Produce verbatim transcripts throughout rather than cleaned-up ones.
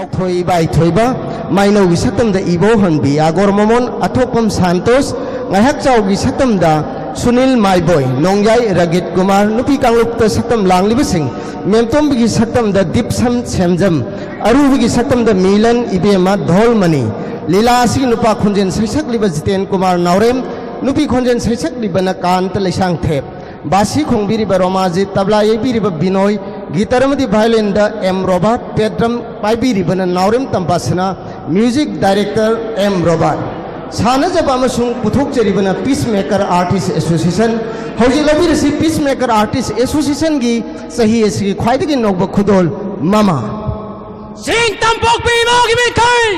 ꯊꯣꯏ ꯏꯕꯥꯏ ꯊꯣꯏꯕ, ꯃꯥꯏꯅꯧꯒꯤ ꯁꯛꯇꯝꯗ ꯏꯕꯣ ꯍꯟꯕꯤ ꯑꯒꯣꯔ ꯃꯣꯃꯣꯟ, ꯑꯊꯣꯛꯄꯝ ꯁꯥꯟꯇꯣꯁ, ꯉꯥꯏꯍꯥꯛ ꯆꯥꯎꯒꯤ ꯁꯛꯇꯝꯗ ꯁꯨꯅꯤꯜ ꯃꯥꯏꯕꯣꯏ, ꯅꯣꯡꯌꯥꯏ ꯔꯒꯤꯠ ꯀꯨꯃꯥꯔ, ꯅꯨꯄꯤ ꯀꯥꯡꯂꯨꯞꯇ ꯁꯛꯇꯝ ꯂꯥꯡꯂꯤꯕꯁꯤꯡ, ꯃꯦꯝꯇꯣꯝꯕꯤꯒꯤ ꯁꯛꯇꯝꯗ ꯗꯤꯞꯁꯝ ꯁꯦꯝꯖꯝ, ꯑꯔꯨꯕꯒꯤ ꯁꯛꯇꯝꯗ ꯃꯤꯂꯟ ꯏꯕꯦꯝꯃ ꯙꯣꯜꯃꯅꯤ, ꯂꯤꯂꯥ ꯑꯁꯤꯒꯤ ꯅꯨꯄꯥ ꯈꯣꯟꯖꯦꯜ ꯁꯩꯁꯛꯂꯤꯕ ꯖꯤꯇꯦꯟ ꯀꯨꯃꯥꯔ ꯅꯥꯎꯔꯦꯝ, ꯅꯨꯄꯤ ꯈꯣꯟꯖꯦꯜ ꯁꯩꯁꯛꯂꯤꯕꯅ ꯀꯥꯟꯇ ꯂꯩꯁꯥꯡꯊꯦꯞ, ꯕꯥꯁꯤ ꯈꯣꯡꯕꯤꯔꯤꯕ ꯔꯣꯃꯥꯖꯤꯠ, ꯇꯕ꯭ꯂꯥ ꯌꯩꯕꯤꯔꯤꯕ ꯕꯤꯅꯣꯏ, ꯒꯤꯇꯔ ꯑꯃꯗꯤ ꯚꯥꯏꯑꯣꯂꯤꯟꯗ ꯑꯦꯝ ꯔꯣꯕꯥꯔꯠ, ꯄꯦꯠ ꯗ꯭ꯔꯝ ꯄꯥꯏꯕꯤꯔꯤꯕꯅ ꯅꯥꯎꯔꯦꯝ ꯇꯝꯕꯥꯁꯅꯥ, ꯃ꯭ꯌꯨꯖꯤꯛ ꯗꯥꯏꯔꯦꯛꯇꯔ ꯑꯦꯝ ꯔꯣꯕꯥꯔꯠ꯫ ꯁꯥꯟꯅꯖꯕ ꯑꯃꯁꯨꯡ ꯄꯨꯊꯣꯛꯆꯔꯤꯕꯅ ꯄꯤꯁ ꯃꯦꯀꯔ ꯑꯥꯔꯇꯤꯁ ꯑꯦꯁꯣꯁꯤꯌꯦꯁꯟ꯫ ꯍꯧꯖꯤꯛ ꯂꯧꯕꯤꯔꯁꯤ ꯄꯤꯁ ꯃꯦꯀꯔ ꯑꯥꯔꯇꯤꯁ ꯑꯦꯁꯣꯁꯤꯌꯦꯁꯟꯒꯤ ꯆꯍꯤ ꯑꯁꯤꯒꯤ ꯈ꯭ꯋꯥꯏꯗꯒꯤ ꯅꯧꯕ ꯈꯨꯗꯣꯜ ꯃꯃꯥ꯫ ꯆꯤꯡ ꯇꯝꯄꯣꯛꯄꯤ ꯏꯃꯥꯒꯤ ꯃꯤꯡꯊꯣꯜ!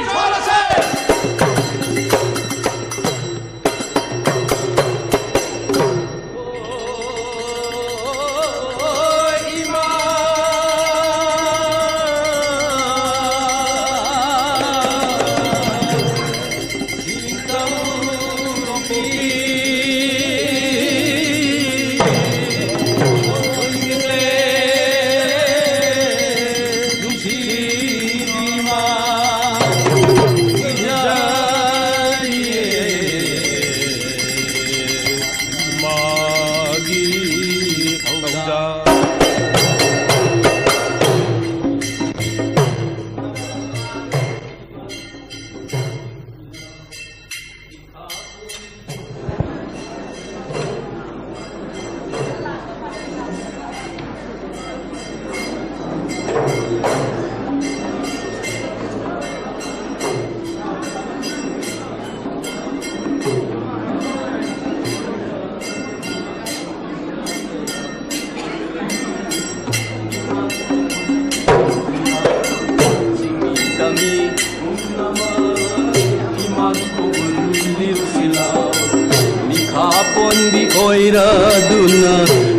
ꯄꯣꯟꯕꯤ ꯑꯣꯏꯔꯗꯨꯅ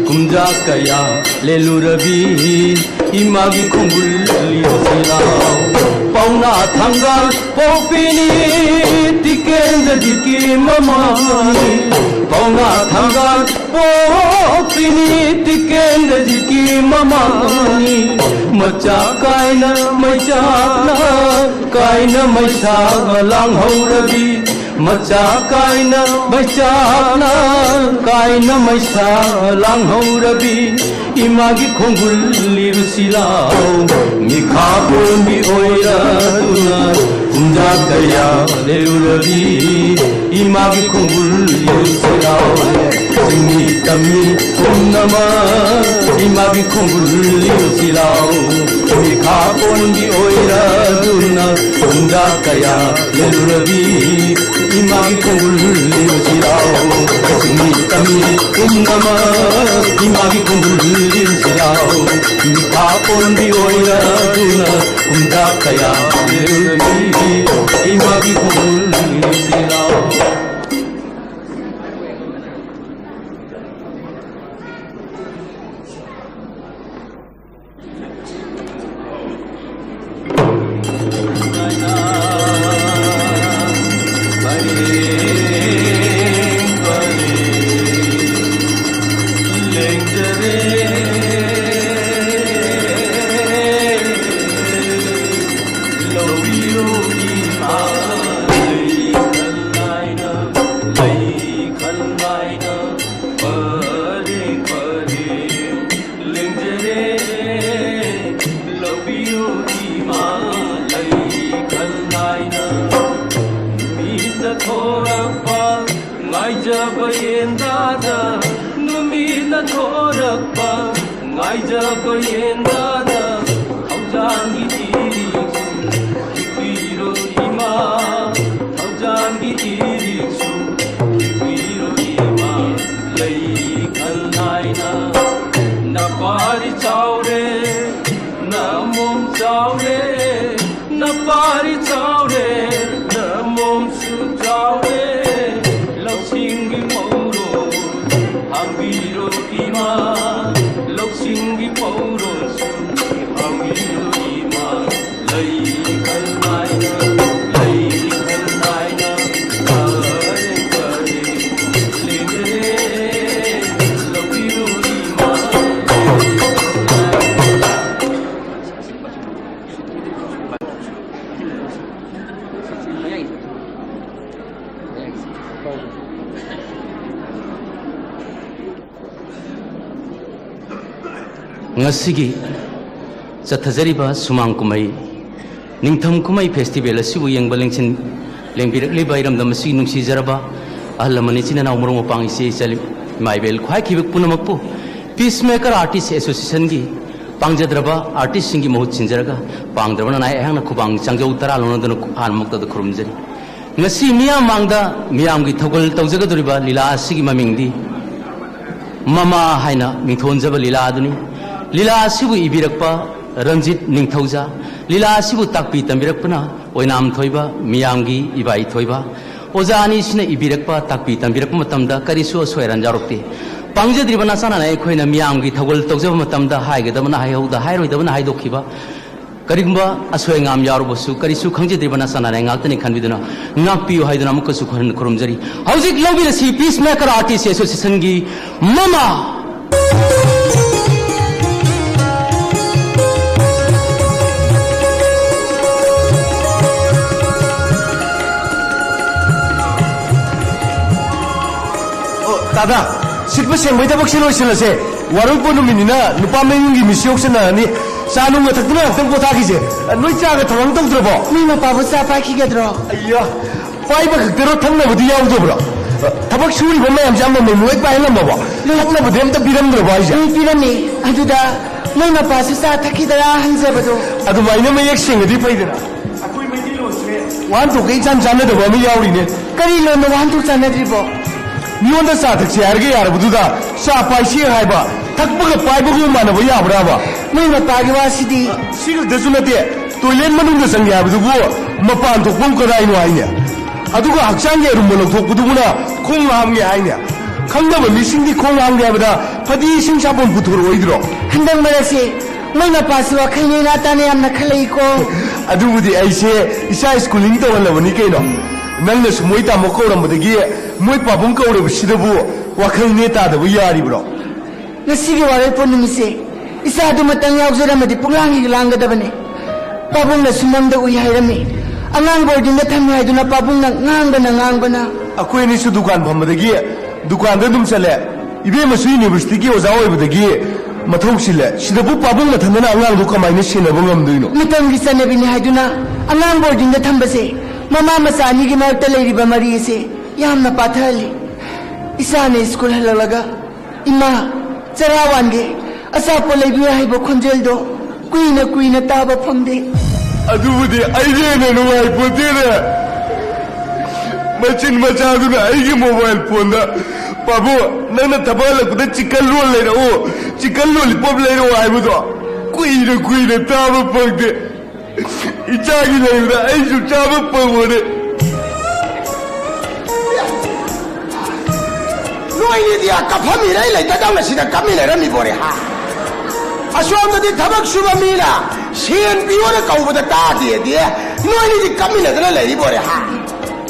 ꯀꯨꯝꯖꯥ ꯀꯌꯥ ꯂꯦꯜꯂꯨꯔꯕꯤ ꯏꯃꯥꯒꯤ ꯈꯣꯡꯒꯨꯜ ꯂꯤꯁꯤꯂꯥꯎ꯫ ꯄꯥꯎꯅꯥ ꯊꯥꯡꯒꯥꯜ ꯄꯣꯛꯄꯤꯅꯤ ꯇꯤꯀꯦꯟꯗ꯭ꯔꯖꯤꯠꯀꯤ ꯃꯃꯥꯅꯤ꯫ ꯄꯥꯎꯅꯥ ꯊꯥꯡꯒꯥꯜ ꯄꯣꯛꯄꯤꯅꯤ ꯇꯤꯀꯦꯟꯗ꯭ꯔꯖꯤꯠꯀꯤ ꯃꯃꯥꯅꯤ꯫ ꯃꯆꯥ ꯀꯥꯏꯅ ꯃꯩꯆꯥꯛꯅ ꯀꯥꯏꯅ ꯃꯩꯁꯥ ꯂꯥꯡꯍꯧꯔꯕꯤ, ꯃꯆꯥ ꯀꯥꯏꯅ ꯃꯩꯆꯥꯛꯅ ꯀꯥꯏꯅ ꯃꯩꯁꯥ ꯂꯥꯡꯍꯧꯔꯕꯤ, ꯏꯃꯥꯒꯤ ꯈꯣꯡꯒꯨꯜ ꯂꯤꯔꯨꯁꯤ ꯂꯥꯎ꯫ ꯃꯤꯈꯥ ꯄꯣꯟꯕꯤ ꯑꯣꯏꯔꯗꯨꯅ ꯀꯨꯝꯖꯥ ꯀꯌꯥ ꯂꯦꯜꯂꯨꯔꯕꯤ, ꯏꯃꯥꯒꯤ ꯈꯣꯡꯒꯨꯜ ꯂꯤꯔꯨꯁꯤ ꯂꯥꯎ꯫ ꯆꯤꯡꯃꯤ ꯇꯝꯃꯤ ꯄꯨꯝꯅꯃꯛ ꯏꯃꯥꯒꯤ ꯈꯣꯡꯒꯨꯜ ꯂꯤꯔꯨꯁꯤ ꯂꯥꯎ꯫ ꯃꯤꯈꯥ ꯄꯣꯟꯕꯤ ꯑꯣꯏꯔꯗꯨꯅ ꯀꯨꯝꯖꯥ ꯀꯌꯥ ꯂꯦꯜꯂꯨꯔꯕꯤ, ꯏꯃꯥꯒꯤ ꯈꯣꯡꯒꯨꯜ ꯂꯤꯔꯨꯁꯤ ꯂꯥꯎ꯫ ꯆꯤꯡꯃꯤ ꯇꯝꯃꯤ ꯄꯨꯝꯅꯃꯛ ꯏꯃꯥꯒꯤ ꯈꯣꯡꯒꯨꯜ ꯂꯤꯔꯨꯁꯤ ꯂꯥꯎ꯫ ꯃꯤꯈꯥ ꯄꯣꯟꯕꯤ ꯑꯣꯏꯔꯗꯨꯅ ꯀꯨꯝꯖꯥ ꯀꯌꯥ ꯂꯦꯜꯂꯨꯔꯕꯤ, ꯏꯃꯥꯒꯤ ꯈꯣꯡꯒꯨꯜ ꯂꯤꯔꯨꯁꯤ ꯂꯥꯎ꯫ ꯂꯦꯡꯖꯔꯦ, ꯂꯧꯕꯤꯌꯨ ꯏꯃꯥ ꯂꯩ ꯈꯜ ꯅꯥꯏꯅ꯫ ꯃꯤꯠꯅ ꯊꯣꯔꯛꯄ ꯉꯥꯏꯖꯕ ꯌꯦꯟꯗꯥꯗ, ꯅꯨꯃꯤꯠꯅ ꯊꯣꯔꯛꯄ ꯉꯥꯏꯖꯕ ꯌꯦꯟꯗꯥꯗ, ꯊꯧꯖꯥꯟꯒꯤ ꯏꯔꯤꯛꯁꯨ ꯄꯤꯕꯤꯔꯣ ꯏꯃꯥ, ꯊꯧꯖꯥꯟꯒꯤ ꯏꯔꯤꯛꯁꯨ ꯄꯤꯕꯤꯔꯣ ꯏꯃꯥ꯫ ꯂꯩ ꯈꯜ ꯅꯥꯏꯅ ꯅꯄꯥꯔꯤ ꯆꯥꯎꯔꯦ, ꯅꯃꯣꯝ ꯆꯥꯎꯔꯦ, ꯅꯄꯥꯔꯤ ꯆꯥꯎꯔꯦ, ꯅꯃꯣꯝꯁꯨ ꯆꯥꯎꯔꯦ꯫ ꯂꯧꯁꯤꯡꯒꯤ ꯃꯧꯔꯣ ꯍꯥꯡꯕꯤꯔꯣ ꯏꯃꯥ, ꯂꯧꯁꯤꯡꯒꯤ ꯃꯧꯔꯣꯁꯨ ꯍꯥꯡꯕꯤꯔꯣ ꯏꯃꯥ꯫ ꯂꯩ ꯈꯜ ꯅꯥꯏꯅ, ꯂꯩ ꯈꯜ ꯅꯥꯏꯅ, ꯐꯔꯦ, ꯐꯔꯦ, ꯂꯦꯡꯖꯔꯦ, ꯂꯧꯕꯤꯌꯨ ꯏꯃꯥ꯫ ꯉꯁꯤꯒꯤ ꯆꯠꯊꯖꯔꯤꯕ ꯁꯨꯃꯥꯡ ꯀꯨꯝꯍꯩ, ꯅꯤꯡꯊꯝ ꯀꯨꯝꯍꯩ ꯐꯦꯁꯇꯤꯚꯦꯜ ꯑꯁꯤꯕꯨ ꯌꯦꯡꯕ ꯂꯦꯡꯁꯤꯟ ꯂꯦꯡꯕꯤꯔꯛꯂꯤꯕ ꯏꯔꯝꯗꯝ ꯑꯁꯤꯒꯤ ꯅꯨꯡꯁꯤꯖꯔꯕ ꯑꯍꯜ ꯂꯃꯟ, ꯏꯆꯤꯟ ꯏꯅꯥꯎ, ꯃꯔꯨꯞ ꯃꯄꯥꯡ, ꯏꯆꯦ ꯏꯆꯜ, ꯏꯃꯥ ꯏꯕꯦꯜ ꯍꯥꯏꯈꯤꯕ ꯄꯨꯝꯅꯃꯛꯄꯨ Peacemaker Artist Associationꯒꯤ ꯄꯥꯡꯖꯗ꯭ꯔꯕ ꯑꯥꯔꯇꯤꯁꯁꯤꯡꯒꯤ ꯃꯍꯨꯠ ꯁꯤꯟꯖꯔꯒ, ꯄꯥꯡꯗ꯭ꯔꯕ ꯅꯅꯥꯏ ꯑꯩꯍꯥꯛꯅ ꯈꯨꯕꯥꯡ ꯆꯥꯡꯖꯧ ꯇꯔꯥ ꯂꯣꯟꯅꯗꯨꯅ ꯑꯍꯥꯟꯕꯃꯛꯇꯗ ꯈꯨꯔꯨꯝꯖꯔꯤ꯫ ꯉꯁꯤ ꯃꯤꯌꯥꯝ ꯃꯥꯡꯗ ꯃꯤꯌꯥꯝꯒꯤ ꯊꯧꯒꯜ ꯇꯧꯖꯒꯗꯧꯔꯤꯕ ꯂꯤꯂꯥ ꯑꯁꯤꯒꯤ ꯃꯃꯤꯡꯗꯤ ꯃꯃꯥ ꯍꯥꯏꯅ ꯃꯤꯡꯊꯣꯟꯖꯕ ꯂꯤꯂꯥ ꯑꯗꯨꯅꯤ꯫ ꯂꯤꯂꯥ ꯑꯁꯤꯕꯨ ꯏꯕꯤꯔꯛꯄ ꯔꯟꯖꯤꯠ ꯅꯤꯡꯊꯧꯖꯥ, ꯂꯤꯂꯥ ꯑꯁꯤꯕꯨ ꯇꯥꯛꯄꯤ ꯇꯝꯕꯤꯔꯛꯄꯅ ꯑꯣꯏꯅꯥꯝ ꯊꯣꯏꯕ, ꯃꯤꯌꯥꯝꯒꯤ ꯏꯕꯥꯏ ꯊꯣꯏꯕ꯫ ꯑꯣꯖꯥ ꯑꯅꯤꯁꯤꯅ ꯏꯕꯤꯔꯛꯄ, ꯇꯥꯛꯄꯤ ꯇꯝꯕꯤꯔꯛꯄ ꯃꯇꯝꯗ ꯀꯔꯤꯁꯨ ꯑꯁꯣꯏ ꯑꯔꯥꯟ ꯌꯥꯎꯔꯛꯇꯦ꯫ ꯄꯥꯡꯖꯗ꯭ꯔꯤꯕ ꯅꯆꯥ ꯅꯅꯥꯏ ꯑꯩꯈꯣꯏꯅ ꯃꯤꯌꯥꯝꯒꯤ ꯊꯧꯒꯜ ꯇꯧꯖꯕ ꯃꯇꯝꯗ ꯍꯥꯏꯒꯗꯕꯅ ꯍꯥꯏꯍꯧꯗ, ꯍꯥꯏꯔꯣꯏꯗꯕꯅ ꯍꯥꯏꯗꯣꯛꯈꯤꯕ, ꯀꯔꯤꯒꯨꯝꯕ ꯑꯁꯣꯏ ꯑꯉꯥꯝ ꯌꯥꯎꯔꯕꯁꯨ, ꯀꯔꯤꯁꯨ ꯈꯪꯖꯗ꯭ꯔꯤꯕ ꯅꯆꯥ ꯅꯅꯥꯏ ꯉꯥꯛꯇꯅꯤ ꯈꯟꯕꯤꯗꯨꯅ ꯉꯥꯛꯄꯤꯌꯨ ꯍꯥꯏꯗꯨꯅ ꯑꯃꯨꯛꯀꯁꯨ ꯈꯨꯔꯨꯝ-, ꯈꯨꯔꯨꯝꯖꯔꯤ꯫ ꯍꯧꯖꯤꯛ ꯂꯧꯕꯤꯔꯁꯤ Peacemaker Artist Associationꯒꯤ ꯃꯃꯥ꯫ ꯑꯣ, ꯇꯥꯗ, ꯁꯤꯠꯄ ꯁꯦꯡꯕꯩ ꯊꯕꯛꯁꯦ ꯂꯣꯏꯁꯤꯜꯂꯁꯦ꯫ ꯋꯥꯔꯣꯏꯄꯣꯠ ꯅꯨꯃꯤꯠꯅꯤꯅ ꯅꯨꯄꯥ ꯃꯌꯨꯝꯒꯤ ꯃꯤꯁꯤ ꯌꯣꯛꯁꯟꯅꯔꯅꯤ꯫ ꯆꯥ ꯅꯨꯡꯒ ꯊꯛꯇꯅ ꯉꯥꯛꯇꯪ ꯄꯣꯊꯥꯈꯤꯁꯦ꯫ ꯅꯣꯏ ꯆꯥꯒ ꯊꯧꯔꯥꯡ ꯇꯧꯗ꯭ꯔꯕꯣ? ꯃꯤ ꯃꯄꯥꯕꯨ ꯆꯥ ꯄꯥꯏꯈꯤꯒꯗ꯭ꯔꯣ? ꯑꯩꯌꯥ, ꯄꯥꯏꯕ ꯈꯛꯇꯔꯣ, ꯊꯛꯅꯕꯗꯤ ꯌꯥꯎꯗꯕ꯭ꯔꯣ? ꯊꯕꯛ ꯁꯨꯔꯤꯕ ꯃꯌꯥꯝꯁꯦ ꯑꯃꯃꯝ ꯂꯣꯏ ꯄꯥꯏꯍꯜꯂꯝꯃꯕꯣ? ꯂꯣꯏ꯫ ꯊꯛꯅꯕꯗꯤ ꯑꯝꯇ ꯄꯤꯔꯝꯗ꯭ꯔꯕꯣ ꯍꯥꯏꯁꯦ? ꯂꯣꯏ ꯄꯤꯔꯝꯃꯤ꯫ ꯑꯗꯨꯗ ꯅꯣꯏ ꯃꯄꯥꯁꯨ ꯆꯥ ꯊꯛꯈꯤꯗꯔꯥ ꯍꯪꯖꯕꯗꯣ꯫ ꯑꯗꯨꯃꯥꯏꯅ ꯃꯌꯦꯛ ꯁꯦꯡꯉꯗꯤ ꯐꯩꯗꯅ꯫ ꯑꯩꯈꯣꯏ ꯃꯩꯇꯩꯂꯣꯟꯁꯦ ꯋꯥꯍꯟꯊꯣꯛꯀ ꯏꯆꯥꯟ ꯆꯥꯟꯅꯗꯕ ꯑꯃ ꯌꯥꯎꯔꯤꯅꯦ꯫ ꯀꯔꯤ ꯂꯣꯟꯅꯣ ꯋꯥꯍꯟꯊꯣꯛ ꯆꯥꯟꯅꯗ꯭ꯔꯤꯕꯣ? ꯃꯤꯉꯣꯟꯗ ꯆꯥ ꯊꯛꯁꯤ ꯍꯥꯏꯔꯒ ꯌꯥꯔꯕꯗꯨꯗ ꯆꯥ ꯄꯥꯏꯁꯤ ꯍꯥꯏꯕ, ꯊꯛꯄꯒ ꯄꯥꯏꯕꯒ ꯃꯥꯟꯅꯕ ꯌꯥꯕ꯭ꯔꯥꯕ? ꯅꯣꯏ ꯃꯄꯥꯒꯤ ꯋꯥꯁꯤꯗꯤ꯫ ꯁꯤ ꯈꯛꯇꯁꯨ ꯅꯠꯇꯦ, ꯇꯣꯏꯂꯦꯠ ꯃꯅꯨꯡꯗ ꯆꯪꯒꯦ ꯍꯥꯏꯕꯗꯨꯕꯨ ꯃꯄꯥꯟ ꯊꯣꯛꯐꯝ ꯀꯗꯥꯏꯅꯣ ꯍꯥꯏꯅꯦ? ꯑꯗꯨꯒ ꯍꯛꯆꯥꯡꯒꯤ ꯑꯔꯨꯝꯕ ꯂꯧꯊꯣꯛꯄꯗꯨꯕꯨꯅ ꯈꯣꯡ ꯍꯥꯝꯒꯦ ꯍꯥꯏꯅꯦ? ꯈꯪꯗꯕ ꯃꯤꯁꯤꯡꯗꯤ ꯈꯣꯡ ꯍꯥꯝꯒꯦ ꯍꯥꯏꯕꯗ ꯐꯗꯤ ꯏꯁꯤꯡ ꯁꯥꯄꯣꯟ ꯄꯨꯊꯣꯔꯛꯑꯣꯏꯗ꯭ꯔꯣ? ꯍꯟꯗꯛ ꯃꯔꯛꯁꯦ ꯃꯣꯏ ꯃꯄꯥꯁꯤ ꯋꯥꯈꯜ ꯅꯦꯅꯥ ꯇꯥꯅ ꯌꯥꯝꯅ ꯈꯜꯂꯛꯏꯀꯣ꯫ ꯑꯗꯨꯕꯨꯗꯤ ꯑꯩꯁꯦ ꯏꯆꯥ schooling ꯇꯧꯍꯜꯂꯕꯅꯤ ꯀꯩꯅꯣ꯫ ꯅꯪꯅꯁꯨ ꯃꯣꯏ ꯇꯥꯃꯣ ꯀꯧꯔꯝꯕꯗꯒꯤ ꯃꯣꯏ ꯄꯥꯕꯨꯡ ꯀꯧꯔꯕꯁꯤꯗꯕꯨ ꯋꯥꯈꯜ ꯅꯦ ꯇꯥꯗꯕ ꯌꯥꯔꯤꯕ꯭ꯔꯣ? ꯉꯁꯤꯒꯤ ꯋꯥꯔꯣꯏꯄꯣꯠ ꯅꯨꯃꯤꯠꯁꯦ ꯏꯆꯥꯗꯨꯃꯇꯪ ꯌꯥꯎꯖꯔꯝꯃꯗꯤ ꯄꯨꯡꯂꯥꯡ ꯍꯦꯛ ꯂꯥꯡꯒꯗꯕꯅꯤ꯫ ꯄꯥꯕꯨꯡꯅꯁꯨ ꯃꯪꯗ ꯎꯏ ꯍꯥꯏꯔꯝꯃꯤ꯫ ꯑꯉꯥꯡ ꯕꯣꯔꯗꯤꯡꯗ ꯊꯝꯃꯤ ꯍꯥꯏꯗꯨꯅ ꯄꯥꯕꯨꯡꯅ ꯉꯥꯡꯕꯅ ꯉꯥꯡꯕꯅ꯫ ꯑꯩꯈꯣꯏ ꯑꯅꯤꯁꯨ ꯗꯨꯀꯥꯟ ꯐꯝꯕꯗꯒꯤ ꯗꯨꯀꯥꯟꯗ ꯑꯗꯨꯝ ꯆꯠꯂꯦ꯫ ꯏꯕꯦꯝꯃꯁꯨ ꯌꯨꯅꯤꯚꯔꯁꯤꯇꯤꯒꯤ ꯑꯣꯖꯥ ꯑꯣꯏꯕꯗꯒꯤ ꯃꯊꯧ ꯆꯤꯜꯂꯦ꯫ ꯁꯤꯗꯕꯨ ꯄꯥꯕꯨꯡ ꯃꯊꯟꯗꯅ ꯑꯉꯥꯡꯗꯨ ꯀꯃꯥꯏꯅ ꯁꯦꯟꯅꯕ ꯉꯝꯗꯣꯏꯅꯣ? ꯃꯇꯝꯒꯤ ꯆꯠꯅꯕꯤꯅꯤ ꯍꯥꯏꯗꯨꯅ ꯑꯉꯥꯡ ꯕꯣꯔꯗꯤꯡꯗ ꯊꯝꯕꯁꯦ ꯃꯃꯥ ꯃꯆꯥ ꯑꯅꯤꯒꯤ ꯃꯔꯛꯇ ꯂꯩꯔꯤꯕ ꯃꯔꯤ ꯑꯁꯦ ꯌꯥꯝꯅ ꯄꯥꯊꯍꯜꯂꯤ꯫ ꯏꯆꯥꯅ ꯁ꯭ꯀꯨꯜ ꯍꯜꯂꯛꯂꯒ "ꯏꯃꯥ, ꯆꯔꯥ ꯋꯥꯟꯒꯦ, ꯑꯆꯥꯄꯣꯠ ꯂꯩꯕꯤꯌꯨ" ꯍꯥꯏꯕ ꯈꯣꯟꯖꯦꯜꯗꯣ ꯀꯨꯏꯅ ꯀꯨꯏꯅ ꯇꯥꯕ ꯐꯪꯗꯦ꯫ ꯑꯗꯨꯕꯨꯗꯤ ꯑꯩꯅ ꯍꯦꯟꯅ ꯅꯨꯡꯉꯥꯏꯄꯣꯠꯇꯦꯅꯦ꯫ ꯃꯆꯤꯟ ꯃꯆꯥꯗꯨꯅ ꯑꯩꯒꯤ ꯃꯣꯕꯥꯏꯜ ꯐꯣꯟꯗ, "ꯄꯥꯕꯨ, ꯅꯪꯅ ꯊꯕꯛ ꯍꯜꯂꯛꯄꯗ ꯆꯤꯛꯀꯟ ꯔꯣꯜ ꯂꯩꯔꯛꯎ, ꯆꯤꯛꯀꯟ ꯂꯣꯂꯤꯄꯣꯞ ꯂꯩꯔꯛꯎ" ꯍꯥꯏꯕꯗꯣ ꯀꯨꯏꯅ ꯀꯨꯏꯅ ꯇꯥꯕ ꯐꯪꯗꯦ꯫ ꯏꯆꯥꯒꯤ ꯂꯩꯕꯗ ꯑꯩꯁꯨ ꯆꯥꯕ ꯐꯪꯕꯅꯦ꯫ ꯅꯣꯏꯅꯤꯗꯤ ꯀꯞꯐꯝ ꯏꯔꯩ ꯂꯩꯇꯗꯧꯅ ꯁꯤꯗ ꯀꯞꯃꯤꯟꯅꯔꯝꯃꯤꯕꯣꯔꯦ, ꯍꯥ? ꯑꯁꯣꯝꯗꯗꯤ ꯊꯕꯛ ꯁꯨꯕ ꯃꯤꯅ ꯁꯦꯟ ꯄꯤꯌꯣꯅ ꯀꯧꯕꯗ ꯇꯥꯗꯦꯗꯤ, ꯅꯣꯏꯅꯤꯗꯤ ꯀꯞꯃꯤꯟꯅꯗꯅ ꯂꯩꯔꯤꯕꯣꯔꯦ, ꯍꯥ?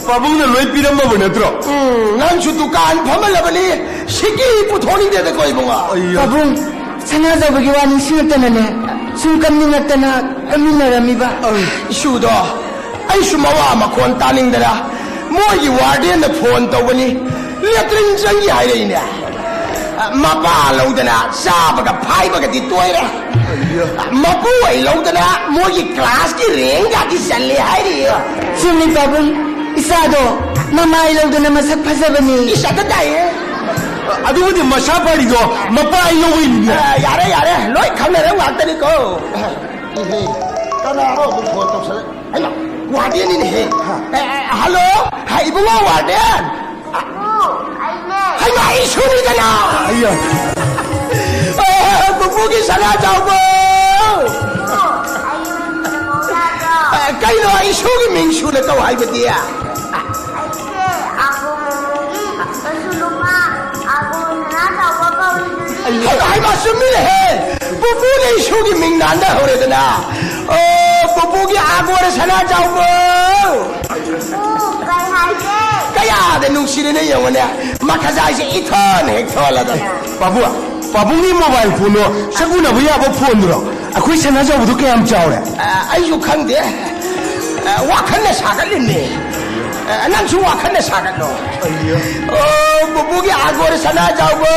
ꯄꯥꯕꯨꯡꯅ ꯂꯣꯏ ꯄꯤꯔꯝꯃꯕ ꯅꯠꯇ꯭ꯔꯣ? ꯎꯝ, ꯅꯪꯁꯨ ꯗꯨꯀꯥꯟ ꯐꯝꯍꯜꯂꯕꯅꯤ, ꯁꯤꯀꯤ ꯄꯨꯊꯣꯛꯅꯤꯡꯗꯦꯗꯀꯣ ꯏꯕꯨꯡꯉꯣ꯫ ꯑꯩꯌꯥ꯫ ꯄꯥꯕꯨꯡ, ꯁꯅꯥꯖꯥꯎꯕꯒꯤ ꯋꯥ ꯅꯤꯡꯁꯤꯡꯉꯛꯇꯅꯅꯦ, ꯁꯨꯝ ꯀꯞꯅꯤꯡꯉꯛꯇꯅ ꯀꯞꯃꯤꯟꯅꯔꯝꯃꯤꯕ꯫ ꯑꯧ꯫ ꯏꯁꯨꯗꯣ, ꯑꯩꯁꯨ ꯃꯋꯥ ꯃꯈꯣꯟ ꯇꯥꯅꯤꯡꯗꯅ ꯃꯣꯏꯒꯤ ꯋꯥꯔꯗꯦꯟꯗ ꯐꯣꯟ ꯇꯧꯕꯅꯤ꯫ ꯂꯦꯇ꯭ꯔꯤꯟ ꯆꯪꯒꯤ ꯍꯥꯏꯔꯛꯏꯅꯦ꯫ ꯃꯄꯥ ꯂꯧꯗꯅ ꯆꯥꯕꯒ ꯐꯥꯏꯕꯒꯗꯤ ꯇꯣꯏꯔꯦ꯫ ꯃꯄꯨ ꯑꯩ ꯂꯧꯗꯅ ꯃꯣꯏꯒꯤ ꯀ꯭ꯂꯥꯁꯀꯤ ꯔꯦꯡꯒꯗꯤ ꯆꯜꯂꯦ ꯍꯥꯏꯔꯤ꯫ ꯆꯨꯝꯃꯤ ꯄꯥꯕꯨꯡ, ꯏꯆꯥꯗꯣ ꯃꯃꯥ ꯑꯩ ꯂꯧꯗꯅ ꯃꯁꯛ ꯐꯖꯕꯅꯤ꯫ ꯏꯁ, ꯑꯗ ꯇꯥꯏꯌꯦ꯫ ꯑꯗꯨꯕꯨꯗꯤ ꯃꯁꯥ ꯐꯔꯤꯗꯣ ꯃꯄꯥ ꯑꯩ ꯂꯧꯕꯩꯅꯤꯅꯦ꯫ ꯑ, ꯌꯥꯔꯦ, ꯌꯥꯔꯦ, ꯂꯣꯏ ꯈꯪꯅꯔꯕ ꯉꯥꯛꯇꯅꯤꯀꯣ꯫ ꯏꯍꯦ, ꯀꯅꯥꯅꯣ ꯑꯃꯨꯛ ꯐꯣꯟ ꯇꯧꯁꯜꯂꯛ-, ꯍꯩꯃꯥ, ꯋꯥꯔꯗꯦꯟꯅꯤꯅꯦꯍꯦ꯫ ꯍꯥ꯫ ꯑꯦ, ꯑꯦ, ꯍꯜꯂꯣ, ꯍꯥ, ꯏꯕꯨꯡꯉꯣ ꯋꯥꯔꯗꯦꯟ꯫ ꯑ, ꯑꯣ, ꯑꯩꯅꯦ꯫ ꯍꯩꯃꯥ, ꯑꯩ ꯁꯨꯅꯤꯗꯅ꯫ ꯑꯩꯌꯥ꯫ ꯑꯦ, ꯄꯨꯄꯨꯒꯤ ꯁꯅꯥ ꯆꯥꯎꯕ꯫ ꯑꯣ, ꯑꯩ ꯃꯤꯡ ꯈꯪꯍꯧ ꯌꯥꯗ꯭ꯔꯣ? ꯑꯦ, ꯀꯩꯅꯣ ꯑꯩ ꯁꯨꯒꯤ ꯃꯤꯡ ꯁꯨꯅ ꯀꯧ ꯍꯥꯏꯕꯗꯤ? ꯑꯩꯁꯦ ꯑꯥꯒꯣ ꯃꯣꯃꯣꯒꯤ ꯃꯆꯨ ꯅꯨꯄꯥ ꯑꯥꯒꯣ ꯁꯅꯥ ꯆꯥꯎꯕ ꯀꯧꯔꯤꯗꯨꯗꯤ꯫ ꯍꯩꯃꯥ, ꯍꯩꯃꯥ, ꯆꯨꯝꯃꯤꯅꯦꯍꯦ꯫ ꯄꯨꯄꯨꯅ ꯏꯁꯨꯒꯤ ꯃꯤꯡ ꯅꯥꯟꯅ ꯍꯧꯔꯦꯗꯅ꯫ ꯑꯣ, ꯄꯨꯄꯨꯒꯤ ꯑꯥꯒꯣꯔ ꯁꯅꯥ ꯆꯥꯎꯕ꯫ ꯑꯣ, ꯀꯩ ꯍꯥꯏꯒꯦ? ꯀꯌꯥꯗ ꯅꯨꯡꯁꯤꯔꯦꯅꯦ ꯌꯦꯡꯉꯨꯅꯦ꯫ ꯃꯈꯖꯥꯏꯁꯦ ꯏꯊꯣꯟ ꯍꯦꯛ ꯊꯣꯜꯂꯗꯅ꯫ ꯄꯥꯕꯨ, ꯄꯥꯕꯨꯡꯒꯤ ꯃꯣꯕꯥꯏꯜ ꯐꯣꯟꯗꯣ ꯁꯛ ꯎꯅꯕ ꯌꯥꯕ ꯐꯣꯟꯗꯨꯔꯣ? ꯑꯩꯈꯣꯏ ꯁꯅꯥ ꯆꯥꯎꯕꯗꯣ ꯀꯌꯥꯝ ꯆꯥꯎꯔꯦ? ꯑ, ꯑꯩꯁꯨ ꯈꯪꯗꯦ꯫ ꯑ, ꯋꯥꯈꯜꯅ ꯁꯥꯒꯠꯂꯤꯅꯦ꯫ ꯑ, ꯅꯪꯁꯨ ꯋꯥꯈꯜꯅ ꯁꯥꯒꯠꯂꯣ꯫ ꯑꯣ, ꯄꯨꯄꯨꯒꯤ ꯑꯥꯒꯣꯔ ꯁꯅꯥ ꯆꯥꯎꯕ꯫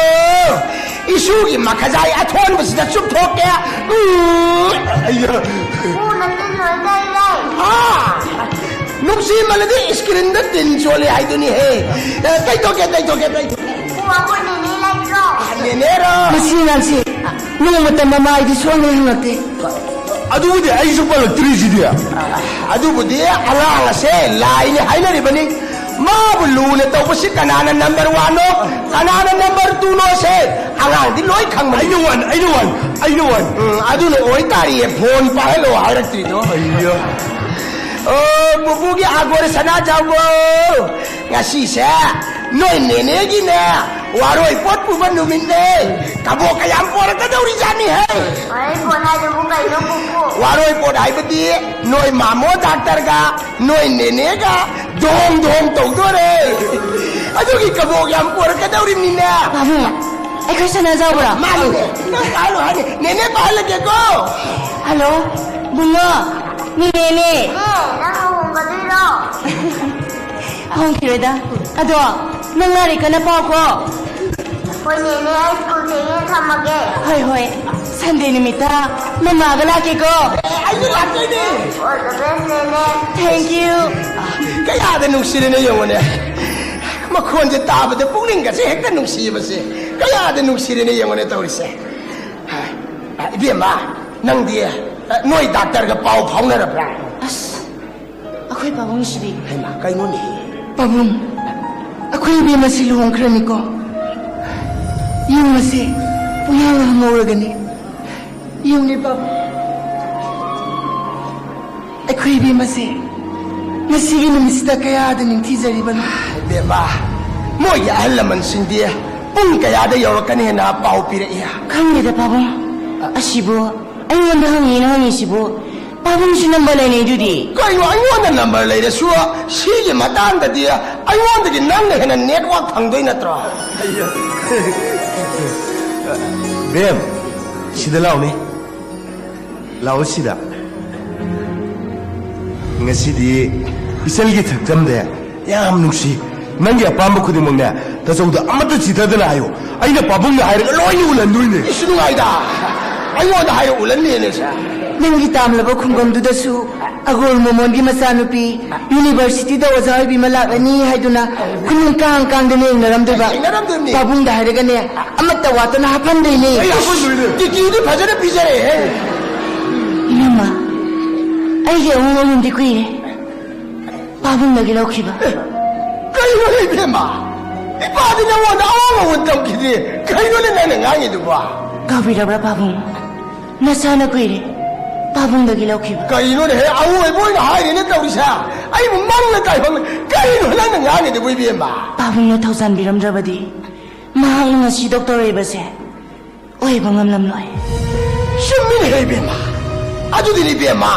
ꯏꯁꯨꯒꯤ ꯃꯈꯖꯥꯏ ꯑꯊꯣꯟꯕꯁꯤꯗ ꯆꯨꯞꯊꯣꯛꯀꯦ꯫ ꯎꯝ, ꯑꯩꯌꯥ꯫ ꯄꯨ, ꯅꯆꯤꯟ ꯂꯣꯏ ꯇꯩꯔꯦ꯫ ꯍꯥ? ꯅꯨꯡꯁꯤꯃꯜꯂꯗꯤ ꯏꯁꯀ꯭ꯔꯤꯟꯗ ꯇꯤꯟ ꯆꯣꯠꯂꯤ ꯍꯥꯏꯗꯨꯅꯤꯍꯦ꯫ ꯑꯦ, ꯇꯩꯊꯣꯛꯀꯦ, ꯇꯩꯊꯣꯛꯀꯦ, ꯇꯩꯊꯣꯛꯀꯦ꯫ ꯄꯨ, ꯑꯩꯈꯣꯏ ꯅꯦꯅꯦ ꯂꯩꯇ꯭ꯔꯣ? ꯅꯦꯅꯦꯔꯣ? ꯃꯁꯤ ꯑꯉꯥꯡꯁꯤ ꯅꯣꯡꯃꯇ ꯃꯃꯥꯏꯗꯤ ꯁꯣꯟꯅ ꯍꯪꯉꯛꯇꯦ꯫ ꯑꯗꯨꯕꯨꯗꯤ ꯑꯩꯁꯨ ꯄꯜꯂꯛꯇ꯭ꯔꯤꯁꯤꯗꯤ꯫ ꯑꯗꯨꯕꯨꯗꯤ ꯑꯉꯥꯡ ꯑꯁꯦ ꯂꯥꯏꯅꯤ ꯍꯥꯏꯅꯔꯤꯕꯅꯤ꯫ ꯃꯥꯕꯨ ꯂꯨꯅ ꯇꯧꯕꯁꯤ ꯀꯅꯥꯅ ꯅꯝꯕꯔ ꯋꯥꯟꯅꯣ, ꯀꯅꯥꯅ ꯅꯝꯕꯔ ꯇꯨꯅꯣꯁꯦ ꯑꯉꯥꯡꯗꯤ ꯂꯣꯏ ꯈꯪꯕꯅꯤ꯫ ꯑꯩꯅ ꯋꯥꯟ, ꯑꯩꯅ ꯋꯥꯟ, ꯑꯩꯅ ꯋꯥꯟ꯫ ꯎꯝ, ꯑꯗꯨꯅ ꯑꯣꯏꯇꯥꯔꯤꯌꯦ ꯐꯣꯟ ꯄꯥꯏꯍꯜꯂꯣ ꯍꯥꯏꯔꯛꯇ꯭ꯔꯤꯗꯣ꯫ ꯑꯩꯌꯥ꯫ ꯑꯣ, ꯄꯨꯄꯨꯒꯤ ꯑꯒꯣꯔ ꯁꯅꯥꯖꯥꯎꯕꯣ, ꯉꯁꯤꯁꯦ ꯅꯣꯏ ꯅꯦꯅꯦꯒꯤꯅꯦ ꯋꯥꯔꯣꯏ ꯄꯣꯠ ꯄꯨꯕ ꯅꯨꯃꯤꯠꯅꯦ꯫ ꯀꯕꯣꯛ ꯀꯌꯥꯝ ꯄꯣꯔꯛꯀꯗꯧꯔꯤꯖꯥꯠꯅꯤꯍꯦ꯫ ꯋꯥꯔꯣꯏ ꯄꯣꯠ ꯍꯥꯏꯗꯨꯕꯨ ꯀꯩꯅꯣ, ꯄꯨꯄꯨ? ꯋꯥꯔꯣꯏ ꯄꯣꯠ ꯍꯥꯏꯕꯗꯤ ꯅꯣꯏ ꯃꯥꯃꯣ ꯗꯥꯛꯇꯔꯒ ꯅꯣꯏ ꯅꯦꯅꯦꯒ ꯗꯣꯡ ꯗꯣꯡ ꯇꯧꯗꯣꯔꯦ꯫ ꯑꯗꯨꯒꯤ ꯀꯕꯣꯛ ꯌꯥꯝ ꯄꯣꯔꯛꯀꯗꯧꯔꯤꯕꯅꯤꯅꯦ꯫ ꯄꯥꯕꯨꯡ, ꯑꯩꯈꯣꯏ ꯁꯅꯥꯖꯥꯎꯕ꯭ꯔꯣ? ꯃꯥꯅꯤꯅꯦ꯫ ꯅꯪ ꯄꯥꯍꯜꯂꯣ ꯍꯥꯏꯅꯤ꯫ ꯅꯦꯅꯦ ꯄꯥꯍꯜꯂꯒꯦꯀꯣ꯫ ꯍꯜꯂꯣ, ꯕꯨꯡꯉꯣ, ꯅꯦꯅꯦꯅꯦ꯫ ꯑꯦ, ꯅꯪ ꯂꯨꯍꯣꯡꯒꯗꯣꯏꯔꯣ? ꯍꯣꯡꯈꯤꯔꯣꯏꯗ꯫ ꯑꯗꯣ, ꯅꯪ ꯂꯥꯏꯔꯤꯛ ꯀꯟꯅ ꯄꯥꯎꯀꯣ꯫ ꯍꯣꯏ, ꯅꯦꯅꯦ, ꯑꯩ ꯁ꯭ꯀꯨꯜ ꯊꯦꯡꯉꯦ, ꯊꯝꯃꯒꯦ꯫ ꯍꯣꯏ, ꯍꯣꯏ꯫ ꯁꯟꯗꯦ ꯅꯨꯃꯤꯠꯇ ꯃꯃꯥꯒ ꯂꯥꯛꯀꯦꯀꯣ꯫ ꯑꯦ, ꯑꯩꯁꯨ ꯂꯥꯛꯇꯣꯏꯅꯦ꯫ All the best, ꯅꯦꯅꯦ꯫ Thank you꯫ ꯀꯌꯥꯗ ꯅꯨꯡꯁꯤꯔꯦꯅꯦ ꯌꯦꯡꯉꯨꯅꯦ꯫ ꯃꯈꯣꯟꯁꯦ ꯇꯥꯕꯗ ꯄꯨꯛꯅꯤꯡꯒꯁꯦ ꯍꯦꯛꯇ ꯅꯨꯡꯁꯤꯕꯁꯦ꯫ ꯀꯌꯥꯗ ꯅꯨꯡꯁꯤꯔꯦꯅꯦ ꯌꯦꯡꯉꯨꯅꯦ ꯇꯧꯔꯤꯁꯦ꯫ ꯏꯕꯦꯝꯃ, ꯅꯪꯗꯤ ꯅꯣꯏ ꯗꯥꯛꯇꯔꯒ ꯄꯥꯎ ꯐꯥꯎꯅꯔꯕ꯭ꯔꯥ? ꯑꯁ, ꯑꯩꯈꯣꯏ ꯄꯥꯕꯨꯡꯁꯤꯗꯤ꯫ ꯍꯩꯃꯥ, ꯀꯩꯅꯣꯅꯦ? ꯄꯥꯕꯨꯡ, ꯑꯩꯈꯣꯏ ꯏꯕꯦꯝꯃꯁꯤ ꯂꯨꯍꯣꯡꯈ꯭ꯔꯅꯤꯀꯣ? ꯌꯨꯝ ꯑꯁꯤ ꯄꯨꯡꯍꯥꯡ ꯍꯥꯡꯍꯧꯔꯒꯅꯤ꯫ ꯌꯨꯝꯅꯤ ꯄꯥꯕꯨꯡ꯫ ꯑꯩꯈꯣꯏ ꯏꯕꯦꯝꯃꯁꯤ ꯉꯁꯤꯒꯤ ꯅꯨꯃꯤꯠꯁꯤꯗ ꯀꯌꯥꯗ ꯅꯤꯡꯊꯤꯖꯔꯤꯕꯅꯣ? ꯏꯕꯦꯝꯃ, ꯃꯣꯏꯒꯤ ꯑꯍꯜ ꯂꯃꯟꯁꯤꯡꯗꯤ ꯄꯨꯡ ꯀꯌꯥꯗ ꯌꯧꯔꯛꯀꯅꯤꯅ ꯄꯥꯎ ꯄꯤꯔꯛꯏ? ꯈꯪꯗꯦꯗ ꯄꯥꯕꯨꯡ, ꯑꯁꯤꯕꯨ ꯑꯩꯉꯣꯟꯗ ꯍꯪꯉꯤꯅ ꯍꯪꯉꯤꯁꯤꯕꯨ? ꯄꯥꯕꯨꯡꯁꯨ ꯅꯝꯕꯔ ꯂꯩꯅꯩꯗꯨꯗꯤ꯫ ꯀꯩꯅꯣ, ꯑꯩꯉꯣꯟꯗ ꯅꯝꯕꯔ ꯂꯩꯔꯁꯨ ꯁꯤꯒꯤ ꯃꯇꯥꯡꯗꯗꯤ ꯑꯩꯉꯣꯟꯗꯒꯤ ꯅꯪꯅ ꯍꯦꯟꯅ ꯅꯦꯠꯋꯥꯛ ꯐꯪꯗꯣꯏ ꯅꯠꯇ꯭ꯔꯣ? ꯕꯦꯝ, ꯁꯤꯗ ꯂꯥꯎꯅꯦ꯫ ꯂꯥꯛꯑꯣ ꯁꯤꯗ꯫ ꯉꯁꯤꯗꯤ ꯏꯆꯜꯒꯤ ꯊꯛꯆꯝꯗ ꯌꯥꯝ ꯅꯨꯡꯁꯤ꯫ ꯅꯪꯒꯤ ꯑꯄꯥꯝꯕ ꯈꯨꯗꯤꯡꯃꯛꯅꯦ, ꯇꯥꯆꯧꯗ ꯑꯃꯠꯇ ꯆꯤꯊꯗꯅ ꯍꯥꯏꯌꯨ꯫ ꯑꯩꯅ ꯄꯥꯕꯨꯡꯗ ꯍꯥꯏꯔꯒ ꯂꯣꯏꯅ ꯎꯍꯜꯂꯟꯗꯣꯏꯅꯦ꯫ ꯏꯁ, ꯅꯨꯡꯉꯥꯏꯗ꯫ ꯑꯩꯉꯣꯟꯗ ꯍꯥꯏꯔ ꯎꯍꯜꯂꯟꯅꯦꯅꯦ ꯁꯦ꯫ ꯅꯪꯒꯤ ꯇꯥꯝꯂꯕ ꯈꯨꯡꯒꯪꯗꯨꯗꯁꯨ ꯑꯒꯣꯜ ꯃꯣꯃꯣꯟꯒꯤ ꯃꯆꯥꯅꯨꯄꯤ ꯌꯨꯅꯤꯚꯔꯁꯤꯇꯤꯗ ꯑꯣꯖꯥ ꯑꯣꯏꯕꯤ ꯑꯃ ꯂꯥꯛꯂꯅꯤ ꯍꯥꯏꯗꯨꯅ ꯈꯨꯅꯨꯡ ꯀꯥꯡ ꯀꯥꯡꯗꯅ ꯌꯦꯡꯅꯔꯝꯗꯣꯏꯕ꯫ ꯌꯦꯡꯅꯔꯝꯗꯣꯏꯅꯤ꯫ ꯄꯥꯕꯨꯡꯗ ꯍꯥꯏꯔꯒꯅꯦ, ꯑꯃꯠꯇ ꯋꯥꯠꯇꯅ ꯍꯥꯞꯍꯟꯗꯣꯏꯅꯦ꯫ ꯑꯩ ꯍꯥꯞꯍꯟꯗꯣꯏꯅꯦ꯫ ꯇꯤꯇꯤꯗꯤ ꯐꯖꯅ ꯄꯤꯖꯔꯛꯑꯦ꯫ ꯏꯅꯝꯃ, ꯑꯩꯒꯤ ꯑꯋꯨꯡ ꯑꯋꯨꯟꯗꯤ ꯀꯨꯏꯔꯦ ꯄꯥꯕꯨꯡꯗꯒꯤ ꯂꯧꯈꯤꯕ꯫ ꯀꯩꯅꯣꯅꯦ ꯏꯕꯦꯝꯃ? ꯏꯄꯥꯗꯤ ꯅꯉꯣꯟꯗ ꯑꯋꯥꯡ ꯑꯋꯥꯡ ꯇꯝꯈꯤꯗꯦ꯫ ꯀꯩꯅꯣꯅꯦ ꯅꯪꯅ ꯉꯥꯡꯉꯤꯗꯨꯕꯣ? ꯀꯥꯎꯕꯤꯔꯕ꯭ꯔꯥ ꯄꯥꯕꯨꯡ? ꯅꯁꯥꯅ ꯀꯨꯏꯔꯦ ꯄꯥꯕꯨꯡꯗꯒꯤ ꯂꯧꯈꯤꯕ꯫ ꯀꯩꯅꯣꯅꯦꯍꯦ, ꯑꯋꯣꯏꯕ ꯑꯣꯏꯅ ꯍꯥꯏꯔꯦꯅꯦ ꯇꯧꯔꯤꯁꯦ꯫ ꯑꯩꯕꯨ ꯃꯪꯂ ꯇꯥꯏꯕꯪ ꯀꯩꯅꯣ ꯅꯪꯅ ꯉꯥꯡꯉꯤꯗꯨꯕꯨ ꯏꯕꯦꯝꯃ? ꯄꯥꯕꯨꯡꯅ ꯊꯧꯖꯥꯟꯕꯤꯔꯝꯗ꯭ꯔꯕꯗꯤ ꯃꯍꯥꯛꯅ ꯉꯁꯤ ꯗꯣꯛꯇꯔ ꯑꯣꯏꯕꯁꯦ ꯑꯣꯏꯕ ꯉꯝꯂꯝꯂꯣꯏ꯫ ꯆꯨꯝꯃꯤꯅꯦꯍꯦ ꯏꯕꯦꯝꯃ꯫ ꯑꯗꯨꯗꯤꯅꯦ ꯏꯕꯦꯝꯃ,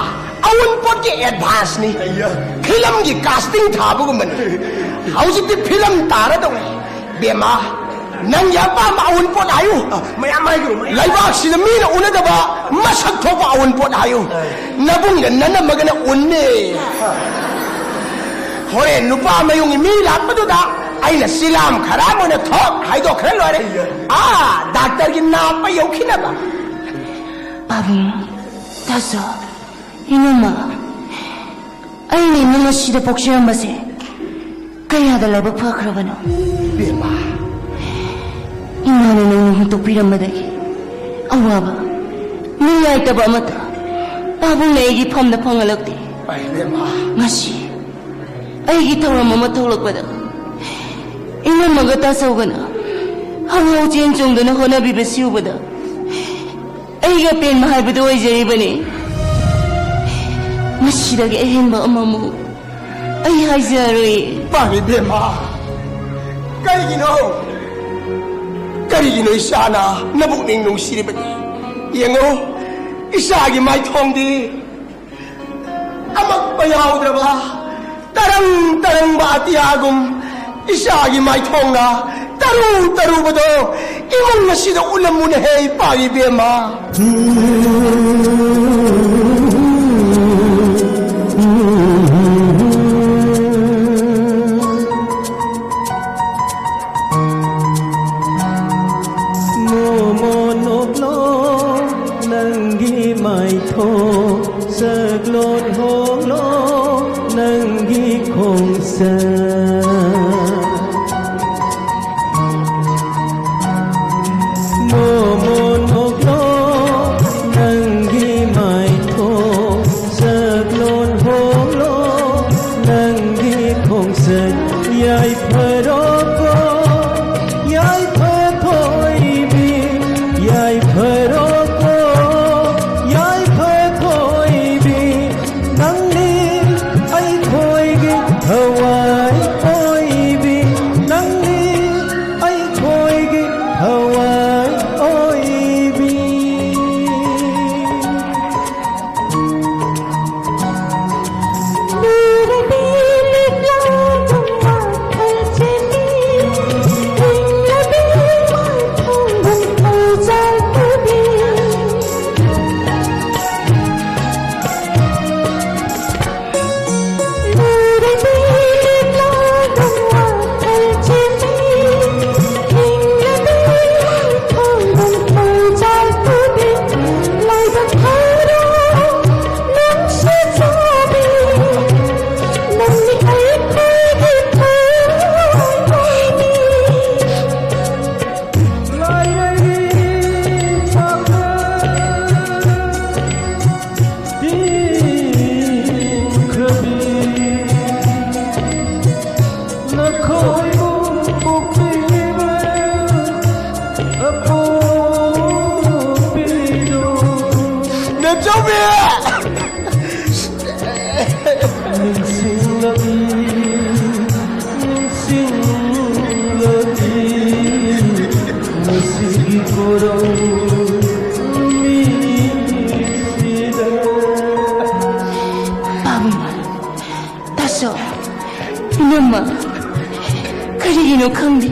ꯑꯋꯨꯟꯄꯣꯠꯀꯤ ꯑꯦꯗꯚꯥꯟꯁꯅꯤ꯫ ꯑꯩꯌꯥ꯫ ꯐꯤꯂꯝꯒꯤ ꯀꯥꯁꯇꯤꯡ ꯊꯥꯕꯒꯨꯝꯕꯅꯤ꯫ ꯍꯧꯖꯤꯛꯇꯤ ꯐꯤꯂꯝ ꯇꯥꯔꯗꯧꯔꯦ꯫ ꯏꯕꯦꯝꯃ, ꯅꯪꯒꯤ ꯑꯄꯥꯝꯕ ꯑꯋꯨꯟꯄꯣꯠ ꯍꯥꯏꯌꯨ꯫ ꯑ, ꯃꯌꯥꯝ ꯍꯥꯏꯈ꯭ꯔꯣ, ꯃꯌꯥꯝ꯫ ꯂꯩꯕꯥꯛꯁꯤꯗ ꯃꯤꯅ ꯎꯅꯗꯕ ꯃꯁꯛ ꯊꯣꯛꯄ ꯑꯋꯨꯟꯄꯣꯠ ꯍꯥꯏꯌꯨ꯫ ꯑ꯫ ꯅꯕꯨꯡꯒ ꯅꯅꯝꯃꯒꯅ ꯎꯟꯅꯦ꯫ ꯍꯣꯔꯦꯟ ꯅꯨꯄꯥ ꯃꯌꯨꯝꯒꯤ ꯃꯤ ꯂꯥꯛꯄꯗꯨꯗ ꯑꯩꯅ ꯁꯤꯂꯥꯝ ꯈꯔꯥꯝ ꯑꯣꯏꯅ ꯊꯣꯛ ꯍꯥꯏꯗꯣꯛꯈ꯭ꯔ ꯂꯣꯏꯔꯦ꯫ ꯑꯥ, ꯗꯥꯛꯇꯔꯒꯤ ꯅꯥꯛꯄ ꯌꯧꯈꯤꯅꯕ꯫ ꯄꯥꯕꯨꯡ, ꯇꯥꯆꯧ, ꯏꯅꯝꯃ, ꯑꯩꯅ ꯏꯃꯨꯡ ꯑꯁꯤꯗ ꯄꯣꯛꯆꯔꯝꯕꯁꯦ ꯀꯌꯥꯗ ꯂꯥꯏꯕꯛ ꯐꯈ꯭ꯔꯕꯅꯣ꯫ ꯏꯕꯦꯝꯃ꯫ ꯏꯃꯥꯅ ꯅꯪꯅ ꯍꯨꯟꯇꯣꯛꯄꯤꯔꯝꯕꯗꯒꯤ ꯑꯋꯥꯕ, ꯅꯨꯡꯉꯥꯏꯇꯕ ꯑꯃꯠꯇ ꯄꯥꯕꯨꯡꯅ ꯑꯩꯒꯤ ꯐꯝꯗ ꯐꯪꯍꯜꯂꯛꯇꯦ꯫ ꯏꯕꯦꯝꯃ꯫ ꯉꯁꯤ ꯑꯩꯒꯤ ꯊꯧꯔꯝ ꯑꯃ ꯊꯣꯛꯂꯛꯄꯗ ꯏꯅꯝꯃꯒ ꯇꯥꯆꯧꯒꯅ ꯍꯧꯍꯧ ꯆꯦꯟ ꯆꯣꯡꯗꯨꯅ ꯍꯣꯠꯅꯕꯤꯕꯁꯤ ꯎꯕꯗ ꯑꯩꯒꯤ ꯑꯄꯦꯟꯕ ꯍꯥꯏꯕꯗꯨ ꯑꯣꯏꯖꯔꯤꯕꯅꯤ꯫ ꯃꯁꯤꯗꯒꯤ ꯑꯍꯦꯟꯕ ꯑꯃꯃꯨꯛ ꯑꯩ ꯍꯥꯏꯖꯔꯣꯏ꯫ ꯄꯥꯡ ꯏꯕꯦꯝꯃ, ꯀꯔꯤꯒꯤꯅꯣ? ꯀꯔꯤꯒꯤꯅꯣ ꯏꯆꯥꯅ ꯅꯕꯨꯛꯅꯤꯡ ꯅꯨꯡꯁꯤꯔꯤꯕꯗꯤ? ꯌꯦꯡꯉꯨ, ꯏꯆꯥꯒꯤ ꯃꯥꯏꯊꯣꯡꯗꯤ ꯑꯃꯛꯄ ꯌꯥꯎꯗ꯭ꯔꯕ ꯇꯔꯪ ꯇꯔꯪꯕ ꯑꯇꯤꯌꯥꯒꯨꯝ ꯏꯆꯥꯒꯤ ꯃꯥꯏꯊꯣꯡꯅ ꯇꯔꯨ ꯇꯔꯨꯕꯗꯣ ꯏꯃꯨꯡ ꯑꯁꯤꯗ ꯎꯠꯂꯝꯃꯨꯅꯦꯍꯦ, ꯏꯄꯥ ꯏꯕꯦꯝꯃ꯫ ꯆꯛꯂꯣꯟ ꯍꯣꯡꯂꯣ ꯅꯪꯒꯤ ꯈꯣꯡꯆꯠ꯫ ꯃꯣꯃꯣꯟ ꯍꯣꯡꯂꯣ ꯅꯪꯒꯤ ꯃꯥꯏꯊꯣꯡ꯫ ꯆꯛꯂꯣꯟ ꯍꯣꯡꯂꯣ ꯅꯪꯒꯤ ꯈꯣꯡꯆꯠ꯫ ꯌꯥꯏꯐꯔꯣꯀꯣ ꯌꯥꯏꯐ ꯊꯣꯏꯕꯤ꯫ ꯌꯥꯏꯐꯔꯣꯀꯣ ꯌꯥꯏꯐ ꯊꯣꯏꯕꯤ꯫ ꯅꯪꯅꯤ ꯑꯩꯈꯣꯏꯒꯤ ꯊꯋꯥꯏ ꯑꯣꯏꯕꯤ꯫ ꯅꯪꯅꯤ ꯑꯩꯈꯣꯏꯒꯤ ꯊꯋꯥꯏ ꯑꯣꯏꯕꯤ꯫ ꯅꯦꯆꯧꯕꯤ! ꯅꯤꯡꯁꯤꯡꯂꯛꯏ, ꯅꯤꯡꯁꯤꯡꯂꯛꯏ, ꯃꯁꯤꯒꯤ ꯀꯣꯔꯧ ꯅꯨꯃꯤꯠꯁꯤꯗ꯫ ꯄꯥꯕꯨꯡ, ꯇꯥꯆꯧ, ꯏꯅꯝꯃ, ꯀꯔꯤꯒꯤꯅꯣ ꯈꯪꯗꯦ,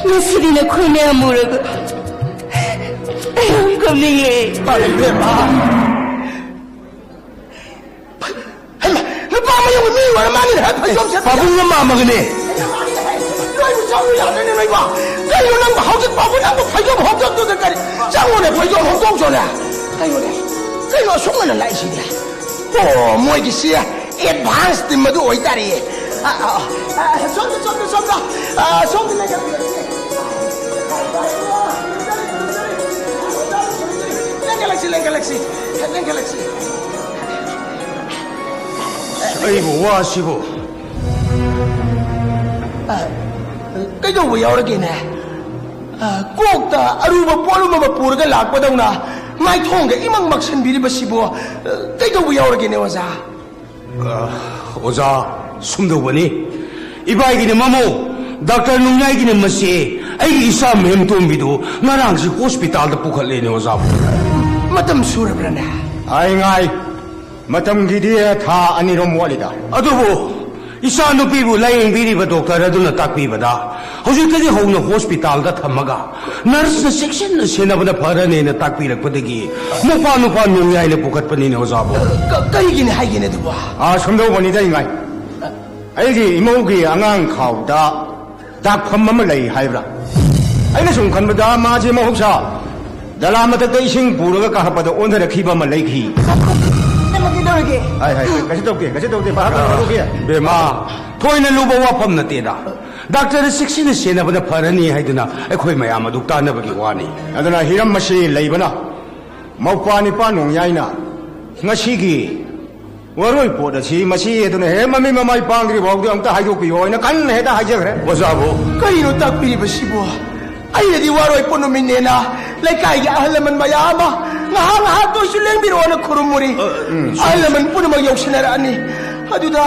ꯉꯁꯤꯗꯤ ꯅꯈꯣꯏ ꯃꯌꯥꯝ ꯎꯔꯒ ꯑꯩ ꯌꯥꯝ ꯀꯞꯅꯤꯡꯉꯦ꯫ ꯏꯕꯦꯝꯃ! ꯍꯩꯃꯥ, ꯅꯨꯄꯥ ꯃꯌꯨꯝꯒꯤ ꯃꯤ ꯑꯣꯏꯔ ꯃꯥꯜꯂꯦ, ꯍꯦ, ꯐꯩꯖꯣꯝ ꯁꯦꯠꯄ꯫ ꯄꯥꯕꯨꯡꯒ ꯃꯥꯝꯃꯒꯅꯦ꯫ ꯅꯣꯏꯕꯨ ꯆꯪꯉꯨ ꯌꯥꯗ꯭ꯔꯦꯅꯦ, ꯅꯣꯏꯕꯣ꯫ ꯀꯩꯅꯣ ꯅꯪꯕꯨ ꯍꯧꯖꯤꯛ ꯐꯥꯎꯕ ꯅꯪꯕꯨ ꯐꯩꯖꯣꯝ ꯍꯣꯡꯗꯣꯛꯇꯨꯗ ꯀꯔꯤ? ꯆꯪꯉꯨꯅꯦ, ꯐꯩꯖꯣꯝ ꯍꯣꯡꯗꯣꯛꯆꯣꯅꯦ꯫ ꯀꯩꯅꯣꯅꯦ? ꯀꯩꯅꯣ ꯑꯁꯨꯛ ꯉꯟꯅ ꯂꯥꯛꯏꯁꯤꯗꯤ? ꯑꯣ, ꯃꯣꯏꯒꯤꯁꯤ ꯑꯦꯗꯚꯥꯟꯁ ꯇꯤꯝ ꯑꯗꯨ ꯑꯣꯏꯇꯥꯔꯦ꯫ ꯑ, ꯑ, ꯑ, ꯁꯣꯝꯗ, ꯁꯣꯝꯗ, ꯁꯣꯝꯗ꯫ ꯑ, ꯁꯣꯝꯗ ꯂꯦꯡꯈꯠꯄꯤꯔꯛꯁꯤ꯫ ꯂꯦꯡꯈꯠꯂꯛꯁꯤ, ꯂꯦꯡꯈꯠꯂꯛꯁꯤ, ꯂꯦꯡꯈꯠꯂꯛꯁꯤ꯫ ꯑꯩꯕꯨ ꯋꯥꯁꯤꯕꯨ꯫ ꯑ, ꯀꯩꯗꯧꯕ ꯌꯥꯎꯔꯒꯦꯅꯦ? ꯑ, ꯀꯣꯛꯇ ꯑꯔꯨꯕ ꯄꯣꯠꯂꯨꯝ ꯑꯃ ꯄꯨꯔꯒ ꯂꯥꯛꯄꯗꯧꯅ ꯃꯥꯏꯊꯣꯡꯒ ꯏꯃꯪ ꯃꯛꯁꯟꯕꯤꯔꯤꯕꯁꯤꯕꯨ, ꯑ, ꯀꯩꯗꯧꯕ ꯌꯥꯎꯔꯒꯦꯅꯦ, ꯑꯣꯖꯥ? ꯑ, ꯑꯣꯖꯥ, ꯁꯨꯝꯗꯧꯕꯅꯤ꯫ ꯏꯕꯥꯏꯒꯤꯅ ꯃꯃꯧ, ꯗꯥꯛꯇꯔ ꯅꯣꯡꯌꯥꯏꯒꯤꯅ ꯃꯆꯦ, ꯑꯩꯒꯤ ꯏꯆꯥ ꯃꯦꯝꯇꯣꯝꯕꯤꯗꯨ ꯉꯔꯥꯡꯁꯤ ꯍꯣꯁꯄꯤꯇꯥꯜꯗ ꯄꯨꯈꯠꯂꯦꯅꯦ, ꯑꯣꯖꯥꯕꯨ꯫ ꯃꯇꯝ ꯁꯨꯔꯕ꯭ꯔꯅꯦ? ꯑꯩ ꯉꯥꯏ꯫ ꯃꯇꯝꯒꯤꯗꯤ ꯊꯥ ꯑꯅꯤꯔꯣꯝ ꯋꯥꯠꯂꯤꯗ꯫ ꯑꯗꯨꯕꯨ ꯏꯆꯥ ꯅꯨꯄꯤꯕꯨ ꯂꯥꯌꯦꯡꯕꯤꯔꯤꯕ ꯗꯣꯛꯇꯔ ꯑꯗꯨꯅ ꯇꯥꯛꯄꯤꯕꯗ, ꯍꯧꯖꯤꯛꯇꯒꯤ ꯍꯧꯅ ꯍꯣꯁꯄꯤꯇꯥꯜꯗ ꯊꯝꯃꯒ ꯅꯔꯁꯅ ꯆꯦꯛꯁꯤꯟꯅ ꯁꯦꯟꯅꯕꯅ ꯐꯔꯅꯤꯅ ꯇꯥꯛꯄꯤꯔꯛꯄꯗꯒꯤ, ꯃꯄꯥ ꯅꯨꯄꯥ ꯅꯣꯡꯌꯥꯏꯅ ꯄꯨꯈꯠꯄꯅꯤꯅꯦ, ꯑꯣꯖꯥꯕꯨ꯫ ꯀ-, ꯀꯔꯤꯒꯤꯅꯤ ꯍꯥꯏꯒꯦꯅꯦ ꯑꯗꯨꯕꯨ? ꯑꯥ, ꯁꯨꯝꯗꯧꯕꯅꯤꯗ, ꯏꯉꯥꯏ꯫ ꯑꯩꯒꯤ ꯏꯃꯧꯒꯤ ꯑꯉꯥꯡ ꯈꯥꯎꯗ ꯗꯥꯛꯐꯝ ꯑꯃ ꯂꯩ ꯍꯥꯏꯕ꯭ꯔꯥ? ꯑꯩꯅ ꯁꯨꯝ ꯈꯟꯕꯗ ꯃꯥꯁꯦ ꯃꯍꯧꯁꯥ ꯗꯂꯥ ꯃꯊꯛꯇ ꯏꯁꯤꯡ ꯄꯨꯔꯒ ꯀꯥꯈꯠꯄꯗ ꯑꯣꯟꯊꯔꯛꯈꯤꯕ ꯑꯃ ꯂꯩꯈꯤ꯫ ꯅꯪ ꯀꯩꯗꯧꯔꯒꯦ? ꯍꯥꯏ, ꯍꯥꯏ, ꯀꯩꯁꯨ ꯇꯧꯗꯦ, ꯀꯩꯁꯨ ꯇꯧꯗꯦ, ꯚꯥꯞ ꯇꯥꯔꯣ, ꯇꯣꯛꯀꯦ꯫ ꯕꯦꯃꯥ, ꯊꯣꯏꯅ ꯂꯨꯕ ꯋꯥꯐꯝ ꯅꯠꯇꯦꯗ꯫ ꯗꯥꯛꯇꯔꯗ ꯆꯦꯛꯁꯤꯟꯅ ꯁꯦꯟꯅꯕꯅ ꯐꯔꯅꯤ ꯍꯥꯏꯗꯨꯅ ꯑꯩꯈꯣꯏ ꯃꯌꯥꯝ ꯑꯗꯨ ꯇꯥꯟꯅꯕꯒꯤ ꯋꯥꯅꯤ꯫ ꯑꯗꯨꯅ ꯍꯤꯔꯝ ꯑꯁꯤ ꯂꯩꯕꯅ ꯃꯧꯄ꯭ꯋꯥ ꯅꯤꯄꯥ ꯅꯣꯡꯌꯥꯏꯅ ꯉꯁꯤꯒꯤ ꯋꯥꯔꯣꯏ ꯄꯣꯠ ꯑꯁꯤ ꯃꯁꯤ ꯑꯗꯨꯅ ꯍꯦꯛ ꯃꯃꯤꯠ ꯃꯃꯥꯏ ꯄꯥꯡꯗ꯭ꯔꯤ ꯐꯥꯎꯗꯤ ꯑꯝꯇ ꯍꯥꯏꯗꯣꯛꯄꯤꯌꯣ ꯍꯥꯏꯅ ꯀꯟꯅ ꯍꯦꯛꯇ ꯍꯥꯏꯖꯈ꯭ꯔꯦ꯫ ꯑꯣꯖꯥꯕꯨ꯫ ꯀꯔꯤꯅꯣ ꯇꯥꯛꯄꯤꯔꯤꯕꯁꯤꯕꯨ? ꯑꯩꯅꯗꯤ ꯋꯥꯔꯣꯏ ꯄꯣꯠ ꯅꯨꯃꯤꯠꯅꯦꯅ ꯂꯩꯀꯥꯏꯒꯤ ꯑꯍꯜ ꯂꯃꯟ ꯃꯌꯥꯝ ꯑꯃ ꯉꯥꯏꯍꯥꯛ ꯉꯥꯏꯍꯥꯛꯇ ꯑꯣꯏꯁꯨ ꯂꯦꯡꯕꯤꯔꯛꯑꯣꯅ ꯈꯨꯔꯨꯝꯃꯨꯔꯤ꯫ ꯎꯝ꯫ ꯑꯍꯜ ꯂꯃꯟ ꯄꯨꯝꯅꯃꯛ ꯌꯧꯁꯤꯟꯅꯔꯛꯑꯅꯤ꯫ ꯑꯗꯨꯗ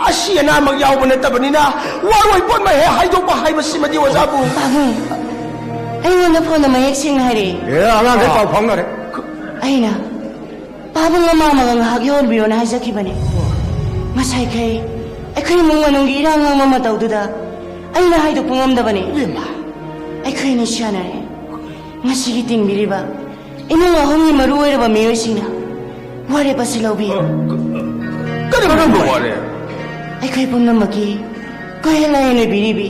ꯑꯁꯤ ꯑꯅꯥꯃꯛ ꯌꯥꯎꯕ ꯅꯠꯇꯕꯅꯤꯅ ꯋꯥꯔꯣꯏ ꯄꯣꯠ ꯃꯍꯦꯛ ꯍꯥꯏꯗꯣꯛꯄ ꯍꯥꯏꯕꯁꯤꯃꯗꯤ ꯑꯣꯖꯥꯕꯨ꯫ ꯄꯥꯕꯨꯡ, ꯑꯩꯉꯣꯟꯗ ꯐꯣꯟꯗ ꯃꯌꯦꯛ ꯁꯦꯡꯅ ꯍꯥꯏꯔꯛꯑꯦ꯫ ꯑꯦ, ꯑꯉꯥꯡꯈꯩ ꯄꯥꯎ ꯐꯥꯎꯅꯔꯦ꯫ ꯑꯩꯅ ꯄꯥꯕꯨꯡ ꯑꯃ ꯑꯃꯒ ꯉꯥꯏꯍꯥꯛ ꯌꯧꯍꯟꯕꯤꯔꯣꯅ ꯍꯥꯏꯖꯈꯤꯕꯅꯤ꯫ ꯉꯁꯥꯏꯈꯩ ꯑꯩꯈꯣꯏ ꯏꯃꯨꯡ ꯃꯅꯨꯡꯒꯤ ꯏꯔꯥꯡ ꯉꯥꯡꯕ ꯃꯇꯧꯗꯨꯗ ꯑꯩꯅ ꯍꯥꯏꯗꯣꯛꯄ ꯉꯝꯗꯕꯅꯤ꯫ ꯏꯕꯦꯝꯃ꯫ ꯑꯩꯈꯣꯏ ꯑꯅꯤ ꯁꯤꯟꯅꯔꯦ꯫ ꯉꯁꯤꯒꯤ ꯇꯤꯡꯕꯤꯔꯤꯕ ꯏꯃꯨꯡ ꯑꯍꯨꯝꯒꯤ ꯃꯔꯨ ꯑꯣꯏꯔꯕ ꯃꯤꯑꯣꯏꯁꯤꯡꯅ ꯋꯥꯔꯦꯞ ꯑꯁꯤ ꯂꯧꯕꯤꯌꯨ꯫ ꯀꯔꯝꯕ ꯋꯥꯔꯦꯞ? ꯑꯩꯈꯣꯏ ꯄꯨꯝꯅꯃꯛꯀꯤ ꯀꯣꯏꯍꯦꯜ ꯂꯥꯏꯍꯦꯜ ꯑꯣꯏꯕꯤꯔꯤꯕꯤ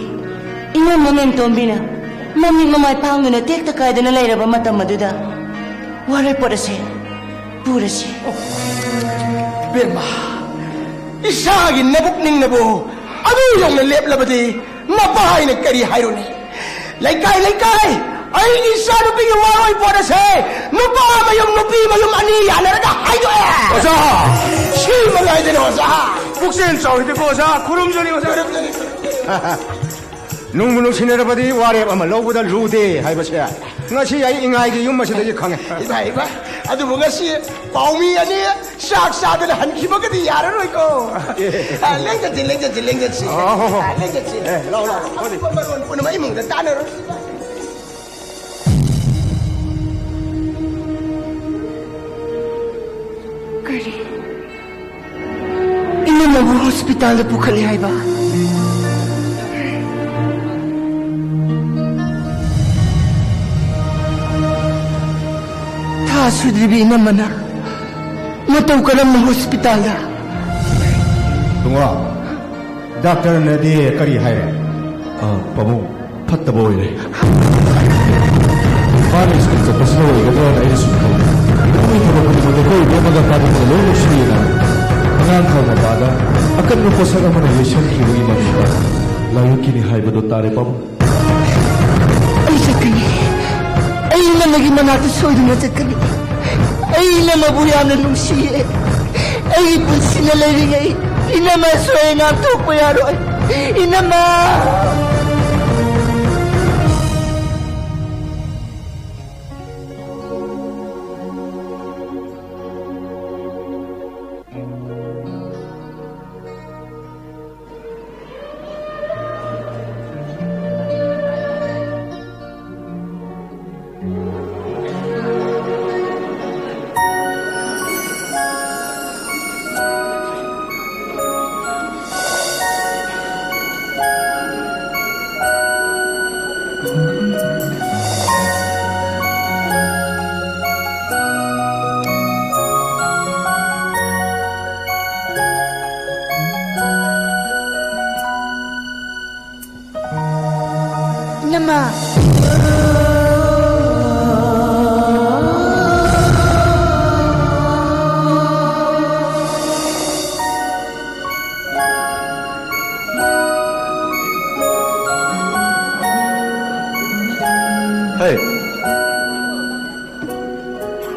ꯏꯅꯝꯃ ꯃꯦꯝꯇꯣꯝꯕꯤꯅ ꯃꯃꯤꯠ ꯃꯃꯥꯏ ꯄꯥꯡꯗꯨꯅ ꯇꯦꯛꯇ ꯀꯥꯏꯗꯅ ꯂꯩꯔꯕ ꯃꯇꯝ ꯑꯗꯨꯗ ꯋꯥꯔꯣꯏꯄꯣꯠ ꯑꯁꯦ ꯄꯨꯔꯁꯤ꯫ ꯕꯦꯝꯃ, ꯏꯁꯥꯒꯤ ꯅꯕꯨꯛ ꯅꯤꯡꯅꯕꯨ ꯑꯗꯨ ꯌꯧꯅ ꯂꯦꯞꯂꯕꯗꯤ ꯃꯄꯥ ꯍꯥꯏꯅ ꯀꯔꯤ ꯍꯥꯏꯔꯨꯅꯤ? ꯂꯩꯀꯥꯏ, ꯂꯩꯀꯥꯏ, ꯑꯩꯒꯤ ꯏꯆꯥꯅꯨꯄꯤꯒꯤ ꯋꯥꯔꯣꯏꯄꯣꯠ ꯑꯁꯦ ꯅꯨꯄꯥ ꯃꯌꯨꯝ, ꯅꯨꯄꯤ ꯃꯌꯨꯝ ꯑꯅꯤ ꯌꯥꯅꯔꯒ ꯍꯥꯏꯗꯣꯛꯑꯦ꯫ ꯑꯣꯖꯥ! ꯁꯤꯃ ꯉꯥꯏꯗꯅ, ꯑꯣꯖꯥ꯫ ꯄꯨꯛꯆꯦꯜ ꯆꯥꯎꯏꯗꯀꯣ, ꯑꯣꯖꯥ꯫ ꯈꯨꯔꯨꯝꯖꯔꯤ, ꯑꯣꯖꯥ꯫ ꯅꯨꯡꯕꯨ ꯅꯨꯡꯁꯤꯅꯔꯕꯗꯤ ꯋꯥꯔꯦꯞ ꯑꯃ ꯂꯧꯕꯗ ꯂꯨꯗꯦ ꯍꯥꯏꯕꯁꯦ ꯉꯁꯤ ꯑꯩ ꯏꯉꯥꯏꯒꯤ ꯌꯨꯝ ꯑꯁꯤꯗꯒꯤ ꯈꯪꯉꯦ꯫ ꯏꯃꯥ, ꯏꯃꯥ, ꯑꯗꯨꯕꯨ ꯉꯁꯤ ꯄꯥꯎꯃꯤ ꯑꯅꯤ ꯆꯥꯛ ꯆꯥꯗꯅ ꯍꯟꯈꯤꯕꯒꯗꯤ ꯌꯥꯔꯔꯣꯏꯀꯣ꯫ ꯑꯦ꯫ ꯑ, ꯂꯦꯡꯗꯠꯁꯤ, ꯂꯦꯡꯗꯠꯁꯤ, ꯂꯦꯡꯗꯠꯁꯤ꯫ ꯑ, ꯍꯣ, ꯍꯣ꯫ ꯑ, ꯂꯦꯡꯗꯠꯁꯤ꯫ ꯑꯦ, ꯂꯥꯎ, ꯂꯥꯎ, ꯂꯥꯎ꯫ ꯃꯔꯣꯟ, ꯃꯔꯣꯟ ꯄꯨꯝꯅꯃꯛ ꯏꯃꯨꯡꯗ ꯇꯥꯟꯅꯔꯣ꯫ ꯀꯔꯤ? ꯏꯅꯝꯃꯕꯨ ꯍꯣꯁꯄꯤꯇꯥꯜꯗ ꯄꯨꯈꯠꯂꯦ ꯍꯥꯏꯕ? ꯊꯥ ꯁꯨꯗ꯭ꯔꯤꯕꯤ ꯏꯅꯝꯃꯅ ꯃꯇꯧ ꯀꯔꯝꯅ ꯍꯣꯁꯄꯤꯇꯥꯜꯗ? ꯇꯨꯡꯉꯣ, ꯗꯥꯛꯇꯔꯅꯗꯤ ꯀꯔꯤ ꯍꯥꯏꯔꯦ? ꯑ, ꯄꯥꯕꯨꯡ, ꯐꯠꯇꯕ ꯑꯣꯏꯔꯦ꯫ ꯃꯥꯅ ꯁ꯭ꯀꯨꯜ ꯆꯠꯄꯁꯤꯅ ꯑꯣꯏꯒꯗ꯭ꯔꯥꯅ ꯑꯩꯅ ꯁꯨꯝ ꯈꯜꯂꯤ꯫ ꯏꯃꯨꯡꯒꯤ ꯊꯕꯛ ꯈꯨꯗꯤꯡꯃꯛꯇ ꯑꯩꯈꯣꯏ ꯏꯕꯦꯝꯃꯒ ꯄꯥꯕꯨꯡꯒ ꯂꯣꯏ ꯅꯨꯡꯁꯤꯌꯦꯅ꯫ ꯑꯉꯥꯡ ꯈꯥꯎ ꯃꯄꯥꯗ ꯑꯀꯟꯕ ꯄꯣꯠꯁꯛ ꯑꯃꯅ ꯌꯩꯁꯟꯈꯤꯕꯒꯤ ꯃꯃꯤꯗ ꯂꯥꯏꯌꯣꯛꯈꯤꯅꯤ ꯍꯥꯏꯕꯗꯣ ꯇꯥꯔꯦ, ꯄꯥꯕꯨꯡ꯫ ꯑꯩ ꯆꯠꯀꯅꯤ꯫ ꯑꯩ ꯏꯅꯝꯃꯒꯤ ꯃꯅꯥꯛꯇ ꯁꯣꯏꯗꯅ ꯆꯠꯀꯅꯤ꯫ ꯑꯩ ꯏꯅꯝꯃꯕꯨ ꯌꯥꯝꯅ ꯅꯨꯡꯁꯤꯌꯦ꯫ ꯑꯩꯒꯤ ꯄꯨꯟꯁꯤꯅ ꯂꯩꯔꯤꯉꯩ ꯏꯅꯝꯃ ꯁꯣꯏ ꯉꯥꯝꯊꯣꯛꯄ ꯌꯥꯔꯣꯏ꯫ ꯏꯅꯝꯃ! ꯏꯅꯝꯃ꯫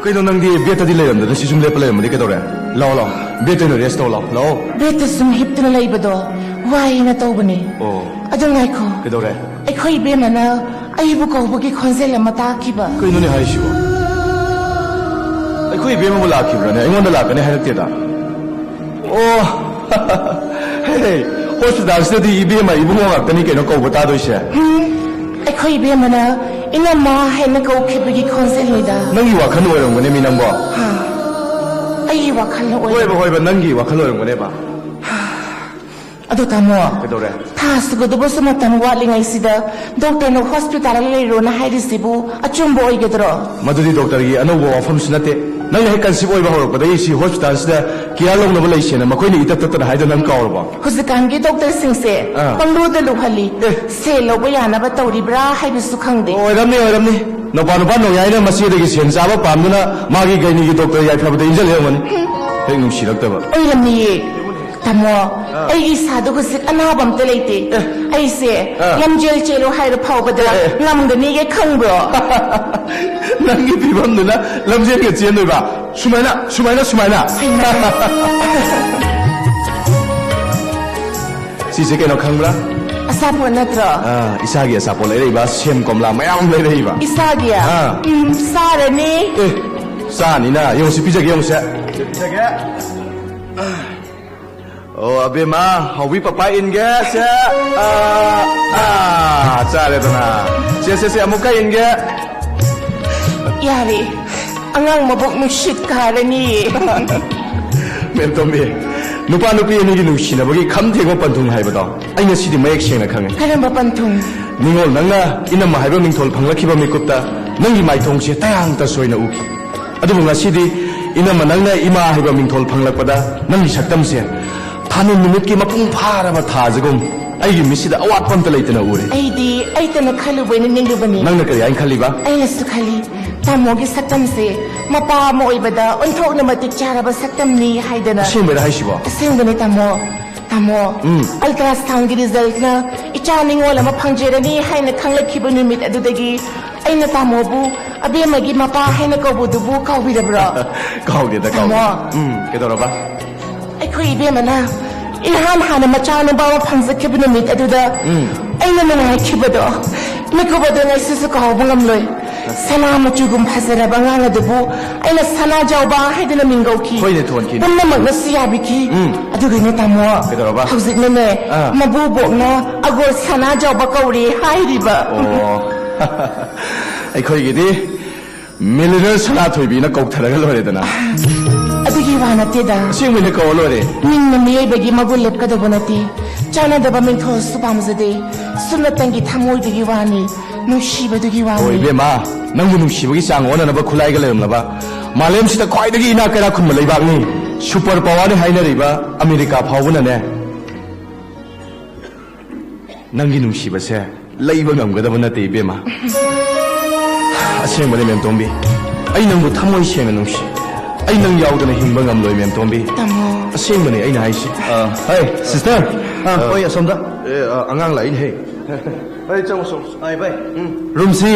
ꯀꯩꯅꯣ, ꯅꯪꯗꯤ ꯕꯦꯠꯇꯗꯤ ꯂꯩꯔꯝꯗꯅ ꯁꯤ ꯁꯨꯝ ꯂꯦꯞꯄ ꯂꯩꯔꯝꯃꯗꯤ ꯀꯩꯗꯧꯔꯦ? ꯂꯥꯛꯑꯣ, ꯂꯥꯛꯑꯣ, ꯕꯦꯠꯇ ꯑꯣꯏꯅ ꯔꯦꯁ ꯇꯧ ꯂꯥꯛꯑꯣ, ꯂꯥꯛꯑꯣ꯫ ꯕꯦꯠꯇ ꯁꯨꯝ ꯍꯤꯞꯇꯨꯅ ꯂꯩꯕꯗꯣ ꯋꯥꯏꯅ ꯇꯧꯕꯅꯦ꯫ ꯑꯣ꯫ ꯑꯗꯨ ꯉꯥꯏꯈꯣ꯫ ꯀꯩꯗꯧꯔꯦ? ꯑꯩꯈꯣꯏ ꯏꯕꯦꯝꯃꯅ ꯑꯩꯕꯨ ꯀꯧꯕꯒꯤ ꯈꯣꯟꯖꯦꯜ ꯑꯃ ꯇꯥꯈꯤꯕ꯫ ꯀꯩꯅꯣꯅꯦ ꯍꯥꯏꯁꯤꯕꯣ? ꯑꯩꯈꯣꯏ ꯏꯕꯦꯝꯃꯕꯨ ꯂꯥꯛꯈꯤꯕ꯭ꯔꯥꯅꯦ? ꯑꯩꯉꯣꯟꯗ ꯂꯥꯛꯀꯅꯤ ꯍꯥꯏꯔꯛꯇꯦꯗ꯫ ꯑꯣ꯫ ꯍꯦ, ꯍꯣꯁꯄꯤꯇꯥꯜꯁꯤꯗꯗꯤ ꯏꯕꯦꯝꯃ ꯏꯕꯨꯡꯉꯣ ꯉꯥꯛꯇꯅꯤ ꯀꯩꯅꯣ ꯀꯧꯕ ꯇꯥꯗꯣꯏꯁꯦ꯫ ꯎꯝ, ꯑꯩꯈꯣꯏ ꯏꯕꯦꯝꯃꯅ ꯏꯅꯝꯃ ꯍꯥꯏꯅ ꯀꯧꯈꯤꯕꯒꯤ ꯈꯣꯟꯖꯦꯜꯅꯤꯗ꯫ ꯅꯪꯒꯤ ꯋꯥꯈꯜ ꯑꯣꯏꯔꯝꯒꯅꯤ ꯃꯤ ꯅꯪꯕꯣ꯫ ꯍꯥ, ꯑꯩꯒꯤ ꯋꯥꯈꯜꯅ ꯑꯣꯏ꯫ ꯍꯣꯏꯕ, ꯍꯣꯏꯕ, ꯅꯪꯒꯤ ꯋꯥꯈꯜ ꯑꯣꯏꯔꯝꯒꯅꯦꯕ꯫ ꯑꯗꯣ ꯇꯥꯃꯣ, ꯀꯩꯗꯧꯔꯦ? ꯊꯥ ꯁꯨꯒꯗꯕꯁꯨ ꯃꯇꯝ ꯋꯥꯠꯂꯤꯉꯩꯁꯤꯗ ꯗꯣꯛꯇꯔꯅ ꯍꯣꯁꯄꯤꯇꯥꯜꯗ ꯂꯩꯔꯣꯅ ꯍꯥꯏꯔꯤꯁꯤꯕꯨ ꯑꯆꯨꯝꯕ ꯑꯣꯏꯒꯗ꯭ꯔꯣ? ꯃꯗꯨꯗꯤ ꯗꯣꯛꯇꯔꯒꯤ ꯑꯅꯧꯕ ꯋꯥꯐꯝꯁꯨ ꯅꯠꯇꯦ꯫ ꯅꯪꯅ ꯍꯦꯛ ꯀꯟꯁꯤꯞ ꯑꯣꯏꯕ ꯍꯧꯔꯛꯄꯗꯒꯤ ꯁꯤ ꯍꯣꯁꯄꯤꯇꯥꯜꯁꯤꯗ ꯀꯤꯌꯥꯔ ꯂꯧꯅꯕ ꯂꯩꯁꯦꯅ ꯃꯈꯣꯏꯅ ꯏꯇꯠ ꯇꯠꯇꯅ ꯍꯥꯏꯗꯣ ꯅꯪ ꯀꯥꯎꯔꯕꯣ? ꯍꯧꯖꯤꯛꯀꯥꯟꯒꯤ ꯗꯣꯛꯇꯔꯁꯤꯡꯁꯦ ꯑꯥ꯫ ꯄꯪꯂꯨꯗ ꯂꯨꯍꯜꯂꯤ꯫ ꯑꯦ꯫ ꯁꯦꯜ ꯂꯧꯕ ꯌꯥꯅꯕ ꯇꯧꯔꯤꯕ꯭ꯔꯥ ꯍꯥꯏꯕꯁꯨ ꯈꯪꯗꯦ꯫ ꯑꯣꯏꯔꯝꯅꯤ, ꯑꯣꯏꯔꯝꯅꯤ꯫ ꯅꯧꯄꯥ ꯅꯨꯄꯥ ꯅꯣꯡꯌꯥꯏꯅ ꯃꯆꯦꯗꯒꯤ ꯁꯦꯟ ꯆꯥꯕ ꯄꯥꯝꯗꯨꯅ ꯃꯥꯒꯤ ꯒꯩꯅꯤꯒꯤ ꯗꯣꯛꯇꯔ ꯌꯥꯏꯐꯕꯗ ꯏꯟꯖꯜꯂꯦ ꯑꯣꯏꯔꯝꯒꯅꯤ꯫ ꯍꯦꯛ ꯅꯨꯡꯁꯤꯔꯛꯇꯕ꯫ ꯑꯣꯏꯔꯝꯅꯤꯌꯦ꯫ ꯇꯥꯃꯣ, ꯑꯥ꯫ ꯑꯩꯒꯤ ꯏꯁꯥꯗꯣ ꯍꯧꯖꯤꯛ ꯑꯅꯥꯕ ꯑꯝꯇ ꯂꯩꯇꯦ꯫ ꯑꯦ꯫ ꯑꯩꯁꯦ ꯑꯥ꯫ ꯂꯝꯖꯦꯜ ꯆꯦꯜꯂꯣ ꯍꯥꯏꯔ ꯐꯥꯎꯕꯗ ꯑꯦ, ꯑꯦ꯫ ꯉꯝꯒꯅꯤꯒ ꯈꯪꯕ꯭ꯔꯣ? ꯅꯪꯒꯤ ꯐꯤꯕꯝꯗꯨꯅ ꯂꯝꯖꯦꯜꯒ ꯆꯦꯟꯗꯣꯏꯕ? ꯁꯨꯃꯥꯏꯅ, ꯁꯨꯃꯥꯏꯅ, ꯁꯨꯃꯥꯏꯅ꯫ ꯍꯩꯃꯥ꯫ ꯁꯤꯁꯦ ꯀꯩꯅꯣ ꯈꯪꯕ꯭ꯔꯥ? ꯑꯆꯥꯄꯣꯠ ꯅꯠꯇ꯭ꯔꯣ? ꯑꯥ, ꯏꯁꯥꯒꯤ ꯑꯆꯥꯄꯣꯠ ꯂꯩꯔꯛꯏꯕ, ꯁꯦꯝ ꯀꯣꯝꯂꯥ ꯃꯌꯥꯝ ꯑꯃ ꯂꯩꯔꯛꯏꯕ꯫ ꯏꯁꯥꯒꯤ? ꯑꯥ꯫ ꯎꯝ, ꯆꯥꯔꯅꯤ꯫ ꯑꯦ, ꯆꯥꯅꯤꯅ꯫ ꯌꯦꯡꯉꯨꯁꯤ, ꯄꯤꯖꯒꯦ, ꯌꯦꯡꯉꯨꯁꯦ꯫ ꯄꯤꯖꯒꯦ꯫ ꯑꯣ, ꯑꯕꯦꯝꯃ, ꯍꯥꯎꯕꯤ ꯄꯄꯥ ꯏꯟꯒꯦ, ꯁꯦ꯫ ꯑꯥ, ꯑꯥ, ꯆꯥꯔꯦꯗꯅ꯫ ꯁꯦ, ꯁꯦ, ꯁꯦ, ꯑꯃꯨꯛꯀ ꯏꯟꯒꯦ꯫ ꯌꯥꯔꯦ, ꯑꯉꯥꯡ ꯃꯕꯨꯛ ꯅꯨꯡꯁꯤꯠ ꯀꯥꯔꯅꯤ꯫ ꯃꯦꯝꯇꯣꯝꯕꯤ, ꯅꯨꯄꯥ ꯅꯨꯄꯤ ꯑꯅꯤꯒꯤ ꯅꯨꯡꯁꯤꯅꯕꯒꯤ ꯈꯝ ꯊꯦꯡꯕ ꯄꯟꯊꯨꯡ ꯍꯥꯏꯕꯗꯣ ꯑꯩ ꯉꯁꯤꯗꯤ ꯃꯌꯦꯛ ꯁꯦꯡꯅ ꯈꯪꯉꯦ꯫ ꯀꯔꯝꯕ ꯄꯟꯊꯨꯡ? ꯅꯤꯉꯣꯜ ꯅꯪꯅ ꯏꯅꯝꯃ ꯍꯥꯏꯕ ꯃꯤꯡꯊꯣꯜ ꯐꯪꯂꯛꯈꯤꯕ ꯃꯤꯀꯨꯞꯇ ꯅꯪꯒꯤ ꯃꯥꯏꯊꯣꯡꯁꯦ ꯇꯌꯥꯡ ꯇꯁꯣꯏꯅ ꯎꯈꯤ꯫ ꯑꯗꯨꯕꯨ ꯉꯁꯤꯗꯤ ꯏꯅꯝꯃ ꯅꯪꯅ ꯏꯃꯥ ꯍꯥꯏꯕ ꯃꯤꯡꯊꯣꯜ ꯐꯪꯂꯛꯄꯗ ꯅꯪꯒꯤ ꯁꯛꯇꯝꯁꯦ ꯊꯥꯅꯨ ꯅꯨꯃꯤꯠꯀꯤ ꯃꯄꯨꯡ ꯐꯥꯔꯕ ꯊꯥꯁꯤꯒꯨꯝ ꯑꯩꯒꯤ ꯃꯤꯠꯁꯤꯗ ꯑꯋꯥꯠꯄ ꯑꯝꯇ ꯂꯩꯇꯅ ꯎꯔꯦ꯫ ꯑꯩꯗꯤ ꯑꯩꯇꯅ ꯈꯜꯂꯨꯕꯩꯅ ꯅꯤꯡꯂꯨꯕꯅꯤ꯫ ꯅꯪꯅ ꯀꯔꯤ ꯍꯥꯏꯅ ꯈꯜꯂꯤꯕ? ꯑꯩꯅꯁꯨ ꯈꯜꯂꯤ, ꯇꯥꯃꯣꯒꯤ ꯁꯛꯇꯝꯁꯦ ꯃꯄꯥ ꯑꯃ ꯑꯣꯏꯕꯗ ꯑꯣꯟꯊꯣꯛꯅ ꯃꯇꯤꯛ ꯆꯥꯔꯕ ꯁꯛꯇꯝꯅꯤ ꯍꯥꯏꯗꯅ꯫ ꯑꯁꯦꯡꯕꯩꯔ ꯍꯥꯏꯁꯤꯕꯣ? ꯑꯁꯦꯡꯕꯅꯤ ꯇꯥꯃꯣ꯫ ꯇꯥꯃꯣ, ꯎꯝ꯫ ꯑꯜꯇ꯭ꯔꯥꯁꯥꯎꯟꯒꯤ ꯔꯤꯖꯜꯠꯅ ꯏꯆꯥ ꯅꯤꯉꯣꯜ ꯑꯃ ꯐꯪꯖꯔꯅꯤ ꯍꯥꯏꯅ ꯈꯪꯂꯛꯈꯤꯕ ꯅꯨꯃꯤꯠ ꯑꯗꯨꯗꯒꯤ ꯑꯩꯅ ꯇꯥꯃꯣꯕꯨ ꯑꯕꯦꯝꯃꯒꯤ ꯃꯄꯥ ꯍꯥꯏꯅ ꯀꯧꯕꯗꯨꯕꯨ ꯀꯥꯎꯕꯤꯔꯕ꯭ꯔꯣ? ꯀꯥꯎꯗꯦꯗ, ꯀꯥꯎꯗꯦ꯫ ꯇꯥꯃꯣ꯫ ꯎꯝ, ꯀꯩꯗꯧꯔꯕ? ꯑꯩꯈꯣꯏ ꯏꯕꯦꯝꯃꯅ ꯏꯍꯥꯟ ꯍꯥꯟꯅ ꯃꯆꯥꯅꯨꯄꯥ ꯑꯃ ꯐꯪꯖꯈꯤꯕ ꯅꯨꯃꯤꯠ ꯑꯗꯨꯗ ꯎꯝ꯫ ꯑꯩꯅ ꯅꯨꯡꯉꯥꯏꯈꯤꯕꯗꯣ, ꯃꯤꯀꯨꯞ ꯑꯗꯨ ꯉꯁꯤꯁꯨ ꯀꯥꯎꯕ ꯉꯝꯂꯣꯏ꯫ ꯁꯅꯥ ꯃꯆꯨꯒꯨꯝ ꯐꯖꯔꯕ ꯑꯉꯥꯡ ꯑꯗꯨꯕꯨ ꯑꯩꯅ ꯁꯅꯥꯖꯥꯎꯕ ꯍꯥꯏꯗꯨꯅ ꯃꯤꯡꯒꯧꯈꯤ꯫ ꯍꯣꯏꯅꯦ, ꯊꯣꯟꯈꯤꯅꯦ꯫ ꯄꯨꯝꯅꯃꯛꯅꯁꯨ ꯌꯥꯕꯤꯈꯤ꯫ ꯎꯝ꯫ ꯑꯗꯨꯒꯅꯦ ꯇꯥꯃꯣ, ꯀꯩꯗꯧꯔꯕ? ꯍꯧꯖꯤꯛꯅꯅꯦ, ꯑꯥ꯫ ꯃꯕꯨꯕꯣꯛꯅ ꯑꯒꯣꯔ ꯁꯅꯥꯖꯥꯎꯕ ꯀꯧꯔꯦ ꯍꯥꯏꯔꯤꯕ꯫ ꯑꯣ꯫ ꯑꯩꯈꯣꯏꯒꯤꯗꯤ ꯃꯤꯂꯤꯅꯔ ꯁꯅꯥꯊꯣꯏꯕꯤꯅ ꯀꯧꯊꯔꯒ ꯂꯣꯏꯔꯦꯗꯅ꯫ ꯑꯗꯨꯒꯤ ꯋꯥ ꯅꯠꯇꯦꯗ꯫ ꯑꯁꯦꯡꯕꯩꯅ ꯀꯧꯔ ꯂꯣꯏꯔꯦ꯫ ꯃꯤꯡꯅ ꯃꯤꯑꯣꯏꯕꯒꯤ ꯃꯒꯨꯟ ꯂꯦꯞꯀꯗꯧꯕ ꯅꯠꯇꯦ꯫ ꯆꯥꯟꯅꯗꯕ ꯃꯤꯡꯊꯣꯜꯁꯨ ꯄꯥꯝꯖꯗꯦ꯫ ꯁꯨꯞꯅꯇꯪꯒꯤ ꯊꯃꯣꯏꯗꯨꯒꯤ ꯋꯥꯅꯤ, ꯅꯨꯡꯁꯤꯕꯗꯨꯒꯤ ꯋꯥꯅꯤ꯫ ꯍꯣꯏ ꯏꯕꯦꯝꯃ, ꯅꯪꯕꯨ ꯅꯨꯡꯁꯤꯕꯒꯤ ꯆꯥꯡ ꯑꯣꯟꯅꯅꯕ ꯈꯨꯠꯂꯥꯏꯒ ꯂꯩꯔꯝꯂꯕ, ꯃꯥꯂꯦꯝꯁꯤꯗ ꯈ꯭ꯋꯥꯏꯗꯒꯤ ꯏꯅꯥꯛ ꯀꯩꯔꯥꯛ ꯈꯨꯟꯕ ꯂꯩꯕꯥꯛꯅꯤ, ꯁꯨꯄꯔ ꯄꯋꯥꯔꯅꯤ ꯍꯥꯏꯅꯔꯤꯕ ꯑꯃꯦꯔꯤꯀꯥ ꯐꯥꯎꯕꯅꯅꯦ, ꯅꯪꯒꯤ ꯅꯨꯡꯁꯤꯕꯁꯦ ꯂꯩꯕ ꯉꯝꯒꯗꯕ ꯅꯠꯇꯦ ꯏꯕꯦꯝꯃ꯫ ꯑꯁꯦꯡꯕꯅꯤ ꯃꯦꯝꯇꯣꯝꯕꯤ, ꯑꯩ ꯅꯪꯕꯨ ꯊꯃꯣꯏ ꯁꯦꯡꯅ ꯅꯨꯡꯁꯤ꯫ ꯑꯩ ꯅꯪ ꯌꯥꯎꯗꯅ ꯍꯤꯡꯕ ꯉꯝꯂꯣꯏ ꯃꯦꯝꯇꯣꯝꯕꯤ꯫ ꯇꯥꯃꯣ꯫ ꯑꯁꯦꯡꯕꯅꯤ ꯑꯩꯅ ꯍꯥꯏꯁꯦ꯫ ꯍꯥꯏ ꯁꯤꯁꯇꯔ꯫ ꯑꯥ, ꯍꯣꯏ ꯑꯁꯣꯝꯗ꯫ ꯑꯦ, ꯑ, ꯑꯉꯥꯡ ꯂꯥꯛꯏꯅꯦꯍꯦ꯫ ꯑꯩ ꯆꯪꯉꯣ, ꯆꯪꯉꯣ꯫ ꯍꯥꯏ ꯚꯥꯏ꯫ ꯔꯨꯝꯁꯤ,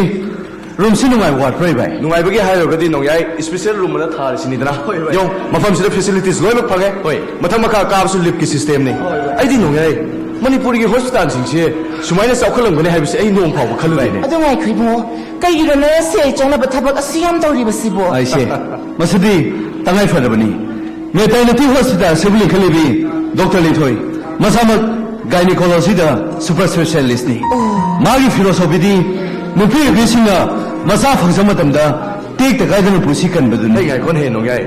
ꯔꯨꯝꯁꯤ ꯅꯨꯡꯉꯥꯏꯕ ꯋꯥꯠꯄ꯭ꯔꯣ ꯚꯥꯏ? ꯅꯨꯡꯉꯥꯏꯕꯒꯤ ꯍꯥꯏꯔꯨꯔꯒꯗꯤ ꯅꯣꯡꯌꯥꯏ special room ꯑꯃ ꯊꯥꯔꯤꯁꯤꯅꯤꯗꯅ꯫ ꯍꯣꯏ, ꯍꯣꯏ꯫ ꯌꯦꯡꯉꯣ, ꯃꯐꯝꯁꯤꯗ facilities ꯂꯣꯏꯅꯃꯛ ꯐꯪꯉꯦ꯫ ꯍꯣꯏ꯫ ꯃꯊꯛ ꯃꯈꯥ ꯀꯥꯕꯁꯨ liftꯀꯤ systemꯅꯤ꯫ ꯍꯣꯏ, ꯍꯣꯏ꯫ ꯑꯩꯗꯤ ꯅꯣꯡꯌꯥꯏ ꯃꯅꯤꯄꯨꯔꯒꯤ hospitalꯁꯤꯡꯁꯦ ꯁꯨꯃꯥꯏꯅ ꯆꯥꯎꯈꯠꯂꯝꯒꯅꯤ ꯍꯥꯏꯕꯁꯦ ꯑꯩ ꯅꯣꯡ ꯐꯥꯎꯕ ꯈꯜꯂꯨꯗꯦꯅꯦ꯫ ꯑꯗꯨ ꯉꯥꯏꯈꯣ ꯏꯕꯨꯡꯉꯣ, ꯀꯩꯒꯤꯅꯣ ꯅꯔꯁꯁꯦ ꯆꯪꯅꯕ ꯊꯕꯛ ꯑꯁꯨ ꯌꯥꯝ ꯇꯧꯔꯤꯕꯁꯤꯕꯣ? ꯑꯩꯁꯦ ꯃꯁꯤꯗꯤ ꯇꯉꯥꯏ ꯐꯗꯕꯅꯤ꯫ Maternity Hospital ꯑꯁꯤꯕꯨ ꯂꯤꯡꯈꯠꯂꯤꯕꯤ ꯗꯣꯛꯇꯔ ꯂꯤꯟꯊꯣꯏ ꯃꯁꯥꯃꯛ ꯒꯥꯏꯅꯤꯀꯣꯂꯣꯖꯤꯗ super specialistꯅꯤ꯫ ꯃꯥꯒꯤ philosophyꯗꯤ ꯅꯨꯄꯤ ꯑꯣꯏꯕꯤꯁꯤꯡꯅ ꯃꯆꯥ ꯐꯪꯖ ꯃꯇꯝꯗ ꯇꯦꯛꯇ ꯀꯥꯏꯗꯅ ꯄꯨꯟꯁꯤ ꯀꯟꯕꯗꯨꯅꯤ꯫ ꯑꯩ ꯉꯥꯏꯈꯣꯅꯦ ꯅꯣꯡꯌꯥꯏ,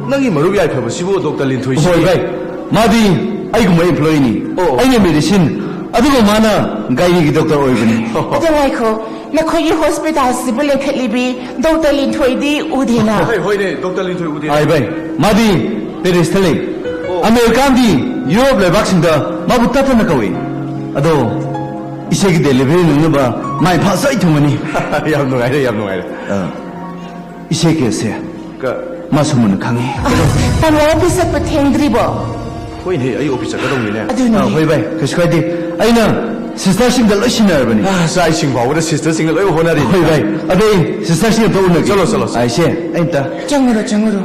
ꯅꯪꯒꯤ ꯃꯔꯨꯞ ꯌꯥꯏꯐꯕꯁꯤꯕꯨ ꯗꯣꯛꯇꯔ ꯂꯤꯟꯊꯣꯏꯁꯤ? ꯍꯣꯏ ꯚꯥꯏ, ꯃꯥꯗꯤ ꯑꯩꯒꯨꯝꯕ employeeꯅꯤ꯫ ꯑꯣ꯫ ꯑꯩꯅ medicine, ꯑꯗꯨꯒ ꯃꯥꯅ ꯒꯥꯏꯅꯤꯒꯤ ꯗꯣꯛꯇꯔ ꯑꯣꯏꯕꯅꯤ꯫ ꯑꯗꯨ ꯉꯥꯏꯈꯣ, ꯅꯈꯣꯏꯒꯤ hospitalꯁꯤꯕꯨ ꯂꯤꯡꯈꯠꯂꯤꯕꯤ ꯗꯣꯛꯇꯔ ꯂꯤꯟꯊꯣꯏꯗꯤ ꯎꯗꯦꯅ? ꯍꯣꯏ, ꯍꯣꯏꯅꯦ, ꯗꯣꯛꯇꯔ ꯂꯤꯟꯊꯣꯏ ꯎꯗꯦ꯫ ꯍꯥꯏ ꯚꯥꯏ, ꯃꯥꯗꯤ Parisꯇ ꯂꯩ꯫ ꯑꯣ꯫ ꯑꯃꯦꯔꯤꯀꯥꯗꯤ ꯌꯨꯔꯣꯞ ꯂꯩꯕꯥꯛꯁꯤꯡꯗ ꯃꯥꯕꯨ ꯇꯠꯇꯅ ꯀꯧꯏ꯫ ꯑꯗꯣ ꯏꯆꯦꯒꯤ delivery ꯅꯪꯅꯕ ꯃꯥꯏ ꯐꯥꯁ ꯑꯩ ꯊꯨꯡꯒꯅꯤ꯫ ꯌꯥꯝ ꯅꯨꯡꯉꯥꯏꯔꯦ, ꯌꯥꯝ ꯅꯨꯡꯉꯥꯏꯔꯦ꯫ ꯑ, ꯏꯆꯦ ꯀꯦꯁꯁꯦ ꯀ- ꯃꯥꯁꯨ ꯃꯨꯟꯅ ꯈꯪꯉꯤ꯫ ꯇꯥꯃꯣ office ꯆꯠꯄ ꯊꯦꯡꯗ꯭ꯔꯤꯕꯣ? ꯍꯣꯏꯅꯦ, ꯑꯩ office ꯆꯠꯀꯗꯧꯅꯤꯅꯦ꯫ ꯑꯗꯨꯅꯦ꯫ ꯑ, ꯍꯣꯏ ꯚꯥꯏ, ꯀꯩꯁꯨ ꯀꯥꯏꯗꯦ꯫ ꯑꯩꯅ ꯁꯤꯁꯇꯔꯁꯤꯡꯗ ꯂꯣꯏ ꯁꯤꯟꯅꯔꯕꯅꯤ꯫ ꯑꯥ, ꯆꯥꯛ ꯏꯁꯤꯡ ꯐꯥꯎꯕꯗ ꯁꯤꯁꯇꯔꯁꯤꯡꯗ ꯂꯣꯏ ꯍꯣꯠꯅꯔꯤ꯫ ꯍꯣꯏ, ꯚꯥꯏ꯫ ꯑꯗꯣ ꯑꯩ ꯁꯤꯁꯇꯔꯁꯤꯡ ꯑꯝꯇ ꯎꯅꯒꯦ꯫ ꯆꯠꯂꯣ, ꯆꯠꯂꯣ, ꯆꯠꯂꯣ꯫ ꯑꯥ, ꯏꯆꯦ, ꯑꯩ ꯑꯝꯇ꯫ ꯆꯪꯉꯨꯔꯣ, ꯆꯪꯉꯨꯔꯣ꯫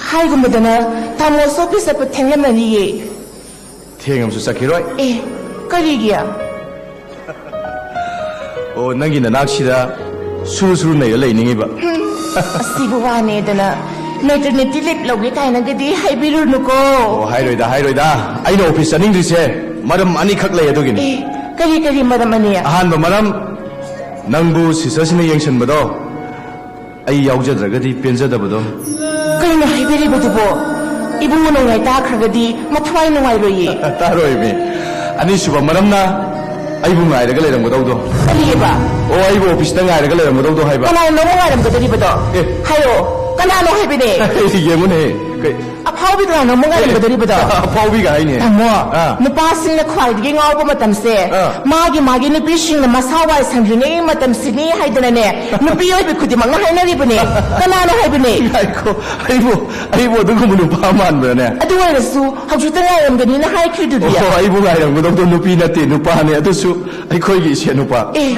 ꯍꯥꯏꯒꯨꯝꯕꯗꯅ ꯇꯥꯃꯣꯁꯨ ꯑꯣꯐꯤꯁ ꯆꯠꯄ ꯊꯦꯡꯂꯝꯃꯅꯤꯌꯦ꯫ ꯊꯦꯡꯉꯝꯁꯨ ꯆꯠꯈꯤꯔꯣꯏ꯫ ꯑꯦ, ꯀꯔꯤꯒꯤ? ꯑꯣ, ꯅꯪꯒꯤ ꯅꯅꯥꯛꯁꯤꯗ ꯁꯨꯔꯨ ꯁꯨꯔꯨ ꯅꯩꯔ ꯂꯩꯅꯤꯡꯉꯤꯕ꯫ ꯍꯨꯝ, ꯑꯁꯤꯕꯨ ꯋꯥꯅꯦꯗꯅ ꯃꯦꯇꯔꯅꯤꯇꯤ ꯂꯤꯞ ꯂꯧꯒꯦ ꯀꯥꯏꯅꯒꯗꯤ ꯍꯥꯏꯕꯤꯔꯨꯅꯨꯀꯣ꯫ ꯑꯣ, ꯍꯥꯏꯔꯣꯏꯗ, ꯍꯥꯏꯔꯣꯏꯗ꯫ ꯑꯩꯅ ꯑꯣꯐꯤꯁ ꯆꯠꯅꯤꯡꯗ꯭ꯔꯤꯁꯦ ꯃꯔꯝ ꯑꯅꯤꯈꯛ ꯂꯩ, ꯑꯗꯨꯒꯤꯅꯤ꯫ ꯑꯦ, ꯀꯔꯤ ꯀꯔꯤ ꯃꯔꯝ ꯑꯅꯤ? ꯑꯍꯥꯟꯕ ꯃꯔꯝ, ꯅꯪꯕꯨ ꯁꯤꯁꯇꯔꯁꯤꯅ ꯌꯦꯡꯁꯤꯟꯕꯗꯣ ꯑꯩ ꯌꯥꯎꯖꯗ꯭ꯔꯒꯗꯤ ꯄꯦꯟꯖꯗꯕꯗꯣ꯫ ꯀꯩꯅꯣ ꯍꯥꯏꯕꯤꯔꯤꯕꯗꯨꯕꯣ? ꯏꯕꯨꯡꯉꯣ ꯅꯨꯡꯉꯥꯏ ꯇꯥꯈ꯭ꯔꯒꯗꯤ ꯃꯊ꯭ꯋꯥꯏ ꯅꯨꯡꯉꯥꯏꯔꯣꯏꯌꯦ꯫ ꯇꯥꯔꯣꯏꯃꯤ꯫ ꯑꯅꯤꯁꯨꯕ ꯃꯔꯝꯅ ꯑꯩꯕꯨ ꯉꯥꯏꯔꯒ ꯂꯩꯔꯝꯒꯗꯧꯗꯣ꯫ ꯀꯔꯤꯑꯕ? ꯑꯣ, ꯑꯩꯕꯨ ꯑꯣꯐꯤꯁꯇ ꯉꯥꯏꯔꯒ ꯂꯩꯔꯝꯒꯗꯧꯗꯣ ꯍꯥꯏꯕ꯫ ꯀꯅꯥꯅꯣ ꯑꯃꯨꯛ ꯉꯥꯏꯔꯝꯒꯗꯧꯔꯤꯕꯗꯣ? ꯑꯦ꯫ ꯍꯥꯏꯔꯛꯑꯣ, ꯀꯅꯥꯅꯣ ꯍꯥꯏꯕꯅꯦ? ꯌꯦꯡꯉꯨꯅꯦ꯫ ꯀꯩ? ꯑꯐꯥꯎꯕꯤ ꯀꯅꯥꯅꯣ ꯑꯃꯨꯛ ꯉꯥꯏꯔꯝꯒꯗꯧꯔꯤꯕꯗꯣ? ꯑꯐꯥꯎꯕꯤꯒ ꯍꯥꯏꯅꯦ꯫ ꯇꯥꯃꯣ, ꯑꯥ꯫ ꯅꯨꯄꯥꯁꯤꯡꯅ ꯈ꯭ꯋꯥꯏꯗꯒꯤ ꯉꯥꯎꯕ ꯃꯇꯝꯁꯦ ꯑꯥ꯫ ꯃꯥꯒꯤ ꯃꯥꯒꯤ ꯅꯨꯄꯤꯁꯤꯡꯅ ꯃꯁꯥ ꯋꯥꯏ ꯁꯪꯗ꯭ꯔꯤꯉꯩ ꯃꯇꯝꯁꯤꯅꯤ ꯍꯥꯏꯗꯅꯅꯦ, ꯅꯨꯄꯤ ꯑꯣꯏꯕꯤ ꯈꯨꯗꯤꯡꯃꯛꯅ ꯍꯥꯏꯅꯔꯤꯕꯅꯦ꯫ ꯀꯅꯥꯅ ꯍꯥꯏꯕꯅꯦ? ꯉꯥꯏꯈꯣ, ꯑꯩꯕꯨ, ꯑꯩꯕꯨ ꯑꯗꯨꯒꯨꯝꯕ ꯅꯨꯄꯥ ꯃꯥꯟꯕ꯭ꯔꯅꯦ? ꯑꯗꯨ ꯑꯣꯏꯔꯁꯨ ꯍꯧꯖꯤꯛꯇ ꯉꯥꯏꯔꯝꯒꯅꯤꯅ ꯍꯥꯏꯈ꯭ꯔꯤꯗꯨꯗꯤ꯫ ꯑꯣꯍꯣ, ꯑꯩꯕꯨ ꯉꯥꯏꯔꯝꯒꯗꯧꯗꯣ ꯅꯨꯄꯤ ꯅꯠꯇꯦ, ꯅꯨꯄꯥꯅꯦ, ꯑꯗꯨꯁꯨ ꯑꯩꯈꯣꯏꯒꯤ ꯏꯁꯦꯟ ꯅꯨꯄꯥ꯫ ꯑꯦ,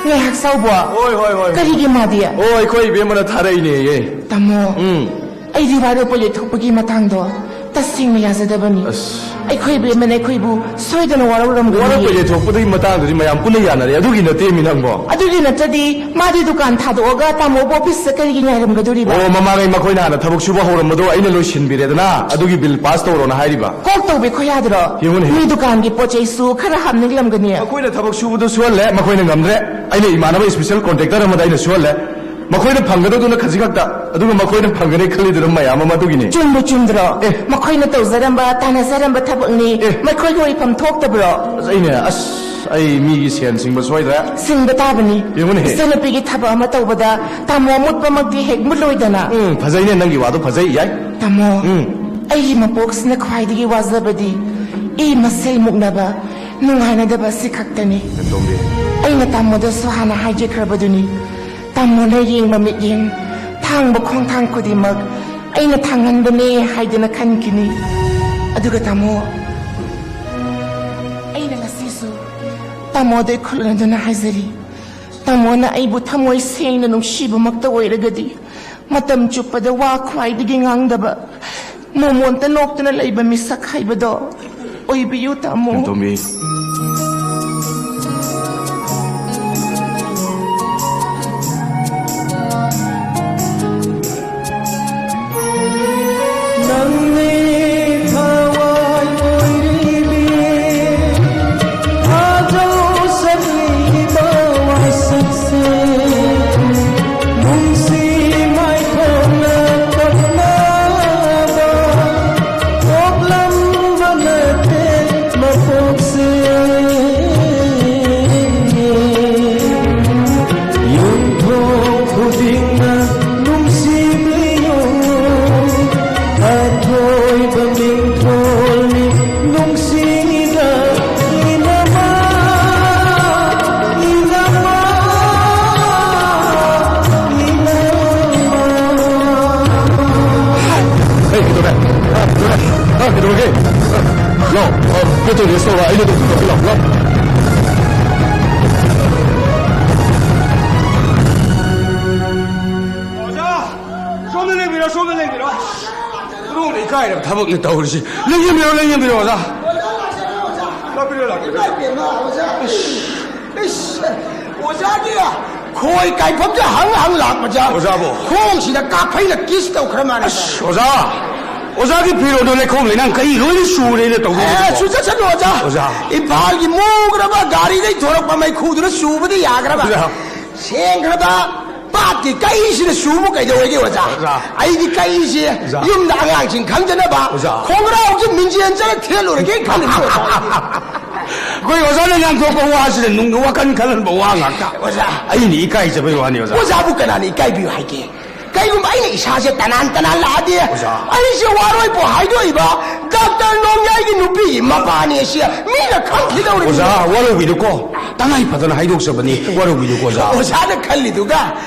ꯉꯥꯏꯍꯥꯛ ꯁꯥꯎꯕ꯫ ꯍꯣꯏ, ꯍꯣꯏ, ꯍꯣꯏ, ꯍꯣꯏ꯫ ꯀꯔꯤꯒꯤ ꯃꯥꯗꯤ? ꯑꯣ, ꯑꯩꯈꯣꯏ ꯏꯕꯦꯝꯃꯅ ꯊꯥꯔꯛꯏꯅꯦꯌꯦ꯫ ꯇꯥꯃꯣ, ꯎꯝ꯫ ꯑꯩꯗꯤ ꯋꯥꯔꯣꯏꯄꯣꯠ ꯌꯩꯊꯣꯛꯄꯒꯤ ꯃꯇꯥꯡꯗꯣ ꯇꯁꯦꯡꯅ ꯌꯥꯖꯗꯕꯅꯤ꯫ ꯑꯁ꯫ ꯑꯩꯈꯣꯏ ꯏꯕꯦꯝꯃꯅ ꯑꯩꯈꯣꯏꯕꯨ ꯁꯣꯏꯗꯅ ꯋꯥꯔꯧꯔꯝꯒꯅꯤ꯫ ꯋꯥꯔꯣꯏꯄꯣꯠ ꯌꯩꯊꯣꯛꯄꯗꯨꯒꯤ ꯃꯇꯥꯡꯗꯨꯗꯤ ꯃꯌꯥꯝ ꯄꯨꯟꯅ ꯌꯥꯅꯔꯦ꯫ ꯑꯗꯨꯒꯤ ꯅꯠꯇꯦꯃꯤ ꯅꯪꯕꯣ꯫ ꯑꯗꯨꯒꯤ ꯅꯠꯇ꯭ꯔꯗꯤ ꯃꯥꯗꯤ ꯗꯨꯀꯥꯟ ꯊꯥꯗꯣꯛꯑꯒ ꯇꯥꯃꯣꯕꯨ ꯑꯣꯐꯤꯁꯇ ꯀꯔꯤꯒꯤ ꯉꯥꯏꯔꯝꯒꯗꯣꯔꯤꯕ? ꯑꯣ, ꯃꯃꯥꯡꯉꯩ ꯃꯈꯣꯏꯅ ꯍꯥꯟꯅ ꯊꯕꯛ ꯁꯨꯕ ꯍꯧꯔꯝꯕꯗꯣ ꯑꯩꯅ ꯂꯣꯏꯁꯤꯟꯕꯤꯔꯦꯗꯅ, ꯑꯗꯨꯒꯤ ꯕꯤꯜ ꯄꯥꯁ ꯇꯧꯔꯣꯅ ꯍꯥꯏꯔꯤꯕ꯫ ꯀꯣꯛ ꯇꯧꯕꯤꯈꯣ ꯌꯥꯗ꯭ꯔꯣ? ꯌꯦꯡꯉꯨꯅꯦ꯫ ꯃꯤ ꯗꯨꯀꯥꯟꯒꯤ ꯄꯣꯠ ꯆꯩꯁꯨ ꯈꯔ ꯍꯥꯞꯅꯤꯡꯂꯝꯒꯅꯤ꯫ ꯃꯈꯣꯏꯅ ꯊꯕꯛ ꯁꯨꯕꯗꯣ ꯁꯨꯍꯜꯂꯦ, ꯃꯈꯣꯏꯅ ꯉꯝꯗ꯭ꯔꯦ꯫ ꯑꯩꯅ ꯏꯃꯥꯟꯅꯕ ꯏꯁꯄꯤꯁꯦꯜ ꯀꯣꯟꯇ꯭ꯔꯦꯛꯇꯔ ꯑꯃꯗ ꯑꯩꯅ ꯁꯨꯍꯜꯂꯦ꯫ ꯃꯈꯣꯏꯅ ꯐꯪꯒꯗꯧꯗꯨꯅ ꯈꯖꯤꯛ ꯈꯛꯇ, ꯑꯗꯨꯒ ꯃꯈꯣꯏꯅ ꯐꯪꯒꯅꯤ ꯈꯜꯂꯤꯗꯨꯅ ꯃꯌꯥꯝ ꯑꯃ, ꯑꯗꯨꯒꯤꯅꯤ꯫ ꯆꯨꯝꯕꯨ ꯆꯨꯝꯗ꯭ꯔꯣ? ꯑꯦ꯫ ꯃꯈꯣꯏꯅ ꯇꯧꯖꯔꯝꯕ, ꯇꯥꯟꯅꯖꯔꯝꯕ ꯊꯕꯛꯅꯤ꯫ ꯑꯦ꯫ ꯃꯈꯣꯏꯒꯤ ꯑꯣꯏꯐꯝ ꯊꯣꯛꯇꯕ꯭ꯔꯣ? ꯑꯁ, ꯑꯩꯅꯦ, ꯑꯁ, ꯑꯩ ꯃꯤꯒꯤ ꯁꯦꯟ ꯁꯤꯡꯕ ꯁꯣꯏꯗ꯭ꯔꯦ꯫ ꯁꯤꯡꯕ ꯇꯥꯕꯅꯤ꯫ ꯌꯦꯡꯉꯨꯅꯦꯍꯦ꯫ ꯏꯆꯟꯅꯨꯄꯤꯒꯤ ꯊꯕꯛ ꯑꯃ ꯇꯧꯕꯗ ꯇꯥꯃꯣ ꯃꯨꯠꯄꯃꯛꯇꯤ ꯍꯦꯛ ꯃꯨꯠꯂꯣꯏꯗꯅ꯫ ꯎꯝ, ꯐꯖꯩꯅꯦ, ꯅꯪꯒꯤ ꯋꯥꯗꯣ ꯐꯖꯩ, ꯌꯥꯏ꯫ ꯇꯥꯃꯣ, ꯎꯝ꯫ ꯑꯩꯒꯤ ꯃꯄꯣꯛꯁꯤꯅ ꯈ꯭ꯋꯥꯏꯗꯒꯤ ꯋꯥꯖꯕꯗꯤ ꯏ ꯃꯁꯦꯜ ꯃꯨꯛꯅꯕ, ꯅꯨꯡꯉꯥꯏꯅꯗꯕ ꯑꯁꯤ ꯈꯛꯇꯅꯤ꯫ ꯇꯣꯝꯕꯤ꯫ ꯑꯩꯅ ꯇꯥꯃꯣꯗꯁꯨ ꯍꯥꯟꯅ ꯍꯥꯏꯖꯈ꯭ꯔꯕꯗꯨꯅꯤ꯫ ꯇꯥꯃꯣꯅ ꯌꯦꯡꯕ ꯃꯤꯠꯌꯦꯡ, ꯊꯥꯡꯕ ꯈꯣꯡꯊꯥꯡ ꯈꯨꯗꯤꯡꯃꯛ ꯑꯩꯅ ꯊꯥꯡꯍꯟꯕꯅꯦ ꯍꯥꯏꯗꯅ ꯈꯟꯈꯤꯅꯤ꯫ ꯑꯗꯨꯒ ꯇꯥꯃꯣ, ꯇꯥꯃꯣꯗ ꯈꯨꯠꯂꯗꯨꯅ ꯍꯥꯏꯖꯔꯤ꯫ ꯇꯥꯃꯣꯅ ꯑꯩꯕꯨ ꯊꯃꯣꯏ ꯁꯦꯡꯅ ꯅꯨꯡꯁꯤꯕꯃꯛꯇ ꯑꯣꯏꯔꯒꯗꯤ, ꯃꯇꯝ ꯆꯨꯞꯄꯗ ꯋꯥ ꯈ꯭ꯋꯥꯏꯗꯒꯤ ꯉꯥꯡꯗꯕ, ꯃꯣꯃꯣꯟꯇ ꯅꯣꯛꯇꯨꯅ ꯂꯩꯕ ꯃꯤꯁꯛ ꯍꯥꯏꯕꯗꯣ ꯑꯣꯏꯕꯤꯌꯨ, ꯇꯥꯃꯣ꯫ ꯇꯣꯝꯕꯤ꯫ ꯅꯪꯅꯤ ꯊꯋꯥꯏ ꯑꯣꯏꯔꯤꯕꯤ, ꯊꯥꯖꯧ ꯁꯛꯂꯤꯕ ꯋꯥꯁꯛꯁꯦ, ꯅꯨꯡꯁꯤ ꯃꯥꯏꯊꯣꯡꯅ ꯀꯞꯅꯕ, ꯄꯣꯛꯂꯝꯕ ꯅꯠꯇꯦ ꯃꯄꯣꯛꯁꯦ꯫ ꯌꯨꯝꯊꯣꯡ ꯈꯨꯗꯤꯡꯅ ꯅꯨꯡꯁꯤꯕꯤꯌꯨ, ꯑꯊꯣꯏꯕ ꯃꯤꯡꯊꯣꯜꯅꯤ ꯅꯨꯡꯁꯤꯔ ꯏꯅꯃ, ꯏꯅꯃ, ꯏꯅꯃ꯫ ꯍꯦ, ꯀꯩꯗꯧꯔꯦ? ꯍꯥ, ꯀꯩꯗꯧꯔꯦ? ꯍꯥ, ꯀꯩꯗꯧꯔꯒꯦ? ꯂꯥꯎ, ꯑ, ꯄꯦꯇ꯭ꯔꯣꯜ ꯔꯦꯁ ꯇꯧꯔ ꯑꯩꯅ ꯑꯗꯨꯝ ꯄꯨꯊꯣꯛꯀꯦ, ꯂꯥꯎ, ꯂꯥꯎ꯫ ꯑꯣꯖꯥ! ꯁꯣꯝꯗ ꯂꯦꯡꯕꯤꯔꯣ, ꯁꯣꯝꯗ ꯂꯦꯡꯕꯤꯔꯣ꯫ ꯈꯨꯗꯣꯡꯗ ꯏꯀꯥꯏꯔꯕ ꯊꯕꯛꯅꯤ ꯇꯧꯔꯤꯁꯤ꯫ ꯂꯦꯡꯁꯤꯟꯕꯤꯔꯣ, ꯂꯦꯡꯁꯤꯟꯕꯤꯔꯣ, ꯑꯣꯖꯥ꯫ ꯂꯥꯛꯄꯤꯔꯣ, ꯂꯥꯛꯄꯤꯔꯣ꯫ ꯏꯃꯥ ꯏꯕꯦꯝꯃ, ꯑꯣꯖꯥ꯫ ꯏꯁ, ꯑꯣꯖꯥꯒꯤ ꯈꯣꯏ ꯀꯥꯏꯐꯝꯁꯦ ꯍꯪ ꯍꯪ ꯂꯥꯛꯄꯁꯦ꯫ ꯑꯣꯖꯥꯕꯨ꯫ ꯈꯣꯡꯁꯤꯗ ꯀꯥꯐꯩꯅ ꯀꯤꯁ ꯇꯧꯈ꯭ꯔ ꯃꯥꯜꯂꯦ꯫ ꯑꯁ, ꯑꯣꯖꯥ꯫ ꯑꯣꯖꯥꯒꯤ ꯐꯤꯔꯣꯜꯗꯣ ꯂꯩꯈꯣꯝ ꯂꯩꯅꯥꯡ ꯀꯩ ꯂꯣꯏꯅ ꯆꯨꯔꯦꯅ ꯇꯧꯕꯤꯔꯤꯗꯨꯕꯣ? ꯑꯦ, ꯆꯨꯖꯁꯅꯨ, ꯑꯣꯖꯥ꯫ ꯑꯣꯖꯥ꯫ ꯏꯝꯐꯥꯜꯒꯤ ꯃꯣꯠꯈ꯭ꯔꯕ ꯒꯥꯔꯤꯗꯒꯤ ꯊꯣꯔꯛꯄ ꯃꯩꯈꯨꯗꯨꯅ ꯆꯨꯕꯗꯤ ꯌꯥꯈ꯭ꯔꯕ? ꯑꯣꯖꯥ꯫ ꯁꯦꯡꯈ꯭ꯔꯕ ꯄꯥꯠꯀꯤ ꯀꯩꯁꯤꯅ ꯆꯨꯕ ꯀꯩꯗꯧꯔꯒꯦ, ꯑꯣꯖꯥ? ꯑꯣꯖꯥ꯫ ꯑꯩꯒꯤ ꯀꯩꯁꯦ ꯑꯣꯖꯥ꯫ ꯌꯨꯝꯗ ꯑꯉꯥꯡꯁꯤꯡ ꯈꯪꯗꯅꯕ ꯑꯣꯖꯥ꯫ ꯈꯣꯡꯒ꯭ꯔꯥꯎꯁꯦ ꯃꯤꯡꯖꯦꯜ ꯆꯠꯂ ꯊꯦꯠꯂꯨꯔꯒꯦ ꯈꯜꯂꯤꯅꯦ, ꯑꯣꯖꯥ꯫ ꯑꯩꯈꯣꯏ ꯑꯣꯖꯥꯅ ꯉꯥꯡꯊꯣꯛꯄ ꯋꯥꯁꯤꯗ ꯅꯨꯡ-, ꯋꯥꯈꯜ ꯈꯜꯍꯟꯕ ꯋꯥ ꯉꯥꯛꯇ꯫ ꯑꯣꯖꯥ꯫ ꯑꯩꯅ ꯏꯀꯥꯏꯖꯕꯩ ꯋꯥꯅꯤ, ꯑꯣꯖꯥ꯫ ꯑꯣꯖꯥꯕꯨ ꯀꯅꯥꯅ ꯏꯀꯥꯏꯕꯤꯌꯨ ꯍꯥꯏꯒꯦ? ꯀꯩꯒꯨꯝꯕ ꯑꯩꯅ ꯏꯁꯥꯁꯦ ꯇꯅꯥꯟ ꯇꯅꯥꯟ ꯂꯥꯛꯑꯗꯤ, ꯑꯣꯖꯥ꯫ ꯑꯩꯁꯦ ꯋꯥꯔꯣꯏꯄꯣ ꯍꯥꯏꯗꯣꯛꯏꯕ ꯗꯥꯛꯇꯔ ꯅꯣꯡꯌꯥꯏꯒꯤ ꯅꯨꯄꯤꯒꯤ ꯃꯄꯥꯅꯦ ꯁꯤ ꯃꯤꯅ ꯈꯪꯈꯤꯗꯧꯔꯤꯕꯅꯤ꯫ ꯑꯣꯖꯥ, ꯋꯥꯔꯧꯕꯤꯅꯨꯀꯣ꯫ ꯇꯉꯥꯏ ꯐꯗꯅ ꯍꯥꯏꯗꯣꯛꯆꯕꯅꯤ꯫ ꯋꯥꯔꯧꯕꯤꯅꯨꯀꯣ, ꯑꯣꯖꯥ꯫ ꯑꯣꯖꯥꯅ ꯈꯜꯂꯤꯗꯨꯒ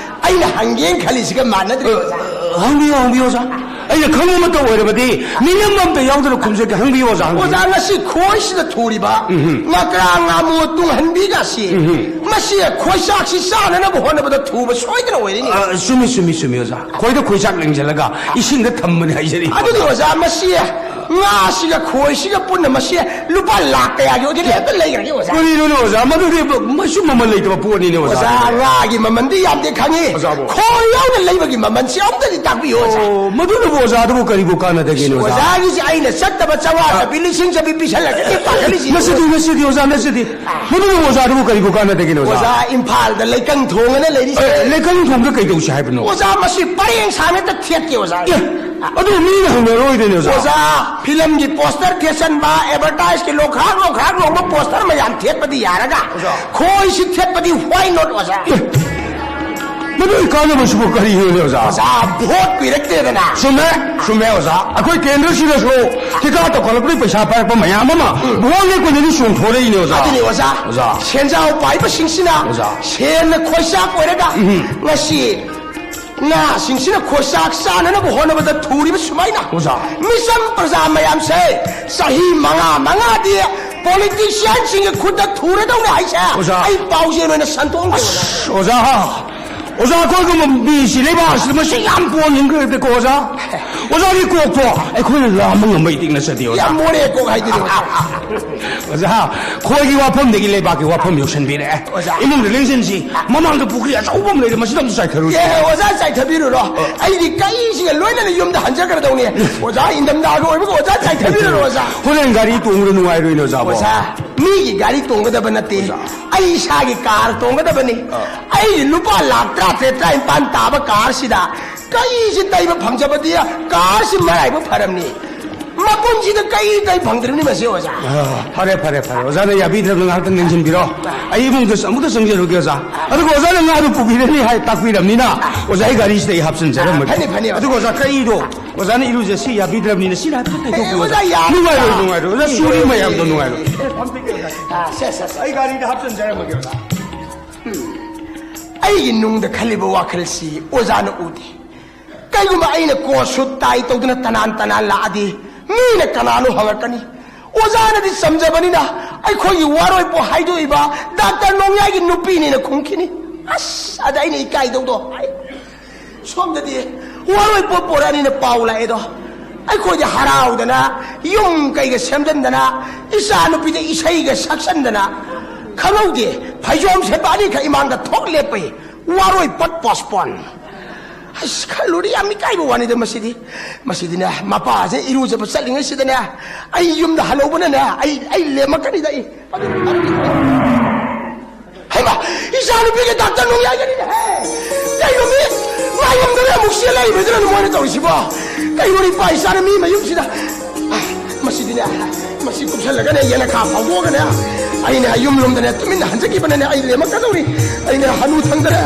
ꯑꯩꯅ ꯍꯪꯒꯦꯅ ꯈꯜꯂꯤꯁꯤꯒ ꯃꯥꯟꯅꯗ꯭ꯔꯦ, ꯑꯣꯖꯥ꯫ ꯍꯪꯕꯤꯌꯨ, ꯍꯪꯕꯤꯌꯨ, ꯑꯣꯖꯥ꯫ ꯑꯩꯅ ꯈꯪꯕ ꯃꯇꯧ ꯑꯣꯏꯔꯕꯗꯤ ꯅꯤꯡꯉꯝꯕ ꯑꯝꯇ ꯌꯥꯎꯗꯅ ꯈꯨꯝꯖꯒꯦ, ꯍꯪꯕꯤꯌꯨ ꯑꯣꯖꯥ, ꯍꯪꯕꯤꯌꯨ꯫ ꯑꯣꯖꯥ, ꯉꯁꯤ ꯈꯣꯏꯁꯤꯗ ꯊꯨꯔꯤꯕ ꯎꯝꯍꯨꯝ꯫ ꯉꯀ꯭ꯔꯥ ꯉꯥꯃꯨ ꯇꯨꯡꯍꯟꯕꯤꯒꯁꯤ ꯎꯝꯍꯨꯝ꯫ ꯃꯁꯤ ꯈꯣꯏꯆꯥꯛꯁꯤ ꯆꯥꯅꯅꯕ ꯍꯣꯠꯅꯕꯗ ꯊꯨꯕ ꯁꯣꯏꯗꯅ ꯑꯣꯏꯔꯤꯅꯤ꯫ ꯑ, ꯆꯨꯝꯃꯤ, ꯆꯨꯝꯃꯤ, ꯆꯨꯝꯃꯤ ꯑꯣꯖꯥ꯫ ꯈꯣꯏꯗ ꯈꯣꯏꯆꯥꯛ ꯂꯦꯡꯁꯤꯜꯂꯒ ꯏꯁꯤꯡꯗ ꯊꯝꯕꯅꯤ ꯍꯥꯏꯖꯔꯤ꯫ ꯑꯗꯨꯗꯤ ꯑꯣꯖꯥ, ꯃꯁꯤ ꯉꯥꯁꯤꯒ ꯈꯣꯏꯁꯤꯒ ꯄꯨꯟꯅ ꯃꯁꯤ ꯂꯨꯄꯥ ꯂꯥꯈ ꯀꯌꯥꯒꯤ ꯑꯣꯏꯒꯦ ꯑꯝꯇ ꯂꯩꯈ꯭ꯔꯒꯦ ꯑꯣꯖꯥ꯫ ꯀꯔꯤꯅꯣꯅꯦ ꯑꯣꯖꯥ, ꯃꯗꯨꯗꯤ ꯃꯁꯨ ꯃꯃꯜ ꯂꯩꯇꯕ ꯄꯣꯠꯅꯤꯅꯦ ꯑꯣꯖꯥ꯫ ꯑꯣꯖꯥ, ꯉꯥꯒꯤ ꯃꯃꯜꯗꯤ ꯌꯥꯝꯗꯦ ꯈꯪꯉꯤ꯫ ꯑꯣꯖꯥꯕꯨ꯫ ꯈꯣꯏ ꯌꯥꯎꯅ ꯂꯩꯕꯒꯤ ꯃꯃꯜꯁꯤ ꯑꯝꯇꯗꯤ ꯇꯥꯛꯄꯤꯌꯨ ꯑꯣꯖꯥ꯫ ꯑꯣ, ꯃꯗꯨꯅꯕꯨ ꯑꯣꯖꯥꯗꯨꯕꯨ ꯀꯔꯤꯕꯨ ꯀꯥꯟꯅꯗꯒꯦꯅꯦ ꯑꯣꯖꯥ? ꯑꯣꯖꯥꯒꯤꯁꯦ ꯑꯩꯅ ꯆꯠꯇꯕ ꯆꯥꯝꯃꯉꯥ ꯆꯠꯄꯤ, ꯂꯤꯁꯤꯡ ꯆꯠꯄꯤ ꯄꯤꯁꯜꯂꯒꯗꯤ ꯄꯥꯈꯠꯂꯤꯁꯤ꯫ ꯅꯠꯆꯗꯦ, ꯅꯠꯆꯗꯦ ꯑꯣꯖꯥ, ꯅꯠꯆꯗꯦ꯫ ꯃꯗꯨꯅꯕꯨ ꯑꯣꯖꯥꯗꯨꯕꯨ ꯀꯔꯤꯕꯨ ꯀꯥꯟꯅꯗꯒꯦꯅꯦ ꯑꯣꯖꯥ? ꯑꯣꯖꯥ, ꯏꯝꯐꯥꯜꯗ ꯂꯩꯀꯪ ꯊꯣꯡꯉꯅ ꯂꯩꯔꯤꯁꯦ꯫ ꯑꯦ, ꯂꯩꯀꯪ ꯊꯣꯡꯗ ꯀꯩꯗꯧꯁꯤ ꯍꯥꯏꯕꯅꯣ? ꯑꯣꯖꯥ, ꯃꯁꯤ ꯄꯔꯦꯡ ꯁꯥꯡꯅ ꯍꯦꯛꯇ ꯊꯦꯠꯀꯦ ꯑꯣꯖꯥ꯫ ꯑꯦ, ꯑꯗꯨ ꯃꯤꯅ ꯍꯪꯅꯔꯣꯏꯗꯣꯏꯅꯦ ꯑꯣꯖꯥ꯫ ꯑꯣꯖꯥ, ꯐꯤꯂꯝꯒꯤ ꯄꯣꯁꯇꯔ ꯊꯦꯠꯆꯟꯕ, ꯑꯦꯗꯚꯔꯇꯥꯏꯖꯀꯤ ꯂꯣꯛꯈꯥꯛ ꯂꯣꯛꯈꯥꯛ ꯂꯣꯡꯕ ꯄꯣꯁꯇꯔ ꯃꯌꯥꯝ ꯊꯦꯠꯄꯗꯤ ꯌꯥꯔꯒ, ꯑꯣꯖꯥ꯫ ꯈꯣꯏꯁꯤ ꯊꯦꯠꯄꯗꯤ why not ꯑꯣꯖꯥ? ꯑꯦ, ꯃꯗꯨꯒꯤ ꯀꯥꯟꯅꯕꯁꯤꯕꯨ ꯀꯔꯤꯅꯣꯅꯦ ꯑꯣꯖꯥ? ꯑꯣꯖꯥ, ꯚꯣꯠ ꯀꯨꯏꯔꯛꯇ꯭ꯔꯦꯗꯅ꯫ ꯆꯨꯝꯃꯦ, ꯆꯨꯝꯃꯦ ꯑꯣꯖꯥ꯫ ꯑꯩꯈꯣꯏ ꯀꯦꯟꯗ꯭ꯔꯁꯤꯗꯁꯨ ꯊꯤꯀꯥ ꯇꯧꯈꯠꯂꯛꯄꯗꯒꯤ ꯄꯩꯁꯥ ꯄꯥꯏꯔꯛꯄ ꯃꯌꯥꯝ ꯑꯃ ꯎꯝ꯫ ꯚꯣꯠ ꯂꯦꯞꯄꯗꯒꯤ ꯆꯣꯡꯊꯣꯔꯛꯏꯅꯦ ꯑꯣꯖꯥ꯫ ꯑꯗꯨꯅꯤ ꯑꯣꯖꯥ꯫ ꯑꯣꯖꯥ꯫ ꯁꯦꯟꯖꯥꯎ ꯄꯥꯏꯕꯁꯤꯡꯁꯤꯅ ꯑꯣꯖꯥ꯫ ꯁꯦꯟꯅ ꯈꯣꯏꯆꯥꯛ ꯑꯣꯏꯔꯒ ꯎꯝ꯫ ꯉꯁꯤ ꯉꯥꯁꯤꯡꯁꯤꯅ ꯈꯣꯏꯆꯥꯛ ꯆꯥꯅꯅꯕ ꯍꯣꯠꯅꯕꯗ ꯊꯨꯔꯤꯕ ꯁꯨꯃꯥꯏꯅ ꯑꯣꯖꯥ꯫ ꯃꯤꯆꯝ ꯄ꯭ꯔꯖꯥ ꯃꯌꯥꯝꯁꯦ ꯆꯍꯤ ꯃꯉꯥ ꯃꯉꯥꯗꯤ ꯄꯣꯂꯤꯇꯤꯁꯤꯌꯥꯟꯁꯤꯡꯒꯤ ꯈꯨꯠꯇ ꯊꯨꯔꯗꯧꯅꯦ ꯍꯥꯏꯁꯦ ꯑꯣꯖꯥ꯫ ꯑꯩ ꯄꯥꯎꯖꯦꯜ ꯑꯣꯏꯅ ꯁꯟꯗꯣꯛꯑꯝꯒꯦ ꯑꯣꯖꯥ꯫ ꯑꯁ, ꯑꯣꯖꯥ, ꯑꯣꯖꯥ, ꯑꯩꯈꯣꯏꯒꯨꯝꯕ ꯃꯤꯁꯤ ꯂꯩꯕꯥꯛꯁꯤꯗ ꯃꯁꯤ ꯌꯥꯝ ꯄꯣꯟꯅꯤꯡꯈ꯭ꯔꯦꯗꯀꯣ ꯑꯣꯖꯥ꯫ ꯑꯣꯖꯥꯒꯤ ꯀꯣꯛꯇꯣ ꯑꯩꯈꯣꯏꯅ ꯂꯥꯝꯕ ꯉꯝꯕ ꯏꯇꯤꯛ ꯅꯠꯆꯗꯦ ꯑꯣꯖꯥ꯫ ꯌꯥꯝ ꯃꯣꯔꯦ ꯀꯣꯛ ꯍꯥꯏꯗꯨꯅꯤ ꯑꯣꯖꯥ꯫ ꯑꯣꯖꯥ, ꯈꯣꯏꯒꯤ ꯋꯥꯐꯝꯗꯒꯤ ꯂꯩꯕꯥꯛꯀꯤ ꯋꯥꯐꯝ ꯌꯧꯁꯤꯟꯕꯤꯔꯛꯑꯦ꯫ ꯑꯣꯖꯥ꯫ ꯏꯃꯨꯡꯗ ꯂꯦꯡꯁꯤꯟꯁꯤ꯫ ꯃꯃꯥꯡꯗ ꯄꯨꯈ꯭ꯔꯤ ꯑꯆꯧꯕ ꯑꯃ ꯂꯩꯔꯦ, ꯃꯁꯤꯗ ꯑꯝꯇ ꯆꯥꯏꯊꯔꯨꯁꯤ꯫ ꯑꯦ, ꯑꯣꯖꯥ, ꯆꯥꯏꯊꯕꯤꯔꯨꯔꯣ꯫ ꯑꯩꯗꯤ ꯀꯩꯁꯤꯒ ꯂꯣꯏꯅꯅ ꯌꯨꯝꯗ ꯍꯟꯖꯈ꯭ꯔꯗꯧꯅꯤ꯫ ꯑꯣꯖꯥ, ꯏꯪꯊꯝꯊꯥꯒ ꯑꯣꯏꯕꯒ ꯑꯣꯖꯥ ꯆꯥꯏꯊꯕꯤꯔꯨꯔꯣ, ꯑꯣꯖꯥ꯫ ꯍꯣꯔꯦꯟ ꯒꯥꯔꯤ ꯇꯣꯡꯕꯗ ꯅꯨꯡꯉꯥꯏꯔꯣꯏꯅꯦ, ꯑꯣꯖꯥꯕꯣ꯫ ꯑꯣꯖꯥ, ꯃꯤꯒꯤ ꯒꯥꯔꯤ ꯇꯣꯡꯒꯗꯕ ꯅꯠꯇꯦ꯫ ꯑꯣꯖꯥ꯫ ꯑꯩ ꯏꯁꯥꯒꯤ ꯀꯥꯔ ꯇꯣꯡꯒꯗꯕꯅꯤ꯫ ꯑꯥ꯫ ꯑꯩ ꯂꯨꯄꯥ ꯂꯥꯈ ꯇꯔꯥꯇꯔꯦꯠ, ꯇꯔꯥꯅꯤꯄꯥꯟ ꯇꯥꯕ ꯀꯥꯔꯁꯤꯗ ꯀꯩꯁꯤ ꯇꯩꯕ ꯐꯪꯖꯕꯗꯤ ꯀꯥꯔꯁꯤ ꯃꯔꯥꯏꯕꯛ ꯐꯔꯝꯅꯤ꯫ ꯃꯄꯨꯟꯁꯤꯗ ꯀꯩ ꯇꯩ ꯐꯪꯗ꯭ꯔꯤꯕꯅꯤ ꯃꯁꯤ, ꯑꯣꯖꯥ꯫ ꯑꯥ, ꯐꯔꯦ, ꯐꯔꯦ, ꯐꯔꯦ꯫ ꯑꯣꯖꯥꯅ ꯌꯥꯕꯤꯗ꯭ꯔꯕꯅ ꯉꯥꯏꯍꯥꯛꯇꯪ ꯅꯤꯡꯁꯤꯟꯕꯤꯔꯣ꯫ ꯑꯩ ꯏꯃꯨꯡꯗ ꯑꯃꯨꯛꯇ ꯆꯪꯖꯔꯨꯒꯦ, ꯑꯣꯖꯥ꯫ ꯑꯗꯨꯒ ꯑꯣꯖꯥꯅ ꯉꯥꯗꯨ ꯄꯨꯕꯤꯔꯅꯤ ꯍꯥꯏ ꯇꯥꯛꯄꯤꯔꯕꯅꯤꯅ, ꯑꯣꯖꯥ, ꯑꯩ ꯒꯥꯔꯤꯁꯤꯗ ꯑꯩ ꯍꯥꯞꯆꯤꯟꯖꯔꯝꯃꯒꯦ꯫ ꯐꯅꯤ, ꯐꯅꯤ, ꯑꯗꯨꯒ ꯑꯣꯖꯥ, ꯀꯩꯗꯣ ꯑꯣꯖꯥꯅ ꯏꯔꯨꯖꯁꯤ ꯌꯥꯕꯤꯗ꯭ꯔꯕꯅꯤꯅ ꯁꯤ ꯂꯥꯛꯄꯗ ꯀꯩꯗꯧꯕꯤꯌꯣ? ꯑꯣꯖꯥ, ꯌꯥꯔꯦ꯫ ꯅꯨꯡꯉꯥꯏꯔꯣꯏ, ꯅꯨꯡꯉꯥꯏꯔꯣꯏ꯫ ꯑꯣꯖꯥ, ꯆꯨꯔꯤ ꯃꯌꯥꯝꯗꯣ ꯅꯨꯡꯉꯥꯏꯔꯣꯏ꯫ ꯑꯥ, ꯁꯦ, ꯁꯦ, ꯁꯦ꯫ ꯑꯩ ꯒꯥꯔꯤꯗ ꯍꯥꯞꯆꯤꯟꯖꯔꯝꯃꯒꯦ, ꯑꯣꯖꯥ꯫ ꯎꯝ꯫ ꯑꯩꯒꯤ ꯅꯨꯡꯗ ꯈꯜꯂꯤꯕ ꯋꯥꯈꯜꯁꯤ ꯑꯣꯖꯥꯅ ꯎꯗꯦ꯫ ꯀꯩꯒꯨꯝꯕ ꯑꯩꯅ ꯀꯣꯠ ꯁꯨꯠ ꯇꯥꯏ ꯇꯧꯗꯨꯅ ꯇꯅꯥꯟ ꯇꯅꯥꯟ ꯂꯥꯛꯑꯗꯤ, ꯃꯤꯅ ꯀꯅꯥꯅꯣ ꯍꯪꯉꯛꯀꯅꯤ꯫ ꯑꯣꯖꯥꯅꯗꯤ ꯆꯝꯖꯕꯅꯤꯅ ꯑꯩꯈꯣꯏꯒꯤ ꯋꯥꯔꯣꯏꯄꯣꯠ ꯍꯥꯏꯗꯣꯛꯏꯕ ꯗꯥꯛꯇꯔ ꯅꯣꯡꯌꯥꯏꯒꯤ ꯅꯨꯄꯤꯅꯦꯅ ꯈꯨꯝꯈꯤꯅꯤ꯫ ꯑꯁ, ꯑꯗ ꯑꯩꯅ ꯏꯀꯥꯏꯗꯧꯗꯣ꯫ ꯑꯩ ꯁꯣꯝꯗꯗꯤ ꯋꯥꯔꯣꯏꯄꯣꯠ ꯄꯣꯔꯛꯑꯅꯤꯅ ꯄꯥꯎ ꯂꯥꯛꯑꯦꯗꯣ꯫ ꯑꯩꯈꯣꯏꯗꯤ ꯍꯔꯥꯎꯗꯅ ꯌꯨꯝ ꯀꯩꯒ ꯁꯦꯝꯖꯤꯟꯗꯅ, ꯏꯆꯥ ꯅꯨꯄꯤꯗ ꯏꯁꯩꯒ ꯁꯛꯆꯟꯗꯅ, ꯈꯪꯍꯧꯗꯦ, ꯐꯩꯖꯣꯝ ꯁꯦꯠꯄ ꯑꯅꯤꯈꯛ ꯏꯃꯥꯡꯗ ꯊꯣꯛ ꯂꯦꯞꯄꯩ꯫ ꯋꯥꯔꯣꯏꯄꯣꯠ ꯄꯣꯁꯄꯣꯟ꯫ ꯑꯁ, ꯈꯜꯂꯨꯔꯗꯤ ꯌꯥꯝ ꯏꯀꯥꯏꯕ ꯋꯥꯅꯤꯗ ꯃꯁꯤꯗꯤ꯫ ꯃꯁꯤꯗꯤꯅꯦ, ꯃꯄꯥꯁꯦ ꯏꯔꯨꯖꯕ ꯆꯠꯂꯤꯉꯩꯁꯤꯗꯅꯦ, ꯑꯩ ꯌꯨꯝꯗ ꯍꯜꯍꯧꯕꯅꯅꯦ, ꯑꯩ, ꯑꯩ ꯂꯦꯝꯃꯛꯀꯅꯤꯗ ꯑꯩ꯫ ꯑꯗꯨ, ꯑꯗꯨ, ꯍꯩꯃꯥ, ꯏꯆꯥꯅꯨꯄꯤꯒ ꯗꯥꯛꯇꯔ ꯅꯣꯡꯌꯥꯏꯒꯅꯤꯅꯦ꯫ ꯀꯩꯅꯣ ꯃꯤ ꯉꯥꯏꯉꯝꯗꯅ ꯑꯃꯨꯛ ꯆꯦꯜꯂꯛꯏꯕꯗꯨꯅ ꯃꯣꯏꯅ ꯇꯧꯔꯤꯁꯤꯕꯣ? ꯀꯩꯅꯣ ꯏꯄꯥ ꯏꯆꯥꯅ ꯃꯤ ꯃꯌꯨꯝꯁꯤꯗ꯫ ꯃꯁꯤꯗꯤꯅꯦ, ꯃꯁꯤ ꯀꯨꯞꯁꯜꯂꯒꯅꯦ, ꯌꯦꯅꯈꯥ ꯐꯥꯎꯗꯣꯛꯑꯒꯅꯦ, ꯑꯩꯅꯦ ꯌꯨꯝꯂꯣꯝꯗꯅꯦ ꯇꯨꯃꯤꯟꯅ ꯍꯟꯖꯈꯤꯕꯅꯅꯦ, ꯑꯩ ꯂꯦꯝꯃꯛꯀꯗꯧꯔꯤ꯫ ꯑꯩꯅꯦ ꯍꯅꯨ ꯊꯪꯗꯅꯦ꯫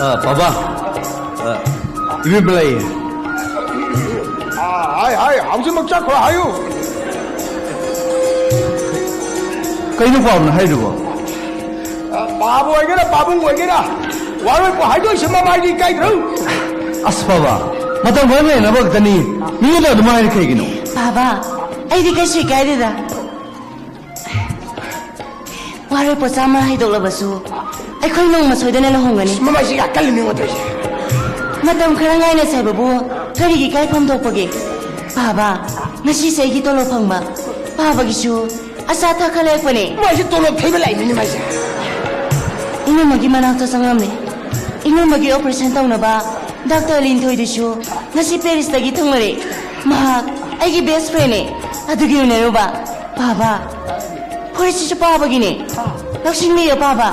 ꯑ, ꯕꯥꯕꯥ, ꯑ, ꯏꯕꯦꯝꯃ ꯂꯩꯌꯦ꯫ ꯑ, ꯍꯥꯏ, ꯍꯥꯏ, ꯍꯧꯖꯤꯛꯃꯛ ꯆꯠꯈ꯭ꯔꯣ ꯍꯥꯏꯌꯨ꯫ ꯀꯩꯅꯣ ꯄꯥꯕꯅ ꯍꯥꯏꯗꯨꯕꯣ? ꯑ, ꯄꯥꯕ ꯑꯣꯏꯒꯦꯔꯥ, ꯄꯥꯕꯨꯡ ꯑꯣꯏꯒꯦꯔꯥ, ꯋꯥꯔꯣꯏꯄꯣꯠ ꯍꯥꯏꯗꯣꯛꯏꯁꯦ ꯃꯃꯥꯏꯗꯤ ꯏꯀꯥꯏꯗ꯭ꯔꯣ? ꯑꯁ, ꯕꯥꯕꯥ, ꯃꯇꯝ ꯈꯔ ꯂꯩꯅꯕ ꯈꯛꯇꯅꯤ꯫ ꯃꯤꯉꯣꯟꯗ ꯑꯗꯨꯝ ꯍꯥꯏꯔꯤ ꯀꯩꯒꯤꯅꯣ? ꯕꯥꯕꯥ, ꯑꯩꯗꯤ ꯀꯩꯁꯨ ꯏꯀꯥꯏꯗꯦꯗ꯫ ꯋꯥꯔꯣꯏꯄꯣꯠ ꯆꯥꯝꯃ ꯍꯥꯏꯗꯣꯛꯂꯕꯁꯨ, ꯑꯩꯈꯣꯏ ꯅꯣꯡꯃ ꯁꯣꯏꯗꯅ ꯂꯨꯍꯣꯡꯒꯅꯤ꯫ ꯃꯃꯥꯏꯁꯤ ꯌꯥꯀꯜꯂꯤꯅꯦ ꯑꯣꯟꯊꯣꯏꯁꯦ꯫ ꯃꯇꯝ ꯈꯔ ꯉꯥꯏꯅꯁꯦ ꯍꯥꯏꯕꯕꯨ ꯀꯔꯤꯒꯤ ꯏꯀꯥꯏꯐꯝ ꯊꯣꯛꯄꯒꯦ? ꯕꯥꯕꯥ, ꯉꯁꯤꯁꯦ ꯑꯩꯒꯤ ꯇꯣꯂꯣꯞ ꯐꯪꯕ꯫ ꯕꯥꯕꯥꯒꯤꯁꯨ ꯑꯆꯥ ꯑꯊꯛ ꯈꯔ ꯂꯩꯔꯛꯄꯅꯦ꯫ ꯃꯥꯏꯁꯦ ꯇꯣꯂꯣꯞ ꯊꯩꯕ ꯂꯥꯛꯏꯅꯤꯅꯦ ꯃꯥꯏꯁꯦ꯫ ꯏꯅꯝꯃꯒꯤ ꯃꯅꯥꯛꯇ ꯆꯪꯂꯝꯃꯦ꯫ ꯏꯅꯝꯃꯒꯤ operation ꯇꯧꯅꯕ ꯗꯥꯛꯇꯔ ꯂꯤꯟꯊꯣꯏꯗꯨꯁꯨ ꯉꯁꯤ ꯄꯦꯔꯤꯁꯇꯒꯤ ꯊꯨꯡꯂꯔꯦ꯫ ꯃꯍꯥꯛ ꯑꯩꯒꯤ best friendꯅꯦ꯫ ꯑꯗꯨꯒꯤ ꯎꯅꯔꯨꯕ꯫ ꯕꯥꯕꯥ, ꯐꯨꯔꯤꯠꯁꯤꯁꯨ ꯄꯥꯕꯒꯤꯅꯦ꯫ ꯂꯧꯁꯤꯟꯕꯤꯌꯣ, ꯄꯥꯕ꯫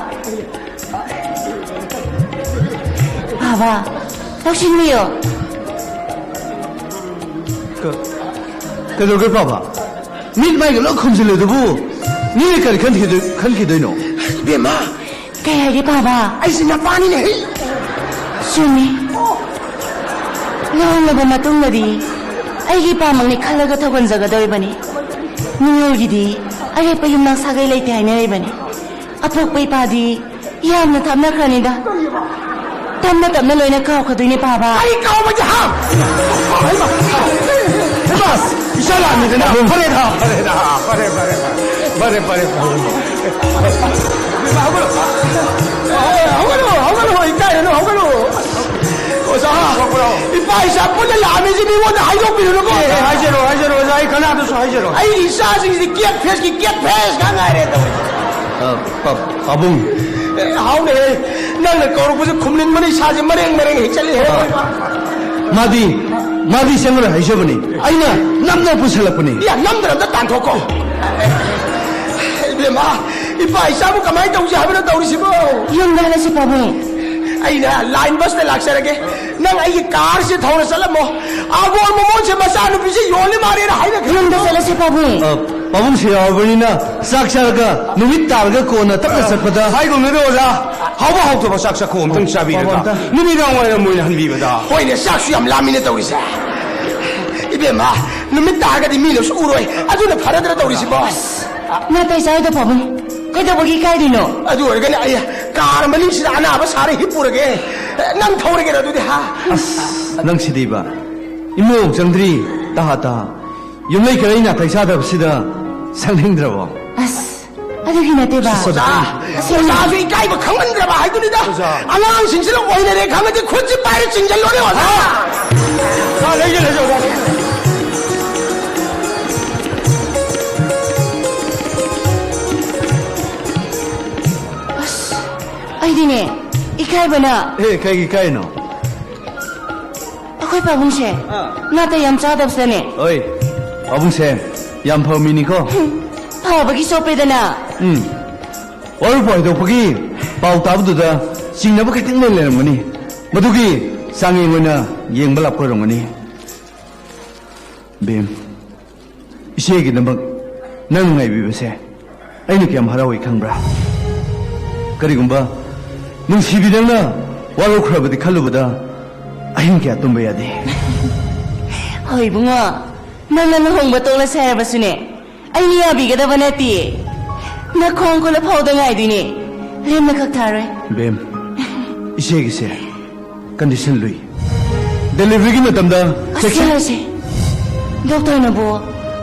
ꯄꯥꯕ, ꯂꯧꯁꯤꯟꯕꯤꯌꯣ꯫ ꯀ-, ꯀꯩꯗꯧꯔꯒꯦ, ꯄꯥꯕ? ꯃꯤꯠ ꯃꯥꯏꯒ ꯂꯣꯏ ꯈꯨꯝꯖꯤꯜꯂꯦ ꯑꯗꯨꯕꯨ, ꯃꯤꯅ ꯀꯔꯤ ꯈꯟꯈꯤꯗꯣꯏ-, ꯈꯟꯈꯤꯗꯣꯏꯅꯣ? ꯏꯕꯦꯝꯃ! ꯀꯩ ꯍꯥꯏꯒꯦ, ꯄꯥꯕ? ꯑꯩꯁꯦ ꯅꯄꯥꯅꯤꯅꯦ, ꯍꯩ! ꯆꯨꯝꯃꯤ꯫ ꯂꯨꯍꯣꯡꯂꯕ ꯃꯇꯨꯡꯗꯗꯤ ꯑꯩꯒꯤ ꯏꯄꯥꯃꯛꯅꯤ ꯈꯜꯂꯒ ꯊꯧꯒꯟꯖꯒꯗꯧꯔꯤꯕꯅꯤ꯫ ꯃꯤꯑꯣꯏꯒꯤꯗꯤ ꯑꯔꯦꯞꯄ ꯌꯨꯝꯅꯥꯛ ꯁꯥꯒꯩ ꯂꯩꯇꯦ ꯍꯥꯏꯅꯔꯤꯕꯅꯤ꯫ ꯑꯄꯣꯛꯄ ꯏꯄꯥꯗꯤ ꯌꯥꯝꯅ ꯊꯥꯞꯅꯈ꯭ꯔꯅꯤꯗ꯫ ꯇꯞꯅ ꯇꯞꯅ ꯂꯣꯏꯅ ꯀꯥꯎꯈ꯭ꯔꯗꯣꯏꯅꯦ ꯄꯥꯕ꯫ ꯑꯩ ꯀꯥꯎꯕꯗꯤ ꯍꯥ? ꯍꯩꯃꯥ! ꯍꯩꯃꯥ! ꯏꯆꯥ ꯂꯥꯛꯑꯝꯃꯤꯗꯅ꯫ ꯐꯔꯦꯗ, ꯐꯔꯦꯗ, ꯐꯔꯦ, ꯐꯔꯦ, ꯐꯔꯦ, ꯐꯔꯦ, ꯐꯔꯦ, ꯐꯔꯦ꯫ ꯍꯧꯒꯠꯂꯣ, ꯍꯧꯒꯠꯂꯣ, ꯍꯧꯒꯠꯂꯣ, ꯏꯀꯥꯏꯔꯅꯨ, ꯍꯧꯒꯠꯂꯣ꯫ ꯑꯣꯖꯥ, ꯏꯄꯥ ꯏꯆꯥ ꯄꯨꯟꯅ ꯂꯥꯛꯑꯝꯃꯤꯁꯤ ꯃꯤꯉꯣꯟꯗ ꯍꯥꯏꯗꯣꯛꯄꯤꯔꯨꯅꯨꯀꯣ꯫ ꯑꯦ, ꯑꯦ, ꯍꯥꯏꯖꯔꯣ, ꯍꯥꯏꯖꯔꯣ, ꯑꯣꯖꯥ, ꯑꯩ ꯀꯅꯥꯗꯁꯨ ꯍꯥꯏꯖꯔꯣ꯫ ꯑꯩꯒꯤ ꯏꯆꯥꯁꯤꯡꯁꯤꯗꯤ ꯀꯦꯠ ꯐꯦꯁꯀꯤ ꯀꯦꯠ ꯐꯦꯁ ꯉꯥꯛ ꯉꯥꯏꯔꯦ ꯇꯧꯔꯤꯁꯦ꯫ ꯑ, ꯄꯥ-, ꯄꯥꯕꯨꯡ꯫ ꯑꯦ, ꯍꯥꯎꯅꯦꯍꯦ, ꯅꯪꯅ ꯀꯧꯔꯛꯄꯁꯦ ꯈꯨꯝꯅꯤꯡꯕꯅ ꯏꯁꯥꯁꯦ ꯃꯔꯦꯡ ꯃꯔꯦꯡ ꯍꯦꯛ ꯆꯠꯂꯤꯍꯦ꯫ ꯑ, ꯃꯥꯗꯤ, ꯃꯥꯗꯤ ꯆꯪꯉꯔꯣꯏ ꯍꯥꯏꯖꯕꯅꯤ, ꯑꯩꯅ ꯅꯝꯗꯅ ꯄꯨꯁꯜꯂꯛꯄꯅꯤ꯫ ꯏꯌꯥ, ꯅꯝꯗꯅ ꯑꯝꯇ ꯇꯥꯟꯊꯣꯛꯀꯣ꯫ ꯏꯕꯦꯝꯃ, ꯏꯄꯥ ꯏꯆꯥꯕꯨ ꯀꯃꯥꯏꯅ ꯇꯧꯁꯦ ꯍꯥꯏꯕꯅꯣ ꯇꯧꯔꯤꯁꯤꯕꯣ? ꯌꯨꯝꯗ ꯍꯜꯂꯁꯤ ꯄꯥꯕꯨꯡ꯫ ꯑꯩꯅ ꯂꯥꯏꯟ ꯕꯁꯇ ꯂꯥꯛꯆꯔꯒꯦ꯫ ꯅꯪ ꯑꯩꯒꯤ ꯀꯥꯔꯁꯦ ꯊꯧꯔ ꯆꯠꯂꯝꯃꯣ꯫ ꯑꯥꯒꯣꯔ ꯃꯃꯣꯟꯁꯦ ꯃꯆꯥꯅꯨꯄꯤꯁꯦ ꯌꯣꯜꯂꯤ ꯃꯥꯜꯂꯦꯅ ꯍꯥꯏꯅꯈ꯭ꯔꯦ꯫ ꯌꯨꯝꯗ ꯆꯠꯂꯁꯤ ꯄꯥꯕꯨꯡ꯫ ꯑ, ꯄꯥꯕꯨꯡꯁꯦ ꯌꯥꯎꯔꯕꯅꯤꯅ ꯆꯥꯛ ꯆꯥꯔꯒ ꯅꯨꯃꯤꯠ ꯇꯥꯔꯒ ꯀꯣꯟꯅ ꯇꯞꯅ ꯆꯠꯄꯗ꯫ ꯍꯥꯏꯒꯨꯝꯅꯗ ꯑꯣꯖꯥ, ꯍꯥꯎꯕ ꯍꯥꯎꯇꯕ ꯆꯥꯛ ꯆꯥꯛꯈꯣꯝ ꯑꯝꯇꯪ ꯆꯥꯕꯤꯔꯒ ꯄꯥꯕꯨꯡ ꯑꯝꯇ꯫ ꯅꯨꯃꯤꯗꯥꯡ ꯋꯥꯏꯔꯝ ꯑꯣꯏꯅ ꯍꯟꯕꯤꯕꯗ꯫ ꯍꯣꯏꯅꯦ, ꯆꯥꯛꯁꯨ ꯌꯥꯝ ꯂꯥꯝꯃꯤꯅꯦ ꯇꯧꯔꯤꯁꯦ꯫ ꯏꯕꯦꯝꯃ, ꯅꯨꯃꯤꯠ ꯇꯥꯔꯒꯗꯤ ꯃꯤꯅꯁꯨ ꯎꯔꯣꯏ꯫ ꯑꯗꯨꯅ ꯐꯔꯗ꯭ꯔ ꯇꯧꯔꯤꯁꯤꯕꯣ? ꯅꯥꯇꯩ ꯆꯥꯔꯣꯏꯗ ꯄꯥꯕꯨꯡ꯫ ꯀꯩꯗꯧꯕꯒꯤ ꯏꯀꯥꯏꯗꯣꯏꯅꯣ? ꯑꯗꯨ ꯑꯣꯏꯔꯒꯅ ꯑꯩ ꯀꯥꯔ ꯃꯅꯤꯡꯁꯤꯗ ꯑꯅꯥꯕ ꯁꯥꯔ ꯍꯤꯞꯄꯨꯔꯒꯦ꯫ ꯅꯪ ꯊꯧꯔꯒꯦꯔ ꯑꯗꯨꯗꯤ, ꯍꯥ? ꯑꯁ, ꯅꯪꯁꯤꯗꯤꯕ꯫ ꯏꯃꯣꯛ ꯆꯪꯗ꯭ꯔꯤ, ꯇꯍꯥ ꯇꯍꯥ꯫ ꯌꯨꯝꯂꯩ ꯀꯔꯩ ꯅꯥꯇꯩ ꯆꯥꯗꯕꯁꯤꯗ ꯆꯪꯅꯤꯡꯗ꯭ꯔꯕꯣ? ꯑꯁ, ꯑꯗꯨꯒꯤ ꯅꯠꯇꯦꯕ꯫ ꯑꯣꯖꯥ, ꯑꯁꯦꯡꯕ꯫ ꯑꯣꯖꯥꯁꯨ ꯏꯀꯥꯏꯕ ꯈꯪꯃꯟꯗ꯭ꯔꯕ ꯍꯥꯏꯗꯨꯅꯤꯗ꯫ ꯑꯣꯖꯥ꯫ ꯑꯉꯥꯡꯁꯤꯡꯁꯤꯅ ꯑꯣꯏꯅꯔꯦ ꯈꯪꯉꯗꯤ ꯈꯨꯠꯁꯤ ꯄꯥꯏꯔ ꯆꯤꯡꯁꯤꯜꯂꯣꯅꯦ, ꯑꯣꯖꯥ꯫ ꯑꯣꯖꯥ, ꯂꯩꯖ, ꯂꯩꯖ, ꯑꯣꯖꯥ꯫ ꯑꯁ, ꯑꯩꯗꯤꯅꯦ, ꯏꯀꯥꯏꯕꯅ꯫ ꯑꯦ, ꯀꯩꯒꯤ ꯏꯀꯥꯏꯅꯣ? ꯑꯩꯈꯣꯏ ꯄꯥꯕꯨꯡꯁꯦ ꯑꯥ꯫ ꯅꯥꯇꯩ ꯌꯥꯝ ꯆꯥꯗꯕꯁꯤꯗꯅꯦ꯫ ꯍꯣꯏ, ꯄꯥꯕꯨꯡꯁꯦ ꯌꯥꯝ ꯐꯕ ꯃꯤꯅꯤꯀꯣ꯫ ꯍꯨꯝ, ꯐꯕꯒꯤ ꯆꯣꯞꯄꯦꯗꯅ꯫ ꯎꯝ, ꯋꯥꯔꯨꯕ ꯍꯥꯏꯗꯣꯛꯄꯒꯤ ꯄꯥꯎ ꯇꯥꯕꯗꯨꯗ ꯆꯤꯡꯅꯕ ꯈꯤꯇꯪ ꯂꯩ ꯂꯩꯔꯝꯒꯅꯤ꯫ ꯃꯗꯨꯒꯤ ꯆꯥꯡꯌꯦꯡ ꯑꯣꯏꯅ ꯌꯦꯡꯕ ꯂꯥꯛꯄ ꯑꯣꯏꯔꯝꯒꯅꯤ꯫ ꯕꯦꯝ, ꯏꯆꯦꯒꯤꯗꯃꯛ ꯅꯪ ꯉꯥꯏꯕꯤꯕꯁꯦ ꯑꯩꯅ ꯀꯌꯥꯝ ꯍꯔꯥꯎꯏ ꯈꯪꯕ꯭ꯔꯥ? ꯀꯔꯤꯒꯨꯝꯕ ꯅꯨꯡꯁꯤꯕꯤ ꯅꯪꯅ ꯋꯥꯔꯧꯈ꯭ꯔꯕꯗꯤ ꯈꯜꯂꯨꯕꯗ ꯑꯍꯤꯡ ꯀꯌꯥ ꯇꯨꯝꯕ ꯌꯥꯗꯦ꯫ ꯍꯣꯏ ꯏꯕꯨꯡꯉꯣ, ꯅꯪꯅ ꯂꯨꯍꯣꯡꯕ ꯇꯣꯛꯂꯁꯦ ꯍꯥꯏꯔꯕꯁꯨꯅꯦ, ꯑꯩꯅ ꯌꯥꯕꯤꯒꯗꯕ ꯅꯠꯇꯦ꯫ ꯅꯈꯣꯡ ꯈꯨꯠꯂ ꯐꯥꯎꯗ ꯉꯥꯏꯗꯣꯏꯅꯦ꯫ ꯂꯦꯝꯅ ꯈꯛ ꯊꯥꯔꯣꯏ꯫ ꯕꯦꯝ, ꯏꯆꯦꯒꯤꯁꯦ ꯀꯟꯗꯤꯁꯟ ꯂꯨꯏ꯫ ꯗꯦꯂꯤꯚꯔꯤꯒꯤ ꯃꯇꯝꯗ ꯑꯁ, ꯆꯦꯛꯁꯤꯟ- ꯌꯥꯔꯦꯁꯦ꯫ ꯗꯣꯛꯇꯔꯅꯕꯨ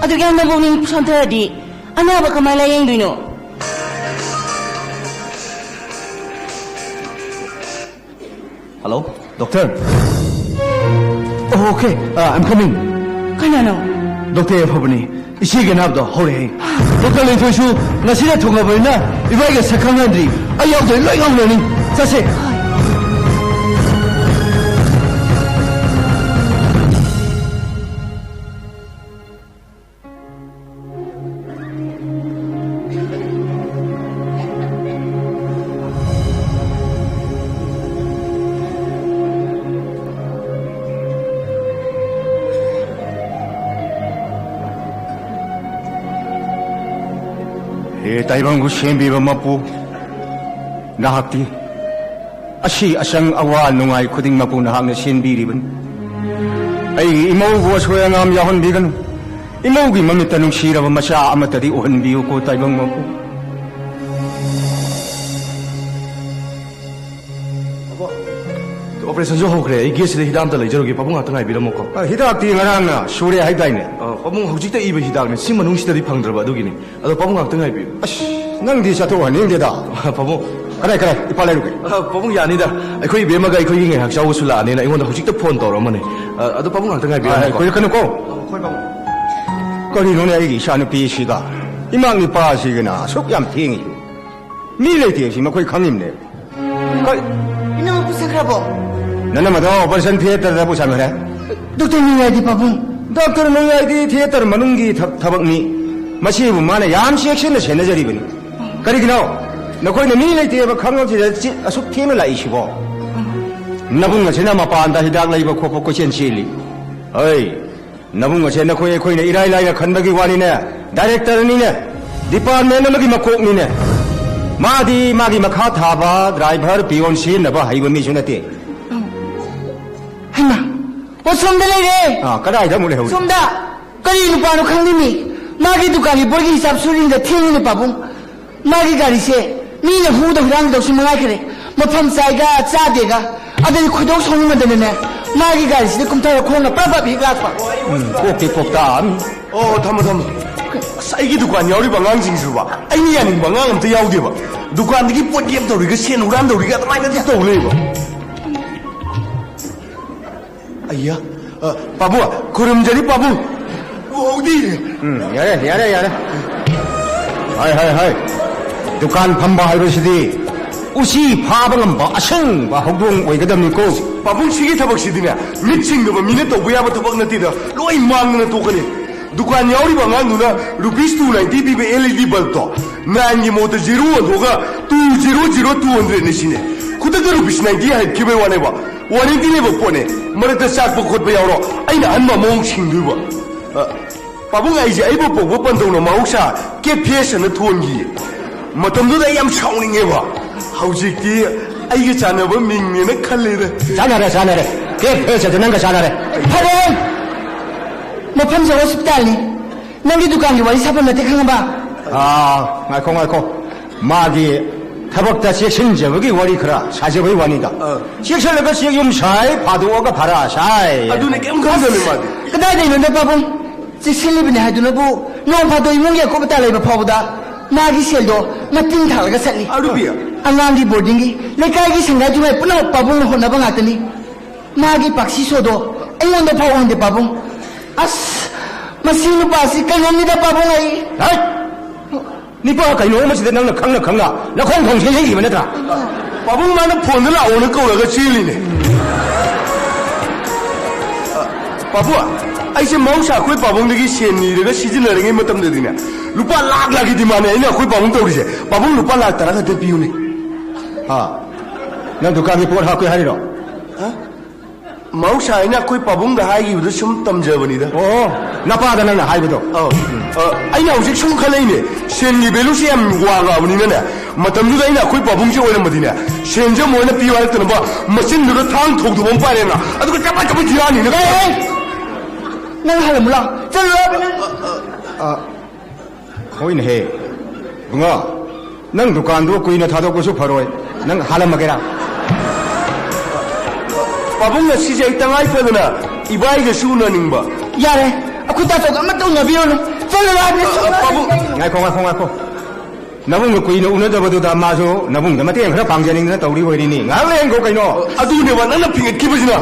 ꯑꯗꯨꯛ ꯌꯥꯝꯅ ꯄꯨꯛꯅꯤꯡ ꯁꯣꯟꯊꯔꯗꯤ ꯑꯅꯥꯕ ꯀꯃꯥꯏꯅ ꯂꯥꯌꯦꯡꯗꯣꯏꯅꯣ? Hello, doctor. Oh, okay, uh, I'm coming. ꯀꯅꯥꯅꯣ? ꯗꯣꯛꯇꯔ ꯑꯐꯕꯅꯤ꯫ ꯏꯆꯦꯒꯤ ꯑꯅꯥꯕꯗꯣ ꯍꯧꯔꯦ ꯍꯥꯏ꯫ ꯗꯣꯛꯇꯔ ꯂꯦꯟꯊꯣꯏꯁꯨ ꯉꯁꯤꯅ ꯊꯨꯡꯉꯕꯅꯤꯅ ꯏꯕꯥꯏꯒ ꯁꯛ ꯈꯪꯅꯗ꯭ꯔꯤ꯫ ꯑꯩ ꯌꯥꯎꯗ꯭ꯔꯗꯤ ꯂꯣꯏ ꯉꯥꯎꯅꯅꯤ꯫ ꯆꯠꯁꯦ꯫ ꯍꯦ ꯇꯥꯏꯕꯪꯕꯨ ꯁꯦꯝꯕꯤꯕ ꯃꯄꯨ, ꯅꯍꯥꯛꯇꯤ ꯑꯁꯤ ꯑꯁꯪ ꯑꯋꯥ ꯅꯨꯡꯉꯥꯏ ꯈꯨꯗꯤꯡꯃꯛꯄꯨ ꯅꯍꯥꯛꯅ ꯁꯤꯟꯕꯤꯔꯤꯕꯅꯤ꯫ ꯑꯩꯒꯤ ꯏꯃꯧꯕꯨ ꯑꯁꯣꯏ ꯑꯉꯥꯝ ꯌꯥꯎꯍꯟꯕꯤꯒꯅꯨ꯫ ꯏꯃꯧꯒꯤ ꯃꯃꯤꯠꯇ ꯅꯨꯡꯁꯤꯔꯕ ꯃꯆꯥ ꯑꯃꯠꯇꯗꯤ ꯎꯍꯟꯕꯤꯌꯨꯀꯣ ꯇꯥꯏꯕꯪ ꯃꯄꯨ꯫ ꯑꯣꯄꯔꯦꯁꯟꯁꯨ ꯍꯧꯈ꯭ꯔꯦ꯫ ꯑꯩ ꯒꯦꯠꯁꯤꯗ ꯍꯤꯗꯥꯛ ꯑꯝꯇ ꯂꯩꯖꯔꯨꯒꯦ꯫ ꯄꯥꯕꯨꯡ ꯉꯥꯛꯇ ꯉꯥꯏꯕꯤꯔꯝꯃꯣꯀꯣ꯫ ꯑ, ꯍꯤꯗꯥꯛꯇꯤ ꯉꯔꯥꯡꯅ ꯁꯨꯔꯦ ꯍꯥꯏꯗꯥꯏꯅꯦ? ꯑ, ꯄꯥꯕꯨꯡ ꯍꯧꯖꯤꯛꯇ ꯏꯕ ꯍꯤꯗꯥꯛꯅꯦ꯫ ꯁꯤ ꯃꯅꯨꯡꯁꯤꯗꯗꯤ ꯐꯪꯗ꯭ꯔꯕ ꯑꯗꯨꯒꯤꯅꯤ꯫ ꯑꯗꯣ ꯄꯥꯕꯨꯡ ꯉꯥꯛꯇ ꯉꯥꯏꯕꯤꯌꯨ꯫ ꯑꯁ, ꯅꯪꯗꯤ ꯆꯠꯊꯣꯛꯍꯟꯅꯤꯡꯗꯦꯗ꯫ ꯄꯥꯕꯨꯡ꯫ ꯀꯗꯥꯏ, ꯀꯗꯥꯏ? ꯏꯄꯥ ꯂꯩꯔꯨꯒꯦ꯫ ꯑ, ꯄꯥꯕꯨꯡ ꯌꯥꯅꯤꯗ꯫ ꯑꯩꯈꯣꯏ ꯏꯕꯦꯝꯃꯒ ꯑꯩꯈꯣꯏꯒꯤ ꯉꯥꯏꯍꯥꯛ ꯆꯥꯎꯕꯁꯨ ꯂꯥꯛꯑꯅꯤꯅ ꯑꯩꯉꯣꯟꯗ ꯍꯧꯖꯤꯛꯇ ꯐꯣꯟ ꯇꯧꯔꯛꯑꯝꯕꯅꯦ꯫ ꯑ, ꯑꯗꯣ ꯄꯥꯕꯨꯡ ꯉꯥꯛꯇ ꯉꯥꯏꯕꯤꯔꯝꯃꯣꯀꯣ꯫ ꯑ, ꯀꯨꯏꯔꯛꯀꯅꯨꯀꯣ꯫ ꯍꯣꯏ, ꯄꯥꯕꯨꯡ꯫ ꯀꯔꯤꯅꯣꯅꯦ ꯑꯩꯒꯤ ꯏꯆꯥꯅꯨꯄꯤꯁꯤꯒ? ꯏꯃꯥ ꯅꯨꯄꯥꯁꯤꯒꯅ ꯑꯁꯨꯛ ꯌꯥꯝ ꯊꯦꯡꯉꯤ꯫ ꯃꯤ ꯂꯩꯇꯦ ꯁꯤ ꯃꯈꯣꯏ ꯈꯪꯉꯤꯝꯅꯦ꯫ ꯀꯔꯤ? ꯏꯅꯥꯎ ꯄꯨꯁꯟꯈ꯭ꯔꯕꯣ? ꯅꯅꯝꯃꯗꯣ operation theaterꯗ ꯄꯨꯁꯟꯈ꯭ꯔꯦ꯫ ꯗꯣꯛꯇꯔ ꯅꯣꯡꯌꯥꯏꯗꯤ ꯄꯥꯕꯨꯡ? ꯗꯣꯛꯇꯔ ꯅꯣꯡꯌꯥꯏꯗꯤ theater ꯃꯅꯨꯡꯒꯤ ꯊ-, ꯊꯕꯛꯅꯤ꯫ ꯃꯁꯤꯕꯨ ꯃꯥꯅ ꯌꯥꯝ ꯆꯦꯛꯁꯤꯟꯅ ꯁꯦꯟꯅꯖꯔꯤꯕꯅꯤ꯫ ꯀꯔꯤꯒꯤꯅꯣ? ꯅꯈꯣꯏꯅ ꯃꯤ ꯂꯩꯇꯦꯕ ꯈꯪꯉꯕꯁꯤꯗ ꯆꯤ-, ꯑꯁꯨꯛ ꯊꯦꯡꯅ ꯂꯥꯛꯏꯁꯤꯕꯣ? ꯅꯕꯨꯡ ꯑꯁꯤꯅ ꯃꯄꯥꯟꯗ ꯍꯤꯗꯥꯛ ꯂꯩꯕ ꯈꯣꯠꯄ ꯀꯣꯏꯆꯦꯟ ꯆꯦꯜꯂꯤ꯫ ꯑꯩ ꯅꯕꯨꯡ ꯑꯁꯦ ꯅꯈꯣꯏ ꯑꯩꯈꯣꯏꯅ ꯏꯔꯥꯏ ꯂꯥꯏꯅ ꯈꯟꯕꯒꯤ ꯋꯥꯅꯤꯅꯦ꯫ Directorꯅꯤꯅꯦ, department ꯑꯃꯒꯤ ꯃꯀꯣꯛꯅꯤꯅꯦ꯫ ꯃꯥꯗꯤ ꯃꯥꯒꯤ ꯃꯈꯥ ꯊꯥꯕ driver, peon ꯁꯤꯖꯤꯟꯅꯕ ꯍꯩꯕ ꯃꯤꯁꯨ ꯅꯠꯇꯦ꯫ ꯍꯩꯃꯥ, ꯑꯣ, ꯁꯣꯝꯗ ꯂꯩꯔꯦ꯫ ꯑꯥ, ꯀꯗꯥꯏꯗ ꯑꯃꯨꯛ ꯂꯩꯍꯧꯔꯤ? ꯁꯣꯝꯗ꯫ ꯀꯔꯤ ꯅꯨꯄꯥꯅꯣ ꯈꯪꯗꯦꯅꯦ, ꯃꯥꯒꯤ ꯗꯨꯀꯥꯟꯒꯤ ꯕꯣꯔꯒꯤ ꯍꯤꯁꯥꯞ ꯁꯨꯔꯤꯉꯩꯗ ꯊꯦꯡꯉꯤꯅꯦ ꯄꯥꯕꯨꯡ꯫ ꯃꯥꯒꯤ ꯒꯥꯔꯤꯁꯦ ꯃꯤꯅ ꯍꯨꯗ ꯍꯨꯔꯥꯟꯒꯗꯧꯁꯤ ꯃꯉꯥꯏꯈ꯭ꯔꯦ꯫ ꯃꯐꯝ ꯆꯥꯏꯒ ꯆꯥꯗꯦꯒ꯫ ꯑꯗꯨꯗꯤ ꯈꯣꯏꯗꯧ ꯁꯥꯎꯅꯤꯡꯃꯟꯗꯅꯅꯦ, ꯃꯥꯒꯤ ꯒꯥꯔꯤꯁꯤꯗ ꯀꯨꯝꯊꯔ ꯈꯣꯡꯅ ꯄ꯭ꯔꯞ ꯄ꯭ꯔꯞ ꯍꯦꯛ ꯂꯥꯛꯄ꯫ ꯎꯝ, ꯀꯣꯛꯇꯤ ꯀꯣꯛꯇꯥꯛꯑꯝꯅꯤ꯫ ꯑꯣ, ꯊꯝꯃꯣ, ꯊꯝꯃꯣ꯫ ꯑꯁ, ꯑꯩꯒꯤ ꯗꯨꯀꯥꯟ ꯌꯥꯎꯔꯤꯕ ꯑꯉꯥꯡꯁꯤꯡꯁꯤꯕ, ꯑꯩꯅ ꯌꯥꯅꯤꯡꯕ ꯑꯉꯥꯡ ꯑꯝꯇ ꯌꯥꯎꯗꯦꯕ꯫ ꯗꯨꯀꯥꯟꯗꯒꯤ ꯄꯣꯠ ꯌꯦꯞ ꯇꯧꯔꯤꯒ, ꯁꯦꯟ ꯍꯨꯔꯥꯟ ꯇꯧꯔꯤꯒ, ꯑꯗꯨꯃꯥꯏꯅ ꯑꯗꯨꯝ ꯇꯧ ꯂꯩꯕ꯫ ꯑꯩꯌꯥ, ꯑ, ꯄꯥꯕꯨꯡ, ꯈꯨꯔꯨꯝꯖꯔꯤ ꯄꯥꯕꯨꯡ꯫ ꯎꯍꯧꯗꯦ꯫ ꯎꯝ, ꯌꯥꯔꯦ, ꯌꯥꯔꯦ, ꯌꯥꯔꯦ꯫ ꯍꯥꯏ, ꯍꯥꯏ, ꯍꯥꯏ꯫ ꯗꯨꯀꯥꯟ ꯐꯝꯕ ꯍꯥꯏꯕꯁꯤꯗꯤ ꯎꯆꯤ ꯐꯥꯕ ꯉꯝꯕ ꯑꯁꯦꯡꯕ ꯍꯧꯗꯣꯡ ꯑꯣꯏꯒꯗꯕꯅꯤꯀꯣ꯫ ꯄꯥꯕꯨꯡ, ꯁꯤꯒꯤ ꯊꯕꯛꯁꯤꯗꯤꯅꯦ, ꯃꯤꯠ ꯁꯤꯡꯗꯕ ꯃꯤꯅ ꯇꯧꯕ ꯌꯥꯕ ꯊꯕꯛ ꯅꯠꯇꯦꯗ꯫ ꯂꯣꯏ ꯃꯥꯡꯗꯅ ꯇꯣꯛꯀꯅꯤ꯫ ꯗꯨꯀꯥꯟ ꯌꯥꯎꯔꯤꯕ ꯑꯉꯥꯡꯗꯨꯅ ꯔꯨꯄꯤꯁ ꯇꯨ ꯅꯥꯏꯟꯇꯤ ꯄꯤꯕ L E D ꯕꯜꯕꯇꯣ ꯅꯥꯏꯟꯒꯤ ꯃꯍꯨꯠꯇ ꯖꯤꯔꯣ ꯑꯣꯟꯊꯣꯛꯑꯒ ꯇꯨ ꯖꯤꯔꯣ ꯖꯤꯔꯣ ꯇꯨ ꯍꯟꯗ꯭ꯔꯦꯠꯅꯤ ꯁꯤꯅꯦ꯫ ꯈꯨꯗꯛꯇ ꯔꯨꯄꯤꯁ ꯅꯥꯏꯟꯇꯤ ꯍꯥꯏꯔꯛꯈꯤꯕꯩ ꯋꯥꯅꯦꯕ꯫ ꯋꯥꯔꯦꯟꯇꯤ ꯂꯩꯕ ꯄꯣꯠꯅꯦ꯫ ꯃꯔꯛꯇ ꯆꯥꯛꯄ ꯈꯣꯠꯄ ꯌꯥꯎꯔꯣ, ꯑꯩꯅ ꯑꯍꯟꯕ ꯑꯃꯃꯨꯛ ꯁꯤꯡꯗꯣꯏꯕ꯫ ꯑ, ꯄꯥꯕꯨꯡ, ꯑꯩꯁꯦ ꯑꯩꯕꯨ ꯄꯣꯛꯄ ꯄꯟꯊꯧꯅ ꯃꯍꯧꯁꯥ ꯀꯦꯠ ꯐꯦꯁ ꯑꯅ ꯊꯣꯟꯈꯤꯌꯦ꯫ ꯃꯇꯝꯗꯨꯗ ꯑꯩ ꯌꯥꯝ ꯁꯥꯎꯅꯤꯡꯉꯦꯕ꯫ ꯍꯧꯖꯤꯛꯇꯤ ꯑꯩꯒ ꯆꯥꯟꯅꯕ ꯃꯤꯡꯅꯦꯅ ꯈꯜꯂꯦꯗ꯫ ꯆꯥꯟꯅꯔꯦ, ꯆꯥꯟꯅꯔꯦ꯫ ꯀꯦꯠ ꯐꯦꯁ ꯑꯗꯨ ꯅꯪꯒ ꯆꯥꯟꯅꯔꯦ꯫ ꯐꯔꯦ! ꯃꯐꯝꯁꯦ ꯍꯣꯁꯄꯤꯇꯥꯜꯅꯤ꯫ ꯅꯪꯒꯤ ꯗꯨꯀꯥꯟꯒꯤ ꯋꯥꯔꯤ ꯁꯥꯐꯝ ꯅꯠꯇꯦ, ꯈꯪꯉꯕ? ꯑꯥ, ꯉꯥꯏꯈꯣ, ꯉꯥꯏꯈꯣ꯫ ꯃꯥꯒꯤ ꯊꯕꯛꯇ ꯆꯦꯛꯁꯤꯟꯖꯕꯒꯤ ꯋꯥꯔꯤ ꯈꯔ ꯁꯥꯖꯕꯒꯤ ꯋꯥꯅꯤꯗ꯫ ꯑꯥ꯫ ꯆꯦꯛꯁꯤꯜꯂꯒ ꯆꯦꯛ ꯌꯨꯝ ꯁꯥꯏ, ꯐꯥꯗꯣꯛꯑꯒ ꯚꯔꯥ ꯁꯥꯏ꯫ ꯑꯗꯨꯅꯤ, ꯀꯩꯝ ꯈꯪꯗꯕꯅꯤ ꯃꯥꯗꯤ꯫ ꯀꯗꯥꯏꯗꯩꯅꯣꯗ, ꯄꯥꯕꯨꯡ? ꯆꯦꯛꯁꯤꯜꯂꯤꯕꯅꯤ ꯍꯥꯏꯗꯨꯅꯕꯨ, ꯅꯣꯡ ꯐꯥꯗꯣꯛ ꯏꯃꯨꯡꯒꯤ ꯑꯀꯨꯞ ꯑꯇꯥ ꯂꯩꯕ ꯐꯥꯎꯕꯗ ꯃꯥꯒꯤ ꯁꯦꯜꯗꯣ ꯃꯇꯤꯟ ꯊꯥꯔꯒ ꯆꯠꯂꯤ꯫ ꯑꯔꯨꯕꯤ꯫ ꯑꯉꯥꯡꯒꯤ ꯕꯣꯔꯗꯤꯡꯒꯤ, ꯂꯩꯀꯥꯏꯒꯤ ꯁꯪꯒꯥꯏ ꯇꯨꯡꯒꯥꯏ ꯄꯨꯝꯅꯃꯛ ꯄꯥꯕꯨꯡꯅ ꯍꯣꯠꯅꯕ ꯉꯥꯛꯇꯅꯤ꯫ ꯃꯥꯒꯤ ꯄꯥꯛꯁꯤ ꯁꯣꯗꯣ ꯑꯩꯉꯣꯟꯗ ꯐꯥꯎ ꯎꯍꯟꯗꯦ, ꯄꯥꯕꯨꯡ꯫ ꯑꯁ, ꯃꯁꯤ ꯅꯨꯄꯥꯁꯤ ꯀꯩꯅꯣꯝꯅꯤꯗ, ꯄꯥꯕꯨꯡ, ꯑꯩ꯫ ꯍꯥꯏ! ꯅꯤꯄꯥ ꯀꯩꯅꯣ ꯑꯃꯁꯤꯗ ꯅꯪꯅ ꯈꯪꯅ ꯈꯪꯅ ꯅꯈꯣꯡ ꯊꯣꯡ ꯁꯦ ꯂꯩꯔꯤꯕ ꯅꯠꯇ꯭ꯔꯥ? ꯄꯥꯕꯨꯡ, ꯃꯥꯅ ꯐꯣꯟꯗ ꯂꯥꯛꯑꯣꯅ ꯀꯧꯔꯒ ꯆꯦꯜꯂꯤꯅꯦ꯫ ꯑ, ꯄꯥꯕꯨꯡ, ꯑꯩꯁꯦ ꯃꯍꯧꯁꯥ ꯑꯩꯈꯣꯏ ꯄꯥꯕꯨꯡꯗꯒꯤ ꯁꯦꯟ ꯅꯤꯔꯒ ꯁꯤꯖꯤꯟꯅꯔꯤꯉꯩ ꯃꯇꯝꯗꯗꯤꯅꯦ, ꯂꯨꯄꯥ ꯂꯥꯛ ꯂꯥꯛꯀꯤ ꯗꯤꯃꯥꯟꯅꯦ ꯑꯩꯅ ꯑꯩꯈꯣꯏ ꯄꯥꯕꯨꯡ ꯇꯧꯔꯤꯁꯦ꯫ ꯄꯥꯕꯨꯡ, ꯂꯨꯄꯥ ꯂꯥꯛ ꯇꯔꯥ ꯈꯛꯇ ꯄꯤꯌꯨꯅꯦ꯫ ꯍꯥ? ꯅꯪ ꯗꯨꯀꯥꯟꯒꯤ ꯄꯣꯠ ꯍꯥꯞꯀꯦ ꯍꯥꯏꯔꯤꯔꯣ? ꯍꯥ? ꯃꯍꯧꯁꯥ ꯑꯩꯅ ꯑꯩꯈꯣꯏ ꯄꯥꯕꯨꯡꯗ ꯍꯥꯏꯈꯤꯕꯗꯨ ꯁꯨꯝ ꯇꯝꯖꯕꯅꯤꯗ꯫ ꯑꯣ, ꯅꯄꯥꯗ ꯅꯪꯅ ꯍꯥꯏꯕꯗꯣ? ꯑꯧ꯫ ꯑ, ꯑꯩꯅ ꯍꯧꯖꯤꯛ ꯁꯨꯝ ꯈꯜꯂꯛꯏꯅꯦ, ꯁꯦꯟꯒꯤ ꯚꯦꯂꯨꯁꯦ ꯌꯥꯝ ꯋꯥꯡꯉꯛꯑꯕꯅꯤꯅꯅꯦ, ꯃꯇꯝꯗꯨꯗ ꯑꯩꯅ ꯑꯩꯈꯣꯏ ꯄꯥꯕꯨꯡꯁꯦ ꯑꯣꯏꯔꯝꯃꯗꯤꯅꯦ, ꯁꯦꯟꯁꯦ ꯑꯃꯨꯛ ꯍꯦꯟꯅ ꯄꯤꯌꯨ ꯍꯥꯏꯔꯛꯇꯅꯕ ꯃꯆꯤꯟꯗꯨꯗ ꯊꯥꯡ ꯊꯧꯗꯕ ꯑꯃ ꯄꯥꯏꯔꯦꯅ, ꯑꯗꯨꯒ ꯆꯄꯠ ꯆꯄꯠ ꯊꯤꯔꯛꯑꯅꯤꯅ꯫ ꯑꯦ, ꯑꯦ! ꯅꯪ ꯍꯜꯂꯝꯃꯨ ꯂꯥꯎ꯫ ꯆꯠꯂꯨ ꯂꯥꯎ, ꯅꯪ꯫ ꯑ, ꯑ, ꯑ, ꯍꯣꯏꯅꯦꯍꯦ, ꯏꯕꯨꯡꯉꯣ꯫ ꯅꯪ ꯗꯨꯀꯥꯟꯗꯣ ꯀꯨꯏꯅ ꯊꯥꯗꯣꯛꯄꯁꯨ ꯐꯔꯣꯏ꯫ ꯅꯪ ꯍꯥꯜꯂꯝꯃꯒꯦꯔꯥ? ꯄꯥꯕꯨꯡ, ꯉꯁꯤꯁꯦ ꯑꯩ ꯇꯉꯥꯏ ꯐꯗꯅ ꯏꯕꯥꯏꯒꯁꯨ ꯎꯅꯅꯤꯡꯕ꯫ ꯌꯥꯔꯦ, ꯑꯩꯈꯣꯏ ꯇꯥꯆꯧꯒ ꯑꯃꯠꯇ ꯎꯅꯕꯤꯔꯨꯅꯨ꯫ ꯆꯠꯂꯨ ꯍꯥꯏꯕꯅꯦ, ꯆꯠꯂꯨ ꯄꯥꯕꯨꯡ꯫ ꯍꯥꯏꯕꯅꯦ꯫ ꯉꯥꯏꯈꯣ, ꯉꯥꯏꯈꯣ, ꯉꯥꯏꯈꯣ꯫ ꯅꯕꯨꯡꯒ ꯀꯨꯏꯅ ꯎꯅꯗꯕꯗꯨꯗ ꯃꯥꯁꯨ ꯅꯕꯨꯡꯗ ꯃꯇꯦꯡ ꯈꯔ ꯄꯥꯡꯖꯅꯤꯡꯗꯅ ꯇꯧꯔꯤ ꯑꯣꯏꯔꯤꯅꯤ꯫ ꯉꯥꯏꯍꯥꯛ ꯂꯩꯍꯟꯈꯣ ꯀꯩꯅꯣ꯫ ꯑꯗꯨꯅꯦꯕ ꯅꯪꯅ ꯐꯤꯡꯒꯠꯈꯤꯕꯁꯤꯅ꯫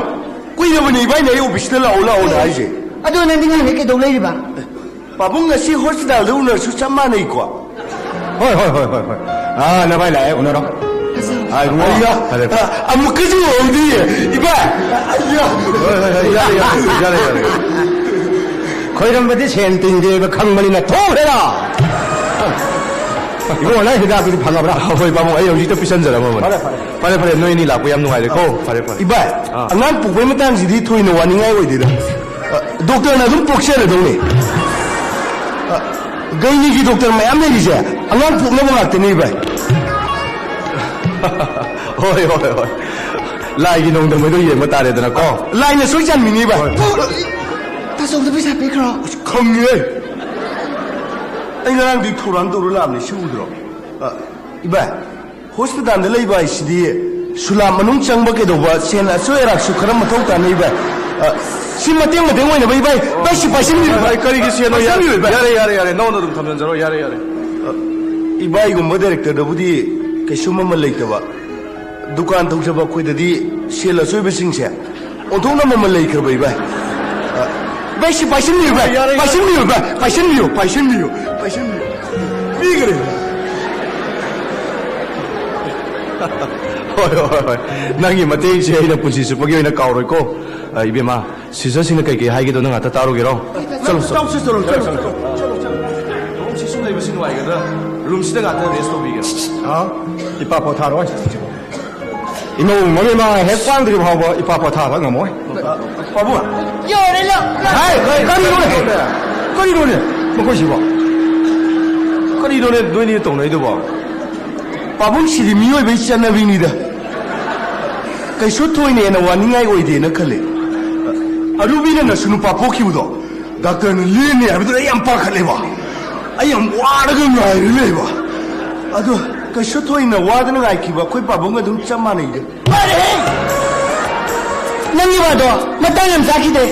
ꯀꯨꯏꯔꯕꯅꯤ ꯏꯕꯥꯏꯅ ꯑꯩ ꯑꯣꯐꯤꯁꯇ ꯂꯥꯛꯑꯣ ꯂꯥꯛꯑꯣꯅ ꯍꯥꯏꯁꯦ꯫ ꯑꯗꯣ ꯅꯪꯗꯤ ꯉꯥꯏꯍꯥꯛ ꯀꯩꯗꯧ ꯂꯩꯔꯤꯕ? ꯄꯥꯕꯨꯡ, ꯉꯁꯤ ꯍꯣꯁꯄꯤꯇꯥꯜꯗ ꯎꯅꯔꯁꯨ ꯆꯞ ꯃꯥꯟꯅꯩꯀꯣ? ꯍꯣꯏ, ꯍꯣꯏ, ꯍꯣꯏ, ꯍꯣꯏ, ꯍꯣꯏ꯫ ꯑꯥ, ꯅꯚꯥꯏ ꯂꯥꯛꯑꯦ, ꯎꯅꯔꯣ꯫ ꯑꯥ, ꯏꯕꯨꯡꯉꯣ꯫ ꯑꯩꯌꯥ, ꯐꯔꯦ, ꯐꯔꯦ꯫ ꯑ-, ꯑꯃꯨꯛꯀꯁꯨ ꯎꯍꯧꯗꯤꯌꯦ, ꯏꯕꯥꯏ꯫ ꯑꯩꯌꯥ꯫ ꯍꯣꯏ, ꯍꯣꯏ, ꯍꯣꯏ, ꯌꯥꯔꯦ, ꯌꯥꯔꯦ, ꯌꯥꯔꯦ, ꯌꯥꯔꯦ꯫ ꯈꯣꯏꯔꯝꯕꯗꯤ ꯁꯦꯟ ꯇꯤꯡꯗꯦꯕ ꯈꯪꯕꯅꯤꯅ ꯊꯣꯛꯈ꯭ꯔꯦꯔꯥ? ꯏꯕꯨꯡꯉꯣ, ꯅꯪ ꯍꯤꯗꯥꯛꯇꯨꯗꯤ ꯐꯪꯉꯕ꯭ꯔꯥ? ꯍꯣꯏ, ꯄꯥꯕꯨꯡ, ꯑꯩ ꯍꯧꯖꯤꯛꯇ ꯄꯤꯁꯟꯖꯔꯝꯃꯕꯅꯦ꯫ ꯐꯔꯦ, ꯐꯔꯦ꯫ ꯐꯔꯦ, ꯐꯔꯦ, ꯅꯣꯏ ꯑꯅꯤ ꯂꯥꯛꯄ ꯌꯥꯝ ꯅꯨꯡꯉꯥꯏꯔꯦꯀꯣ꯫ ꯐꯔꯦ, ꯐꯔꯦ꯫ ꯏꯕꯥꯏ, ꯑꯥ꯫ ꯑꯉꯥꯡ ꯄꯣꯛꯄꯩ ꯃꯇꯥꯡꯁꯤꯗꯤ ꯊꯣꯏꯅ ꯋꯥꯅꯤꯡꯉꯥꯏ ꯑꯣꯏꯗꯦꯗ꯫ ꯑ, ꯗꯣꯛꯇꯔꯅ ꯑꯗꯨꯝ ꯄꯣꯛꯆꯔꯗꯧꯅꯦ꯫ ꯑ, ꯒꯩꯅꯤꯒꯤ ꯗꯣꯛꯇꯔ ꯃꯌꯥꯝ ꯂꯩꯔꯤꯁꯦ ꯑꯉꯥꯡ ꯄꯣꯛꯅꯕ ꯉꯥꯛꯇꯅꯦ, ꯏꯕꯥꯏ꯫ ꯍꯣꯏ, ꯍꯣꯏ, ꯍꯣꯏ꯫ ꯂꯥꯏꯒꯤ ꯅꯣꯡꯗꯝ ꯍꯥꯏꯗꯣ ꯌꯦꯡꯕ ꯇꯥꯔꯦꯗꯅꯀꯣ꯫ ꯂꯥꯏꯅ ꯁꯣꯏ ꯆꯥꯟꯕꯤꯅꯤ, ꯏꯕꯥꯏ꯫ ꯇꯥꯆꯧꯗ ꯄꯩꯁꯥ ꯄꯤꯈ꯭ꯔꯣ? ꯑꯁ, ꯈꯪꯉꯤꯍꯦ꯫ ꯑꯩ ꯉꯔꯥꯡꯗꯤ ꯊꯧꯔꯥꯡ ꯇꯧꯔ ꯂꯥꯛꯑꯕꯅꯦ, ꯁꯤ ꯎꯗ꯭ꯔꯣ? ꯑ, ꯏꯕꯥꯏ, ꯍꯣꯁꯄꯤꯇꯥꯜꯗ ꯂꯩꯕ ꯍꯥꯏꯁꯤꯗꯤ ꯁꯨꯂꯥ ꯃꯅꯨꯡ ꯆꯪꯕ ꯀꯩꯗꯧꯕ ꯁꯦꯟ ꯑꯆꯣꯏ ꯑꯔꯥꯛꯁꯨ ꯈꯔ ꯃꯊꯧ ꯇꯥꯅꯩ, ꯏꯕꯥꯏ꯫ ꯑ, ꯁꯤ ꯃꯇꯦꯡ ꯃꯇꯦꯡ ꯑꯣꯏꯅꯕ, ꯏꯕꯥꯏ꯫ ꯏꯕꯥꯏ, ꯁꯤ ꯄꯥꯏꯁꯤꯟꯕꯤꯌꯨ, ꯏꯕꯥꯏ꯫ ꯀꯔꯤꯒꯤ ꯁꯦꯟꯅꯣ? ꯄꯥꯏꯁꯤꯟꯕꯤꯌꯨ, ꯏꯕꯥꯏ꯫ ꯌꯥꯔꯦ, ꯌꯥꯔꯦ, ꯌꯥꯔꯦ꯫ ꯅꯉꯣꯟꯗ ꯑꯗꯨꯝ ꯊꯝꯖꯟꯖꯔꯣ꯫ ꯌꯥꯔꯦ, ꯌꯥꯔꯦ꯫ ꯑ, ꯏꯕꯥꯏꯒꯨꯝꯕ ꯗꯥꯏꯔꯦꯛꯇꯔꯗꯕꯨꯗꯤ ꯀꯩꯁꯨ ꯃꯃꯜ ꯂꯩꯇꯕ꯫ ꯗꯨꯀꯥꯟ ꯇꯧꯖꯕ ꯑꯩꯈꯣꯏꯗꯗꯤ ꯁꯦꯜ ꯑꯆꯣꯏꯕꯁꯤꯡꯁꯦ ꯑꯣꯟꯊꯣꯛꯅ ꯃꯃꯜ ꯂꯩꯈ꯭ꯔꯕ, ꯏꯕꯥꯏ꯫ ꯑ, ꯏꯕꯥꯏ, ꯁꯤ ꯄꯥꯏꯁꯤꯟꯕꯤꯌꯨ, ꯏꯕꯥꯏ꯫ ꯌꯥꯔꯦ, ꯌꯥꯔꯦ꯫ ꯄꯥꯏꯁꯤꯟꯕꯤꯌꯨ, ꯏꯕꯥꯏ꯫ ꯄꯥꯏꯁꯤꯟꯕꯤꯌꯨ, ꯄꯥꯏꯁꯤꯟꯕꯤꯌꯨ, ꯄꯥꯏꯁꯤꯟꯕꯤꯌꯨ꯫ ꯄꯤꯈ꯭ꯔꯦ꯫ ꯍꯣꯏ, ꯍꯣꯏ, ꯍꯣꯏ꯫ ꯅꯪꯒꯤ ꯃꯇꯦꯡꯁꯦ ꯑꯩꯅ ꯄꯨꯟꯁꯤ ꯆꯨꯞꯄꯒꯤ ꯑꯣꯏꯅ ꯀꯥꯎꯔꯣꯏꯀꯣ꯫ ꯑ, ꯏꯕꯦꯝꯃ, ꯁꯤꯁꯇꯔꯁꯤꯡꯅ ꯀꯩꯀꯩ ꯍꯥꯏꯒꯦꯗꯣ ꯅꯪ ꯉꯥꯛꯇ ꯇꯥꯔꯨꯒꯦꯔꯣ? ꯆꯠꯂꯣ, ꯆꯠꯂꯣ꯫ ꯆꯠꯂꯣ, ꯆꯠꯂꯣ, ꯆꯠꯂꯣ, ꯆꯠꯂꯣ, ꯆꯠꯂꯣ꯫ ꯔꯨꯝꯁꯤ ꯁꯨꯝ ꯂꯩꯕꯁꯤ ꯅꯨꯡꯉꯥꯏꯒꯗ꯭ꯔꯥ? ꯔꯨꯝꯁꯤꯗ ꯉꯥꯛꯇ ꯔꯦꯁ ꯇꯧꯕꯤꯒꯦꯔꯣ? ꯍꯥ? ꯏꯄꯥ ꯄꯣꯊꯥꯔꯣ꯫ ꯏꯃꯧ ꯃꯃꯤꯠ ꯃꯥ ꯍꯦꯛ ꯄꯥꯡꯗ꯭ꯔꯤ ꯐꯥꯎꯕ ꯏꯄꯥ ꯄꯣꯊꯥꯕ ꯉꯝꯃꯣꯏ꯫ ꯄꯥꯕꯨꯡ꯫ ꯌꯥꯔꯦ, ꯂꯥꯛ, ꯂꯥꯛ꯫ ꯍꯥꯏ, ꯀꯔꯤꯅꯣꯅꯦ? ꯀꯔꯤꯅꯣꯅꯦ? ꯃꯈꯣꯏꯁꯤꯕꯣ? ꯀꯔꯤꯅꯣꯅꯦ ꯅꯣꯏꯅꯤ ꯇꯧꯅꯩꯗꯨꯕꯣ? ꯄꯥꯕꯨꯡ, ꯁꯤꯗꯤ ꯃꯤꯑꯣꯏꯕꯒꯤ ꯆꯠꯅꯕꯤꯅꯤꯗ꯫ ꯀꯩꯁꯨ ꯊꯣꯏꯅ ꯍꯦꯟꯅ ꯋꯥꯅꯤꯡꯉꯥꯏ ꯑꯣꯏꯗꯦꯅ ꯈꯜꯂꯦ꯫ ꯑꯔꯨꯕꯤꯅ ꯅꯁꯨ ꯅꯨꯄꯥ ꯄꯣꯛꯈꯤꯕꯗꯣ ꯗꯥꯛꯇꯔꯅ ꯂꯦꯟꯅꯤ ꯍꯥꯏꯕꯗꯨꯗ ꯑꯩ ꯌꯥꯝ ꯄꯥꯈꯠꯂꯦꯕ꯫ ꯑꯩ ꯌꯥꯝ ꯋꯥꯔꯒ ꯉꯥꯏꯔ ꯂꯩꯕ꯫ ꯑꯗꯣ ꯀꯩꯁꯨ ꯊꯣꯏꯅ ꯋꯥꯗꯅ ꯉꯥꯏꯈꯤꯕ ꯑꯩꯈꯣꯏ ꯄꯥꯕꯨꯡꯒ ꯑꯗꯨꯝ ꯆꯞ ꯃꯥꯟꯅꯩꯗ꯫ ꯐꯔꯦꯍꯦ! ꯅꯪꯒꯤ ꯋꯥꯗꯣ ꯃꯇꯥꯡ ꯌꯥꯝ ꯆꯥꯈꯤꯗꯦ꯫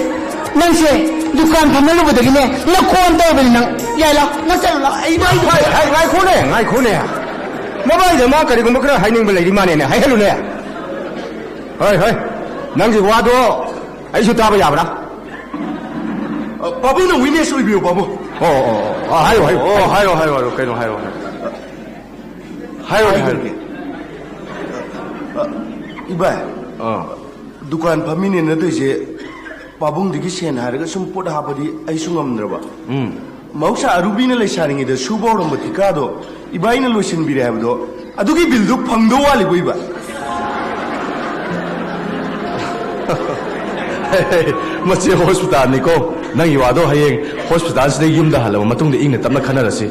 ꯅꯪꯁꯦ ꯗꯨꯀꯥꯟ ꯐꯝꯍꯜꯂꯨꯕꯗꯒꯤꯅꯦ ꯅꯀꯣꯟ ꯇꯧꯔꯕꯅꯤ ꯅꯪ꯫ ꯌꯥꯏ, ꯂꯥꯎ, ꯅꯪ ꯆꯠꯂꯨ, ꯂꯥꯎ꯫ ꯑꯩ, ꯑꯩ, ꯍꯥꯏ, ꯍꯥꯏ, ꯉꯥꯏꯈꯣꯅꯦ, ꯉꯥꯏꯈꯣꯅꯦ꯫ ꯃꯃꯥꯡꯗ ꯃꯥ ꯀꯔꯤꯒꯨꯝꯕ ꯈꯔ ꯍꯥꯏꯅꯤꯡꯕ ꯂꯩꯔꯤ ꯃꯥꯅꯦꯅꯦ, ꯍꯥꯏꯍꯜꯂꯨꯅꯦ꯫ ꯍꯣꯏ, ꯍꯣꯏ꯫ ꯅꯪꯒꯤ ꯋꯥꯗꯣ ꯑꯩꯁꯨ ꯇꯥꯕ ꯌꯥꯕ꯭ꯔꯥ? ꯑ, ꯄꯥꯕꯨꯡꯅ witness ꯑꯣꯏꯕꯤꯌꯨ, ꯄꯥꯕꯨꯡ꯫ ꯑꯣ, ꯑꯣ, ꯑꯣ꯫ ꯑ, ꯍꯥꯏꯌꯣ, ꯍꯥꯏꯌꯣ꯫ ꯑꯣ, ꯍꯥꯏꯔꯣ, ꯍꯥꯏꯔꯣ, ꯍꯥꯏꯔꯣ꯫ ꯀꯩꯅꯣ ꯍꯥꯏꯔꯣ, ꯍꯥꯏꯔꯣ꯫ ꯍꯥꯏꯔꯣꯅꯦ, ꯍꯥꯏꯔꯣꯅꯦ꯫ ꯑ, ꯏꯕꯥꯏ, ꯑꯥ꯫ ꯗꯨꯀꯥꯟ ꯐꯝꯃꯤꯅꯦꯅ ꯇꯧꯔꯤꯁꯦ, ꯄꯥꯕꯨꯡꯗꯒꯤ ꯁꯦꯟ ꯍꯥꯏꯔꯒ ꯁꯨꯝ ꯄꯣꯠ ꯍꯥꯞꯄꯗꯤ ꯑꯩꯁꯨ ꯉꯝꯗ꯭ꯔꯕ꯫ ꯎꯝ꯫ ꯃꯍꯧꯁꯥ ꯑꯔꯨꯕꯤꯅ ꯂꯩꯁꯥꯔꯤꯉꯩꯗ ꯁꯨꯕ ꯍꯧꯔꯝꯕ ꯊꯤꯀꯥꯗꯣ ꯏꯕꯥꯏꯅ ꯂꯣꯏꯁꯤꯟꯕꯤꯔꯦ ꯍꯥꯏꯕꯗꯣ, ꯑꯗꯨꯒꯤ ꯕꯤꯜꯗꯨ ꯐꯪꯗꯧ ꯋꯥꯠꯂꯤꯕꯣ ꯏꯕꯥꯏ? ꯃꯁꯤ ꯍꯣꯁꯄꯤꯇꯥꯜꯅꯤꯀꯣ꯫ ꯅꯪꯒꯤ ꯋꯥꯗꯣ ꯍꯌꯦꯡ ꯍꯣꯁꯄꯤꯇꯥꯜꯁꯤꯗ ꯌꯨꯝꯗ ꯍꯜꯂꯕ ꯃꯇꯨꯡꯗ ꯏꯪꯅ ꯇꯞꯅ ꯈꯟꯅꯔꯁꯤ꯫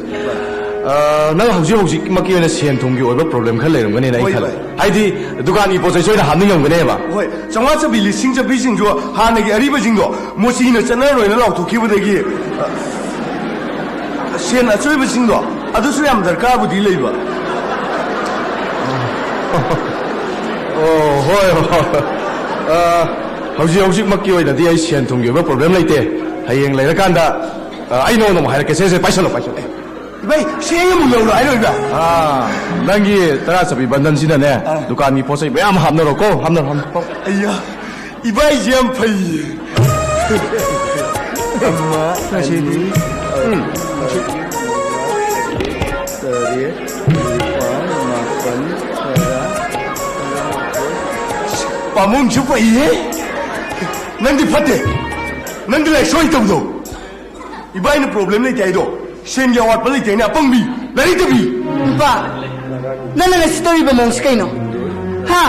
ꯑ, ꯅꯪ ꯍꯧꯖꯤꯛ ꯍꯧꯖꯤꯛꯃꯛꯀꯤ ꯑꯣꯏꯅ ꯁꯦꯟ ꯊꯨꯝꯒꯤ ꯑꯣꯏꯕ ꯄ꯭ꯔꯣꯕ꯭ꯂꯦꯝ ꯈꯔ ꯂꯩꯔꯝꯒꯅꯤꯅ ꯑꯩ ꯍꯣꯏ, ꯈꯜꯂꯦ꯫ ꯍꯣꯏ꯫ ꯍꯥꯏꯗꯤ, ꯗꯨꯀꯥꯟꯒꯤ ꯄꯣꯠ ꯆꯩꯁꯨ ꯑꯩꯅ ꯍꯥꯞꯅꯤꯡꯉꯝꯒꯅꯦꯕ꯫ ꯍꯣꯏ, ꯆꯥꯝꯃꯉꯥ ꯆꯠꯄꯤ, ꯂꯤꯁꯤꯡ ꯆꯠꯄꯤꯁꯤꯡꯁꯨ ꯍꯥꯟꯅꯒꯤ ꯑꯔꯤꯕꯁꯤꯡꯗꯣ ꯃꯣꯆꯤꯅ ꯆꯠꯅꯔꯣꯏꯅ ꯂꯥꯎꯊꯣꯛꯈꯤꯕꯗꯒꯤ, ꯑ, ꯁꯦꯟ ꯑꯆꯣꯏꯕꯁꯤꯡꯗꯣ ꯑꯗꯨꯁꯨ ꯌꯥꯝ ꯗꯔꯀꯥꯔꯕꯨꯗꯤ ꯂꯩꯕ꯫ ꯑꯣ, ꯍꯣꯏ, ꯍꯣꯏ꯫ ꯑ, ꯍꯧꯖꯤꯛ ꯍꯧꯖꯤꯛꯃꯛꯀꯤ ꯑꯣꯏꯅꯗꯤ ꯑꯩ ꯁꯦꯟ ꯊꯨꯝꯒꯤ ꯑꯣꯏꯕ ꯄ꯭ꯔꯣꯕ꯭ꯂꯦꯝ ꯂꯩꯇꯦ꯫ ꯍꯌꯦꯡ ꯂꯩꯔꯀꯥꯟꯗ, ꯑ, ꯑꯩ ꯅꯉꯣꯟꯗ ꯑꯃꯨꯛ ꯍꯥꯏꯔꯛꯀꯦ꯫ ꯁꯦ, ꯁꯦ, ꯄꯥꯏꯁꯜꯂꯣ, ꯄꯥꯏꯁꯜꯂꯣ꯫ ꯏꯕꯥꯏ, ꯁꯦ, ꯑꯩ ꯑꯃꯨꯛ ꯂꯧꯔꯣ ꯍꯥꯏꯔꯣ, ꯏꯕꯥꯏ? ꯑꯥ, ꯅꯪꯒꯤ ꯇꯔꯥ ꯆꯠꯄꯤ ꯕꯟꯗꯟꯁꯤꯗꯅꯦ, ꯑꯥ꯫ ꯗꯨꯀꯥꯟꯒꯤ ꯄꯣꯠ ꯆꯩ ꯃꯌꯥꯝ ꯍꯥꯞꯅꯔꯣꯀꯣ, ꯍꯥꯞꯅꯔꯣ, ꯍꯥꯞꯅꯔꯣ꯫ ꯑꯩꯌꯥ, ꯏꯕꯥꯏꯁꯦ ꯌꯥꯝ ꯐꯩꯌꯦ꯫ ꯑꯃ, ꯉꯁꯤꯗꯤ, ꯑꯅꯤ, ꯎꯝ꯫ ꯑꯍꯨꯝ, ꯃꯔꯤ, ꯃꯉꯥ, ꯇꯔꯦꯠ, ꯅꯤꯄꯥꯜ, ꯃꯥꯄꯜ, ꯇꯔꯥ, ꯇꯔꯥꯃꯥꯊꯣꯏ꯫ ꯄꯥꯕꯨꯡꯁꯨ ꯐꯩꯌꯦ꯫ ꯅꯪꯗꯤ ꯐꯠꯇꯦ꯫ ꯅꯪꯗꯤ ꯂꯥꯏꯔꯤꯛꯁꯨ ꯍꯩꯇꯕꯗꯣ꯫ ꯏꯕꯥꯏꯅ ꯄ꯭ꯔꯣꯕ꯭ꯂꯦꯝ ꯂꯩꯇꯦ ꯍꯥꯏꯗꯣ, ꯁꯦꯟꯒꯤ ꯑꯋꯥꯠꯄ ꯂꯩꯇꯦ ꯍꯥꯏꯅ, ꯑꯄꯪꯕꯤ, ꯂꯥꯏꯔꯤꯛ ꯇꯝꯕꯤ꯫ ꯅꯨꯄꯥ, ꯅꯪꯅ ꯉꯁꯤ ꯇꯧꯔꯤꯕ ꯃꯑꯣꯡꯁꯤ ꯀꯩꯅꯣ? ꯍꯥ?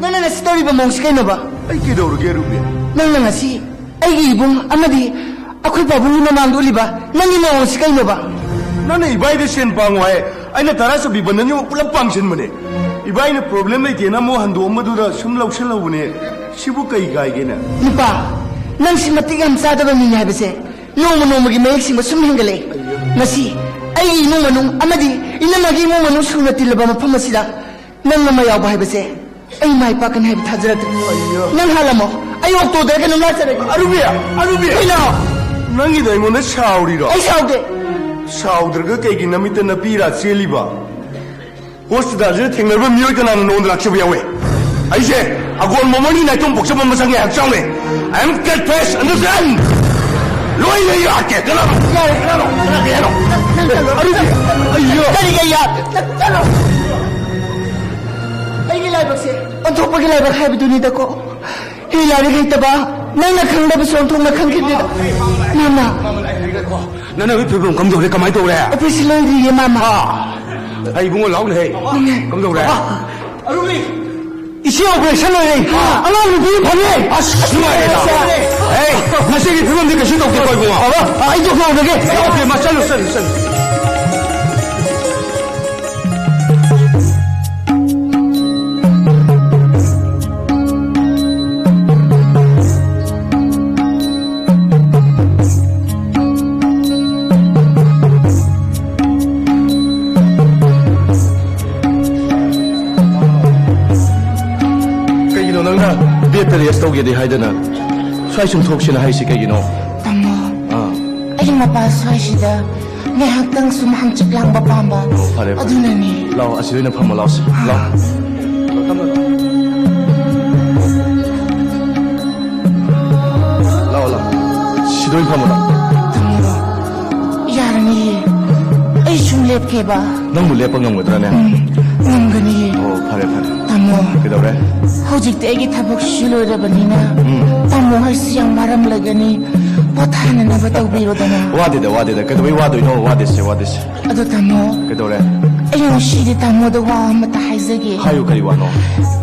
ꯅꯪꯅ ꯉꯁꯤ ꯇꯧꯔꯤꯕ ꯃꯑꯣꯡꯁꯤ ꯀꯩꯅꯣꯕ? ꯑꯩ ꯀꯩꯗꯧꯔꯒꯦ, ꯔꯨꯕꯤ? ꯅꯪꯅ ꯉꯁꯤ ꯑꯩꯒꯤ ꯏꯕꯨꯡ ꯑꯃꯗꯤ ꯑꯩꯈꯣꯏ ꯄꯥꯕꯨꯡꯒꯤ ꯃꯃꯥꯡꯗ ꯎꯠꯂꯤꯕ ꯅꯪꯒꯤ ꯃꯑꯣꯡꯁꯤ ꯀꯩꯅꯣꯕ? ꯅꯪꯅ ꯏꯕꯥꯏꯗ ꯁꯦꯟ ꯄꯥꯡꯉꯣ ꯍꯥꯏ, ꯑꯩꯅ ꯇꯔꯥ ꯆꯠꯄꯤ ꯕꯟꯗꯟꯁꯤꯃ ꯄꯨꯂꯞ ꯄꯥꯡꯁꯤꯟꯕꯅꯦ꯫ ꯏꯕꯥꯏꯅ ꯄ꯭ꯔꯣꯕ꯭ꯂꯦꯝ ꯂꯩꯇꯦꯅ ꯑꯃꯨꯛ ꯍꯟꯗꯣꯛꯑꯝꯕꯗꯨꯗ ꯁꯨꯝ ꯂꯧꯁꯤꯜꯍꯧꯕꯅꯦ꯫ ꯁꯤꯕꯨ ꯀꯩ ꯀꯥꯏꯒꯦꯅꯦ? ꯅꯨꯄꯥ, ꯅꯪꯁꯤ ꯃꯇꯤꯛ ꯌꯥꯝ ꯆꯥꯗꯕ ꯃꯤꯅꯤ ꯍꯥꯏꯕꯁꯦ ꯅꯣꯡꯃ ꯅꯣꯡꯃꯒꯤ ꯃꯌꯦꯛ ꯁꯦꯡꯕ ꯁꯨꯝ ꯍꯦꯟꯒꯠꯂꯛꯑꯦ꯫ ꯉꯁꯤ ꯑꯩꯒꯤ ꯏꯃꯨꯡ ꯃꯅꯨꯡ ꯑꯃꯗꯤ ꯏꯅꯝꯃꯒꯤ ꯏꯃꯨꯡ ꯃꯅꯨꯡ ꯁꯨꯅ ꯇꯤꯜꯂꯕ ꯃꯐꯝ ꯑꯁꯤꯗ ꯅꯪ ꯑꯃ ꯌꯥꯎꯕ ꯍꯥꯏꯕꯁꯦ ꯑꯩ ꯃꯥꯏ ꯄꯥꯛꯀꯅꯤ ꯍꯥꯏꯕ ꯊꯥꯖꯔꯛꯇ꯭ꯔꯦ꯫ ꯑꯩꯌꯥ꯫ ꯅꯪ ꯍꯥꯜꯂꯝꯃꯣ, ꯑꯩ ꯑꯣꯛꯇꯣꯗ ꯀꯩꯅꯣꯝ ꯂꯥꯛꯆꯔꯒꯦ꯫ ꯑꯔꯨꯕꯤ! ꯑꯔꯨꯕꯤ! ꯀꯩꯅꯣ? ꯅꯪꯒꯤꯗꯣ ꯑꯩꯉꯣꯟꯗ ꯁꯥꯎꯔꯤꯔꯣ? ꯑꯩ ꯁꯥꯎꯗꯦ꯫ ꯁꯥꯎꯗ꯭ꯔꯒ ꯀꯩꯒꯤ ꯅꯃꯤꯠꯇ ꯅꯄꯤ ꯏꯔꯥ ꯆꯦꯜꯂꯤꯕ? ꯍꯣꯁꯄꯤꯇꯥꯜꯁꯤꯗ ꯊꯦꯡꯅꯔꯕ ꯃꯤꯑꯣꯏ ꯀꯅꯥꯅ ꯅꯉꯣꯟꯗ ꯂꯥꯛꯆꯕ ꯌꯥꯎꯏ? ꯑꯩꯁꯦ ꯑꯒꯣꯟ ꯃꯣꯃꯣꯟꯒꯤ ꯅꯥꯏꯇꯣꯝ ꯄꯣꯛꯆꯕ ꯃꯆꯪꯒꯤ ꯍꯛꯆꯥꯡꯅꯦ꯫ I am cut face, understand? ꯂꯣꯏꯅ ꯌꯥꯠꯀꯦ꯫ ꯀꯅꯥꯅꯣ? ꯀꯅꯥꯅꯣ? ꯀꯅꯥ ꯀꯩ ꯍꯥꯏꯅꯣ? ꯅꯪ ꯆꯠꯂꯣ꯫ ꯑꯔꯨꯕꯤ! ꯑꯩꯌꯣ! ꯀꯔꯤ ꯀꯩ ꯌꯥꯠ? ꯅꯪ ꯆꯠꯂꯣ꯫ ꯑꯩꯒꯤ ꯂꯥꯏꯕꯛꯁꯦ ꯑꯣꯟꯊꯣꯛꯄꯒꯤ ꯂꯥꯏꯕꯛ ꯍꯥꯏꯕꯗꯨꯅꯤꯗꯀꯣ꯫ ꯍꯤ ꯂꯥꯏꯔꯤꯛ ꯍꯩꯇꯕ, ꯅꯪꯅ ꯈꯪꯗꯕꯁꯨ ꯑꯣꯟꯊꯣꯛꯅ ꯈꯪꯈꯤꯗꯦꯗ꯫ ꯃꯥꯃ꯫ ꯅꯪ ꯅꯪꯒꯤ ꯐꯤꯕꯝ ꯀꯝꯗꯧꯔꯦ? ꯀꯃꯥꯏ ꯇꯧꯔꯦ? ꯑꯣꯄꯔꯦꯁꯟ ꯂꯣꯏꯗ꯭ꯔꯤꯌꯦ, ꯃꯥꯃ꯫ ꯑꯥ꯫ ꯑꯩ ꯏꯕꯨꯡꯉꯣ ꯂꯥꯎꯅꯦ, ꯍꯦ꯫ ꯀꯝꯗꯧꯔꯦ? ꯑꯔꯨꯕꯤ! ꯏꯆꯦ ꯑꯣꯄꯔꯦꯁꯟ ꯂꯣꯏꯔꯦ꯫ ꯑꯉꯥꯡ ꯅꯨꯄꯤ ꯑꯃ ꯐꯪꯉꯦ꯫ ꯑꯁ, ꯅꯨꯡꯉꯥꯏꯔꯦꯗ꯫ ꯍꯦ, ꯅꯆꯦꯒꯤ ꯐꯤꯕꯝꯗꯤ ꯀꯩꯁꯨ ꯇꯧꯗꯦꯀꯣ, ꯏꯕꯨꯡꯉꯣ? ꯕꯥꯕꯥ, ꯑꯩ ꯗꯣꯛꯇꯔ ꯎꯔꯒꯦ꯫ ꯑꯣꯀꯦ, ꯃꯥ ꯆꯠꯂꯨ, ꯆꯠꯂꯨ, ꯆꯠꯂꯨ꯫ ꯀꯩꯒꯤꯅꯣ ꯅꯪꯅ ꯕꯦꯗꯇ ꯔꯦꯁ ꯇꯧꯒꯦꯗꯤ ꯍꯥꯏꯗꯅ ꯁ꯭ꯋꯥꯏ ꯁꯨꯝ ꯊꯣꯛꯁꯦꯅ ꯍꯥꯏꯁꯤ ꯀꯩꯒꯤꯅꯣ? ꯇꯥꯃꯣ, ꯑꯥ꯫ ꯑꯩ ꯃꯄꯥ ꯁ꯭ꯋꯥꯏꯁꯤꯗ ꯉꯥꯏꯍꯥꯛꯇꯪ ꯁꯨꯝ ꯍꯪꯆꯤꯠ ꯂꯥꯡꯕ ꯄꯥꯝꯕ꯫ ꯑꯣ, ꯐꯔꯦ, ꯐꯔꯦ꯫ ꯑꯗꯨꯅꯅꯦ꯫ ꯂꯥꯛꯑꯣ, ꯑꯁꯤꯗ ꯑꯣꯏꯅ ꯐꯝꯃꯣ, ꯂꯥꯛꯑꯣꯁꯦ꯫ ꯂꯥꯛꯑꯣ꯫ ꯂꯥꯛꯑꯣ, ꯂꯥꯛꯑꯣ꯫ ꯁꯤꯗ ꯑꯣꯏꯅ ꯐꯝꯃꯣ, ꯂꯥꯛꯑꯣ꯫ ꯇꯥꯃꯣ, ꯌꯥꯔꯅꯤꯌꯦ꯫ ꯑꯩ ꯁꯨꯝ ꯂꯦꯞꯀꯦꯕ꯫ ꯅꯪꯕꯨ ꯂꯦꯞꯄ ꯉꯝꯒꯗ꯭ꯔꯥꯅꯦ? ꯎꯝ, ꯉꯝꯒꯅꯤꯌꯦ꯫ ꯑꯣ, ꯐꯔꯦ, ꯐꯔꯦ꯫ ꯇꯥꯃꯣ꯫ ꯀꯩꯗꯧꯔꯦ? ꯍꯧꯖꯤꯛꯇꯤ ꯑꯩꯒꯤ ꯊꯕꯛꯁꯤꯁꯨ ꯂꯣꯏꯔꯕꯅꯤꯅ, ꯎꯝ꯫ ꯇꯥꯃꯣ ꯍꯣꯏꯁꯨ ꯌꯥꯝ ꯋꯥꯔꯝꯂꯒꯅꯤ꯫ ꯄꯣꯊꯥꯅꯅꯕ ꯇꯧꯕꯤꯔꯣꯗꯅ꯫ ꯋꯥꯗꯦꯗ, ꯋꯥꯗꯦꯗ꯫ ꯀꯩꯗꯧꯕꯩ ꯋꯥꯗꯣꯏꯅꯣ? ꯋꯥꯗꯦꯁꯦ, ꯋꯥꯗꯦꯁꯦ꯫ ꯑꯗꯣ ꯇꯥꯃꯣ, ꯀꯩꯗꯧꯔꯦ? ꯑꯩ ꯉꯁꯤꯗꯤ ꯇꯥꯃꯣꯗ ꯋꯥ ꯑꯃꯇ ꯍꯥꯏꯖꯒꯦ꯫ ꯍꯥꯏꯌꯨ, ꯀꯔꯤ ꯋꯥꯅꯣ?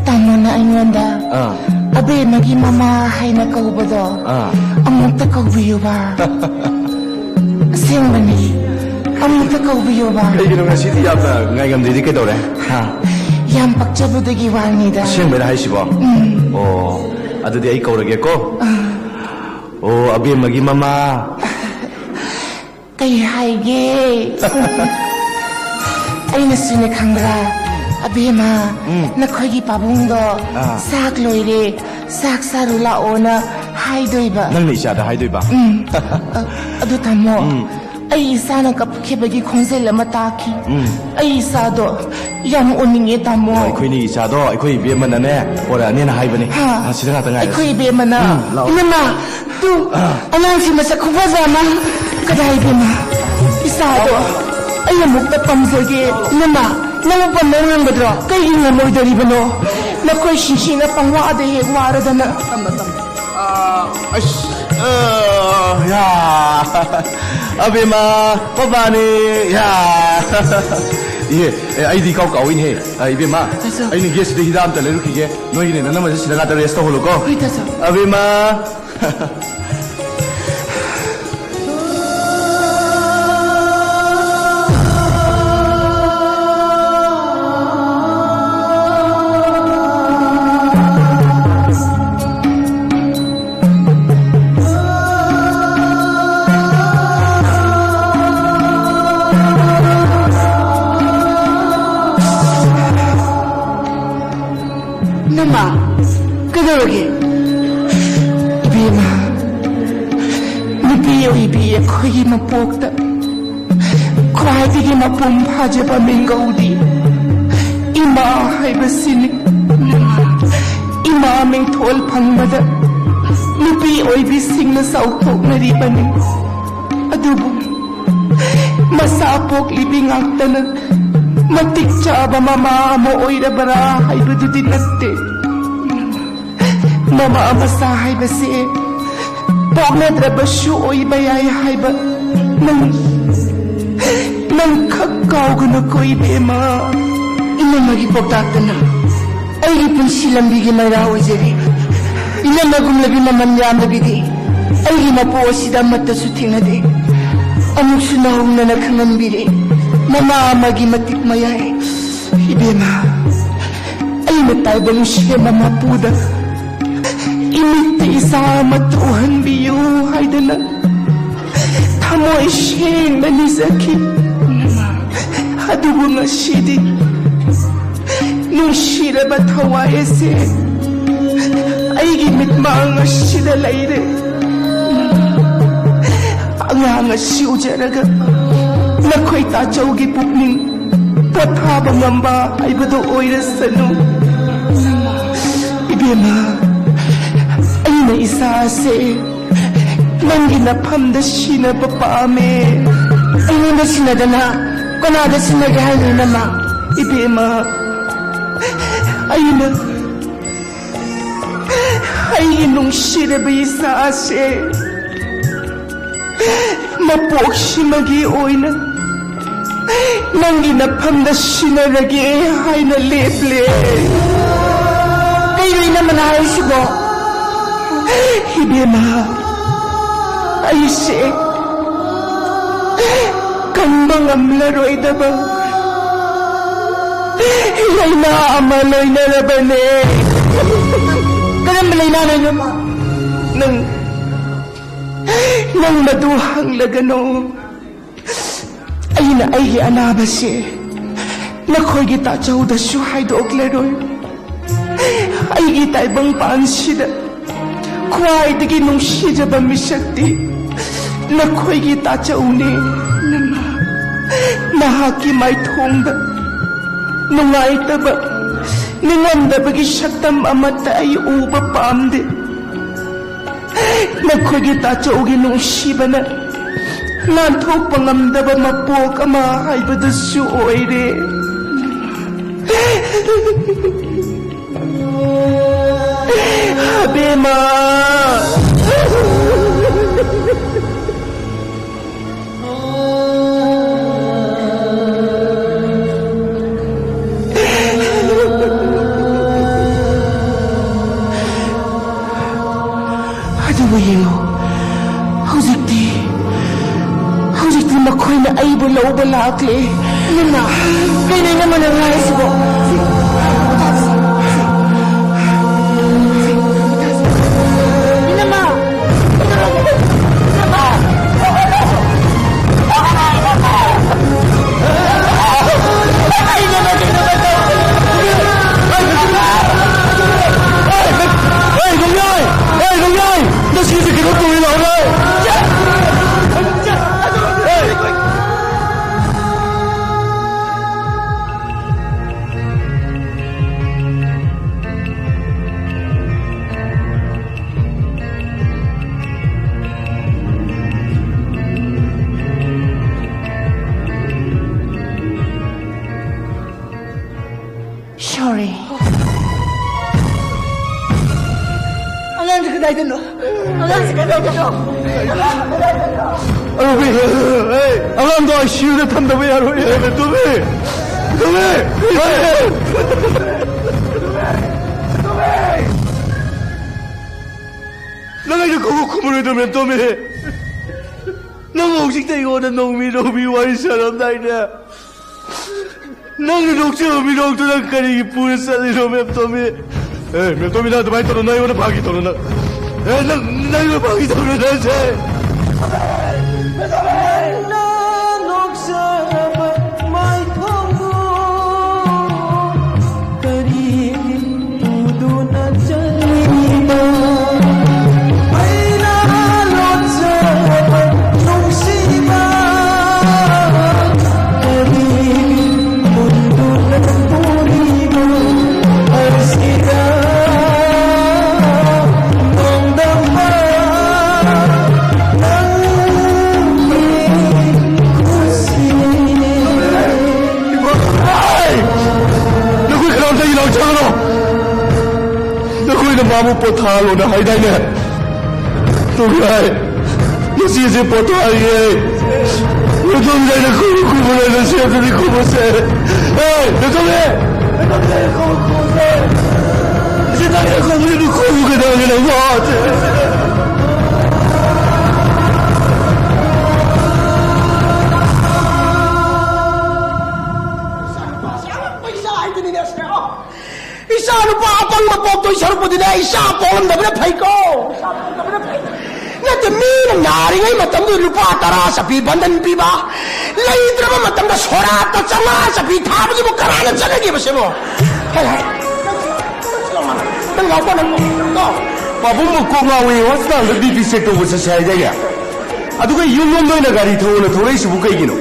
ꯇꯥꯃꯣꯅ ꯑꯩꯉꯣꯟꯗ ꯑꯥ꯫ ꯑꯕꯦꯝꯃꯒꯤ ꯃꯃꯥ ꯍꯥꯏꯅ ꯀꯧꯕꯗꯣ ꯑꯥ꯫ ꯑꯃꯨꯛꯇ ꯀꯧꯕꯤꯌꯨꯕ꯫ ꯑꯁꯦꯡꯕꯅꯤ, ꯑꯃꯨꯛꯇ ꯀꯧꯕꯤꯌꯨꯕ꯫ ꯀꯩꯒꯤꯅꯣ ꯉꯁꯤꯗꯤ ꯌꯥꯝꯅ ꯉꯥꯏꯉꯝꯗ꯭ꯔꯤꯗꯤ ꯀꯩꯗꯧꯔꯦ? ꯍꯥ? ꯌꯥꯝ ꯄꯛꯆꯕꯗꯒꯤ ꯋꯥꯅꯤꯗ꯫ ꯑꯁꯦꯡꯕꯩꯔ ꯍꯥꯏꯁꯤꯕꯣ? ꯎꯝ꯫ ꯑꯣ, ꯑꯗꯨꯗꯤ ꯑꯩ ꯀꯧꯔꯒꯦꯀꯣ꯫ ꯑꯥ꯫ ꯑꯣ, ꯑꯕꯦꯝꯃꯒꯤ ꯃꯃꯥ꯫ ꯀꯩ ꯍꯥꯏꯒꯦ? ꯑꯩꯅꯁꯨꯅꯦ, ꯈꯪꯕ꯭ꯔꯥ, ꯑꯕꯦꯝꯃ, ꯎꯝ꯫ ꯅꯈꯣꯏꯒꯤ ꯄꯥꯕꯨꯡꯗꯣ ꯑꯥ꯫ ꯆꯥꯛ ꯂꯣꯏꯔꯦ, ꯆꯥꯛ ꯆꯥꯔꯨ ꯂꯥꯛꯑꯣꯅ ꯍꯥꯏꯗꯣꯏꯕ꯫ ꯅꯪꯅ ꯏꯆꯥꯗ ꯍꯥꯏꯗꯣꯏꯕ? ꯎꯝ꯫ ꯑ-, ꯑꯗꯨ ꯇꯥꯃꯣ, ꯎꯝ꯫ ꯑꯩ ꯏꯆꯥꯅ ꯀꯞꯈꯤꯕꯒꯤ ꯈꯣꯟꯖꯦꯜ ꯑꯃ ꯇꯥꯈꯤ꯫ ꯎꯝ꯫ ꯑꯩ ꯏꯆꯥꯗꯣ ꯌꯥꯝ ꯎꯅꯤꯡꯉꯦ, ꯇꯥꯃꯣ꯫ ꯑꯩꯈꯣꯏꯅꯤ ꯏꯆꯥꯗꯣ ꯑꯩꯈꯣꯏ ꯏꯕꯦꯝꯃꯅꯅꯦ ꯄꯣꯔꯛꯑꯅꯤꯅ ꯍꯥꯏꯕꯅꯦ꯫ ꯍꯥ? ꯑ, ꯁꯤꯗ ꯉꯥꯛꯇ ꯉꯥꯏꯔꯁꯤ꯫ ꯑꯩꯈꯣꯏ ꯏꯕꯦꯝꯃꯅ? ꯎꯝ, ꯂꯥꯛꯑꯣ꯫ ꯏꯅꯝꯃ, ꯇꯨ, ꯑꯥ꯫ ꯑꯉꯥꯡꯁꯤ ꯃꯁꯛ ꯈꯨꯐꯖ ꯑꯃ꯫ ꯀꯗꯥꯏ ꯏꯕꯦꯝꯃ? ꯏꯆꯥꯗꯣ ꯑꯩ ꯑꯃꯨꯛꯇ ꯄꯝꯖꯒꯦ꯫ ꯏꯅꯝꯃ, ꯅꯪ ꯄꯝꯕ ꯉꯝꯒꯗ꯭ꯔꯣ? ꯀꯩꯒꯤ ꯉꯝꯃꯣꯏꯗꯣꯔꯤꯕꯅꯣ? ꯅꯈꯣꯏ ꯁꯤꯁꯤꯅ ꯄꯪꯋꯥꯗ ꯍꯦꯛ ꯋꯥꯔꯗꯅ꯫ ꯇꯝꯃꯣ, ꯇꯝꯃꯣ꯫ ꯑꯥ, ꯑꯁ, ꯑꯥ, ꯌꯥ꯫ ꯑꯕꯦꯝꯃ, ꯄꯄꯥꯅꯤ, ꯌꯥ꯫ ꯏꯍꯦ, ꯑꯦ, ꯑꯩꯗꯤ ꯏꯀꯥꯎ ꯀꯥꯎꯏꯅꯦꯍꯦ꯫ ꯑ, ꯏꯕꯦꯝꯃ, ꯇꯥꯆꯧ꯫ ꯑꯩꯅ ꯒꯦꯠꯁꯤꯗ ꯍꯤꯗꯥꯛ ꯑꯝꯇ ꯂꯩꯔꯨꯈꯤꯒꯦ꯫ ꯅꯣꯏꯒꯤꯅꯦ ꯅꯅꯝꯃꯁꯦ ꯁꯤꯗ ꯉꯥꯛꯇ rest ꯇꯧꯍꯜꯂꯨꯀꯣ꯫ ꯍꯣꯏ, ꯇꯥꯆꯧ꯫ ꯑꯕꯦꯝꯃ꯫ ꯅꯃꯥ, ꯀꯩꯗꯧꯔꯒꯦ? ꯏꯕꯦꯝꯃ, ꯅꯨꯄꯤ ꯑꯣꯏꯕꯤ ꯑꯩꯈꯣꯏꯒꯤ ꯃꯄꯣꯛꯇ ꯈ꯭ꯋꯥꯏꯗꯒꯤ ꯃꯄꯨꯡ ꯐꯥꯖꯕ ꯃꯤꯡꯒꯧꯗꯤ ꯏꯃꯥ ꯍꯥꯏꯕꯁꯤꯅꯤ꯫ ꯏꯃꯥ ꯃꯤꯡꯊꯣꯜ ꯐꯪꯕꯗ ꯅꯨꯄꯤ ꯑꯣꯏꯕꯤꯁꯤꯡꯅ ꯆꯥꯎꯊꯣꯛꯅꯔꯤꯕꯅꯤ꯫ ꯑꯗꯨꯕꯨ ꯃꯆꯥ ꯄꯣꯛꯂꯤꯕꯤ ꯉꯥꯛꯇꯅ ꯃꯇꯤꯛ ꯆꯥꯕ ꯃꯃꯥ ꯑꯃ ꯑꯣꯏꯔꯕ꯭ꯔꯥ ꯍꯥꯏꯕꯗꯨꯗꯤ ꯅꯠꯇꯦ꯫ ꯃꯃꯥ ꯃꯆꯥ ꯍꯥꯏꯕꯁꯦ ꯄꯣꯛꯅꯗ꯭ꯔꯕꯁꯨ ꯑꯣꯏꯕ ꯌꯥꯏ ꯍꯥꯏꯕ ꯅꯪ, ꯅꯪ ꯈꯛ ꯀꯥꯎꯒꯅꯨꯀꯣ, ꯏꯕꯦꯝꯃ꯫ ꯏꯅꯝꯃꯒꯤ ꯄꯥꯎꯇꯥꯛꯇꯅ ꯑꯩꯒꯤ ꯄꯨꯟꯁꯤ ꯂꯝꯕꯤꯒꯤ ꯃꯩꯔꯥ ꯑꯣꯏꯖꯔꯤ꯫ ꯏꯅꯝꯃꯒꯨꯝꯂꯕꯤ ꯃꯃꯜ ꯌꯥꯝꯂꯕꯤꯗꯤ ꯑꯩꯒꯤ ꯃꯄꯣꯛ ꯑꯁꯤꯗ ꯑꯃꯠꯇꯁꯨ ꯊꯦꯡꯅꯗꯦ꯫ ꯑꯃꯨꯛꯁꯨ ꯅꯧꯍꯧꯅꯅ ꯈꯪꯍꯟꯕꯤꯔꯦ ꯃꯃꯥ ꯑꯃꯒꯤ ꯃꯇꯤꯛ ꯃꯌꯥꯏ꯫ ꯏꯕꯦꯝꯃ, ꯑꯩꯅ ꯇꯥꯏꯕꯪ ꯁꯦꯝꯕ ꯃꯄꯨꯗ ꯏꯃꯤꯠꯇ ꯏꯆꯥ ꯑꯃ ꯎꯍꯟꯕꯤꯌꯨ ꯍꯥꯏꯗꯅ ꯊꯃꯣꯏ ꯁꯦꯡꯅ ꯅꯤꯖꯈꯤ꯫ ꯑꯗꯨꯕꯨ ꯉꯁꯤꯗꯤ ꯅꯨꯡꯁꯤꯔꯕ ꯊꯋꯥꯏ ꯑꯁꯦ ꯑꯩꯒꯤ ꯃꯤꯠꯃꯥꯡ ꯑꯁꯤꯗ ꯂꯩꯔꯦ꯫ ꯑꯉꯥꯡ ꯑꯁꯤ ꯎꯖꯔꯒ ꯅꯈꯣꯏ ꯇꯥꯆꯧꯒꯤ ꯄꯨꯛꯅꯤꯡ ꯄꯣꯊꯥꯕ ꯉꯝꯕ ꯍꯥꯏꯕꯗꯨ ꯑꯣꯏꯔꯁꯅꯨ꯫ ꯏꯕꯦꯝꯃ, ꯑꯩꯅ ꯏꯆꯥ ꯑꯁꯦ ꯅꯪꯒꯤ ꯅꯐꯝꯗ ꯁꯤꯟꯅꯕ ꯄꯥꯝꯃꯦ꯫ ꯑꯩꯉꯣꯟꯗ ꯁꯤꯟꯅꯗꯅ ꯀꯅꯥꯗ ꯁꯤꯟꯅꯒꯦ ꯍꯥꯏꯅꯣ, ꯏꯅꯝꯃ? ꯏꯕꯦꯝꯃ, ꯑꯩꯅ, ꯑꯩꯒꯤ ꯅꯨꯡꯁꯤꯔꯕ ꯏꯆꯥꯁꯦ ꯃꯄꯣꯛꯁꯤꯃꯒꯤ ꯑꯣꯏꯅ ꯅꯪꯒꯤ ꯅꯐꯝꯗ ꯁꯤꯟꯅꯔꯒꯦ ꯍꯥꯏꯅ ꯂꯦꯞꯂꯦ꯫ ꯀꯩꯅꯣ ꯏꯅꯝꯃꯅ ꯍꯥꯏꯔꯤꯁꯤꯕꯣ? ꯏꯕꯦꯝꯃ, ꯑꯩꯁꯦ ꯀꯟꯕ ꯉꯝꯂꯔꯣꯏꯗꯕ ꯂꯥꯏꯅꯥ ꯑꯃ ꯂꯣꯏꯅꯔꯕꯅꯦ꯫ ꯀꯔꯝꯕ ꯂꯥꯏꯅꯥꯅꯣ ꯏꯅꯝꯃ? ꯅꯪ, ꯅꯪ ꯃꯗꯨ ꯍꯪꯂꯒꯅꯨ꯫ ꯑꯩꯅ ꯑꯩꯒꯤ ꯑꯅꯥꯕꯁꯦ ꯅꯈꯣꯏꯒꯤ ꯇꯥꯆꯧꯗꯁꯨ ꯍꯥꯏꯗꯣꯛꯂꯔꯣꯏ꯫ ꯑꯩꯒꯤ ꯇꯥꯏꯕꯪ ꯄꯥꯟꯁꯤꯗ ꯈ꯭ꯋꯥꯏꯗꯒꯤ ꯅꯨꯡꯁꯤꯖꯕ ꯃꯤꯁꯛꯇꯤ ꯅꯈꯣꯏꯒꯤ ꯇꯥꯆꯧꯅꯦ꯫ ꯅꯃꯥ, ꯅꯍꯥꯛꯀꯤ ꯃꯥꯏꯊꯣꯡꯗ ꯅꯨꯡꯉꯥꯏꯇꯕ, ꯅꯤꯡꯉꯝꯗꯕꯒꯤ ꯁꯛꯇꯝ ꯑꯃꯠꯇ ꯑꯩ ꯎꯕ ꯄꯥꯝꯗꯦ꯫ ꯅꯈꯣꯏꯒꯤ ꯇꯥꯆꯧꯒꯤ ꯅꯨꯡꯁꯤꯕꯅ ꯂꯥꯟꯊꯣꯛꯄ ꯉꯝꯗꯕ ꯃꯄꯣꯛ ꯑꯃ ꯍꯥꯏꯕꯗꯨꯁꯨ ꯑꯣꯏꯔꯦ꯫ ꯑꯕꯦꯝꯃ! ꯑꯗꯨꯕꯨ ꯌꯦꯡꯉꯨ, ꯍꯧꯖꯤꯛꯇꯤ, ꯍꯧꯖꯤꯛꯇꯤ ꯃꯈꯣꯏꯅ ꯑꯩꯕꯨ ꯂꯧꯕ ꯂꯥꯛꯂꯦ꯫ ꯏꯅꯝꯃ, ꯀꯩꯅꯣ ꯏꯅꯝꯃꯅ ꯉꯥꯏꯔꯤꯁꯤꯕꯣ? ꯏꯅꯝꯃ! ꯏꯅꯝꯃ! Sorry. ꯑꯉꯥꯡꯁꯦ ꯀꯗꯥꯏꯗꯅꯣ? ꯑꯉꯥꯡꯁꯦ ꯀꯗꯥꯏꯗꯅꯣ? ꯑꯔꯣꯕꯤ, ꯑꯉꯥꯡꯗꯣ ICUꯗ ꯊꯝꯗꯕ ꯌꯥꯔꯣꯏ꯫ ꯇꯨꯝꯃꯤ! ꯇꯨꯝꯃꯤ! ꯅꯪ ꯑꯩꯅ ꯀꯧꯕ ꯈꯨꯝꯃꯔꯣꯏꯗꯣ, ꯃꯦꯝꯇꯣꯝꯕꯤ? ꯅꯪ ꯍꯧꯖꯤꯛꯇ ꯑꯩꯉꯣꯟꯗ ꯅꯣꯡꯃꯤ ꯅꯣꯡꯃꯤ ꯋꯥꯔꯤ ꯁꯥꯔꯝꯗꯥꯏꯅꯦ꯫ ꯅꯪꯅ ꯅꯣꯛꯆꯕ ꯃꯤꯅꯣꯛꯇꯨ ꯅꯪ ꯀꯔꯤꯒꯤ ꯄꯨꯔ ꯆꯠꯂꯤꯅꯣ, ꯃꯦꯝꯇꯣꯝꯕꯤ? ꯑꯦ, ꯃꯦꯝꯇꯣꯝꯕꯤ, ꯅꯪ ꯑꯗꯨꯃꯥꯏꯅ ꯇꯧꯅꯨ, ꯅꯪ ꯑꯩꯉꯣꯟꯗ ꯐꯥꯒꯤ ꯇꯧꯅꯨ, ꯅꯪ꯫ ꯑꯦ, ꯅꯪ, ꯅꯪ ꯑꯩꯉꯣꯟꯗ ꯐꯥꯒꯤ ꯇꯧꯅꯨ, ꯅꯪꯁꯦ꯫ ꯅꯪꯅ ꯅꯣꯛꯆꯔꯕ ꯃꯥꯏꯊꯣꯡꯗꯨ ꯀꯔꯤꯒꯤ ꯎꯗꯨꯅ ꯆꯠꯂꯤꯕ? ꯑꯩꯅ ꯂꯣꯠꯆꯕ ꯅꯨꯡꯁꯤꯕ ꯀꯔꯤꯒꯤ ꯃꯨꯟꯗꯨꯅ ꯎꯔꯤꯕ? ꯑꯁꯤꯗ ꯅꯣꯡꯗꯝꯕ ꯅꯪꯒꯤ ꯈꯨꯠꯁꯤꯅꯦ꯫ ꯅꯈꯣꯏ ꯀꯅꯥꯝꯇ ꯂꯥꯎꯊꯠꯀꯅꯨ꯫ ꯅꯈꯣꯏꯅ ꯃꯥꯕꯨ ꯄꯣꯊꯥꯍꯜꯂꯣꯅ ꯍꯥꯏꯗꯥꯏꯅꯦ? ꯇꯨꯡ ꯍꯥꯏ꯫ ꯅꯆꯦꯁꯦ ꯄꯣꯊꯥꯍꯜꯒꯦ꯫ ꯅꯇꯣꯝ ꯂꯩꯅ ꯈꯨꯕ ꯈꯨꯕ ꯂꯩꯅ ꯁꯦꯝꯗꯨꯅꯤ ꯈꯨꯕꯁꯦ꯫ ꯑꯦ, ꯅꯇꯣꯝꯕꯤ! ꯅꯇꯣꯝ ꯂꯩꯅ ꯈꯨꯕ ꯈꯨꯕꯁꯦ꯫ ꯅꯆꯦ ꯇꯥꯏꯅ ꯈꯨꯕꯁꯦ ꯈꯨꯕ ꯀꯩꯗꯧꯔꯒꯦ ꯅꯪꯕꯣ? ꯏꯆꯥ ꯅꯨꯄꯥ ꯑꯄꯪꯕ ꯄꯣꯛꯇꯣꯏ ꯁꯔꯨꯛꯄꯨꯗꯤꯅꯦ, ꯏꯆꯥ ꯄꯣꯛꯂꯝꯗꯕꯅ ꯐꯩꯀꯣ꯫ ꯏꯆꯥ ꯄꯣꯛꯂꯝꯗꯕꯅ ꯐꯩ꯫ ꯅꯠꯇꯦ, ꯃꯤꯅ ꯅꯥꯔꯤꯉꯩ ꯃꯇꯝꯗꯨꯗ ꯂꯨꯄꯥ ꯇꯔꯥ ꯆꯠꯄꯤ ꯕꯟꯗꯟ ꯄꯤꯕ, ꯂꯩꯇ꯭ꯔꯕ ꯃꯇꯝꯗ ꯁꯣꯔꯥꯠꯇ ꯆꯥꯝꯃꯉꯥ ꯆꯠꯄꯤ ꯊꯥꯕꯁꯤꯕꯨ ꯀꯅꯥꯅ ꯆꯠꯅꯒꯦꯕꯁꯤꯕꯨ? ꯍꯥꯏ, ꯍꯥꯏ꯫ ꯅꯪ ꯂꯥꯛꯄ ꯅꯪ ꯀꯣ꯫ ꯄꯥꯕꯨꯡꯕꯨ ꯀꯣꯛ ꯉꯥꯎꯏ, ꯍꯣꯁꯄꯤꯇꯥꯜꯗ BP check ꯇꯧꯕ ꯆꯠꯁꯦ ꯍꯥꯏꯗꯥꯏꯅꯦ? ꯑꯗꯨꯒ ꯌꯨꯝꯂꯣꯝꯗ ꯑꯣꯏꯅ ꯒꯥꯔꯤ ꯊꯧꯑꯣꯅ ꯊꯧꯔꯛꯏꯁꯤꯕꯨ ꯀꯩꯒꯤꯅꯣ?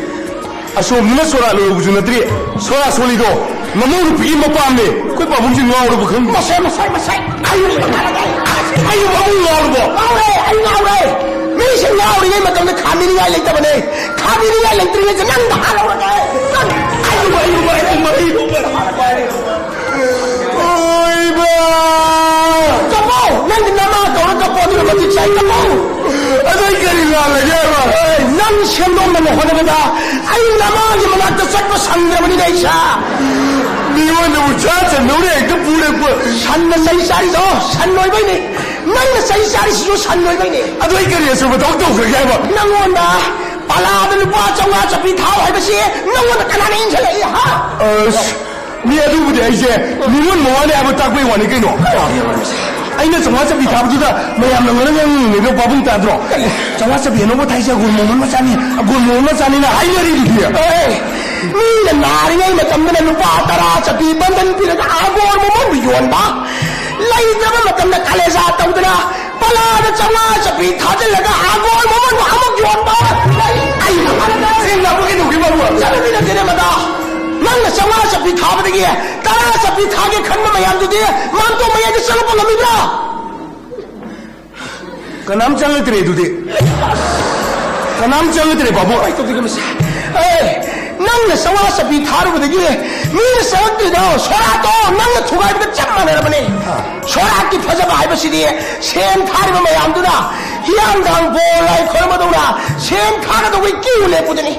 ꯑꯁꯣꯝꯗꯅ ꯁꯣꯔꯥ ꯂꯣꯏꯔꯨꯕꯁꯨ ꯅꯠꯇ꯭ꯔꯤ, ꯁꯣꯔꯥ ꯁꯣꯜꯂꯤꯗꯣ ꯃꯃꯧ ꯅꯨꯄꯤꯒꯤ ꯃꯄꯥꯝꯅꯦ꯫ ꯑꯩꯈꯣꯏ ꯄꯥꯕꯨꯡꯁꯦ ꯉꯥꯎꯔꯕ ꯈꯪꯗꯦ꯫ ꯃꯁꯥꯏ, ꯃꯁꯥꯏ, ꯃꯁꯥꯏ꯫ ꯑꯩ, ꯑꯩ ꯄꯥꯕꯨꯡ ꯉꯥꯎꯔꯕꯣ? ꯉꯥꯎꯔꯦ, ꯑꯩ ꯉꯥꯎꯔꯦ꯫ ꯃꯤꯁꯦ ꯉꯥꯎꯔꯤꯉꯩ ꯃꯇꯝꯗ ꯈꯥꯝꯕꯤꯅꯤꯡꯉꯥꯏ ꯂꯩꯇꯕꯅꯦ꯫ ꯈꯥꯝꯕꯤꯅꯤꯡꯉꯥꯏ ꯂꯩꯇ꯭ꯔꯤꯉꯩꯗ ꯅꯪꯗ ꯍꯥꯠꯍꯧꯔꯒꯦ꯫ ꯅꯪ ꯑꯩꯕꯨ, ꯑꯩꯕꯨ, ꯑꯩꯕꯨ, ꯑꯩꯕꯨ꯫ ꯁꯦꯝꯗꯣꯛꯅꯕ ꯍꯣꯠꯅꯕꯗ ꯑꯩ ꯅꯃꯥꯒꯤ ꯃꯅꯥꯛꯇ ꯆꯠꯄ ꯁꯪꯗ꯭ꯔꯕꯅꯤꯅꯦ, ꯏꯁꯥ꯫ ꯃꯤꯉꯣꯟꯗꯕꯨ ꯁꯥ ꯁꯟꯗꯧꯅ ꯍꯦꯛꯇ ꯄꯨꯔꯛꯄ꯫ ꯁꯟꯅ ꯂꯩ ꯆꯥꯔꯤꯗꯣ ꯁꯟ ꯑꯣꯏꯕꯩꯅꯦ꯫ ꯅꯪꯅ ꯆꯩ ꯆꯥꯔꯤꯁꯤꯁꯨ ꯁꯟ ꯑꯣꯏꯕꯩꯅꯦ꯫ ꯑꯗꯣ ꯑꯩ ꯀꯔꯤ ꯑꯆꯨꯝꯕ ꯊꯕꯛ ꯇꯧꯈ꯭ꯔꯒꯦ ꯍꯥꯏꯕ? ꯅꯪꯉꯣꯟꯗ ꯄꯂꯥꯗ ꯂꯨꯄꯥ ꯆꯥꯝꯃꯉꯥ ꯆꯞꯄꯤ ꯊꯥꯎ ꯍꯥꯏꯕꯁꯤ ꯅꯪꯉꯣꯟꯗ ꯀꯅꯥꯅ ꯏꯟꯁꯤꯜꯂꯛꯏ, ꯍꯥ? ꯑꯁ, ꯃꯤ ꯑꯗꯨꯕꯨꯗꯤ ꯑꯩꯁꯦ ꯅꯤꯉꯣꯜ ꯃꯋꯥꯅꯤ ꯍꯥꯏꯕ ꯇꯥꯛꯄꯩ ꯋꯥꯅꯤ ꯀꯩꯅꯣ꯫ ꯑꯩꯅ ꯆꯥꯝꯃꯉꯥ ꯆꯞꯄꯤ ꯊꯥꯕꯗꯨꯗ ꯃꯌꯥꯝꯅ ꯉꯔꯪ ꯉꯔꯪ ꯉꯪꯅꯩꯗꯣ ꯄꯥꯕꯨꯡ ꯇꯥꯗ꯭ꯔꯣ? ꯆꯥꯝꯃꯉꯥ ꯆꯞꯄꯤ ꯑꯅꯧꯕ ꯊꯥꯏꯁꯦ ꯑꯒꯣꯔ ꯃꯣꯃꯣꯟ ꯃꯆꯥꯅꯤ, ꯑꯒꯣꯔ ꯃꯣꯃꯣꯟ ꯃꯆꯥꯅꯤꯅ ꯍꯥꯏꯅꯔꯤꯗꯨꯗꯤ꯫ ꯑꯦ, ꯃꯤꯅ ꯅꯥꯔꯤꯉꯩ ꯃꯇꯝꯗꯅ ꯂꯨꯄꯥ ꯇꯔꯥ ꯆꯞꯄꯤ ꯕꯟꯗꯟ ꯄꯤꯔꯒ ꯑꯒꯣꯔ ꯃꯣꯃꯣꯟꯕꯨ ꯌꯣꯟꯕ, ꯂꯩꯇ꯭ꯔꯕ ꯃꯇꯝꯗ ꯀꯥꯂꯦꯖꯥ ꯇꯧꯗꯅ ꯄꯂꯥꯗ ꯆꯥꯝꯃꯉꯥ ꯆꯞꯄꯤ ꯊꯥꯖꯤꯜꯂꯒ ꯑꯒꯣꯔ ꯃꯃꯜ ꯑꯃꯨꯛ ꯌꯣꯟꯕ꯫ ꯑꯩ ꯆꯦꯡ ꯂꯥꯛꯄ ꯀꯩꯗꯧꯒꯦ, ꯕꯥꯕꯨ? ꯆꯠꯂꯗꯤ ꯅꯠꯇꯦꯅꯦ, ꯃꯗꯥ꯫ ꯅꯪꯅ ꯆꯥꯝꯃꯉꯥ ꯆꯞꯄꯤ ꯊꯥꯕꯗꯒꯤ ꯇꯔꯥ ꯆꯞꯄꯤ ꯊꯥꯒꯦ ꯈꯟꯕ ꯃꯌꯥꯝꯗꯨꯗꯤ ꯃꯥꯟꯇꯣꯞ ꯃꯌꯥꯏꯗ ꯆꯪꯉꯛꯄ ꯉꯝꯃꯤꯕ꯭ꯔꯥ? ꯀꯅꯥꯝ ꯆꯪꯉꯛꯇ꯭ꯔꯦ ꯑꯗꯨꯗꯤ꯫ ꯀꯅꯥꯝ ꯆꯪꯉꯛꯇ꯭ꯔꯦ, ꯕꯥꯕꯨ꯫ ꯀꯃꯥꯏꯅ ꯇꯧꯗꯣꯏꯅꯣ ꯃꯁꯤ? ꯑꯦ, ꯅꯪꯅ ꯆꯥꯝꯃꯉꯥ ꯆꯞꯄꯤ ꯊꯥꯔꯨꯕꯗꯒꯤ ꯃꯤꯅ ꯆꯪꯉꯛꯇ꯭ꯔꯤꯗꯣ ꯁꯣꯔꯥꯠꯇꯣ ꯅꯪꯅ ꯊꯨꯒꯥꯏꯕꯒ ꯆꯞ ꯃꯥꯟꯅꯔꯕꯅꯦ꯫ ꯁꯣꯔꯥꯠꯀꯤ ꯐꯖꯕ ꯍꯥꯏꯕꯁꯤꯗꯤ ꯁꯦꯟ ꯊꯥꯔꯤꯕ ꯃꯌꯥꯝꯗꯨꯅ ꯍꯤꯌꯥꯡꯊꯥꯡ ꯕꯣꯔ ꯂꯥꯏ ꯈꯣꯏꯔꯝꯕꯗꯧꯅ ꯁꯦꯟ ꯊꯥꯒꯗꯧꯕꯒꯤ ꯀ꯭ꯌꯨ ꯂꯦꯞꯄꯨꯗꯨꯅꯤ꯫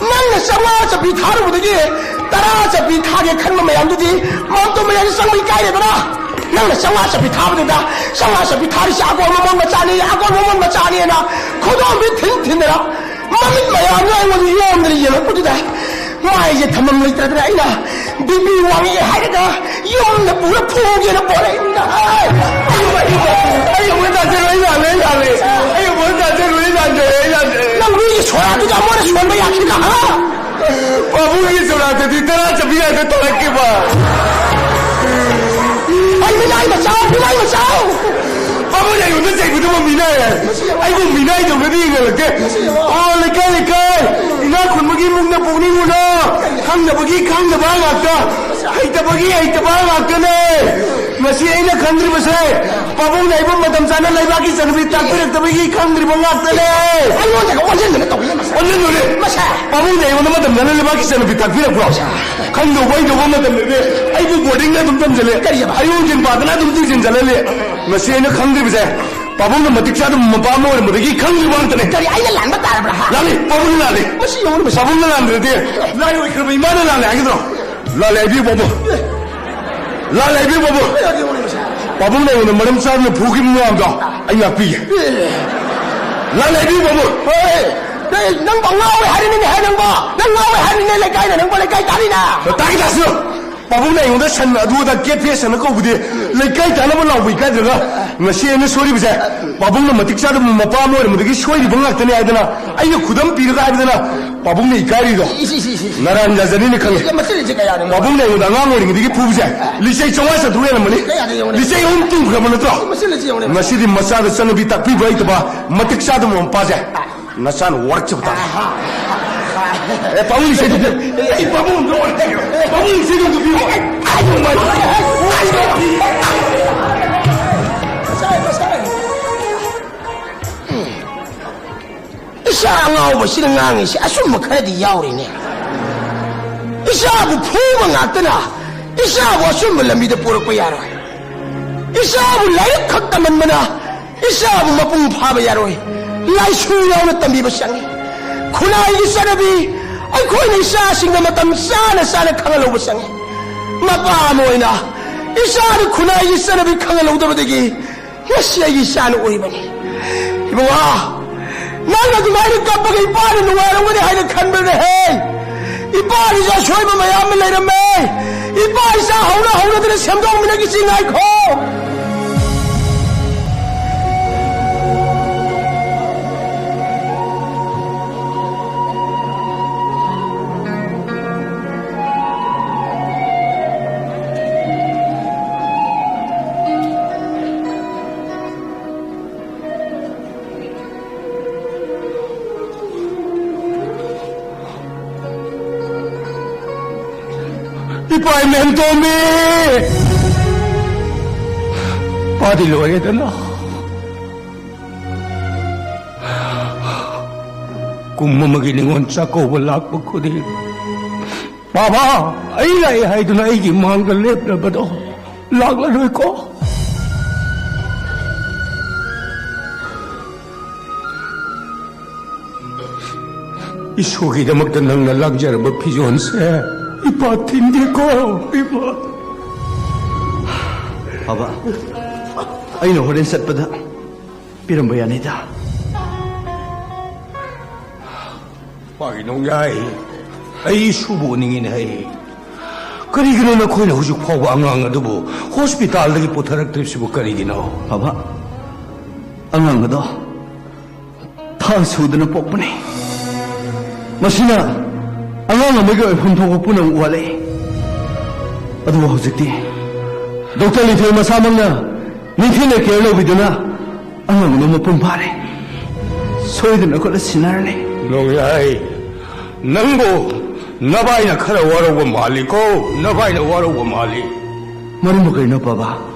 ꯅꯪꯅ ꯆꯥꯝꯃꯉꯥ ꯆꯞꯄꯤ ꯊꯥꯔꯨꯕꯗꯒꯤ ꯇꯔꯥ ꯆꯞꯄꯤ ꯊꯥꯒꯦ ꯈꯟꯕ ꯃꯌꯥꯝꯗꯨꯗꯤ ꯃꯥꯟꯇꯣꯞ ꯃꯌꯥꯏꯗ ꯆꯪꯕ ꯏꯀꯥꯏꯔꯦꯗꯅ꯫ ꯅꯪꯅ ꯆꯥꯝꯃꯉꯥ ꯆꯞꯄꯤ ꯊꯥꯕꯗꯨꯗ ꯆꯥꯝꯃꯉꯥ ꯆꯞꯄꯤ ꯊꯥꯔꯤꯁꯦ ꯑꯒꯣꯔ ꯃꯃꯣꯟ ꯃꯆꯥꯅꯤ, ꯑꯒꯣꯔ ꯃꯃꯣꯟ ꯃꯆꯥꯅꯤꯅ ꯈꯨꯗꯣꯝꯕꯤ ꯊꯤꯟ ꯊꯤꯟꯗꯅ ꯃꯃꯤꯠ ꯃꯌꯥꯝꯗꯣ ꯑꯩꯉꯣꯟꯗ ꯌꯣꯝꯗꯅ ꯌꯦꯡꯉꯛꯄꯗꯨꯗ ꯃꯥꯏꯁꯦ ꯊꯝꯐꯝ ꯂꯩꯇꯗꯅ ꯑꯩꯅ ꯕꯤ ꯄꯤ ꯋꯥꯡꯉꯛꯑꯦ ꯍꯥꯏꯔꯒ ꯌꯨꯝꯗ ꯄꯨꯔ ꯐꯨꯒꯦꯅ ꯄꯣꯔꯛꯏꯅ꯫ ꯑꯩ, ꯑꯩ ꯑꯃꯨꯛ ꯇꯥꯖꯔꯣꯏ, ꯑꯩ ꯂꯥꯜꯂꯦ, ꯑꯩ ꯂꯥꯜꯂꯦ꯫ ꯑꯩ ꯑꯃꯨꯛ ꯇꯥꯖꯔꯣꯏ, ꯑꯩ ꯂꯥꯟꯖꯔꯦ, ꯑꯩ ꯂꯥꯟꯖꯔꯦ꯫ ꯅꯪ ꯃꯤꯒꯤ ꯁꯣꯔꯥꯠꯇꯨꯗ ꯑꯃꯨꯛ ꯁꯣꯟꯕ ꯌꯥꯈꯤꯗ, ꯍꯥ? ꯄꯥꯕꯨꯡꯒꯤ ꯁꯣꯔꯥꯠꯇꯗꯤ ꯇꯔꯥ ꯆꯞꯄꯤ ꯉꯥꯛꯇ ꯊꯣꯛꯂꯛꯀꯦꯕ꯫ ꯑꯩ ꯃꯤꯅꯥꯏ ꯃꯆꯥ, ꯃꯤꯅꯥꯏ ꯃꯆꯥ꯫ ꯄꯥꯕꯨꯡꯅ ꯑꯩꯉꯣꯟꯗ ꯆꯩꯕꯗꯨꯕꯨ ꯃꯤꯅꯥꯏ ꯍꯥꯏ꯫ ꯑꯩꯕꯨ ꯃꯤꯅꯥꯏꯗꯧꯅꯗꯤ ꯌꯦꯡꯍꯜꯂꯛꯇꯦ꯫ ꯑꯣ, ꯂꯩꯀꯥꯏ, ꯂꯩꯀꯥꯏ, ꯏꯅꯥꯛ ꯈꯨꯟꯕꯒꯤ ꯏꯃꯨꯡꯗ ꯄꯣꯛꯅꯤꯡꯉꯨꯅꯣ꯫ ꯈꯪꯗꯕꯒꯤ ꯈꯪꯗꯕ ꯉꯥꯛꯇ, ꯍꯩꯇꯕꯒꯤ ꯍꯩꯇꯕ ꯉꯥꯛꯇꯅꯦ꯫ ꯃꯁꯤ ꯑꯩꯅ ꯈꯪꯗ꯭ꯔꯤꯕꯁꯦ, ꯄꯥꯕꯨꯡꯅ ꯑꯩꯕꯨ ꯃꯇꯝ ꯆꯥꯅ ꯂꯩꯕꯥꯛꯀꯤ ꯆꯠꯅꯕꯤ ꯇꯥꯛꯄꯤꯔꯛꯇꯕꯒꯤ ꯈꯪꯗ꯭ꯔꯤꯕ ꯉꯥꯛꯇꯅꯦ꯫ ꯑꯩꯉꯣꯟꯗꯒ ꯑꯣꯟꯁꯤꯟꯗꯅ ꯇꯧꯕꯤꯅꯦ ꯃꯁꯦ꯫ ꯑꯣꯟꯁꯤꯟꯗꯨꯅꯦ꯫ ꯃꯁꯦ꯫ ꯄꯥꯕꯨꯡꯅ ꯑꯩꯉꯣꯟꯗ ꯃꯇꯝ ꯆꯥꯅ ꯂꯩꯕꯥꯛꯀꯤ ꯆꯠꯅꯕꯤ ꯇꯥꯛꯄꯤꯔꯛꯄ꯭ꯔꯣ? ꯈꯪꯗꯧꯕ ꯍꯩꯗꯧꯕ ꯃꯇꯝꯗꯗꯤ ꯑꯩꯕꯨ ꯕꯣꯔꯗꯤꯡꯗ ꯑꯗꯨꯝ ꯊꯝꯖꯜꯂꯦ꯫ ꯀꯔꯤꯑꯕ? ꯑꯌꯨꯛ ꯅꯨꯡꯊꯤꯟ ꯄꯥꯗꯅ ꯑꯗꯨꯝ ꯇꯨꯏꯁꯟ ꯆꯠꯍꯜꯂꯦ꯫ ꯃꯁꯤ ꯑꯩꯅ ꯈꯪꯗ꯭ꯔꯤꯕꯁꯦ꯫ ꯄꯥꯕꯨꯡꯅ ꯃꯇꯤꯛ ꯆꯥꯗꯕ ꯃꯄꯥ ꯑꯃ ꯑꯣꯏꯔꯝꯕꯗꯒꯤ ꯈꯪꯗ꯭ꯔꯤꯕ ꯉꯥꯛꯇꯅꯦ꯫ ꯀꯔꯤ, ꯑꯩꯅ ꯂꯥꯟꯕ ꯇꯥꯔꯕ꯭ꯔꯥ, ꯍꯥ? ꯂꯥꯜꯂꯤ, ꯄꯥꯕꯨꯡꯅ ꯂꯥꯜꯂꯤ꯫ ꯃꯁꯤ ꯌꯦꯡꯉꯨꯅꯦ, ꯃꯁꯤ꯫ ꯄꯥꯕꯨꯡꯅ ꯂꯥꯟꯗ꯭ꯔꯗꯤ ꯂꯥꯏ ꯑꯣꯏꯈ꯭ꯔꯕ ꯏꯃꯥꯅ ꯂꯥꯜꯂꯦ ꯍꯥꯏꯒꯗ꯭ꯔꯣ? ꯂꯥꯜꯂꯦ ꯍꯥꯏꯕꯤꯌꯨ, ꯄꯥꯕꯨꯡ꯫ ꯂꯥꯜꯂꯦ ꯍꯥꯏꯕꯤꯌꯨ, ꯄꯥꯕꯨꯡ꯫ ꯀꯔꯤ ꯌꯦꯡꯉꯨꯅꯦ, ꯃꯁꯤ? ꯄꯥꯕꯨꯡꯅ ꯑꯩꯉꯣꯟꯗ ꯃꯔꯝ ꯆꯥꯗꯅ ꯐꯨꯈꯤꯕ ꯃꯌꯥꯝꯗꯣ ꯑꯩ ꯉꯥꯛꯄꯤꯒꯦ꯫ ꯑꯦ꯫ ꯂꯥꯜꯂꯦ ꯍꯥꯏꯕꯤꯌꯨ, ꯄꯥꯕꯨꯡ꯫ ꯍꯣꯏ, ꯅꯪ, ꯅꯪ ꯉꯥꯎꯋꯦ ꯍꯥꯏꯔꯤꯅꯤꯅꯦ, ꯍꯦ, ꯅꯪꯕꯣ? ꯅꯪ ꯉꯥꯎꯋꯦ ꯍꯥꯏꯔꯤꯅꯦ, ꯂꯩꯀꯥꯏꯅ ꯅꯪꯕꯣ, ꯂꯩꯀꯥꯏ ꯇꯥꯅꯤꯅ꯫ ꯇꯥꯒꯦ ꯇꯥꯁꯅꯨ꯫ ꯄꯥꯕꯨꯡꯅ ꯑꯩꯉꯣꯟꯗ ꯁꯟ ꯑꯗꯨ ꯑꯗꯥ ꯀꯦꯠ ꯐꯦꯁ ꯍꯥꯏꯅ ꯀꯧꯕꯗꯤ ꯂꯩꯀꯥꯏ ꯇꯥꯅꯕ ꯂꯥꯎꯕ ꯏꯀꯥꯏꯗ꯭ꯔꯒ ꯉꯁꯤ ꯑꯩꯅ ꯁꯣꯏꯔꯤꯕꯁꯦ ꯄꯥꯕꯨꯡꯅ ꯃꯇꯤꯛ ꯆꯥꯗꯕ ꯃꯄꯥ ꯑꯃ ꯑꯣꯏꯔꯝꯕꯗꯒꯤ ꯁꯣꯏꯔꯤꯕ ꯉꯥꯛꯇꯅꯦ ꯍꯥꯏꯗꯅ ꯑꯩꯅ ꯈꯨꯗꯝ ꯄꯤꯔꯒ ꯍꯥꯏꯕꯗꯅ ꯄꯥꯕꯨꯡꯅ ꯏꯀꯥꯏꯔꯤꯗꯣ ꯏꯁ, ꯏꯁ, ꯏꯁ, ꯏꯁ꯫ ꯅꯔꯥꯟ ꯌꯥꯖꯅꯤꯅ ꯈꯪꯉꯤ꯫ ꯏꯁ, ꯃꯁꯤ ꯂꯩꯁꯦ ꯀꯌꯥꯅꯣ? ꯄꯥꯕꯨꯡꯅ ꯑꯩꯉꯣꯟꯗ ꯑꯉꯥꯡ ꯑꯣꯏꯔꯤꯉꯩꯗꯒꯤ ꯐꯨꯕꯁꯦ ꯂꯤꯆꯩ ꯆꯥꯝꯃꯉꯥ ꯆꯥꯇ꯭ꯔꯨꯛ ꯍꯦꯜꯂꯝꯃꯅꯤ꯫ ꯀꯌꯥꯗ ꯌꯧꯔꯦ? ꯂꯤꯆꯩ ꯑꯍꯨꯝ ꯇꯨꯝꯈ꯭ꯔꯕ ꯅꯠꯇ꯭ꯔꯣ? ꯃꯁꯤ ꯂꯩꯁꯦ ꯌꯧꯔꯦ꯫ ꯉꯁꯤꯗꯤ ꯃꯆꯥꯗ ꯆꯠꯅꯕꯤ ꯇꯥꯛꯄꯤꯕ ꯍꯩꯇꯕ ꯃꯇꯤꯛ ꯆꯥꯗꯕ ꯃꯄꯥꯁꯦ ꯅꯆꯥꯅ ꯋꯥꯔꯛꯆꯕ ꯇꯥꯔꯦ꯫ ꯑꯦ, ꯄꯥꯕꯨꯡ ꯏꯁꯩꯗꯨ ꯄꯤꯌꯨ꯫ ꯑꯩ ꯄꯥꯕꯨꯡ ꯑꯝꯇ ꯋꯥꯔꯛꯆꯒꯦ꯫ ꯄꯥꯕꯨꯡ ꯏꯁꯩꯗꯨ ꯑꯝꯇ ꯄꯤꯌꯨ꯫ ꯏꯆꯥ ꯑꯉꯥꯎꯕꯁꯤꯅ ꯉꯥꯡꯉꯤꯁꯦ ꯑꯆꯨꯝꯕ ꯈꯔꯗꯤ ꯌꯥꯎꯔꯤꯅꯦ꯫ ꯏꯆꯥꯕꯨ ꯐꯨꯕ ꯉꯥꯛꯇꯅ ꯏꯆꯥꯕꯨ ꯑꯆꯨꯝꯕ ꯂꯝꯕꯤꯗ ꯄꯨꯔꯛꯄ ꯌꯥꯔꯣꯏ꯫ ꯏꯆꯥꯕꯨ ꯂꯥꯏꯔꯤꯛ ꯈꯛ ꯇꯝꯍꯟꯕꯅ ꯏꯆꯥꯕꯨ ꯃꯄꯨꯡ ꯐꯥꯕ ꯌꯥꯔꯣꯏ꯫ ꯂꯥꯏꯁꯨ ꯌꯥꯎꯅ ꯇꯝꯕꯤꯕ ꯆꯪꯏ꯫ ꯈꯨꯟꯅꯥꯏꯒꯤ ꯆꯠꯅꯕꯤ ꯑꯩꯈꯣꯏꯅ ꯏꯆꯥꯁꯤꯡꯗ ꯃꯇꯝ ꯆꯥꯅ ꯆꯥꯅ ꯈꯪꯍꯜꯍꯧꯕ ꯆꯪꯏ꯫ ꯃꯄꯥ ꯑꯃ ꯑꯣꯏꯅ ꯏꯆꯥꯗ ꯈꯨꯟꯅꯥꯏꯒꯤ ꯆꯠꯅꯕꯤ ꯈꯪꯍꯜꯍꯧꯗꯕꯗꯒꯤ ꯉꯁꯤ ꯑꯩꯒꯤ ꯏꯆꯥꯅ ꯑꯣꯏꯕꯅꯤ꯫ ꯏꯕꯨꯡꯉꯣ, ꯅꯪ ꯑꯗꯨꯃꯥꯏꯅ ꯀꯞꯄꯒ ꯏꯄꯥꯅ ꯅꯨꯡꯉꯥꯏꯔꯝꯒꯅꯤ ꯍꯥꯏꯅ ꯈꯟꯕ꯭ꯔꯅꯦꯍꯦ? ꯏꯄꯥꯒꯤꯁꯨ ꯑꯁꯣꯏꯕ ꯃꯌꯥꯝ ꯑꯃ ꯂꯩꯔꯝꯃꯦ꯫ ꯏꯄꯥ ꯏꯆꯥ ꯍꯧꯅ ꯍꯧꯅꯗꯅ ꯁꯦꯝꯗꯣꯛꯃꯤꯟꯅꯈꯤꯁꯤ, ꯉꯥꯏꯈꯣ꯫ ꯏꯄꯥ ꯏꯃꯦꯟꯇꯣꯝꯕꯤ! ꯄꯥꯗꯤ ꯂꯣꯏꯔꯦꯗꯅ꯫ ꯀꯨꯝ ꯑꯃꯒꯤ ꯅꯤꯉꯣꯜ ꯆꯥꯛꯀꯧꯕ ꯂꯥꯛꯄ ꯈꯨꯗꯤꯡ, "ꯕꯥꯕꯥ, ꯑꯩ ꯂꯥꯛꯑꯦ" ꯍꯥꯏꯗꯨꯅ ꯑꯩꯒꯤ ꯃꯥꯡꯗ ꯂꯦꯞꯂꯕꯗꯣ ꯂꯥꯛꯂꯔꯣꯏꯀꯣ? ꯏꯁꯨꯒꯤꯗꯃꯛꯇ ꯅꯪꯅ ꯂꯥꯡꯖꯔꯕ ꯐꯤꯖꯣꯜꯁꯦ ꯏꯄꯥ ꯊꯤꯟꯗꯦꯀꯣ, ꯏꯄꯥ꯫ ꯕꯥꯕꯥ, ꯑꯩꯅ ꯍꯣꯔꯦꯟ ꯆꯠꯄꯗ ꯄꯤꯔꯝꯕ ꯌꯥꯅꯤꯗ꯫ ꯄꯥꯒꯤ ꯅꯣꯡꯌꯥꯏ, ꯑꯩ ꯏꯁꯨꯕꯨ ꯎꯅꯤꯡꯉꯤꯅꯦ ꯍꯩ꯫ ꯀꯔꯤꯒꯤꯅꯣ ꯅꯈꯣꯏꯅ ꯍꯧꯖꯤꯛ ꯐꯥꯎꯕ ꯑꯉꯥꯡ ꯑꯗꯨꯕꯨ ꯍꯣꯁꯄꯤꯇꯥꯜꯗꯒꯤ ꯄꯨꯊꯔꯛꯇ꯭ꯔꯤꯕꯁꯤꯕꯨ ꯀꯔꯤꯒꯤꯅꯣ? ꯕꯥꯕꯥ, ꯑꯉꯥꯡ ꯑꯗꯣ ꯊꯥ ꯁꯨꯗꯅ ꯄꯣꯛꯄꯅꯤ꯫ ꯃꯁꯤꯅ ꯑꯉꯥꯡ ꯑꯃꯒꯤ ꯑꯣꯏꯐꯝ ꯊꯣꯛꯄ ꯄꯨꯝꯅꯃꯛ ꯋꯥꯠꯂꯛꯏ꯫ ꯑꯗꯨꯕꯨ ꯍꯧꯖꯤꯛꯇꯤ ꯗꯣꯛꯇꯔ ꯂꯤꯟꯊꯣꯏ ꯃꯁꯥꯃꯛꯅ ꯅꯤꯡꯊꯤꯅ ꯀꯦꯌꯔ ꯂꯧꯕꯤꯗꯨꯅ ꯑꯉꯥꯡ ꯑꯃ ꯃꯄꯨꯡ ꯐꯥꯔꯦ꯫ ꯁꯣꯏꯗꯅ ꯈꯣꯠꯂ ꯁꯤꯟꯅꯔꯅꯤ꯫ ꯅꯣꯡꯌꯥꯏ, ꯅꯪꯕꯨ ꯅꯕꯥꯏꯅ ꯈꯔ ꯋꯥꯔꯧꯕ ꯃꯥꯜꯂꯤꯀꯣ, ꯅꯕꯥꯏꯅ ꯋꯥꯔꯧꯕ ꯃꯥꯜꯂꯤ꯫ ꯃꯔꯝꯕꯨ ꯀꯔꯤꯅꯣ, ꯕꯥꯕꯥ?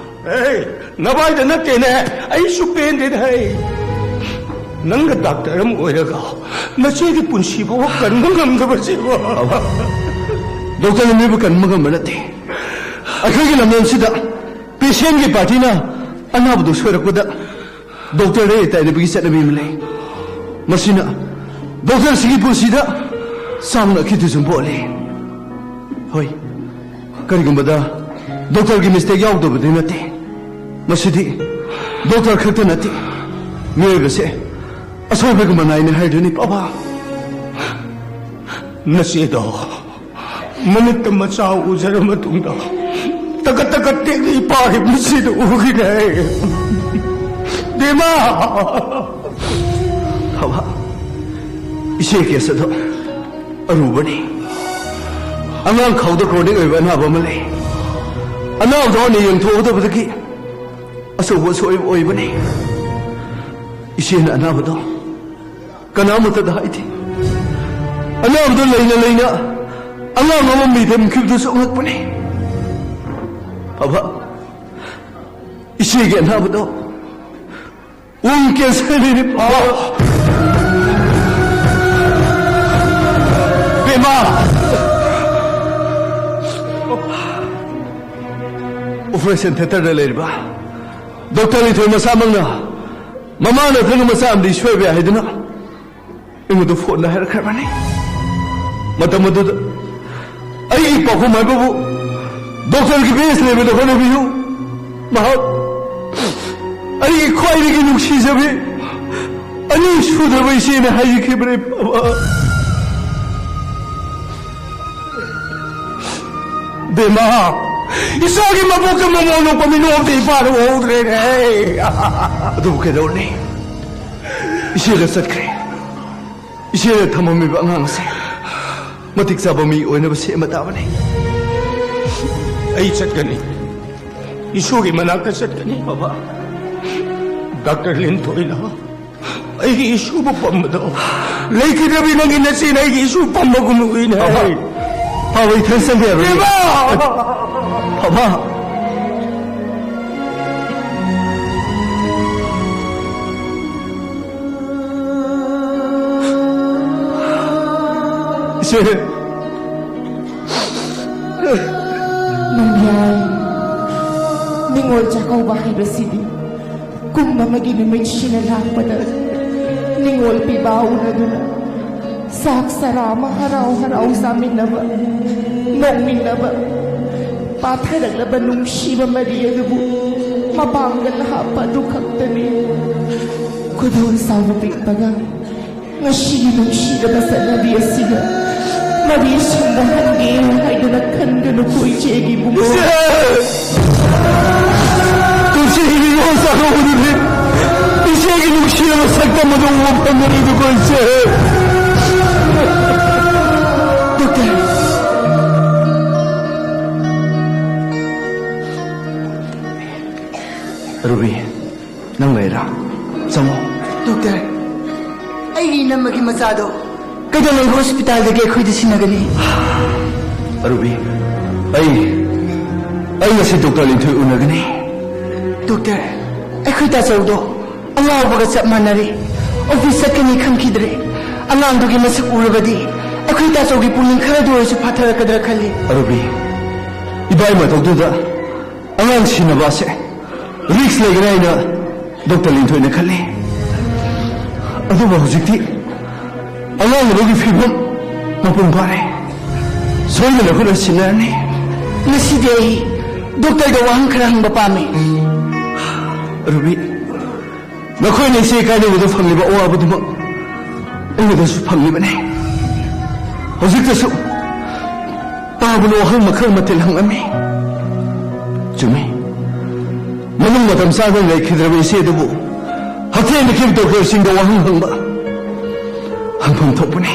ꯑꯦ, ꯅꯕꯥꯏꯗ ꯅꯠꯇꯦꯅꯦ, ꯑꯩꯁꯨ ꯄꯦꯟꯗꯦꯅꯦ꯫ ꯍꯩ, ꯅꯪꯅ ꯗꯥꯛꯇꯔ ꯑꯃ ꯑꯣꯏꯔꯒ ꯅꯆꯦꯒꯤ ꯄꯨꯟꯁꯤ ꯐꯥꯎꯕ ꯀꯟꯕ ꯉꯝꯗꯕꯁꯤꯕꯨ꯫ ꯕꯥꯕꯥ, ꯗꯣꯛꯇꯔꯅ ꯃꯤꯕꯨ ꯀꯟꯕ ꯉꯝꯕ ꯅꯠꯇꯦ꯫ ꯑꯩꯈꯣꯏꯒꯤ ꯂꯝꯗꯝꯁꯤꯗ ꯄꯦꯁꯦꯟꯒꯤ ꯄꯥꯔꯇꯤꯅ ꯑꯅꯥꯕꯗꯨ ꯁꯣꯏꯔꯛꯄꯗ ꯗꯣꯛꯇꯔꯗ ꯇꯥꯏꯅꯕꯒꯤ ꯆꯠꯅꯕꯤ ꯑꯃ ꯂꯩ꯫ ꯃꯁꯤꯅ ꯗꯣꯛꯇꯔꯁꯤꯡꯒꯤ ꯄꯨꯟꯁꯤꯗ ꯆꯥꯎꯅ ꯑꯀꯤꯊꯨ ꯁꯨꯝ ꯄꯣꯛꯍꯜꯂꯤ꯫ ꯍꯣꯏ, ꯀꯔꯤꯒꯨꯝꯕꯗ ꯗꯣꯛꯇꯔꯒꯤ ꯃꯤꯁꯇꯦꯛ ꯌꯥꯎꯗꯕꯗꯤ ꯅꯠꯇꯦ꯫ ꯃꯁꯤꯗꯤ ꯗꯣꯛꯇꯔ ꯈꯛꯇ ꯅꯠꯇꯦ, ꯃꯤꯑꯣꯏꯕꯁꯦ ꯑꯁꯣꯏꯕꯒꯤ ꯃꯅꯥꯏꯅꯤ ꯍꯥꯏꯗꯨꯅꯤ, ꯕꯥꯕꯥ꯫ ꯅꯆꯦꯗꯣ ꯃꯃꯤꯠꯇ ꯃꯆꯥ ꯎꯖꯔ ꯃꯇꯨꯡꯗ ꯇꯀꯠ ꯇꯀꯠ ꯇꯦꯛꯅ ꯏꯄꯥꯒꯤ ꯃꯤꯠꯁꯤꯗ ꯎꯈꯤꯅꯦ꯫ ꯕꯦꯝꯃ! ꯕꯥꯕꯥ, ꯏꯆꯦ ꯀꯦꯁ ꯑꯗꯣ ꯑꯔꯨꯕꯅꯤ꯫ ꯑꯉꯥꯡ ꯈꯥꯎꯗ ꯀ꯭ꯔꯣꯅꯤꯛ ꯑꯣꯏꯕ ꯑꯅꯥꯕ ꯑꯃ ꯂꯩ꯫ ꯑꯅꯥꯕꯗꯣ ꯍꯥꯟꯅ ꯌꯦꯡꯊꯣꯛꯍꯧꯗꯕꯗꯒꯤ ꯑꯆꯧꯕ ꯑꯁꯣꯏꯕ ꯑꯣꯏꯕꯅꯤ꯫ ꯏꯆꯦꯅ ꯑꯅꯥꯕꯗꯣ ꯀꯅꯥꯃꯠꯇꯗ ꯍꯥꯏꯗꯦ꯫ ꯑꯅꯥꯕꯗꯣ ꯂꯩꯅ ꯂꯩꯅ ꯑꯉꯥꯡ ꯑꯃ ꯃꯤꯗꯝꯈꯤꯕꯗꯨꯁꯨ ꯑꯉꯛꯄꯅꯤ꯫ ꯕꯥꯕꯥ, ꯏꯆꯦꯒꯤ ꯑꯅꯥꯕꯗꯣ ꯋꯨꯝ ꯀꯦꯟꯁꯔꯅꯤ꯫ ꯕꯦꯝꯃ! ꯑꯣꯄꯔꯦꯁꯟ ꯊꯤꯌꯦꯇꯔꯗ ꯂꯩꯔꯤꯕ ꯗꯣꯛꯇꯔ ꯂꯤꯟꯊꯣꯏ ꯃꯁꯥꯃꯛꯅ ꯃꯃꯥ ꯅꯠꯇ꯭ꯔꯒ ꯃꯆꯥ ꯑꯃꯗꯤ ꯁꯣꯏꯕ ꯌꯥꯏ ꯍꯥꯏꯗꯨꯅ ꯑꯩꯉꯣꯟꯗ ꯐꯣꯟꯗ ꯍꯥꯏꯔꯛꯈ꯭ꯔꯕꯅꯤ꯫ ꯃꯇꯝ ꯑꯗꯨꯗ ꯑꯩꯒꯤ ꯄꯥꯎꯈꯨꯝ ꯍꯥꯏꯕꯕꯨ ꯗꯣꯛꯇꯔꯒꯤ ꯕꯦꯁ ꯂꯩꯕꯗ ꯍꯣꯠꯅꯕꯤꯌꯨ꯫ ꯃꯍꯥꯛ ꯑꯩꯒꯤ ꯈ꯭ꯋꯥꯏꯗꯒꯤ ꯅꯨꯡꯁꯤꯖꯕꯤ ꯑꯅꯤ ꯁꯨꯗ꯭ꯔꯕ ꯏꯆꯦꯅ ꯍꯥꯏꯈꯤꯕꯅꯤ꯫ ꯕꯥꯕꯥ, ꯕꯦꯝꯃ, ꯏꯆꯥꯒꯤ ꯃꯄꯣꯛꯇ ꯃꯃꯣꯟ ꯅꯣꯛꯄ ꯃꯤꯅꯣꯛ ꯑꯝꯇ ꯏꯄꯥꯗ ꯎꯍꯧꯗ꯭ꯔꯦꯅꯦ꯫ ꯑꯗꯨꯕꯨ ꯀꯩꯗꯧꯔꯨꯅꯤ? ꯏꯆꯦꯒ ꯆꯠꯈ꯭ꯔꯦ꯫ ꯏꯆꯦꯅ ꯊꯝꯃꯝꯃꯤꯕ ꯑꯉꯥꯡ ꯑꯁꯦ ꯃꯇꯤꯛ ꯆꯥꯕ ꯃꯤ ꯑꯣꯏꯅꯕ ꯁꯦꯝꯕ ꯇꯥꯕꯅꯤ꯫ ꯑꯩ ꯆꯠꯀꯅꯤ꯫ ꯏꯁꯨꯒꯤ ꯃꯅꯥꯛꯇ ꯆꯠꯀꯅꯤ꯫ ꯕꯥꯕꯥ, ꯗꯥꯛꯇꯔ ꯂꯤꯟꯊꯣꯏꯅ ꯑꯩꯒꯤ ꯏꯁꯨꯕꯨ ꯄꯝꯕꯗꯣ ꯂꯩꯈꯤꯗ꯭ꯔꯕꯤ ꯅꯪꯒꯤ ꯅꯆꯦꯅ ꯑꯩꯒꯤ ꯏꯁꯨ ꯄꯝꯕꯒꯨꯝ ꯎꯏꯅꯦ꯫ ꯕꯥꯕꯥ, ꯕꯥꯕꯥ, ꯏꯊꯟ ꯆꯪꯕ ꯌꯥꯔꯣꯏ꯫ ꯏꯃꯥ! ꯕꯥꯕꯥ! ꯏꯆꯦ! ꯅꯣꯡꯌꯥꯏ, ꯅꯤꯉꯣꯜ ꯆꯥꯛꯀꯧꯕ ꯍꯥꯏꯕꯁꯤꯗꯤ ꯀꯨꯝ ꯑꯃꯒꯤ ꯅꯨꯃꯤꯠꯁꯤꯅ ꯂꯥꯛꯄꯗ ꯅꯤꯉꯣꯜ ꯄꯤꯕꯥ ꯎꯅꯗꯨꯅ ꯆꯥꯛ ꯆꯔꯥ ꯑꯃ ꯍꯔꯥꯎ ꯍꯔꯥꯎ ꯆꯥꯃꯤꯟꯅꯕ, ꯅꯣꯛꯃꯤꯟꯅꯕ, ꯄꯥꯊꯔꯛꯂꯕ ꯅꯨꯡꯁꯤꯕ ꯃꯔꯤ ꯑꯗꯨꯕꯨ ꯃꯄꯥꯡꯒꯜ ꯍꯥꯞꯄ ꯑꯗꯨ ꯈꯛꯇꯅꯤ꯫ ꯈꯨꯗꯣꯜ ꯆꯥꯎꯕ ꯄꯤꯛꯄꯒ ꯉꯁꯤꯒꯤ ꯅꯨꯡꯁꯤꯔꯕ ꯆꯠꯅꯕꯤ ꯑꯁꯤꯒ ꯃꯔꯤ ꯁꯝꯅꯍꯟꯒꯦ ꯍꯥꯏꯗꯨꯅ ꯈꯟꯒꯅꯨꯀꯣ ꯏꯆꯦꯒꯤ ꯏꯕꯨꯡꯉꯣ꯫ ꯏꯆꯦ! ꯄꯨꯟꯁꯤꯒꯤ ꯃꯤꯑꯣꯏ ꯆꯥꯛꯀꯧꯕꯗꯨꯗꯤ ꯏꯆꯦꯒꯤ ꯅꯨꯡꯁꯤꯔꯕ ꯁꯛꯇꯝ ꯑꯗꯨ ꯎꯕ ꯐꯪꯒꯅꯤꯗꯀꯣ, ꯏꯆꯦ꯫ ꯗꯣꯛꯇꯔ꯫ ꯔꯨꯕꯤ, ꯅꯪ ꯂꯩꯔꯥ? ꯆꯪꯉꯣ꯫ ꯗꯣꯛꯇꯔ, ꯑꯩꯒꯤ ꯏꯅꯝꯃꯒꯤ ꯃꯆꯥꯗꯣ ꯀꯩꯗꯧꯉꯩ ꯍꯣꯁꯄꯤꯇꯥꯜꯗꯒꯤ ꯑꯩꯈꯣꯏꯗ ꯁꯤꯟꯅꯒꯅꯤ? ꯑꯔꯨꯕꯤ, ꯑꯩ, ꯑꯩ ꯉꯁꯤ ꯗꯣꯛꯇꯔ ꯂꯤꯟꯊꯣꯏ ꯎꯅꯒꯅꯤ꯫ ꯗꯣꯛꯇꯔ, ꯑꯩꯈꯣꯏ ꯇꯥꯆꯧꯗꯣ ꯑꯉꯥꯎꯕꯒ ꯆꯞ ꯃꯥꯟꯅꯔꯦ꯫ ꯑꯣꯐꯤꯁ ꯆꯠꯀꯅꯤ ꯈꯟꯈꯤꯗ꯭ꯔꯦ꯫ ꯑꯉꯥꯡꯗꯨꯒꯤ ꯃꯁꯛ ꯎꯔꯕꯗꯤ ꯑꯩꯈꯣꯏ ꯇꯥꯆꯧꯒꯤ ꯄꯨꯛꯅꯤꯡ ꯈꯔꯗ ꯑꯣꯏꯔꯁꯨ ꯐꯥꯊꯔꯛꯀꯗ꯭ꯔꯥ ꯈꯜꯂꯤ꯫ ꯑꯔꯨꯕꯤ, ꯏꯕꯥꯏ ꯃꯇꯧꯗꯨꯗ ꯑꯉꯥꯡ ꯁꯤꯟꯅꯕ ꯑꯁꯦ ꯔꯤꯛꯁ ꯂꯩꯒꯅꯤ ꯍꯥꯏꯅ ꯗꯣꯛꯇꯔ ꯂꯤꯟꯊꯣꯏꯅ ꯈꯜꯂꯤ꯫ ꯑꯗꯨꯕꯨ ꯍꯧꯖꯤꯛꯇꯤ ꯑꯉꯥꯡ ꯑꯗꯨꯒꯤ ꯐꯤꯕꯝ ꯃꯄꯨꯡ ꯐꯥꯔꯦ꯫ ꯁꯣꯏꯗꯅ ꯑꯩꯈꯣꯏꯅ ꯁꯤꯟꯅꯔꯅꯤ꯫ ꯉꯁꯤꯗꯤ ꯑꯩ ꯗꯣꯛꯇꯔꯗ ꯋꯥꯍꯪ ꯈꯔ ꯍꯪꯕ ꯄꯥꯝꯃꯤ꯫ ꯔꯨꯕꯤ, ꯅꯈꯣꯏꯅ ꯏꯆꯦ ꯀꯥꯏꯅꯕꯗ ꯐꯪꯂꯤꯕ ꯑꯋꯥꯕꯗꯨꯃꯛ ꯑꯩꯉꯣꯟꯗꯁꯨ ꯐꯪꯂꯤꯕꯅꯤ꯫ ꯍꯧꯖꯤꯛꯇꯁꯨ ꯄꯥꯕꯅ ꯋꯥꯍꯪ ꯃꯈꯜ ꯃꯊꯦꯜ ꯍꯪꯂꯝꯃꯤ꯫ ꯆꯨꯝꯃꯤ, ꯃꯅꯨꯡ ꯃꯇꯝ ꯆꯥꯗꯅ ꯂꯩꯈꯤꯗ꯭ꯔꯕ ꯏꯆꯦ ꯑꯗꯨꯕꯨ ꯍꯛꯊꯦꯡꯅꯈꯤꯕ ꯗꯣꯛꯇꯔꯁꯤꯡꯗ ꯋꯥꯍꯪ ꯍꯪꯕ ꯍꯪꯐꯝ ꯊꯣꯛꯄꯅꯤ꯫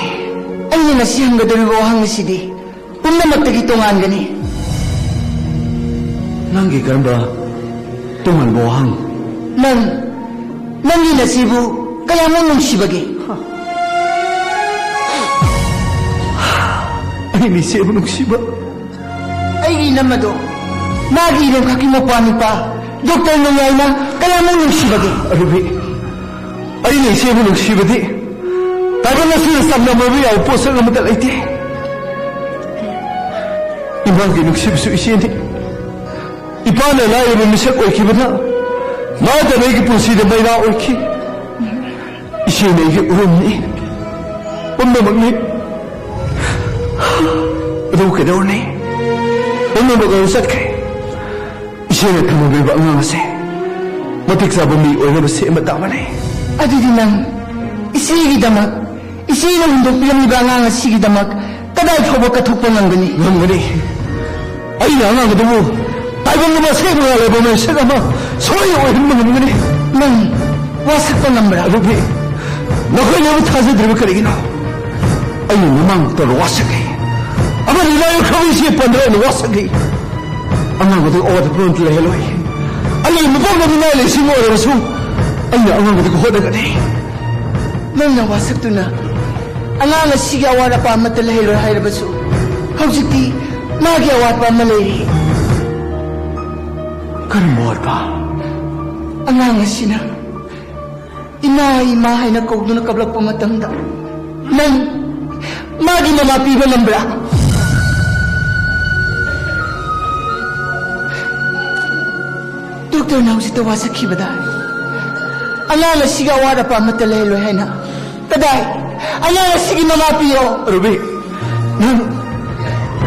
ꯑꯩꯅ ꯉꯁꯤ ꯍꯪꯒꯗꯧꯔꯤꯕ ꯋꯥꯍꯪ ꯑꯁꯤꯗꯤ ꯄꯨꯝꯅꯃꯛꯇꯒꯤ ꯇꯣꯉꯥꯟꯒꯅꯤ꯫ ꯅꯪꯒꯤ ꯀꯔꯝꯕ ꯇꯣꯉꯥꯟꯕ ꯋꯥꯍꯪ? ꯅꯪ, ꯅꯪꯒꯤ ꯅꯆꯦꯕꯨ ꯀꯌꯥꯃꯨꯛ ꯅꯨꯡꯁꯤꯕꯒꯦ? ꯑꯩꯅ ꯏꯆꯦꯕꯨ ꯅꯨꯡꯁꯤꯕ? ꯑꯩꯒꯤ ꯏꯅꯝꯃꯗꯣ, ꯃꯥꯒꯤ ꯏꯔꯦꯝꯈꯛꯀꯤ ꯃꯄꯥ ꯅꯨꯄꯥ ꯗꯣꯛꯇꯔ ꯅꯣꯡꯌꯥꯏꯅ ꯀꯌꯥꯃꯨꯛ ꯅꯨꯡꯁꯤꯕꯒꯦ? ꯑꯔꯨꯕꯤ, ꯑꯩꯅ ꯏꯆꯦꯕꯨ ꯅꯨꯡꯁꯤꯕꯗꯤ ꯇꯥꯏꯕꯪ ꯑꯁꯤꯗ ꯆꯥꯡꯗꯝꯅꯕ ꯌꯥꯕ ꯄꯣꯠꯁꯛ ꯑꯃꯠꯇ ꯂꯩꯇꯦ꯫ ꯏꯃꯥꯒꯤ ꯅꯨꯡꯁꯤꯕꯁꯨ ꯏꯆꯦꯅꯤ꯫ ꯏꯄꯥꯅ ꯂꯥꯏꯔꯕ ꯃꯤꯁꯛ ꯑꯣꯏꯈꯤꯕꯅ ꯃꯥꯇꯅ ꯑꯩꯒꯤ ꯄꯨꯟꯁꯤꯗ ꯃꯩꯔꯥ ꯑꯣꯏꯈꯤ꯫ ꯏꯆꯦꯅ ꯑꯩꯒꯤ ꯎꯔꯨꯝꯅꯤ, ꯄꯨꯝꯅꯃꯛꯅꯤ꯫ ꯑꯗꯨꯕꯨ ꯀꯩꯗꯧꯔꯨꯅꯤ? ꯄꯨꯝꯅꯃꯛ ꯑꯗꯨ ꯆꯠꯈ꯭ꯔꯦ꯫ ꯏꯆꯦꯅ ꯊꯝꯃꯝꯂꯤꯕ ꯑꯉꯥꯡ ꯑꯁꯦ ꯃꯇꯤꯛ ꯆꯥꯕ ꯃꯤ ꯑꯣꯏꯅꯕ ꯁꯦꯝꯕ ꯇꯥꯕꯅꯤ꯫ ꯑꯗꯨꯗꯤ ꯅꯪ ꯏꯆꯦꯒꯤꯗꯃꯛ, ꯏꯆꯦꯅ ꯍꯨꯟꯗꯣꯛꯄꯤꯔꯝꯂꯤꯕ ꯑꯉꯥꯡ ꯑꯁꯤꯒꯤꯗꯃꯛ ꯀꯗꯥꯏ ꯐꯥꯎꯕ ꯀꯠꯊꯣꯛꯄ ꯉꯝꯒꯅꯤ? ꯉꯝꯒꯅꯤ꯫ ꯑꯩꯅ ꯑꯉꯥꯡ ꯑꯗꯨꯕꯨ ꯇꯥꯏꯕꯪ ꯑꯃ ꯁꯦꯝꯕ ꯂꯩꯕ ꯃꯩꯁꯛ ꯑꯃ ꯁꯣꯏ ꯑꯣꯏꯍꯟꯕ ꯉꯝꯒꯅꯤ꯫ ꯅꯪ ꯋꯥꯁꯛꯄ ꯉꯝꯕ꯭ꯔꯥ? ꯑꯗꯨꯗꯤ ꯅꯈꯣꯏꯅ ꯑꯩꯕꯨ ꯊꯥꯖꯗ꯭ꯔꯤꯕ ꯀꯔꯤꯒꯤꯅꯣ? ꯑꯩꯅ ꯃꯃꯥꯡ ꯇꯧꯔ ꯋꯥꯁꯛꯈꯤ꯫ ꯑꯃꯗꯤ ꯂꯥꯏꯕꯛ ꯐꯕ ꯏꯆꯦ ꯄꯟꯗ꯭ꯔ ꯑꯩꯅ ꯋꯥꯁꯛꯈꯤ꯫ ꯑꯉꯥꯡ ꯑꯗꯨ ꯑꯋꯥꯠꯄ ꯑꯃꯠꯇ ꯂꯩꯍꯜꯂꯣꯏ꯫ ꯑꯩꯒꯤ ꯃꯄꯣꯛꯅꯕ ꯃꯤꯅꯥꯏ ꯂꯩꯁꯤꯡ ꯑꯣꯏꯔꯕꯁꯨ ꯑꯩꯅ ꯑꯉꯥꯡ ꯑꯗꯨꯒꯤ ꯍꯣꯠꯅꯒꯅꯤ꯫ ꯅꯪꯅ ꯋꯥꯁꯛꯇꯨꯅ ꯑꯉꯥꯡ ꯑꯁꯤꯒꯤ ꯑꯋꯥꯠ ꯑꯄꯥ ꯑꯃꯠꯇ ꯂꯩꯍꯜꯂꯣꯏ ꯍꯥꯏꯔꯕꯁꯨ, ꯍꯧꯖꯤꯛꯇꯤ ꯃꯥꯒꯤ ꯑꯋꯥꯠꯄ ꯑꯃ ꯂꯩꯔꯤ꯫ ꯀꯔꯝꯕ ꯑꯋꯥꯠꯄ? ꯑꯉꯥꯡ ꯑꯁꯤꯅ "ꯏꯃꯥ, ꯏꯃꯥ" ꯍꯥꯏꯅ ꯀꯧꯗꯨꯅ ꯀꯞꯂꯛꯄ ꯃꯇꯝꯗ ꯅꯪ ꯃꯥꯒꯤ ꯃꯃꯥ ꯄꯤꯕ ꯉꯝꯕ꯭ꯔꯥ? ꯗꯣꯛꯇꯔꯅ ꯍꯧꯖꯤꯛꯇ ꯋꯥꯁꯛꯈꯤꯕꯗ ꯑꯉꯥꯡ ꯑꯁꯤꯒꯤ ꯑꯋꯥꯠ ꯑꯄꯥ ꯑꯃꯠꯇ ꯂꯩꯍꯜꯂꯣꯏ ꯍꯥꯏꯅ ꯀꯗꯥꯏ ꯑꯉꯥꯡ ꯑꯁꯤꯒꯤ ꯃꯃꯥ ꯄꯤꯌꯣ꯫ ꯔꯨꯕꯤ, ꯅꯪ,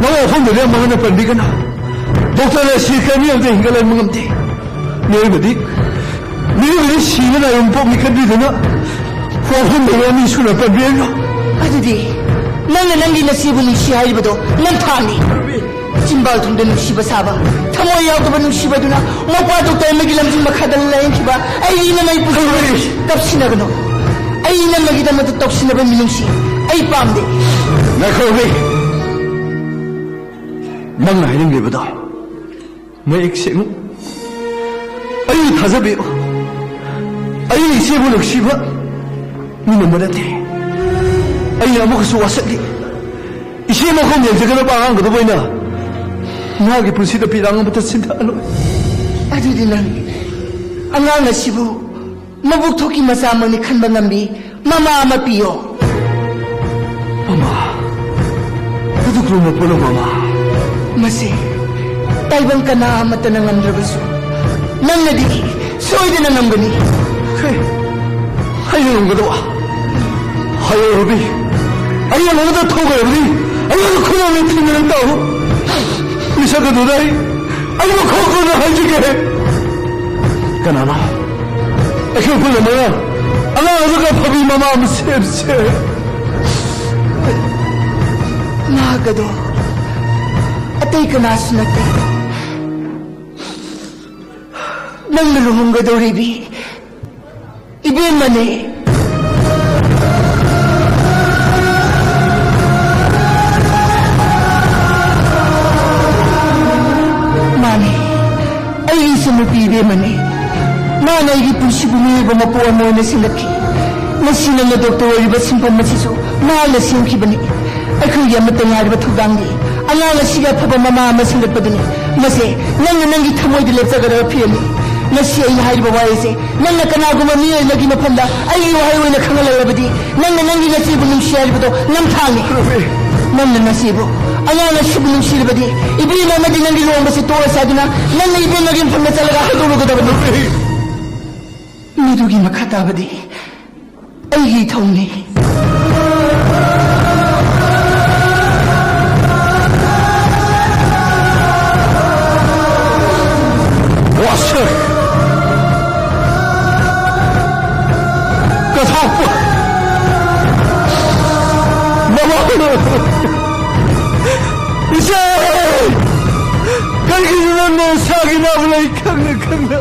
ꯅꯪ ꯋꯥꯐꯝꯗꯨꯗꯤ ꯑꯃꯨꯛ ꯍꯟꯅ ꯄꯟꯕꯤꯒꯅꯨ꯫ ꯗꯣꯛꯇꯔꯅ ꯁꯤꯈ꯭ꯔꯅꯤ ꯍꯥꯏꯕꯗꯤ ꯍꯤꯡꯒꯠꯍꯟꯕ ꯉꯝꯗꯦ꯫ ꯃꯤꯑꯣꯏꯕꯗꯤ, ꯃꯤꯑꯣꯏꯕꯗꯤ ꯁꯤꯕ ꯅꯥꯏꯕ ꯄꯣꯛꯅꯤ ꯈꯟꯕꯤꯗꯨꯅ ꯋꯥꯐꯝꯗꯨꯗꯤ ꯑꯅꯤ ꯁꯨꯅ ꯄꯟꯕꯤꯔꯅꯨ꯫ ꯑꯗꯨꯗꯤ ꯅꯪꯅ ꯅꯪꯒꯤ ꯅꯆꯦꯕꯨ ꯅꯨꯡꯁꯤ ꯍꯥꯏꯔꯤꯕꯗꯣ ꯅꯝꯊꯥꯛꯅꯤ꯫ ꯔꯨꯕꯤ, ꯆꯤꯟꯕꯥꯜ ꯊꯨꯡꯗ ꯅꯨꯡꯁꯤꯕ ꯁꯥꯕ, ꯊꯃꯣꯏ ꯌꯥꯎꯗꯕ ꯅꯨꯡꯁꯤꯕꯗꯨꯅ ꯃꯧꯄ꯭ꯋꯥ ꯗꯣꯛꯇꯔ ꯑꯃꯒꯤ ꯂꯝꯖꯤꯡ ꯃꯈꯥꯗ ꯂꯥꯌꯦꯡꯈꯤꯕ ꯑꯩ ꯏꯅꯝꯃꯒꯤ ꯄꯨꯟꯁꯤ꯫ ꯍꯣꯏ꯫ ꯇꯞꯁꯤꯟꯅꯒꯅꯨ꯫ ꯑꯩ ꯏꯅꯝꯃꯒꯤꯗꯃꯛꯇ ꯇꯧꯁꯤꯟꯅꯕ ꯃꯤꯅꯨꯡꯁꯤ ꯑꯩ ꯄꯥꯝꯗꯦ꯫ ꯉꯥꯏꯈꯣ, ꯔꯨꯕꯤ꯫ ꯅꯪꯅ ꯍꯥꯏꯅꯤꯡꯂꯤꯕꯗꯣ ꯃꯌꯦꯛ ꯁꯦꯡꯉꯨ꯫ ꯑꯩꯕꯨ ꯊꯥꯖꯕꯤꯌꯨ꯫ ꯑꯩ ꯏꯆꯦꯕꯨ ꯅꯨꯡꯁꯤꯕ ꯃꯤꯅꯝꯕ ꯅꯠꯇꯦ꯫ ꯑꯩꯅ ꯑꯃꯨꯛꯀꯁꯨ ꯋꯥꯁꯛꯂꯤ꯫ ꯏꯆꯦ ꯃꯈꯣꯡ ꯌꯦꯡꯖꯒꯗꯕ ꯑꯉꯥꯡꯒꯗꯕ ꯑꯣꯏꯅ ꯃꯥꯒꯤ ꯄꯨꯟꯁꯤꯗ ꯄꯤꯔꯥꯡ ꯑꯃꯠꯇ ꯁꯤꯟꯊꯍꯜꯂꯣꯏ꯫ ꯑꯗꯨꯗꯤ ꯅꯪ ꯑꯉꯥꯡ ꯑꯁꯤꯕꯨ ꯃꯕꯨꯛ ꯊꯣꯛꯀꯤ ꯃꯆꯥꯃꯛꯅꯤ ꯈꯟꯕ ꯉꯝꯕꯤ ꯃꯃꯥ ꯑꯃ ꯄꯤꯌꯣ꯫ ꯃꯃꯥ, ꯑꯗꯨꯛ ꯂꯨꯝꯕ ꯄꯣꯠꯂꯨꯝ ꯑꯃ꯫ ꯃꯁꯤ ꯇꯥꯏꯕꯪ ꯀꯅꯥ ꯑꯃꯠꯇꯅ ꯉꯝꯗ꯭ꯔꯕꯁꯨ ꯅꯪꯅꯗꯤ ꯁꯣꯏꯗꯅ ꯉꯝꯒꯅꯤ꯫ ꯍꯦ, ꯑꯩꯅ ꯉꯝꯒꯗꯕ? ꯍꯥꯏꯌꯣ ꯔꯨꯕꯤ, ꯑꯩꯅ ꯉꯝꯒꯗꯕ ꯊꯧꯒꯠꯂꯕꯗꯤ ꯑꯩꯉꯣꯟꯗ ꯈꯨꯗꯝ ꯊꯤꯟꯗꯨꯅ ꯇꯧ꯫ ꯃꯤꯁꯛ ꯑꯗꯨꯗ ꯑꯩ, ꯑꯩ ꯃꯈꯣꯡ ꯀꯣꯟꯅ ꯍꯥꯏꯖꯒꯦ꯫ ꯀꯅꯥꯅꯣ? ꯑꯩꯈꯣꯏ ꯄꯨꯝꯅꯃꯛꯅ ꯑꯉꯥꯡ ꯑꯗꯨꯒ ꯑꯐꯕꯤ ꯃꯃꯥ ꯑꯃ ꯁꯦꯝꯁꯦ꯫ ꯃꯍꯥꯛ ꯑꯗꯣ ꯑꯇꯩ ꯀꯅꯥꯁꯨ ꯅꯠꯇꯦ, ꯅꯪꯅ ꯂꯨꯍꯣꯡꯒꯗꯧꯔꯤꯕꯤ ꯏꯕꯦꯝꯃꯅꯦ꯫ ꯃꯥꯅꯦ, ꯑꯩꯒꯤ ꯏꯆꯟꯅꯨꯄꯤ ꯏꯕꯦꯝꯃꯅꯦ꯫ ꯃꯥꯅ ꯑꯩꯒꯤ ꯄꯨꯟꯁꯤꯕꯨ ꯃꯤꯑꯣꯏꯕ ꯃꯄꯣꯛ ꯑꯃ ꯑꯣꯏꯅ ꯁꯦꯝꯒꯠꯈꯤ꯫ ꯉꯁꯤ ꯅꯪꯅ ꯗꯣꯛꯇꯔ ꯑꯣꯏꯔꯤꯕ ꯁꯤꯟꯐꯝ ꯑꯁꯤꯁꯨ ꯃꯍꯥꯛꯅ ꯁꯦꯝꯈꯤꯕꯅꯤ꯫ ꯑꯩꯈꯣꯏꯒꯤ ꯑꯃꯠꯇ ꯉꯥꯏꯔꯕ ꯊꯧꯗꯥꯡꯗꯤ ꯑꯉꯥꯡ ꯑꯁꯤꯒꯤ ꯑꯐꯕ ꯃꯃꯥ ꯑꯃ ꯁꯦꯝꯒꯠꯄꯗꯨꯅꯤ꯫ ꯃꯁꯦ ꯅꯪꯅ ꯅꯪꯒꯤ ꯊꯃꯣꯏꯗ ꯂꯦꯞꯆꯒꯗꯕ ꯐꯤꯔꯦꯞꯅꯤ꯫ ꯉꯁꯤ ꯑꯩꯅ ꯍꯥꯏꯔꯤꯕ ꯋꯥꯍꯩꯁꯦ ꯅꯪꯅ ꯀꯅꯥꯒꯨꯝꯕ ꯃꯤꯑꯣꯏ ꯑꯃꯒꯤ ꯃꯐꯝꯗ ꯑꯩꯒꯤ ꯋꯥꯍꯩ ꯑꯣꯏꯅ ꯈꯪꯍꯜꯂꯛꯂꯕꯗꯤ, ꯅꯪꯅ ꯅꯪꯒꯤ ꯅꯆꯦꯕꯨ ꯅꯨꯡꯁꯤ ꯍꯥꯏꯔꯤꯕꯗꯣ ꯅꯝꯊꯥꯛꯅꯤ꯫ ꯔꯨꯕꯤ! ꯅꯪꯅ ꯅꯆꯦꯕꯨ, ꯑꯉꯥꯡ ꯑꯁꯤꯕꯨ ꯅꯨꯡꯁꯤꯔꯕꯗꯤ, ꯏꯕꯦꯝꯃ ꯑꯃꯗꯤ ꯅꯪꯒꯤ ꯂꯨꯍꯣꯡꯕꯁꯤ ꯇꯣꯛꯑꯁꯤ ꯍꯥꯏꯗꯨꯅ ꯅꯪꯅ ꯏꯕꯦꯝꯃꯒꯤ ꯃꯐꯝꯗ ꯆꯠꯂꯒ ꯍꯥꯏꯗꯣꯛꯂꯨꯒꯗꯕꯅꯤ꯫ ꯔꯨꯕꯤ! ꯃꯗꯨꯒꯤ ꯃꯈꯥ ꯇꯥꯕꯗꯤ ꯑꯩꯒꯤ ꯏꯊꯧꯅꯤ꯫ ꯏꯃꯥꯕꯨ ꯂꯩ ꯈꯪꯅ ꯈꯪꯅ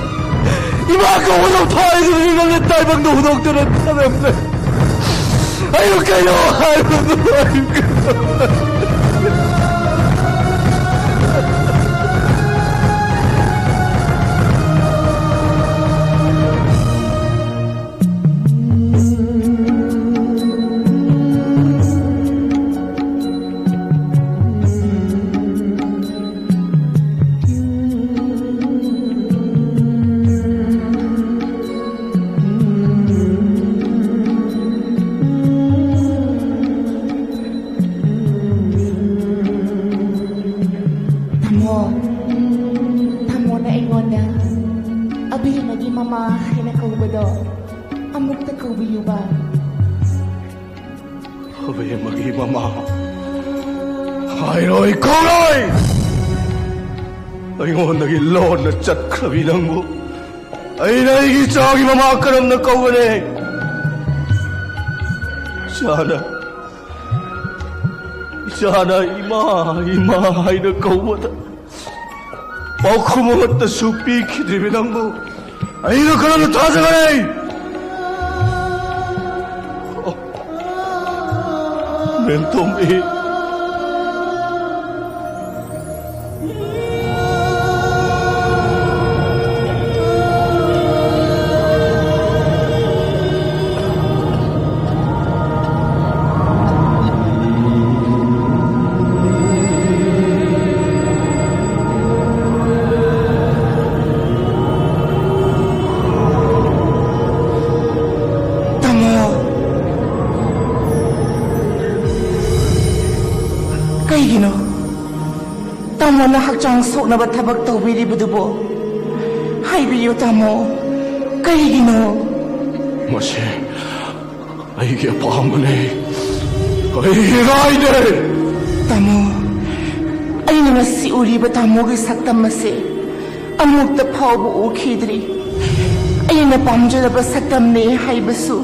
ꯏꯃꯥ ꯀꯧꯕꯗꯣ ꯐꯥꯏꯗꯨꯅ ꯅꯪꯅ ꯇꯥꯏꯕꯪꯗ ꯍꯨꯟꯗꯣꯛꯇꯨꯅ ꯊꯝꯂꯝꯂꯦ꯫ ꯑꯩꯕꯨ ꯀꯩꯅꯣ ꯍꯥꯏꯕꯗꯨ ꯑꯩꯕꯨ ꯀꯩꯅꯣ꯫ ꯇꯥꯃꯣ, ꯇꯥꯃꯣꯅ ꯑꯩꯉꯣꯟꯗ ꯑꯕꯦꯝꯃꯒꯤ ꯃꯃꯥ ꯍꯥꯏꯅ ꯀꯧꯕꯗꯣ ꯑꯃꯨꯛꯇ ꯀꯧꯕꯤꯌꯨꯕ꯫ ꯑꯕꯦꯝꯃꯒꯤ ꯃꯃꯥ ꯍꯥꯏꯔꯣꯏ ꯀꯧꯔꯣꯏ꯫ ꯑꯩꯉꯣꯟꯗꯒꯤ ꯂꯣꯟꯅ ꯆꯠꯈ꯭ꯔꯕꯤ ꯅꯪꯕꯨ ꯑꯩꯅ ꯑꯩꯒꯤ ꯏꯆꯥꯒꯤ ꯃꯃꯥ ꯀꯔꯝꯅ ꯀꯧꯒꯅꯤ? ꯏꯆꯥꯅ, ꯏꯆꯥꯅ ꯏꯃꯥ, ꯏꯃꯥ ꯍꯥꯏꯅ ꯀꯧꯕꯗ ꯄꯥꯎꯈꯨꯝ ꯑꯃꯠꯇꯁꯨ ꯄꯤꯈꯤꯗ꯭ꯔꯤꯕꯤ ꯅꯪꯕꯨ ꯑꯩꯅ ꯀꯔꯝꯅ ꯊꯥꯖꯒꯅꯤ? ꯃꯦꯝꯇꯣꯝꯕꯤ꯫ ꯇꯥꯃꯣ, ꯀꯩꯒꯤꯅꯣ ꯇꯥꯃꯣꯅ ꯍꯛꯆꯥꯡ ꯁꯣꯛꯅꯕ ꯊꯕꯛ ꯇꯧꯕꯤꯔꯤꯕꯗꯨꯕꯣ? ꯍꯥꯏꯕꯤꯌꯨ ꯇꯥꯃꯣ, ꯀꯔꯤꯒꯤꯅꯣ? ꯃꯁꯤ ꯑꯩꯒꯤ ꯑꯄꯥꯝꯕꯅꯦ, ꯑꯩꯒꯤ ꯔꯥꯏꯅꯦ꯫ ꯇꯥꯃꯣ, ꯑꯩꯅ ꯉꯁꯤ ꯎꯔꯤꯕ ꯇꯥꯃꯣꯒꯤ ꯁꯛꯇꯝ ꯑꯁꯤ ꯑꯃꯨꯛꯇ ꯐꯥꯎꯕ ꯎꯈꯤꯗ꯭ꯔꯤ꯫ ꯑꯩꯅ ꯄꯥꯝꯖꯔꯕ ꯁꯛꯇꯝꯅꯦ ꯍꯥꯏꯕꯁꯨ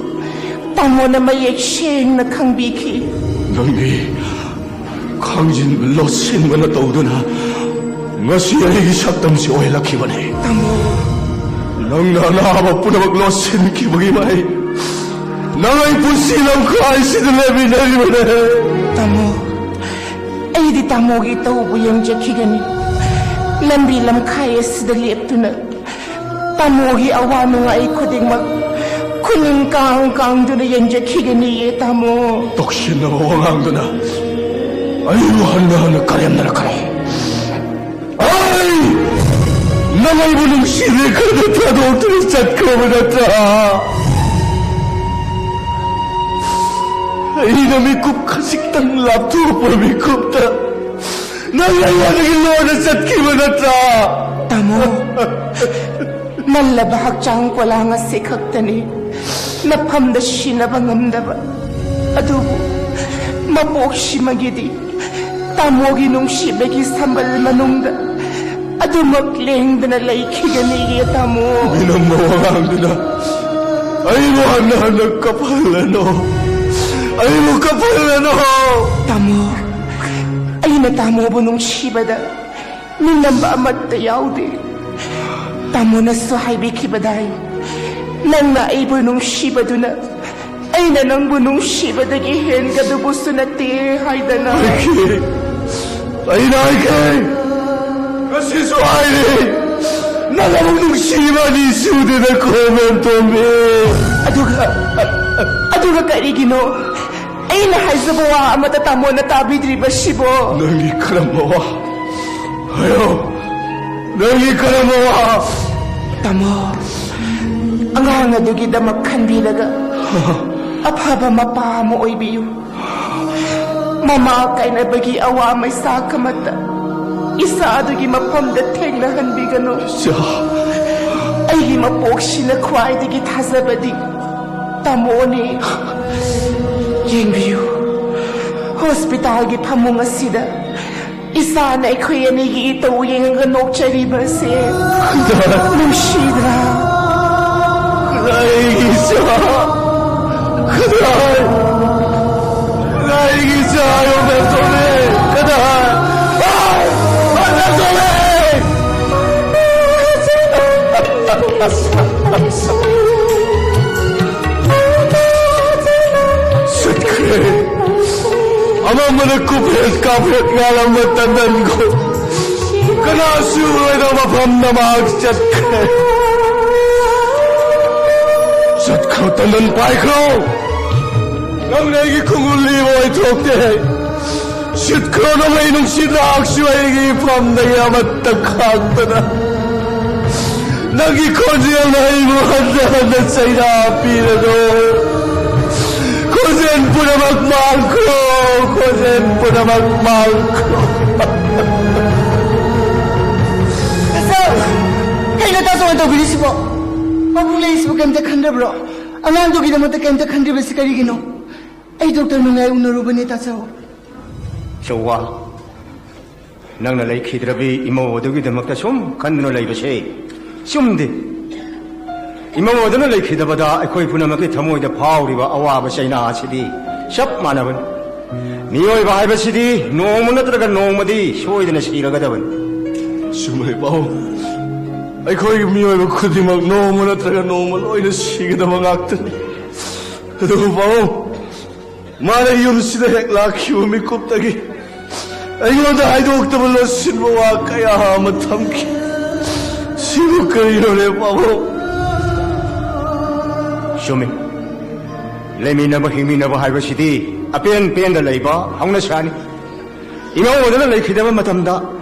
ꯇꯥꯃꯣꯅ ꯃꯌꯦꯛ ꯁꯦꯡꯅ ꯈꯪꯕꯤꯈꯤ꯫ ꯅꯪꯒꯤ ꯈꯪꯖꯤꯟꯕ ꯂꯣꯠꯁꯤꯟꯕꯅ ꯇꯧꯗꯨꯅ ꯉꯁꯤ ꯑꯩꯒꯤ ꯁꯛꯇꯝꯁꯤ ꯑꯣꯏꯍꯜꯂꯛꯈꯤꯕꯅꯤ꯫ ꯇꯥꯃꯣ꯫ ꯅꯪꯅ ꯑꯅꯥꯕ ꯄꯨꯝꯅꯃꯛ ꯂꯣꯠꯁꯤꯟꯈꯤꯕꯒꯤ ꯃꯍꯩ꯫ ꯅꯪ ꯑꯩ ꯄꯨꯟꯁꯤ ꯂꯝꯈꯥꯏꯁꯤꯗ ꯂꯦꯞꯃꯤꯟꯅꯔꯤꯕꯅꯦ꯫ ꯇꯥꯃꯣ, ꯑꯩꯗꯤ ꯇꯥꯃꯣꯒꯤ ꯇꯧꯕ ꯌꯦꯡꯖꯈꯤꯒꯅꯤ꯫ ꯂꯝꯕꯤ ꯂꯝꯈꯥꯏ ꯑꯁꯤꯗ ꯂꯦꯞꯇꯨꯅ ꯇꯥꯃꯣꯒꯤ ꯑꯋꯥ ꯅꯨꯡꯉꯥꯏ ꯈꯨꯗꯤꯡꯃꯛ ꯈꯨꯅꯤꯡ ꯀꯥꯡ ꯀꯥꯡꯗꯨꯅ ꯌꯦꯡꯖꯈꯤꯒꯅꯤꯌꯦ, ꯇꯥꯃꯣ꯫ ꯇꯣꯛꯁꯤꯟꯅꯕ ꯋꯥꯉꯥꯡꯗꯨꯅ ꯑꯩꯕꯨ ꯍꯟꯅ ꯍꯟꯅ ꯀꯔꯦꯝꯅꯔꯛꯀꯅꯨ꯫ ꯑꯩ ꯅꯪ ꯑꯩꯕꯨ ꯅꯨꯡꯁꯤꯔꯦ ꯈꯟꯅ ꯊꯥꯗꯣꯛꯇꯨꯅ ꯆꯠꯈ꯭ꯔꯕ ꯅꯠꯇ꯭ꯔꯥ? ꯑꯩꯅ ꯃꯤꯀꯨꯞ ꯈꯖꯤꯛꯇꯪ ꯂꯥꯞꯊꯣꯛꯄ ꯃꯤꯀꯨꯞꯇ ꯅꯪ ꯑꯩꯉꯣꯟꯗꯒꯤ ꯂꯣꯟꯅ ꯆꯠꯈꯤꯕ ꯅꯠꯇ꯭ꯔꯥ? ꯇꯥꯃꯣ, ꯃꯜꯂꯕ ꯍꯛꯆꯥꯡ ꯄꯣꯂꯥꯡ ꯑꯁꯤ ꯈꯛꯇꯅꯤ ꯃꯐꯝꯗ ꯁꯤꯟꯅꯕ ꯉꯝꯗꯕ꯫ ꯑꯗꯨꯕꯨ ꯃꯄꯣꯛꯁꯤꯃꯒꯤꯗꯤ ꯇꯥꯃꯣꯒꯤ ꯅꯨꯡꯁꯤꯕꯒꯤ ꯁꯝꯕꯜ ꯃꯅꯨꯡꯗ ꯑꯗꯨꯃꯛ ꯂꯦꯡꯗꯅ ꯂꯩꯈꯤꯒꯅꯤꯌꯦ, ꯇꯥꯃꯣ꯫ ꯃꯤꯅꯝꯕ ꯋꯥꯉꯥꯡꯗꯨꯅ ꯑꯩꯕꯨ ꯍꯟꯅ ꯍꯟꯅ ꯀꯞꯍꯜꯂꯅꯨ꯫ ꯑꯩꯕꯨ ꯀꯞꯍꯜꯂꯅꯨ꯫ ꯇꯥꯃꯣ, ꯑꯩꯅ ꯇꯥꯃꯣꯕꯨ ꯅꯨꯡꯁꯤꯕꯗ ꯃꯤꯅꯝꯕ ꯑꯃꯠꯇ ꯌꯥꯎꯗꯦ꯫ ꯇꯥꯃꯣꯅꯁꯨ ꯍꯥꯏꯕꯤꯈꯤꯕꯗꯥꯏ, ꯅꯪꯅ ꯑꯩꯕꯨ ꯅꯨꯡꯁꯤꯕꯗꯨꯅ ꯑꯩꯅ ꯅꯪꯕꯨ ꯅꯨꯡꯁꯤꯕꯗꯒꯤ ꯍꯦꯟꯒꯗꯕꯁꯨ ꯅꯠꯇꯦ ꯍꯥꯏꯗꯅ꯫ ꯍꯥꯏꯈꯤ꯫ ꯑꯩꯅ ꯍꯥꯏꯈꯤ꯫ ꯉꯁꯤꯁꯨ ꯍꯥꯏꯔꯤ꯫ ꯅꯪ ꯑꯃꯨꯛ ꯅꯨꯡꯁꯤꯕ ꯑꯅꯤ ꯁꯨꯗꯦꯗ ꯀꯣꯃꯦꯟ ꯇꯣꯝꯕꯤ꯫ ꯑꯗꯨꯒ, ꯑꯗꯨꯒ ꯀꯔꯤꯒꯤꯅꯣ ꯑꯩꯅ ꯍꯥꯏꯖꯕ ꯋꯥ ꯑꯃꯠꯇ ꯇꯥꯃꯣꯅ ꯇꯥꯕꯤꯗ꯭ꯔꯤꯕꯁꯤꯕꯣ? ꯅꯪꯒꯤ ꯀꯔꯝꯕ ꯋꯥ? ꯍꯥꯏꯌꯣ꯫ ꯅꯪꯒꯤ ꯀꯔꯝꯕ ꯋꯥ? ꯇꯥꯃꯣ, ꯑꯉꯥꯡ ꯑꯗꯨꯒꯤꯗꯃꯛ ꯈꯟꯕꯤꯔꯒ ꯑꯐꯕ ꯃꯄꯥ ꯑꯃ ꯑꯣꯏꯕꯤꯌꯨ꯫ ꯃꯃꯥ ꯀꯥꯏꯅꯕꯒꯤ ꯑꯋꯥ ꯃꯩꯁꯥꯛ ꯑꯃꯠꯇ ꯏꯆꯥꯗꯨꯒꯤ ꯃꯐꯝꯗ ꯊꯦꯡꯅꯍꯟꯕꯤꯒꯅꯨ꯫ ꯏꯆꯥ꯫ ꯑꯩꯒꯤ ꯃꯄꯣꯛꯁꯤꯅ ꯈ꯭ꯋꯥꯏꯗꯒꯤ ꯊꯥꯖꯕꯗꯤ ꯇꯥꯃꯣꯅꯤ꯫ ꯌꯦꯡꯕꯤꯌꯨ, ꯍꯣꯁꯄꯤꯇꯥꯜꯒꯤ ꯐꯃꯨꯡ ꯑꯁꯤꯗ ꯏꯆꯥꯅ ꯑꯩꯈꯣꯏ ꯑꯅꯤꯒꯤ ꯏꯇꯧ ꯌꯦꯡꯉꯒ ꯅꯣꯛꯆꯔꯤꯕꯁꯦ ꯅꯨꯡꯁꯤꯗ꯭ꯔꯥ? ꯑꯩꯒꯤ ꯏꯆꯥ! ꯀꯗꯥꯏ? ꯑꯩꯒꯤ ꯏꯆꯥ! ꯑꯩ ꯀꯗꯥꯏ? ꯑꯩ ꯀꯗꯥꯏ? ꯀꯨꯞꯍꯦꯠ ꯀꯥꯞꯍꯦꯠ ꯉꯥꯜꯂꯝꯕ ꯇꯟꯗꯟꯈꯣ, ꯀꯅꯥꯁꯨ ꯎꯔꯣꯏꯗꯕ ꯃꯐꯝꯗ ꯃꯍꯥꯛ ꯆꯠꯈ꯭ꯔꯦ꯫ ꯆꯠꯈ꯭ꯔꯣ, ꯇꯟꯗꯟ ꯄꯥꯏꯈ꯭ꯔꯣ꯫ ꯅꯪꯅ ꯑꯩꯒꯤ ꯈꯣꯡꯒꯨꯜ ꯂꯤꯕ ꯑꯣꯏꯊꯣꯛꯇꯦ꯫ ꯁꯤꯠꯈ꯭ꯔꯣ, ꯅꯣꯡꯂꯩ ꯅꯨꯡꯁꯤꯠ ꯂꯥꯛꯁꯨ ꯑꯩꯒꯤ ꯏꯐꯝꯗꯒꯤ ꯑꯃꯠꯇ ꯈꯥꯛꯇꯅ꯫ ꯅꯪꯒꯤ ꯈꯣꯟꯖꯦꯜꯅ ꯑꯩꯕꯨ ꯍꯟꯖ ꯍꯟꯖ ꯆꯩꯔꯥ ꯄꯤꯔꯗꯣ꯫ ꯈꯣꯟꯖꯦꯜ ꯄꯨꯝꯅꯃꯛ ꯃꯥꯡꯈ꯭ꯔꯣ, ꯈꯣꯟꯖꯦꯜ ꯄꯨꯝꯅꯃꯛ ꯃꯥꯡꯈ꯭ꯔꯣ꯫ ꯇꯥꯆꯧ! ꯀꯩꯅꯣ ꯇꯥꯆꯧꯅ ꯇꯧꯕꯤꯔꯤꯁꯤꯕꯣ? ꯃꯕꯨꯡ ꯂꯩꯔꯤꯁꯤꯕꯨ ꯀꯩꯝꯇ ꯈꯟꯗ꯭ꯔꯕ꯭ꯔꯣ? ꯑꯉꯥꯡꯗꯨꯒꯤꯗꯃꯛꯇ ꯀꯩꯝꯇ ꯈꯟꯗ꯭ꯔꯤꯕꯁꯤ ꯀꯔꯤꯒꯤꯅꯣ? ꯑꯩ ꯗꯣꯛꯇꯔ ꯅꯨꯡꯉꯥꯏ ꯎꯅꯔꯨꯕꯅꯦ, ꯇꯥꯆꯧ꯫ ꯆꯧꯋꯥ, ꯅꯪꯅ ꯂꯩꯈꯤꯗ꯭ꯔꯕꯤ ꯏꯃꯧ ꯑꯗꯨꯒꯤꯗꯃꯛꯇ ꯁꯨꯝ ꯈꯟꯗꯨꯅ ꯂꯩꯕꯁꯦ ꯆꯨꯝꯗꯦ꯫ ꯏꯃꯧ ꯑꯗꯨꯅ ꯂꯩꯈꯤꯗꯕꯗ ꯑꯩꯈꯣꯏ ꯄꯨꯝꯅꯃꯛꯀꯤ ꯊꯃꯣꯏꯗ ꯐꯥꯎꯔꯤꯕ ꯑꯋꯥꯕ ꯆꯩꯅꯥ ꯑꯁꯤꯗꯤ ꯆꯞ ꯃꯥꯟꯅꯕꯅꯤ꯫ ꯃꯤꯑꯣꯏꯕ ꯍꯥꯏꯕꯁꯤꯗꯤ ꯅꯣꯡꯃ ꯅꯠꯇ꯭ꯔꯒ ꯅꯣꯡꯃꯗꯤ ꯁꯣꯏꯗꯅ ꯁꯤꯔꯒꯗꯕꯅꯤ꯫ ꯆꯨꯝꯃꯦ, ꯄꯥꯕꯨꯡ꯫ ꯑꯩꯈꯣꯏꯒꯤ ꯃꯤꯑꯣꯏꯕ ꯈꯨꯗꯤꯡꯃꯛ ꯅꯣꯡꯃ ꯅꯠꯇ꯭ꯔꯒ ꯅꯣꯡꯃ ꯂꯣꯏꯅ ꯁꯤꯒꯗꯕ ꯉꯥꯛꯇꯅꯤ꯫ ꯑꯗꯨꯕꯨ ꯄꯥꯕꯨꯡ, ꯃꯥꯅ ꯌꯨꯝꯁꯤꯗ ꯍꯦꯛ ꯂꯥꯛꯈꯤꯕ ꯃꯤꯀꯨꯞꯇꯒꯤ ꯑꯩꯉꯣꯟꯗ ꯍꯥꯏꯗꯣꯛꯇꯕ ꯂꯣꯠꯁꯤꯟꯕ ꯋꯥ ꯀꯌꯥ ꯑꯃ ꯊꯝꯈꯤ꯫ ꯁꯤꯕꯨ ꯀꯔꯤꯅꯣꯅꯦ, ꯄꯥꯕꯨꯡ? ꯆꯨꯝꯃꯤ꯫ ꯂꯩꯃꯤꯟꯅꯕ ꯍꯤꯡꯃꯤꯟꯅꯕ ꯍꯥꯏꯕꯁꯤꯗꯤ ꯑꯄꯦꯟ ꯄꯦꯟꯗ ꯂꯩꯕ ꯍꯧꯅꯁꯥꯅꯤ꯫ ꯏꯃꯧ ꯑꯗꯨꯅ ꯂꯩꯈꯤꯗꯕ ꯃꯇꯝꯗ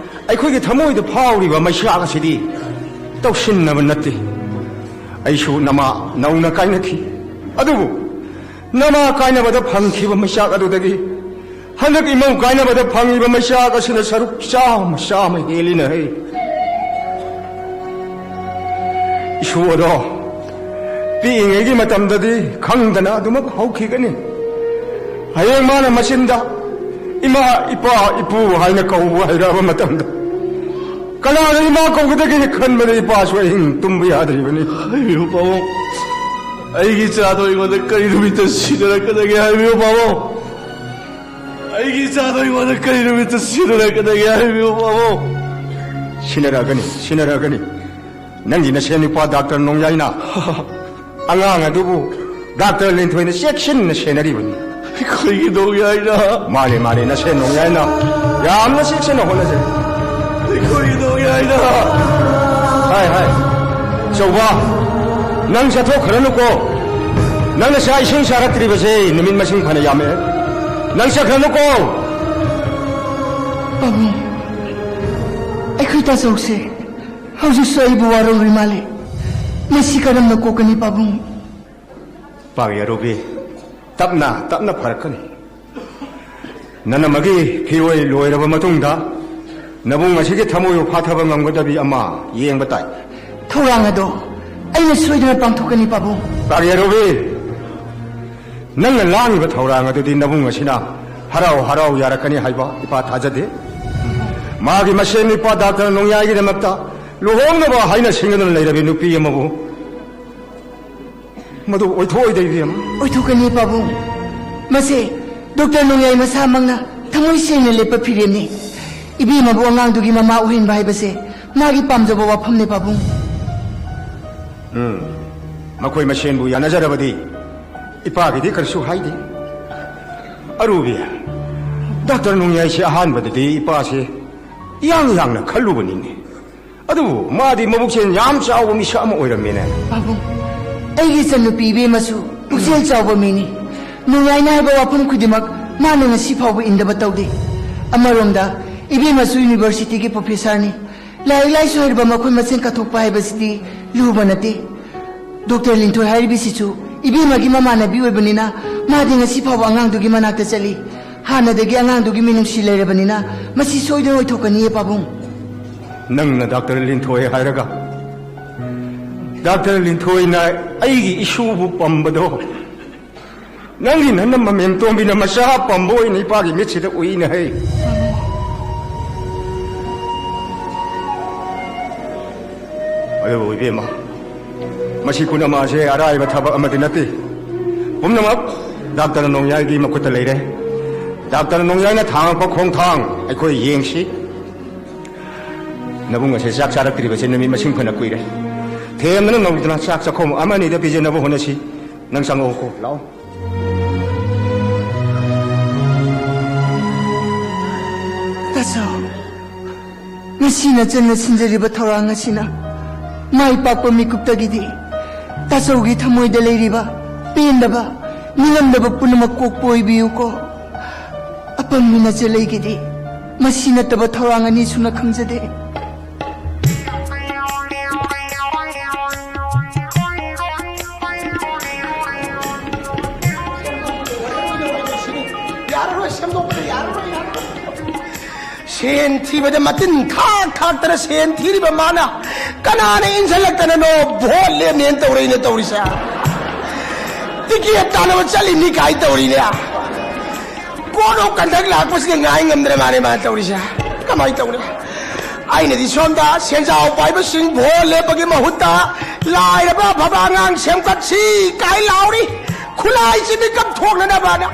ꯑꯩꯈꯣꯏꯒꯤ ꯊꯃꯣꯏꯗ ꯐꯥꯎꯔꯤꯕ ꯃꯩꯆꯥꯛ ꯑꯁꯤꯗꯤ ꯇꯧꯁꯤꯟꯅꯕ ꯅꯠꯇꯦ꯫ ꯑꯩꯁꯨ ꯅꯃꯥ ꯅꯧꯅ ꯀꯥꯏꯅꯈꯤ꯫ ꯑꯗꯨꯕꯨ ꯅꯃꯥ ꯀꯥꯏꯅꯕꯗ ꯐꯪꯈꯤꯕ ꯃꯩꯆꯥꯛ ꯑꯗꯨꯗꯒꯤ ꯍꯟꯗꯛ ꯏꯃꯧ ꯀꯥꯏꯅꯕꯗ ꯐꯪꯉꯤꯕ ꯃꯩꯆꯥꯛ ꯑꯁꯤꯅ ꯁꯔꯨꯛ ꯆꯥꯝꯃ, ꯆꯥꯝꯃ ꯍꯦꯜꯂꯤꯅꯦ ꯍꯦ꯫ ꯏꯁꯨ ꯑꯗꯣ ꯄꯤꯛꯏꯉꯩꯒꯤ ꯃꯇꯝꯗꯗꯤ ꯈꯪꯗꯅ ꯑꯗꯨꯃꯛ ꯍꯧꯈꯤꯒꯅꯤ꯫ ꯍꯌꯦꯡ ꯃꯥꯅ ꯃꯆꯤꯟꯗ "ꯏꯃꯥ, ꯏꯄꯥ, ꯏꯄꯨ" ꯍꯥꯏꯅ ꯀꯧꯕ ꯍꯩꯔꯛꯑꯕ ꯃꯇꯝꯗ, ꯀꯅꯥꯅ ꯏꯃꯥ ꯀꯧꯒꯗꯒꯦ ꯈꯟꯕꯗ ꯏꯄꯥꯁꯨ ꯑꯍꯤꯡ ꯇꯨꯝꯕ ꯌꯥꯗ꯭ꯔꯤꯕꯅꯤ꯫ ꯍꯥꯏꯕꯤꯌꯨ, ꯄꯥꯕꯨꯡ꯫ ꯑꯩꯒꯤ ꯏꯆꯥꯗꯣ ꯑꯩꯉꯣꯟꯗ ꯀꯔꯤ ꯅꯨꯃꯤꯠꯇ ꯁꯤꯟꯅꯔꯛꯀꯗꯒꯦ? ꯍꯥꯏꯕꯤꯌꯨ, ꯄꯥꯕꯨꯡ꯫ ꯑꯩꯒꯤ ꯏꯆꯥꯗꯣ ꯑꯩꯉꯣꯟꯗ ꯀꯔꯤ ꯅꯨꯃꯤꯠꯇ ꯁꯤꯟꯅꯔꯛꯀꯗꯒꯦ? ꯍꯥꯏꯕꯤꯌꯨ, ꯄꯥꯕꯨꯡ꯫ ꯁꯤꯟꯅꯔꯛꯀꯅꯤ, ꯁꯤꯟꯅꯔꯛꯀꯅꯤ꯫ ꯅꯪꯒꯤ ꯅꯁꯦꯟ ꯅꯨꯄꯥ ꯗꯥꯛꯇꯔ ꯅꯣꯡꯌꯥꯏꯅ ꯑꯉꯥꯡ ꯑꯗꯨꯕꯨ ꯗꯥꯛꯇꯔ ꯂꯤꯟꯊꯣꯏꯅ ꯆꯦꯛꯁꯤꯟꯅ ꯁꯦꯟꯅꯔꯤꯕꯅꯤ꯫ ꯑꯩꯈꯣꯏꯒꯤ ꯅꯣꯡꯌꯥꯏꯅ꯫ ꯃꯥꯅꯦ, ꯃꯥꯅꯦ, ꯅꯁꯦ ꯅꯣꯡꯌꯥꯏꯅ꯫ ꯌꯥꯝꯅ ꯆꯦꯛꯁꯤꯟꯅ ꯍꯣꯠꯅꯖꯩ꯫ ꯑꯩꯈꯣꯏꯒꯤ ꯅꯣꯡꯌꯥꯏꯅ꯫ ꯍꯥꯏ, ꯍꯥꯏ꯫ ꯑꯆꯧꯕ, ꯅꯪ ꯆꯠꯊꯣꯛꯈ꯭ꯔꯅꯨꯀꯣ꯫ ꯅꯪꯅ ꯆꯥꯛ ꯏꯁꯤꯡ ꯆꯥꯔꯛꯇ꯭ꯔꯤꯕꯁꯦ ꯅꯨꯃꯤꯠ ꯃꯁꯤꯡ ꯐꯅ ꯌꯥꯝꯃꯦ꯫ ꯅꯪ ꯆꯠꯈ꯭ꯔꯅꯨꯀꯣ꯫ ꯄꯥꯕꯨꯡ, ꯑꯩꯈꯣꯏ ꯇꯥꯆꯧꯁꯦ ꯍꯧꯖꯤꯛꯁꯨ ꯑꯩꯕꯨ ꯋꯥꯔꯧꯔꯤ ꯃꯥꯜꯂꯦ꯫ ꯃꯁꯤ ꯀꯔꯝꯅ ꯀꯣꯛꯀꯅꯤ, ꯄꯥꯕꯨꯡ? ꯄꯥꯡꯌꯥꯔꯨꯕꯤ, ꯇꯞꯅ ꯇꯞꯅ ꯐꯔꯛꯀꯅꯤ꯫ ꯅꯅꯝꯃꯒꯤ ꯐꯤꯔꯣꯏ ꯂꯣꯏꯔꯕ ꯃꯇꯨꯡꯗ ꯅꯕꯨꯡ ꯑꯁꯤꯒꯤ ꯊꯃꯣꯏꯕꯨ ꯐꯥꯊꯕ ꯉꯝꯒꯗꯕꯤ ꯑꯃ ꯌꯦꯡꯕ ꯇꯥꯏ꯫ ꯊꯧꯔꯥꯡ ꯑꯗꯣ ꯑꯩꯅ ꯁꯣꯏꯗꯅ ꯄꯥꯡꯊꯣꯛꯀꯅꯤ, ꯄꯥꯕꯨꯡ꯫ ꯄꯥꯡꯌꯥꯔꯨꯕꯤ, ꯅꯪꯅ ꯂꯥꯡꯉꯤꯕ ꯊꯧꯔꯥꯡ ꯑꯗꯨꯗꯤ ꯅꯕꯨꯡ ꯑꯁꯤꯅ ꯍꯔꯥꯎ ꯍꯔꯥꯎ ꯌꯥꯔꯛꯀꯅꯤ ꯍꯥꯏꯕ ꯏꯄꯥ ꯊꯥꯖꯗꯦ꯫ ꯃꯥꯒꯤ ꯃꯁꯦꯟ ꯅꯨꯄꯥ ꯗꯥꯛꯇꯔ ꯅꯣꯡꯌꯥꯏꯒꯤꯗꯃꯛꯇ ꯂꯨꯍꯣꯡꯅꯕ ꯍꯥꯏꯅ ꯁꯤꯡꯅꯗꯨꯅ ꯂꯩꯔꯕꯤ ꯅꯨꯄꯤ ꯑꯃꯕꯨ ꯃꯗꯨ ꯑꯣꯏꯊꯣꯛꯑꯣꯏꯗ, ꯏꯕꯦꯝꯃ꯫ ꯑꯣꯏꯊꯣꯛꯀꯅꯤ, ꯄꯥꯕꯨꯡ꯫ ꯃꯁꯦ ꯗꯣꯛꯇꯔ ꯅꯣꯡꯌꯥꯏ ꯃꯁꯥꯃꯛꯅ ꯊꯃꯣꯏ ꯁꯦꯡꯅ ꯂꯦꯞꯄ ꯐꯤꯔꯦꯞꯅꯤ꯫ ꯏꯕꯦꯝꯃꯕꯨ ꯑꯉꯥꯡꯗꯨꯒꯤ ꯃꯃꯥ ꯑꯣꯏꯍꯟꯕ ꯍꯥꯏꯕꯁꯦ ꯃꯥꯒꯤ ꯄꯥꯝꯖꯕ ꯋꯥꯐꯝꯅꯦ, ꯄꯥꯕꯨꯡ꯫ ꯎꯝ, ꯃꯈꯣꯏ ꯃꯁꯦꯟꯕꯨ ꯌꯥꯅꯖꯔꯕꯗꯤ ꯏꯄꯥꯒꯤꯗꯤ ꯀꯔꯤꯁꯨ ꯍꯥꯏꯗꯦ꯫ ꯑꯔꯨꯕꯤ, ꯗꯥꯛꯇꯔ ꯅꯣꯡꯌꯥꯏꯁꯦ ꯑꯍꯥꯟꯕꯗꯗꯤ ꯏꯄꯥꯁꯦ ꯏꯌꯥꯡ ꯌꯥꯡꯅ ꯈꯜꯂꯨꯕꯅꯤꯅꯦ꯫ ꯑꯗꯨꯕꯨ ꯃꯥꯗꯤ ꯃꯕꯨꯛꯆꯦꯜ ꯌꯥꯝ ꯆꯥꯎꯕ ꯃꯤꯁꯛ ꯑꯃ ꯑꯣꯏꯔꯝꯃꯦꯅꯦ꯫ ꯄꯥꯕꯨꯡ, ꯑꯩꯒꯤ ꯏꯆꯟꯅꯨꯄꯤ ꯏꯕꯦꯝꯃꯁꯨ ꯄꯨꯛꯆꯦꯜ ꯆꯥꯎꯕ ꯃꯤꯅꯤ꯫ ꯅꯣꯡꯌꯥꯏꯅ ꯍꯥꯏꯕ ꯋꯥꯐꯝ ꯈꯨꯗꯤꯡꯃꯛ ꯃꯥꯅ ꯉꯁꯤ ꯐꯥꯎꯕ ꯏꯟꯗꯕ ꯇꯧꯗꯦ꯫ ꯑꯃꯔꯣꯝꯗ ꯏꯕꯦꯝꯃꯁꯨ ꯌꯨꯅꯤꯚꯔꯁꯤꯇꯤꯒꯤ ꯄ꯭ꯔꯣꯐꯦꯁꯔꯅꯤ꯫ ꯂꯥꯏꯔꯤꯛ ꯂꯥꯏꯁꯨ ꯍꯩꯔꯕ ꯃꯈꯣꯏ ꯃꯁꯦꯟ ꯀꯠꯊꯣꯛꯄ ꯍꯥꯏꯕꯁꯤꯗꯤ ꯂꯨꯕ ꯅꯠꯇꯦ꯫ ꯗꯣꯛꯇꯔ ꯂꯤꯟꯊꯣꯏ ꯍꯥꯏꯔꯤꯕꯁꯤꯁꯨ ꯏꯕꯦꯝꯃꯒꯤ ꯃꯃꯥꯟꯅꯕꯤ ꯑꯣꯏꯕꯅꯤꯅ ꯃꯥꯗꯤ ꯉꯁꯤ ꯐꯥꯎꯕ ꯑꯉꯥꯡꯗꯨꯒꯤ ꯃꯅꯥꯛꯇ ꯆꯠꯂꯤ꯫ ꯍꯥꯟꯅꯗꯒꯤ ꯑꯉꯥꯡꯗꯨꯒꯤ ꯃꯤꯅꯨꯡꯁꯤ ꯂꯩꯔꯕꯅꯤꯅ ꯃꯁꯤ ꯁꯣꯏꯗꯅ ꯑꯣꯏꯊꯣꯛꯀꯅꯤꯌꯦ, ꯄꯥꯕꯨꯡ꯫ ꯅꯪꯅ ꯗꯥꯛꯇꯔ ꯂꯤꯟꯊꯣꯏ ꯍꯥꯏꯔꯒ, ꯗꯥꯛꯇꯔ ꯂꯤꯟꯊꯣꯏꯅ ꯑꯩꯒꯤ ꯏꯁꯨꯕꯨ ꯄꯝꯕꯗꯣ ꯅꯪꯒꯤ ꯅꯅꯝꯃ ꯃꯦꯝꯇꯣꯝꯕꯤꯅ ꯃꯆꯥ ꯄꯝꯕ ꯑꯣꯏꯅ ꯏꯄꯥꯒꯤ ꯃꯤꯠꯁꯤꯗ ꯎꯏꯅꯦ ꯍꯩ꯫ ꯑꯗꯨꯕꯨ ꯏꯕꯦꯝꯃ, ꯃꯁꯤ ꯄꯨꯝꯅꯃꯛ ꯑꯁꯦ ꯑꯔꯥꯏꯕ ꯊꯕꯛ ꯑꯃꯗꯤ ꯅꯠꯇꯦ꯫ ꯄꯨꯝꯅꯃꯛ ꯗꯥꯛꯇꯔ ꯅꯣꯡꯌꯥꯏꯒꯤ ꯃꯈꯨꯠꯇ ꯂꯩꯔꯦ꯫ ꯗꯥꯛꯇꯔ ꯅꯣꯡꯌꯥꯏꯅ ꯊꯥꯡꯉꯛꯄ ꯈꯣꯡꯊꯥꯡ ꯑꯩꯈꯣꯏ ꯌꯦꯡꯁꯤ꯫ ꯅꯕꯨꯡ ꯑꯁꯦ ꯆꯥꯛ ꯆꯥꯔꯛꯇ꯭ꯔꯤꯕꯁꯦ ꯅꯨꯃꯤꯠ ꯃꯁꯤꯡ ꯐꯅ ꯀꯨꯏꯔꯦ꯫ ꯊꯦꯝꯗꯅ ꯅꯧꯗꯅ ꯆꯥꯛ ꯆꯥꯛꯈꯣꯝ ꯑꯃ ꯑꯅꯤꯗ ꯄꯤꯖꯅꯕ ꯍꯣꯠꯅꯁꯤ꯫ ꯅꯪ ꯆꯪꯉꯛꯑꯣꯀꯣ, ꯂꯥꯛꯑꯣ꯫ ꯉꯁꯤ ꯅꯆꯟꯅ ꯁꯤꯟꯖꯔꯤꯕ ꯊꯧꯔꯥꯡ ꯑꯁꯤꯅ ꯃꯥꯏ ꯄꯥꯛꯄ ꯃꯤꯀꯨꯞꯇꯒꯤꯗꯤ ꯇꯥꯆꯧꯒꯤ ꯊꯃꯣꯏꯗ ꯂꯩꯔꯤꯕ ꯄꯦꯟꯗꯕ, ꯅꯤꯡꯉꯝꯗꯕ ꯄꯨꯝꯅꯃꯛ ꯀꯣꯛꯄ ꯑꯣꯏꯕꯤꯌꯨꯀꯣ꯫ ꯑꯄꯪꯕꯤ ꯅꯆꯦ ꯂꯩꯒꯤꯗꯤ ꯃꯁꯤ ꯅꯠꯇꯕ ꯊꯧꯔꯥꯡ ꯑꯅꯤ ꯁꯨꯅ ꯈꯪꯖꯗꯦ꯫ ꯌꯥꯔꯔꯣꯏ, ꯁꯦꯝꯗꯣꯛꯄꯗ ꯌꯥꯔꯔꯣꯏ, ꯌꯥꯔꯔꯣꯏ꯫ ꯁꯦꯟ ꯊꯤꯕꯗ ꯃꯇꯤꯟ ꯊꯥꯛ ꯊꯥꯛꯇꯅ ꯁꯦꯟ ꯊꯤꯔꯤꯕ ꯃꯥꯅ ꯀꯅꯥꯅ ꯏꯟꯁꯤꯜꯂꯛꯇꯅꯅꯣ ꯚꯣꯠ ꯂꯦꯞꯅꯦꯅ ꯇꯧꯔꯛꯏꯅꯦ ꯇꯧꯔꯤꯁꯦ꯫ ꯇꯤꯀꯦꯠ ꯇꯥꯟꯅꯕ ꯆꯠꯂꯤꯅꯤ ꯀꯥꯏ ꯇꯧꯔꯤꯅꯦ꯫ ꯀꯣꯔꯠ ꯑꯣꯐ ꯀꯟꯗꯛ ꯂꯥꯛꯄꯁꯤꯗ ꯉꯥꯏ ꯉꯝꯗ꯭ꯔꯦ ꯃꯥꯅꯦ ꯃꯥꯅ ꯇꯧꯔꯤꯁꯦ꯫ ꯀꯃꯥꯏꯅ ꯇꯧꯅꯤ? ꯑꯩꯅꯗꯤ ꯁꯣꯝꯗ ꯁꯦꯟꯖꯥꯎ ꯄꯥꯏꯕꯁꯤꯡ ꯚꯣꯠ ꯂꯦꯞꯄꯒꯤ ꯃꯍꯨꯠꯇ ꯂꯥꯏꯔꯕ ꯑꯐꯕ ꯑꯉꯥꯡ ꯁꯦꯝꯒꯠꯁꯤ ꯀꯥꯏ ꯂꯥꯎꯔꯤ꯫ ꯈꯨꯠꯂꯥꯏꯁꯤ ꯃꯤꯀꯞ ꯊꯣꯛꯅꯅꯕꯅ꯫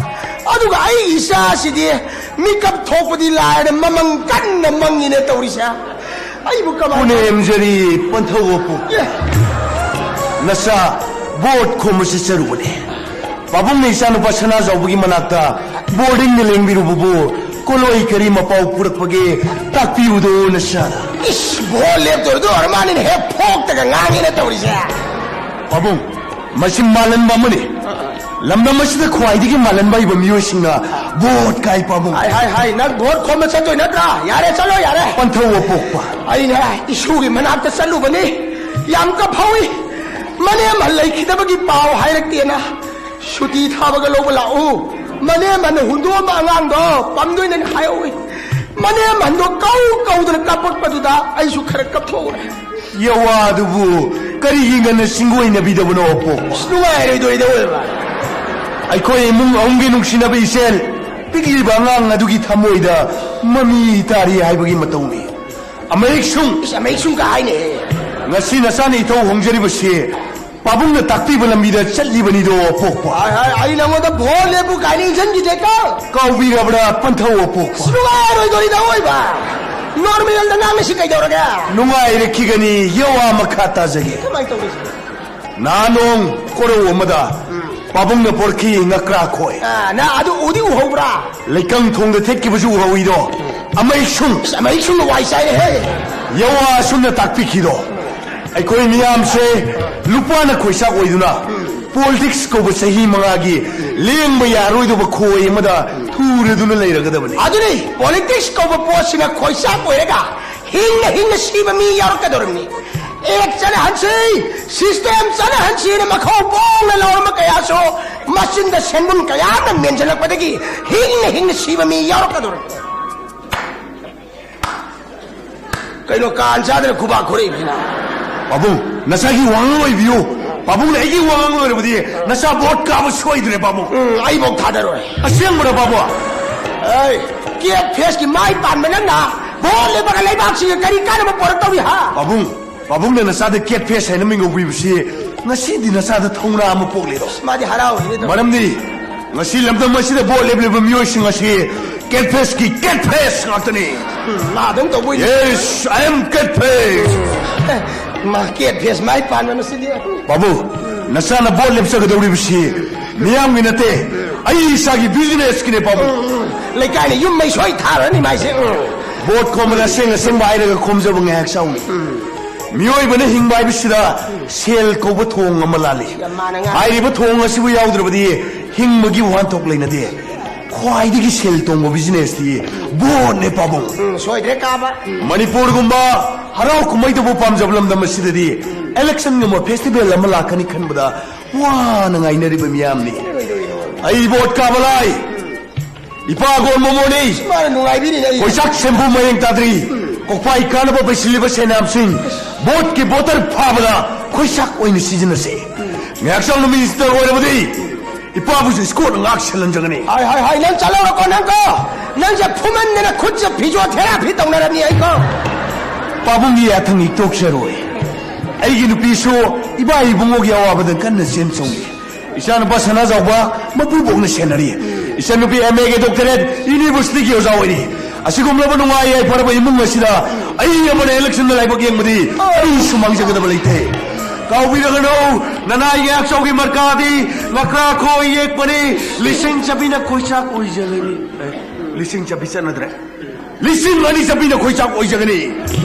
ꯑꯗꯨꯒ ꯑꯩ ꯏꯆꯥꯁꯤꯗꯤ ꯃꯤꯀꯞ ꯊꯣꯛꯄꯗꯤ ꯂꯥꯏꯔꯗ ꯃꯃꯪ ꯀꯟꯅ ꯃꯪꯉꯤꯅꯦ ꯇꯧꯔꯤꯁꯦ꯫ ꯑꯩꯕꯨ ꯀꯃꯥꯏꯅ ꯄꯨꯅꯦꯝꯖꯔꯤ ꯄꯟꯊꯧ ꯑꯄꯨ꯫ ꯑꯦ꯫ ꯅꯆꯥ ꯚꯣꯠ ꯈꯣꯝꯕ ꯆꯠꯆꯔꯨꯕꯅꯦ꯫ ꯄꯥꯕꯨꯡꯅ ꯏꯆꯥꯅꯨꯄꯥ ꯁꯅꯥꯖꯥꯎꯕꯒꯤ ꯃꯅꯥꯛꯇ ꯕꯣꯔꯗꯤꯡꯗ ꯂꯦꯡꯕꯤꯔꯨꯕꯕꯨ ꯀꯣꯂꯣꯏ ꯀꯔꯤ ꯃꯄꯥꯎ ꯄꯨꯔꯛꯄꯒꯦ ꯇꯥꯛꯄꯤꯌꯨꯗꯣ ꯅꯆꯥꯅ꯫ ꯏꯁ, ꯚꯣꯠ ꯂꯦꯞꯇꯣꯏꯗꯣ ꯑꯣꯏꯔ ꯃꯥꯅꯤꯅꯦ, ꯍꯦꯛ ꯐꯣꯛꯇꯒ ꯉꯥꯡꯉꯦꯅ ꯇꯧꯔꯤꯁꯦ꯫ ꯄꯥꯕꯨꯡ, ꯃꯁꯤ ꯃꯥꯜꯍꯟꯕ ꯑꯃꯅꯤ꯫ ꯂꯝꯗꯝ ꯑꯁꯤꯗ ꯈ꯭ꯋꯥꯏꯗꯒꯤ ꯃꯥꯜꯍꯟꯕ ꯍꯩꯕ ꯃꯤꯑꯣꯏꯁꯤꯡꯅ ꯚꯣꯠ ꯀꯥꯏ ꯄꯥꯕꯨꯡ꯫ ꯍꯥꯏ, ꯍꯥꯏ, ꯍꯥꯏ, ꯅꯪ ꯚꯣꯠ ꯈꯣꯝꯕ ꯆꯠꯇꯣꯏ ꯅꯠꯇ꯭ꯔꯥ? ꯌꯥꯔꯦ, ꯆꯠꯂꯣ, ꯌꯥꯔꯦ꯫ ꯄꯟꯊꯧ ꯑꯄꯣꯛꯄ꯫ ꯑꯩꯅ ꯏꯁꯨꯒꯤ ꯃꯅꯥꯛꯇ ꯆꯠꯂꯨꯕꯅꯤ, ꯌꯥꯝ ꯀꯞꯍꯧꯏ꯫ ꯃꯅꯦꯝꯍꯜ ꯂꯩꯈꯤꯗꯕꯒꯤ ꯄꯥꯎ ꯍꯥꯏꯔꯛꯇꯦꯅ ꯁꯨꯇꯤ ꯊꯥꯕꯒ ꯂꯧꯕ ꯂꯥꯛꯎ꯫ ꯃꯅꯦꯝꯍꯜꯅ ꯍꯨꯟꯗꯣꯛꯑꯝꯕ ꯑꯉꯥꯡꯗꯣ ꯄꯝꯗꯣꯏꯅꯦꯅ ꯍꯥꯏꯍꯧꯏ꯫ ꯃꯅꯦꯝꯍꯜꯗꯣ ꯀꯧ ꯀꯧꯗꯅ ꯀꯞꯄꯛꯄꯗꯨꯗ ꯑꯩꯁꯨ ꯈꯔ ꯀꯞꯊꯣꯛꯎꯔꯦ꯫ ꯌꯋꯥꯗꯨꯕꯨ ꯀꯔꯤꯒꯤ ꯉꯟꯅ ꯁꯤꯡꯒꯣꯏꯅꯕꯤꯗꯕꯅꯣ, ꯑꯄꯣꯛꯄ? ꯑꯁ, ꯅꯨꯡꯉꯥꯏꯔꯣꯏꯗꯣꯔꯤꯗ ꯑꯣꯏꯕ꯫ ꯑꯩꯈꯣꯏ ꯏꯃꯨꯡ ꯑꯍꯨꯝꯒꯤ ꯅꯨꯡꯁꯤꯅꯕ ꯏꯆꯦꯜ, ꯄꯤꯛꯂꯤꯕ ꯑꯉꯥꯡ ꯑꯗꯨꯒꯤ ꯊꯃꯣꯏꯗ ꯃꯃꯤ ꯇꯥꯔꯤ ꯍꯥꯏꯕꯒꯤ ꯃꯇꯧꯅꯤ꯫ ꯑꯃꯦꯛꯁꯨꯡ꯫ ꯏꯁ, ꯑꯃꯦꯛꯁꯨꯡ ꯀ ꯍꯥꯏꯅꯦ꯫ ꯉꯁꯤ ꯅꯆꯥꯅ ꯏꯊꯧ ꯍꯣꯡꯖꯔꯤꯕꯁꯤ ꯄꯥꯕꯨꯡꯅ ꯇꯥꯛꯄꯤꯕ ꯂꯝꯕꯤꯗ ꯆꯠꯂꯤꯕꯅꯤꯗꯣ, ꯑꯄꯣꯛꯄ꯫ ꯍꯥꯏ, ꯍꯥꯏ, ꯑꯩ ꯅꯉꯣꯟꯗ ꯚꯣꯠ ꯂꯦꯞꯄꯨ ꯀꯥꯏꯅ ꯏꯟꯖꯟꯈꯤꯗꯦꯀꯣ꯫ ꯀꯥꯎꯕꯤꯔꯕ꯭ꯔꯥ, ꯄꯟꯊꯧ ꯑꯄꯣꯛꯄ? ꯑꯁ, ꯅꯨꯡꯉꯥꯏꯔꯣꯏꯗꯣꯔꯤꯗ ꯑꯣꯏꯕ꯫ ꯅꯣꯔꯃꯦꯜꯗ ꯉꯥꯡꯅꯁꯤ ꯀꯩꯗꯧꯔꯒꯦ? ꯅꯨꯡꯉꯥꯏꯔꯛꯈꯤꯒꯅꯤ, ꯌꯋꯥ ꯃꯈꯥ ꯇꯥꯖꯒꯦ꯫ ꯀꯃꯥꯏꯅ ꯇꯧꯔꯤꯁꯦ? ꯅꯍꯥꯟ ꯅꯣꯡ ꯀꯣꯔꯧ ꯑꯃꯗ ꯄꯥꯕꯨꯡꯅ ꯄꯣꯔꯛꯈꯤ ꯉꯀ꯭ꯔꯥ ꯈꯣꯏ꯫ ꯑꯥ, ꯅꯪ ꯑꯗꯨ ꯎꯗꯤ ꯎꯍꯧꯕ꯭ꯔꯥ? ꯂꯩꯀꯪ ꯊꯣꯡꯗ ꯊꯦꯠꯈꯤꯕꯁꯨ ꯎꯍꯧꯏꯗꯣ꯫ ꯑꯃꯩꯁꯨꯡ, ꯑꯁ, ꯑꯃꯩꯁꯨꯡꯅ ꯋꯥꯏ ꯆꯥꯏꯔꯦꯍꯦ꯫ ꯌꯥꯋꯥ ꯑꯁꯨꯝꯅ ꯇꯥꯛꯄꯤꯈꯤꯗꯣ, ꯑꯩꯈꯣꯏ ꯃꯤꯌꯥꯝꯁꯦ ꯂꯨꯄꯥꯅ ꯈꯣꯏꯆꯥꯛ ꯑꯣꯏꯗꯨꯅ, ꯄꯣꯂꯤꯇꯤꯛꯁ ꯀꯧꯕ ꯆꯍꯤ ꯃꯉꯥꯒꯤ ꯂꯦꯡꯕ ꯌꯥꯔꯣꯏꯗꯧꯕ ꯈꯣꯏ ꯑꯃꯗ ꯊꯨꯔꯗꯨꯅ ꯂꯩꯔꯒꯗꯕꯅꯤ꯫ ꯑꯗꯨꯅꯤ, ꯄꯣꯂꯤꯇꯤꯛꯁ ꯀꯧꯕ ꯄꯣꯠꯁꯤꯅ ꯈꯣꯏꯆꯥꯛ ꯑꯣꯏꯔꯒ ꯍꯤꯡꯅ ꯍꯤꯡꯅ ꯁꯤꯕ ꯃꯤ ꯌꯥꯎꯔꯛꯀꯗꯧꯔꯤꯕꯅꯤ꯫ ꯑꯦꯛ ꯆꯠꯅꯍꯟꯁꯤ, ꯁꯤꯁꯇꯦꯝ ꯆꯠꯅꯍꯟꯁꯤꯅ ꯃꯈꯧ ꯄꯣꯡꯅ ꯂꯥꯎꯔꯝꯕ ꯀꯌꯥꯁꯨ ꯃꯆꯤꯟꯗ ꯁꯦꯟꯕꯨꯟ ꯀꯌꯥꯅ ꯃꯦꯟꯁꯤꯜꯂꯛꯄꯗꯒꯤ ꯍꯤꯡꯅ ꯍꯤꯡꯅ ꯁꯤꯕ ꯃꯤ ꯌꯥꯎꯔꯛꯀꯗꯧꯔꯤꯕꯅꯤ꯫ ꯀꯩꯅꯣ ꯀꯥꯟ ꯆꯥꯗꯅ ꯈꯨꯕꯥꯛ ꯈꯨꯔꯛꯏꯅꯤꯅ? ꯄꯥꯕꯨꯡ, ꯅꯆꯥꯒꯤ ꯋꯥꯉꯥꯡ ꯑꯣꯏꯕꯤꯌꯨ꯫ ꯄꯥꯕꯨꯡꯅ ꯑꯩꯒꯤ ꯋꯥꯉꯥꯡ ꯂꯣꯏꯔꯕꯗꯤ ꯅꯆꯥ ꯚꯣꯠ ꯀꯥꯕ ꯁꯣꯏꯗ꯭ꯔꯦ, ꯄꯥꯕꯨꯡ꯫ ꯎꯝ, ꯑꯩꯕꯧ ꯊꯥꯗꯔꯣꯏ꯫ ꯑꯁꯦꯡꯕꯔꯣ, ꯄꯥꯕꯨꯡ? ꯑꯩ, ꯀꯦꯠ ꯐꯦꯁꯀꯤ ꯃꯥꯏ ꯄꯥꯟꯕ ꯅꯪꯅ ꯚꯣꯠ ꯂꯦꯞꯄꯒ ꯂꯩꯕꯥꯛꯁꯤꯒ ꯀꯔꯤ ꯀꯥꯟꯅꯕ ꯄꯨꯔꯛꯇꯧꯔꯤ, ꯍꯥ? ꯄꯥꯕꯨꯡ, ꯄꯥꯕꯨꯡꯅ ꯅꯆꯥꯗ ꯀꯦꯠ ꯐꯦꯁ ꯍꯥꯏꯅ ꯃꯤꯡꯒꯧ ꯄꯤꯕꯁꯤ ꯉꯁꯤꯗꯤ ꯅꯆꯥꯗ ꯊꯧꯅꯥ ꯑꯃ ꯄꯣꯛꯂꯦꯗꯣ꯫ ꯃꯥꯗꯤ ꯍꯔꯥꯎꯔꯤꯅꯦ ꯑꯗꯣ꯫ ꯃꯔꯝꯗꯤ ꯉꯁꯤ ꯂꯝꯗꯝ ꯑꯁꯤꯗ ꯚꯣꯠ ꯂꯦꯞꯂꯤꯕ ꯃꯤꯑꯣꯏꯁꯤꯡ ꯑꯁꯤ ꯀꯦꯠ ꯐꯦꯁꯀꯤ ꯀꯦꯠ ꯐꯦꯁ ꯉꯥꯛꯇꯅꯤ꯫ ꯎꯝ, ꯃꯥ ꯑꯗꯨꯝ ꯇꯧꯕꯣꯏ꯫ Yes, I am cat face. ꯃꯥ ꯀꯦꯠ ꯐꯦꯁ ꯃꯥꯏ ꯄꯥꯟꯕ ꯃꯁꯤꯗꯤ꯫ ꯕꯥꯕꯨ, ꯅꯆꯥꯅ ꯚꯣꯠ ꯂꯦꯞꯆꯒꯗꯧꯔꯤꯕꯁꯤ ꯃꯤꯌꯥꯝꯒꯤ ꯅꯠꯇꯦ, ꯑꯩ ꯏꯁꯥꯒꯤ ꯕꯤꯖꯤꯅꯦꯁꯀꯤꯅꯦ, ꯕꯥꯕꯨ꯫ ꯎꯝ, ꯎꯝ, ꯎꯝ꯫ ꯂꯩꯀꯥꯏꯅ ꯌꯨꯝ ꯃꯩ ꯁꯣꯏ ꯊꯥꯔꯅꯤ ꯃꯥꯏꯁꯦ꯫ ꯎꯝ꯫ ꯚꯣꯠ ꯈꯣꯝꯕꯗ ꯑꯁꯦꯡ ꯑꯁꯦꯡꯕ ꯍꯥꯏꯔꯒ ꯈꯣꯝꯖꯕ ꯉꯥꯏꯍꯥꯛ ꯁꯥꯎꯅꯤ꯫ ꯎꯝ꯫ ꯃꯤꯑꯣꯏꯕꯅ ꯍꯤꯡꯕ ꯍꯥꯏꯕꯁꯤꯗ ꯁꯦꯜ ꯀꯧꯕ ꯊꯣꯡ ꯑꯃ ꯂꯥꯜꯂꯤ꯫ ꯌꯥꯝ ꯃꯥꯟꯅ ꯉꯥꯡꯉꯤ꯫ ꯍꯥꯏꯔꯤꯕ ꯊꯣꯡ ꯑꯁꯤꯕꯨ ꯌꯥꯎꯗ꯭ꯔꯕꯗꯤ ꯍꯤꯡꯕꯒꯤ ꯋꯥꯍꯟꯊꯣꯛ ꯂꯩꯅꯗꯦ꯫ ꯈ꯭ꯋꯥꯏꯗꯒꯤ ꯁꯦꯜ ꯇꯣꯡꯕ ꯕꯤꯖꯤꯅꯦꯁꯇꯤ ꯚꯣꯠꯅꯦ, ꯄꯥꯕꯨꯡ꯫ ꯎꯝ, ꯁꯣꯏꯗ꯭ꯔꯦ ꯀꯥꯕ꯫ ꯎꯝ꯫ ꯃꯅꯤꯄꯨꯔꯒꯨꯝꯕ ꯍꯔꯥꯎ ꯀꯨꯝꯍꯩꯗꯕꯨ ꯄꯥꯝꯖꯕ ꯂꯝꯗꯝ ꯑꯁꯤꯗꯗꯤ ꯎꯝ꯫ ꯏꯂꯦꯛꯁꯟꯒꯨꯝꯕ ꯐꯦꯁꯇꯤꯚꯦꯜ ꯑꯃ ꯂꯥꯛꯀꯅꯤ ꯈꯟꯕꯗ ꯋꯥꯅ ꯉꯥꯏꯅꯔꯤꯕ ꯃꯤꯌꯥꯝꯅꯤ꯫ ꯑꯩ ꯚꯣꯠ ꯀꯥꯕ ꯂꯥꯏ꯫ ꯏꯄꯥ ꯑꯒꯣꯟ ꯃꯣꯃꯣꯅꯤ꯫ ꯃꯥꯅ ꯅꯨꯡꯉꯥꯏꯕꯤꯔꯤꯅꯦ ꯑꯩ꯫ ꯀꯣꯏꯆꯥꯛ ꯁꯦꯝꯕꯨ ꯃꯌꯦꯡ ꯇꯥꯗ꯭ꯔꯤ꯫ ꯎꯝ꯫ ꯀꯣꯛꯄꯥꯏ ꯀꯥꯅꯕ ꯄꯩꯁꯤꯜꯂꯤꯕ ꯁꯦꯅꯥꯝꯁꯤꯡ꯫ ꯚꯣꯠꯀꯤ ꯚꯣꯇꯔ ꯐꯥꯕꯗ ꯈꯣꯏꯆꯥꯛ ꯑꯣꯏꯅ ꯁꯤꯖꯤꯟꯅꯁꯦ꯫ ꯎꯝ꯫ ꯉꯥꯏꯍꯥꯛꯆꯥꯡꯅ ꯃꯤꯅꯤꯁꯇꯔ ꯑꯣꯏꯔꯕꯗꯤ ꯏꯄꯥꯕꯨꯁꯨ ꯏꯁꯀꯣꯔꯠꯅ ꯉꯥꯛ ꯁꯦꯜꯍꯟꯖꯒꯅꯤ꯫ ꯍꯥꯏ, ꯍꯥꯏ, ꯍꯥꯏ, ꯅꯪ ꯆꯠꯍꯧꯔꯣꯀꯣ, ꯅꯪꯀꯣ꯫ ꯅꯪꯁꯦ ꯐꯨꯃꯟꯗꯅ ꯈꯨꯠꯁꯦ ꯐꯤꯖꯣꯊꯦꯔꯥꯄꯤ ꯇꯧꯅꯔꯝꯅꯤ ꯑꯩꯀꯣ꯫ ꯄꯥꯕꯨꯡꯒꯤ ꯌꯥꯊꯪ ꯏꯇꯣꯛꯆꯔꯣꯏ꯫ ꯑꯩꯒꯤ ꯅꯨꯄꯤꯁꯨ ꯏꯕꯥ ꯏꯕꯨꯡꯉꯣꯒꯤ ꯑꯋꯥꯕꯗ ꯀꯟꯅ ꯆꯦꯟ ꯆꯣꯡꯉꯤ꯫ ꯏꯆꯥꯅꯨꯄꯥ ꯁꯅꯥꯖꯥꯎꯕ ꯃꯄꯨꯕꯣꯛꯅ ꯁꯦꯟꯅꯔꯤ꯫ ꯏꯆꯟꯅꯨꯄꯤ ꯑꯦꯝ ꯑꯦꯒꯤ ꯗꯣꯛꯇꯔꯦꯠ ꯌꯨꯅꯤꯚꯔꯁꯤꯇꯤꯒꯤ ꯑꯣꯖꯥ ꯑꯣꯏꯔꯤ꯫ ꯑꯁꯤꯒꯨꯝꯂꯕ ꯅꯨꯡꯉꯥꯏ ꯌꯥꯏꯐꯔꯕ ꯏꯃꯨꯡ ꯑꯁꯤꯗ ꯑꯩ ꯑꯃꯅ ꯏꯂꯦꯛꯁꯟꯗ ꯂꯥꯏꯕꯛ ꯌꯦꯡꯕꯗꯤ ꯀꯔꯤꯁꯨ ꯃꯥꯡꯖꯒꯗꯕ ꯂꯩꯇꯦ꯫ ꯀꯥꯎꯕꯤꯔꯒꯅꯨ, ꯅꯅꯥꯏꯒꯤ ꯍꯛꯆꯧꯒꯤ ꯃꯔꯀꯥꯗꯤ ꯉꯀ꯭ꯔꯥ ꯈꯣꯏ ꯌꯦꯛꯄꯅꯤ, ꯂꯤꯁꯤꯡ ꯆꯥꯄꯤꯅ ꯈꯣꯏꯆꯥꯛ ꯑꯣꯏꯖꯒꯅꯤ꯫ ꯑꯦ, ꯂꯤꯁꯤꯡ ꯆꯥꯄꯤ ꯆꯠꯅꯗ꯭ꯔꯦ꯫ ꯂꯤꯁꯤꯡ ꯑꯅꯤ ꯆꯠꯄꯤꯅ ꯈꯣꯏꯆꯥꯛ ꯑꯣꯏꯖꯒꯅꯤ꯫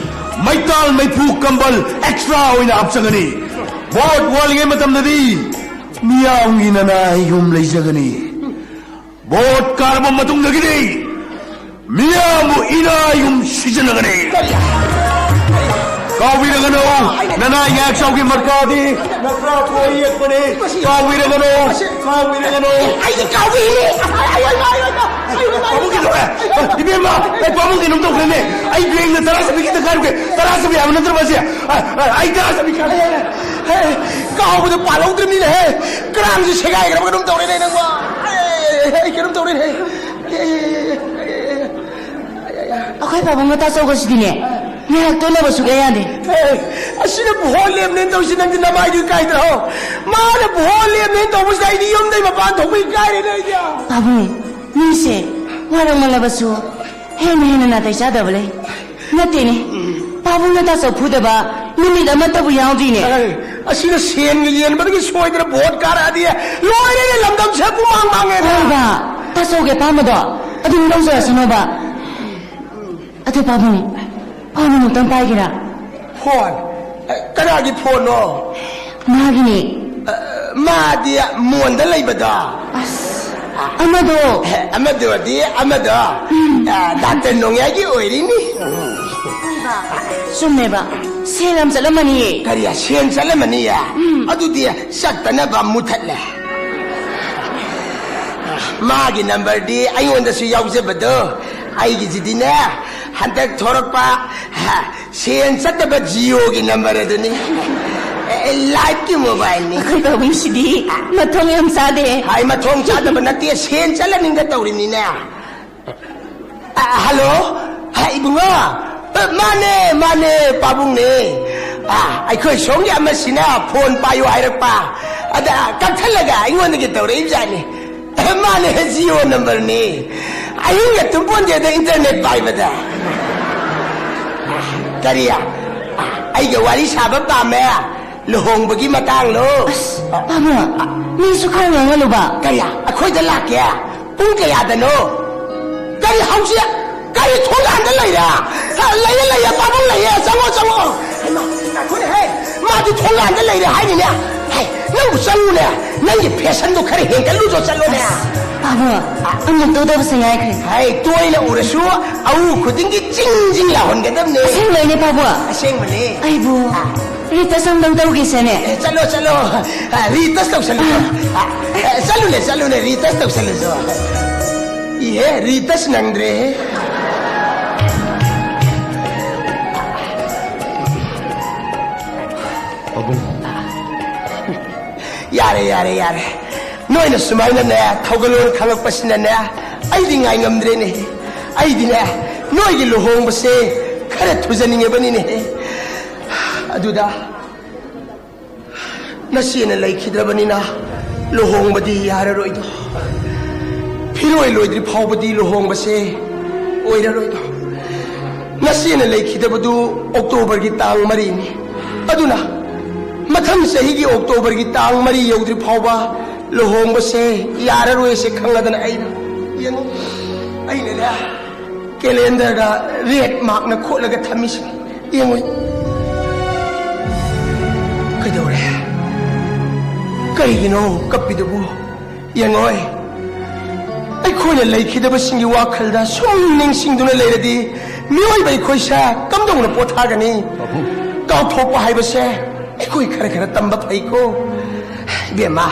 ꯃꯩꯇꯥꯜ ꯃꯩꯐꯨ ꯀꯝꯕꯜ ꯑꯦꯛꯁꯇ꯭ꯔꯥ ꯑꯣꯏꯅ ꯍꯥꯞꯆꯒꯅꯤ꯫ ꯚꯣꯠ ꯋꯥꯠꯂꯤꯉꯩ ꯃꯇꯝꯗꯗꯤ ꯃꯤꯌꯥꯝꯒꯤ ꯅꯅꯥꯏ ꯌꯨꯝ ꯂꯩꯖꯒꯅꯤ꯫ ꯚꯣꯠ ꯀꯥꯔꯕ ꯃꯇꯨꯡꯗꯒꯤꯗꯤ ꯃꯤꯌꯥꯝꯕꯨ ꯏꯅꯥꯏ ꯌꯨꯝ ꯁꯤꯖꯤꯟꯅꯒꯅꯤ꯫ ꯀꯥꯎꯕꯤꯔꯒꯅꯨ, ꯅꯅꯥꯏ ꯉꯥꯏꯍꯥꯛ ꯆꯥꯎꯒꯤ ꯃꯔꯀꯥꯗꯤ ꯅꯈ꯭ꯔꯥ ꯀꯣꯏ ꯌꯦꯛꯄꯅꯤ꯫ ꯀꯥꯎꯕꯤꯔꯒꯅꯨ, ꯀꯥꯎꯕꯤꯔꯒꯅꯨ꯫ ꯑꯩꯗꯤ ꯀꯥꯎꯕꯤꯔꯦ꯫ ꯄꯥꯕꯨꯡꯒꯤꯗꯣ, ꯑꯦ, ꯏꯕꯦꯝꯃ, ꯑꯦ, ꯄꯥꯕꯨꯡ ꯀꯩꯅꯣꯝ ꯇꯧꯈ꯭ꯔꯦꯅꯦ꯫ ꯑꯩ ꯕꯦꯡꯗ ꯇꯔꯥ ꯆꯠꯄꯤ ꯈꯤꯇ ꯀꯥꯏꯔꯨꯒꯦ꯫ ꯇꯔꯥ ꯆꯠꯄꯤ ꯍꯥꯏꯕ ꯅꯠꯇ꯭ꯔꯣ ꯃꯁꯦ? ꯑ, ꯑ, ꯑꯩ ꯇꯔꯥ ꯆꯠꯄꯤ ꯀꯥꯏꯔꯨꯒꯦ꯫ ꯍꯦ, ꯀꯥꯎꯕꯗ ꯄꯥꯜꯍꯧꯗ꯭ꯔꯕꯅꯤꯅꯦꯍꯦ꯫ ꯀ꯭ꯔꯥꯡꯁꯦ ꯁꯦꯒꯥꯏꯈ꯭ꯔꯕ ꯀꯩꯅꯣꯝ ꯇꯧꯔꯦꯅꯦ ꯅꯪꯕꯣ꯫ ꯑꯩ, ꯑꯩ ꯀꯩꯅꯣꯝ ꯇꯧꯔꯦꯅꯦ꯫ ꯑꯩꯈꯣꯏ ꯄꯥꯕꯨꯡꯒ ꯇꯥꯆꯧꯒꯁꯤꯗꯤꯅꯦ, ꯉꯥꯏꯍꯥꯛ ꯇꯣꯟꯅꯕ ꯁꯨꯛꯌꯥ ꯌꯥꯗꯦ꯫ ꯑꯦ, ꯑꯁꯤꯅ ꯚꯣꯠ ꯂꯦꯞꯅꯦꯅ ꯇꯧꯔꯤꯁꯤ ꯅꯪꯗꯤ ꯅꯃꯥꯏꯗꯨ ꯏꯀꯥꯏꯗ꯭ꯔꯣ? ꯃꯥꯅ ꯚꯣꯠ ꯂꯦꯞꯅꯦꯅ ꯇꯧꯕꯁꯤꯗ ꯑꯩꯗꯤ ꯌꯨꯝꯗꯩ ꯃꯄꯥꯟ ꯊꯣꯛꯄ ꯏꯀꯥꯏꯔꯦꯅꯦ ꯑꯩꯗꯤ꯫ ꯄꯥꯕꯨꯡ, ꯃꯤꯁꯦ ꯋꯥꯔꯛꯃꯜꯂꯕꯁꯨ ꯍꯦꯟꯅ ꯍꯦꯟꯅ ꯅꯥꯇꯩ ꯆꯥꯗꯕ ꯂꯩ꯫ ꯅꯠꯇꯦꯅꯦ, ꯄꯥꯕꯨꯡꯅ ꯇꯥꯆꯧ ꯐꯨꯗꯕ ꯅꯨꯃꯤꯠ ꯑꯃꯠꯇꯕꯨ ꯌꯥꯎꯗ꯭ꯔꯤꯅꯦ꯫ ꯑꯦ, ꯑꯁꯤꯅ ꯁꯦꯟꯒ ꯌꯦꯟꯕꯗꯒꯤ ꯁꯣꯏꯗꯅ ꯚꯣꯠ ꯀꯥꯔꯛꯑꯗꯤ ꯂꯣꯏꯔꯦꯅꯦ, ꯂꯝꯗꯝꯁꯦ ꯄꯨꯃꯥꯡ ꯃꯥꯡꯉꯦꯅꯦ꯫ ꯍꯣꯏꯕ, ꯇꯥꯆꯧꯒꯤ ꯑꯄꯥꯝꯕꯗꯣ ꯑꯗꯨꯝ ꯂꯧꯖꯔꯁꯅꯣꯕ꯫ ꯑꯗꯨ ꯄꯥꯕꯨꯡ, ꯐꯣꯟ ꯑꯃꯨꯛꯇꯪ ꯄꯥꯏꯒꯦꯔꯥ? ꯐꯣꯟ? ꯑꯦ, ꯀꯅꯥꯒꯤ ꯐꯣꯟꯅꯣ? ꯃꯥꯒꯤꯅꯦ꯫ ꯑ, ꯃꯥꯗꯤ ꯃꯣꯟꯗ ꯂꯩꯕꯗꯣ꯫ ꯑꯁ, ꯑꯃꯗꯣ꯫ ꯑꯦ, ꯑꯃꯗꯨꯗꯤ ꯑꯃꯗꯣ꯫ ꯎꯝ꯫ ꯑ, ꯗꯥꯛꯇꯔ ꯅꯣꯡꯌꯥꯏꯒꯤ ꯑꯣꯏꯔꯤꯅꯤ꯫ ꯍꯣꯏꯕ, ꯆꯨꯝꯃꯦꯕ꯫ ꯁꯦꯜ ꯌꯥꯝ ꯆꯠꯂꯝꯃꯅꯤꯌꯦ꯫ ꯀꯔꯤ, ꯁꯦꯟ ꯆꯠꯂꯝꯃꯅꯤꯌꯦ? ꯎꯝ꯫ ꯑꯗꯨꯗꯤ ꯆꯠꯇꯅꯕ ꯃꯨꯊꯠꯂꯦ꯫ ꯃꯥꯒꯤ ꯅꯝꯕꯔꯗꯤ ꯑꯩꯉꯣꯟꯗꯁꯨ ꯌꯥꯎꯖꯕꯗꯣ꯫ ꯑꯩꯒꯤꯁꯤꯗꯤꯅꯦ, ꯍꯟꯗꯛ ꯊꯣꯔꯛꯄ, ꯍ, ꯁꯦꯟ ꯆꯠꯇꯕ ꯖꯤꯑꯣꯒꯤ ꯅꯝꯕꯔ ꯑꯗꯨꯅꯤ꯫ ꯑꯦ, ꯑꯦ, ꯂꯥꯏꯠꯀꯤ ꯃꯣꯕꯥꯏꯜꯅꯤ꯫ ꯑꯩꯈꯣꯏ ꯄꯥꯕꯨꯡꯁꯤꯗꯤ ꯃꯊꯣꯡ ꯌꯥꯝ ꯆꯥꯗꯦ꯫ ꯍꯥꯏ, ꯃꯊꯣꯡ ꯆꯥꯗꯕ ꯅꯠꯇꯦ, ꯁꯦꯟ ꯆꯠꯍꯟꯅꯤꯡꯗ ꯇꯧꯔꯤꯅꯤꯅꯦ꯫ ꯑ, ꯍꯜꯂꯣ? ꯑ, ꯏꯕꯨꯡꯉꯣ? ꯑ, ꯃꯥꯅꯦ, ꯃꯥꯅꯦ, ꯄꯥꯕꯨꯡꯅꯦ꯫ ꯑ, ꯑꯩꯈꯣꯏ ꯁꯣꯝꯒꯤ ꯑꯃꯁꯤꯅ ꯐꯣꯟ ꯄꯥꯏꯌꯨ ꯍꯥꯏꯔꯛꯄ꯫ ꯑꯗ ꯀꯛꯊꯠꯂꯒ ꯑꯩꯉꯣꯟꯗꯒꯤ ꯇꯧꯔꯛꯏꯕꯖꯥꯠꯅꯤ꯫ ꯑ, ꯃꯥꯅꯦ, ꯖꯤꯑꯣ ꯅꯝꯕꯔꯅꯤ꯫ ꯑꯍꯤꯡꯒ ꯇꯨꯝꯄꯣꯟꯗꯦꯗ ꯏꯟꯇꯔꯅꯦꯠ ꯄꯥꯏꯕꯗ꯫ ꯀꯔꯤ? ꯑ, ꯑꯩꯒ ꯋꯥꯔꯤ ꯁꯥꯕ ꯄꯥꯝꯃꯦ꯫ ꯂꯨꯍꯣꯡꯕꯒꯤ ꯃꯇꯥꯡꯂꯣ? ꯑꯁ, ꯄꯥꯕꯨꯡ, ꯃꯤꯁꯨ ꯈꯔ ꯉꯥꯡꯍꯜꯂꯨꯕ꯫ ꯀꯔꯤ? ꯑꯩꯈꯣꯏꯗ ꯂꯥꯛꯀꯦ? ꯄꯨꯡ ꯀꯌꯥꯗꯅꯣ? ꯀꯔꯤ ꯍꯧꯖꯤꯛ? ꯑꯩ ꯊꯣꯡꯒꯥꯟꯗ ꯂꯩꯔꯦ꯫ ꯑ, ꯂꯩꯌꯦ, ꯂꯩꯌꯦ, ꯄꯥꯕꯨꯡ ꯂꯩꯌꯦ, ꯆꯪꯉꯣ, ꯆꯪꯉꯣ꯫ ꯍꯩꯃꯥ, ꯉꯥꯏꯈꯣꯅꯦ, ꯍꯦ, ꯃꯥꯗꯤ ꯊꯣꯡꯒꯥꯟꯗ ꯂꯩꯔꯦ ꯍꯥꯏꯅꯤꯅꯦ꯫ ꯍꯦ, ꯅꯪꯕꯨ ꯆꯪꯉꯨꯅꯦ, ꯅꯪꯒꯤ ꯐꯦꯁꯟꯗꯣ ꯈꯔ ꯍꯦꯟꯒꯠꯂꯨꯆꯣ, ꯆꯠꯂꯣꯅꯦ꯫ ꯑꯁ, ꯄꯥꯕꯨꯡ, ꯑꯃꯨꯛ ꯇꯧꯗꯕꯁꯨ ꯌꯥꯏꯈ꯭ꯔꯦ꯫ ꯍꯦ, ꯇꯣꯏꯅ ꯎꯔꯁꯨ ꯑꯎ ꯈꯨꯗꯤꯡꯒꯤ ꯆꯤꯡ ꯆꯤꯡ ꯂꯥꯎꯍꯟꯒꯗꯕꯅꯦ꯫ ꯑꯁꯦꯡꯕꯩꯅꯦ, ꯄꯥꯕꯨꯡ꯫ ꯑꯁꯦꯡꯕꯅꯦ꯫ ꯑꯩꯕꯨ ꯑ꯫ ꯔꯤꯇꯁ ꯑꯝꯇꯪ ꯇꯧꯒꯦꯁꯦꯅꯦ꯫ ꯑꯦ, ꯆꯠꯂꯣ, ꯆꯠꯂꯣ꯫ ꯑ, ꯔꯤꯇꯁ ꯇꯧꯁꯜꯂꯨ꯫ ꯑ, ꯑ, ꯆꯠꯂꯨꯅꯦ, ꯆꯠꯂꯨꯅꯦ, ꯔꯤꯇꯁ ꯇꯧꯁꯜꯂꯨꯆꯣ꯫ ꯏꯍꯦ, ꯔꯤꯇꯁ ꯅꯪꯗ꯭ꯔꯦꯍꯦ꯫ ꯄꯥꯕꯨꯡ꯫ ꯌꯥꯔꯦ, ꯌꯥꯔꯦ, ꯌꯥꯔꯦ꯫ ꯅꯣꯏꯅ ꯁꯨꯃꯥꯏꯅꯅꯦ, ꯊꯧꯒꯜꯂꯣꯟ ꯈꯪꯉꯛꯄꯁꯤꯅꯅꯦ, ꯑꯩꯗꯤ ꯉꯥꯏ ꯉꯝꯗ꯭ꯔꯦꯅꯦ꯫ ꯑꯩꯗꯤꯅꯦ, ꯅꯣꯏꯒꯤ ꯂꯨꯍꯣꯡꯕꯁꯦ ꯈꯔ ꯊꯨꯖꯅꯤꯡꯉꯕꯅꯤꯅꯦ꯫ ꯑꯗꯨꯗ ꯅꯆꯦꯅ ꯂꯩꯈꯤꯗ꯭ꯔꯕꯅꯤꯅ ꯂꯨꯍꯣꯡꯕꯗꯤ ꯌꯥꯔꯔꯣꯏꯗꯣ꯫ ꯐꯤꯔꯣꯏ ꯂꯣꯏꯗ꯭ꯔꯤ ꯐꯥꯎꯕꯗꯤ ꯂꯨꯍꯣꯡꯕꯁꯦ ꯑꯣꯏꯔꯔꯣꯏꯗꯣ꯫ ꯅꯆꯦꯅ ꯂꯩꯈꯤꯗꯕꯗꯨ ꯑꯣꯛꯇꯣꯕꯔꯒꯤ ꯇꯥꯡ ꯃꯔꯤꯅꯤ꯫ ꯑꯗꯨꯅ ꯃꯊꯪ ꯆꯍꯤꯒꯤ ꯑꯣꯛꯇꯣꯕꯔꯒꯤ ꯇꯥꯡ ꯃꯔꯤ ꯌꯧꯗ꯭ꯔꯤ ꯐꯥꯎꯕ ꯂꯨꯍꯣꯡꯕꯁꯦ ꯌꯥꯔꯔꯣꯏꯁꯦ ꯈꯪꯂꯗꯅ ꯑꯩꯅ, ꯌꯦꯡꯉꯨ, ꯑꯩꯅꯅꯦ, ꯀꯦꯂꯦꯟꯗꯔꯗ ꯔꯦꯗ ꯃꯥꯔꯛꯅ ꯈꯣꯠꯂꯒ ꯊꯝꯃꯤꯁꯦ꯫ ꯌꯦꯡꯉꯨ꯫ ꯀꯩꯗꯧꯔꯦ? ꯀꯔꯤꯒꯤꯅꯣ ꯀꯞꯄꯤꯗꯨꯕꯨ? ꯌꯦꯡꯉꯣꯏ꯫ ꯑꯩꯈꯣꯏꯅ ꯂꯩꯈꯤꯗꯕꯁꯤꯡꯒꯤ ꯋꯥꯈꯜꯗ ꯁꯨꯝ ꯅꯤꯡꯁꯤꯡꯗꯨꯅ ꯂꯩꯔꯗꯤ ꯃꯤꯑꯣꯏꯕ ꯑꯩꯈꯣꯏꯁꯦ ꯀꯝꯗꯧꯅ ꯄꯣꯊꯥꯒꯅꯤ? ꯄꯥꯕꯨꯡ꯫ ꯀꯥꯎꯊꯣꯛꯄ ꯍꯥꯏꯕꯁꯦ ꯑꯩꯈꯣꯏ ꯈꯔ ꯈꯔ ꯇꯝꯕ ꯐꯩꯀꯣ꯫ ꯏꯕꯦꯝꯃ,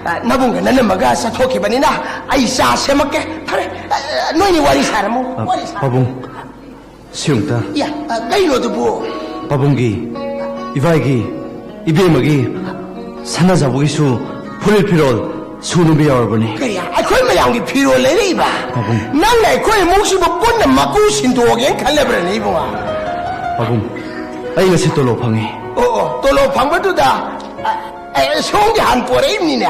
ꯑ, ꯅꯕꯨꯡꯒ ꯅꯅꯝꯃꯒ ꯆꯠꯊꯣꯛꯈꯤꯕꯅꯤꯅ ꯑꯩ ꯆꯥ ꯁꯦꯝꯃꯛꯀꯦ꯫ ꯐꯔꯦ, ꯑ, ꯅꯣꯏꯅꯤ ꯋꯥꯔꯤ ꯁꯥꯔꯝꯃꯨ, ꯑ, ꯋꯥꯔꯤ ꯁꯥꯔꯝꯃꯨ꯫ ꯄꯥꯕꯨꯡ, ꯁꯤ ꯑꯝꯇ꯫ ꯏꯌꯥ, ꯑ, ꯀꯩꯅꯣ ꯑꯗꯨꯕꯨ? ꯄꯥꯕꯨꯡꯒꯤ, ꯏꯕꯥꯏꯒꯤ, ꯏꯕꯦꯝꯃꯒꯤ, ꯁꯅꯥꯖꯥꯎꯕꯒꯤꯁꯨ ꯐꯨꯔꯤꯠ ꯐꯤꯔꯣꯜ ꯁꯨꯅꯕ ꯌꯥꯎꯔꯕꯅꯤ꯫ ꯀꯔꯤ? ꯑꯩꯈꯣꯏ ꯃꯌꯥꯝꯒꯤ ꯐꯤꯔꯣꯜ ꯂꯩꯔꯛꯏꯕ? ꯄꯥꯕꯨꯡ꯫ ꯅꯪꯅ ꯑꯩꯈꯣꯏ ꯏꯃꯨꯡꯁꯤꯕꯨ ꯄꯨꯟꯅ ꯃꯀꯨ ꯁꯤꯟꯗꯣꯛꯑꯒꯦꯅ ꯈꯜꯂꯕ꯭ꯔꯅꯦ, ꯏꯕꯨꯡꯉꯣ? ꯄꯥꯕꯨꯡ, ꯑꯩ ꯉꯁꯤ ꯇꯣꯂꯣꯞ ꯐꯪꯉꯤ꯫ ꯑꯣ, ꯑꯣ, ꯇꯣꯂꯣꯞ ꯐꯪꯕꯗꯨꯗ, ꯑ, ꯑꯦ, ꯁꯣꯝꯒꯤ ꯍꯥꯟ ꯄꯣꯔꯛꯏꯕꯅꯤꯅꯦ꯫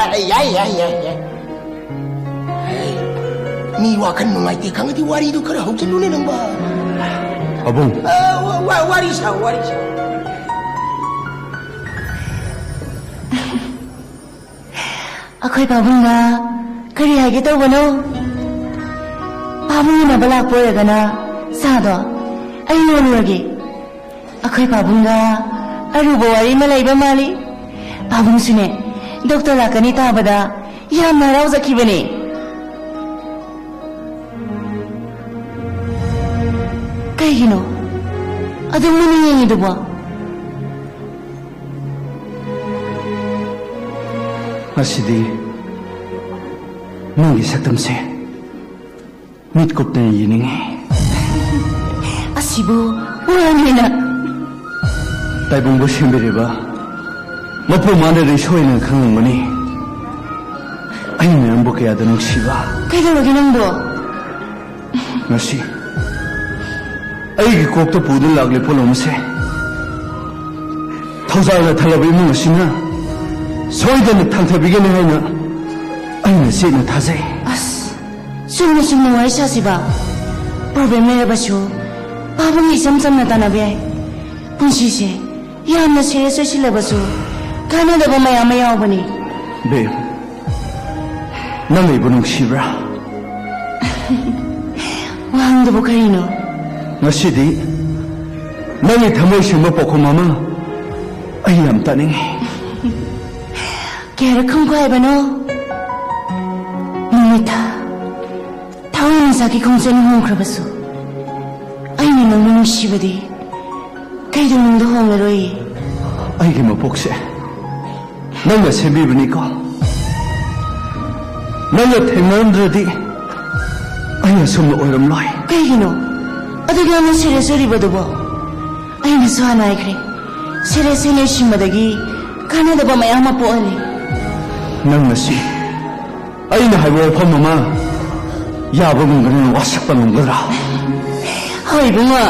ꯑ, ꯌꯥꯏ, ꯌꯥꯏ, ꯌꯥꯏ, ꯌꯥꯏ꯫ ꯍꯦ, ꯃꯤ ꯋꯥꯈꯜ ꯅꯨꯡꯉꯥꯏꯇꯦ ꯈꯪꯉꯗꯤ ꯋꯥꯔꯤꯗꯨ ꯈꯔ ꯍꯧꯖꯤꯜꯂꯨꯅꯦ ꯅꯪꯕ꯫ ꯄꯥꯕꯨꯡ꯫ ꯑ, ꯋꯥ-, ꯋꯥ-, ꯋꯥꯔꯤ ꯁꯥꯎ, ꯋꯥꯔꯤ ꯁꯥꯎ꯫ ꯑꯩꯈꯣꯏ ꯄꯥꯕꯨꯡꯅ ꯀꯔꯤ ꯍꯥꯏꯒꯦ ꯇꯧꯕꯅꯣ? ꯄꯥꯕꯨꯡ ꯎꯅꯕ ꯂꯥꯛꯄ ꯑꯣꯏꯔꯒꯅ ꯆꯥꯗꯣ ꯑꯩ ꯂꯣꯜꯂꯨꯔꯒꯦ꯫ ꯑꯩꯈꯣꯏ ꯄꯥꯕꯨꯡꯒ ꯑꯔꯨꯕ ꯋꯥꯔꯤ ꯑꯃ ꯂꯩꯕ ꯃꯥꯜꯂꯤ꯫ ꯄꯥꯕꯨꯡꯁꯨꯅꯦ, ꯗꯣꯛꯇꯔ ꯂꯥꯛꯀꯅꯤ ꯇꯥꯕꯗ ꯌꯥꯝꯅ ꯍꯔꯥꯎꯖꯈꯤꯕꯅꯦ꯫ ꯀꯩꯒꯤꯅꯣ ꯑꯗꯨꯝ ꯃꯨꯟꯅ ꯌꯦꯡꯉꯤꯗꯨꯕꯣ? ꯉꯁꯤꯗꯤ ꯅꯪꯒꯤ ꯁꯛꯇꯝꯁꯦ ꯃꯤꯠ ꯀꯨꯞꯇꯅ ꯌꯦꯡꯅꯤꯡꯉꯤ꯫ ꯑꯁꯤꯕꯨ ꯋꯥꯅꯦꯅ꯫ ꯇꯥꯏꯕꯪꯕꯨ ꯁꯦꯝꯕꯤꯔꯤꯕ ꯃꯄꯨ ꯃꯥꯅꯗꯤ ꯁꯣꯏꯅ ꯈꯪꯂꯝꯒꯅꯤ꯫ ꯑꯩꯅ ꯅꯪꯕꯨ ꯀꯌꯥꯗ ꯅꯨꯡꯁꯤꯕ꯫ ꯀꯩꯗꯧꯔꯒꯦ ꯅꯪꯕꯣ? ꯉꯁꯤ ꯑꯩꯒꯤ ꯀꯣꯛꯇ ꯄꯨꯗꯨꯅ ꯂꯥꯛꯂꯤ ꯄꯣꯠꯂꯨꯝ ꯑꯁꯦ ꯊꯧꯖꯥꯜꯅ ꯊꯜꯂꯕ ꯏꯃꯨꯡ ꯑꯁꯤꯅ ꯁꯣꯏꯗꯅ ꯊꯥꯡꯊꯕꯤꯒꯅꯤ ꯍꯥꯏꯅ ꯑꯩꯅ ꯆꯦꯠꯅ ꯊꯥꯖꯩ꯫ ꯑꯁ, ꯆꯨꯝꯅ ꯆꯨꯝꯅ ꯋꯥꯔꯤ ꯁꯥꯁꯤꯕ꯫ ꯄ꯭ꯔꯣꯕ꯭ꯂꯦꯝ ꯂꯩꯔꯕꯁꯨ ꯄꯥꯕꯨꯡ ꯏꯆꯝ ꯆꯝꯅ ꯇꯥꯟꯅꯕ ꯌꯥꯏ꯫ ꯄꯨꯟꯁꯤꯁꯦ ꯌꯥꯝꯅ ꯁꯤꯔꯤꯌꯁ ꯑꯣꯏꯁꯤꯜꯂꯕꯁꯨ ꯀꯥꯟꯅꯗꯕ ꯃꯌꯥꯝ ꯑꯃ ꯌꯥꯎꯕꯅꯤ꯫ ꯕꯦꯝ, ꯅꯪ ꯑꯩꯕꯨ ꯅꯨꯡꯁꯤꯕ꯭ꯔꯥ? ꯋꯥꯍꯪꯗꯨꯕꯨ ꯀꯔꯤꯅꯣ? ꯉꯁꯤꯗꯤ ꯅꯪꯒꯤ ꯊꯃꯣꯏ ꯁꯦꯡꯕ ꯄꯥꯎꯈꯨꯝ ꯑꯃ ꯑꯩ ꯌꯥꯝ ꯇꯥꯅꯤꯡꯉꯤ꯫ ꯀꯌꯥꯔꯛ ꯈꯪꯈꯣ ꯍꯥꯏꯕꯅꯣ? ꯅꯨꯃꯤꯠꯇ ꯊꯋꯥꯟꯃꯤꯆꯥꯛꯀꯤ ꯈꯣꯡꯆꯠꯅ ꯍꯣꯡꯈ꯭ꯔꯕꯁꯨ ꯑꯩꯅ ꯅꯪꯕꯨ ꯅꯨꯡꯁꯤꯕꯗꯤ ꯀꯩꯗꯧꯅꯨꯡꯗ ꯍꯣꯡꯂꯔꯣꯏꯌꯦ꯫ ꯑꯩꯒꯤ ꯃꯄꯣꯛꯁꯦ ꯅꯪꯅ ꯁꯦꯝꯕꯤꯕꯅꯤꯀꯣ꯫ ꯅꯪꯅ ꯊꯦꯡꯅꯔꯝꯗ꯭ꯔꯗꯤ ꯑꯩ ꯑꯁꯨꯝꯅ ꯑꯣꯏꯔꯝꯂꯣꯏ꯫ ꯀꯩꯒꯤꯅꯣ ꯑꯗꯨꯛ ꯌꯥꯝꯅ ꯁꯤꯔꯤꯌꯁ ꯑꯣꯏꯔꯤꯕꯗꯨꯕꯣ? ꯑꯩꯅꯁꯨ ꯍꯥꯟꯅ ꯍꯥꯏꯈ꯭ꯔꯦ, ꯁꯤꯔꯤꯌꯁ ꯑꯣꯏꯅ ꯏꯁꯤꯟꯕꯗꯒꯤ ꯀꯥꯟꯅꯗꯕ ꯃꯌꯥꯝ ꯑꯃ ꯄꯣꯛꯍꯜꯂꯤ꯫ ꯅꯪ ꯉꯁꯤ ꯑꯩꯅ ꯍꯥꯏꯕ ꯋꯥꯐꯝ ꯑꯃ ꯌꯥꯕ ꯉꯝꯒꯅꯤ, ꯋꯥꯁꯛꯄ ꯉꯝꯒꯗ꯭ꯔꯥ? ꯍꯣꯏ ꯏꯕꯨꯡꯉꯣ,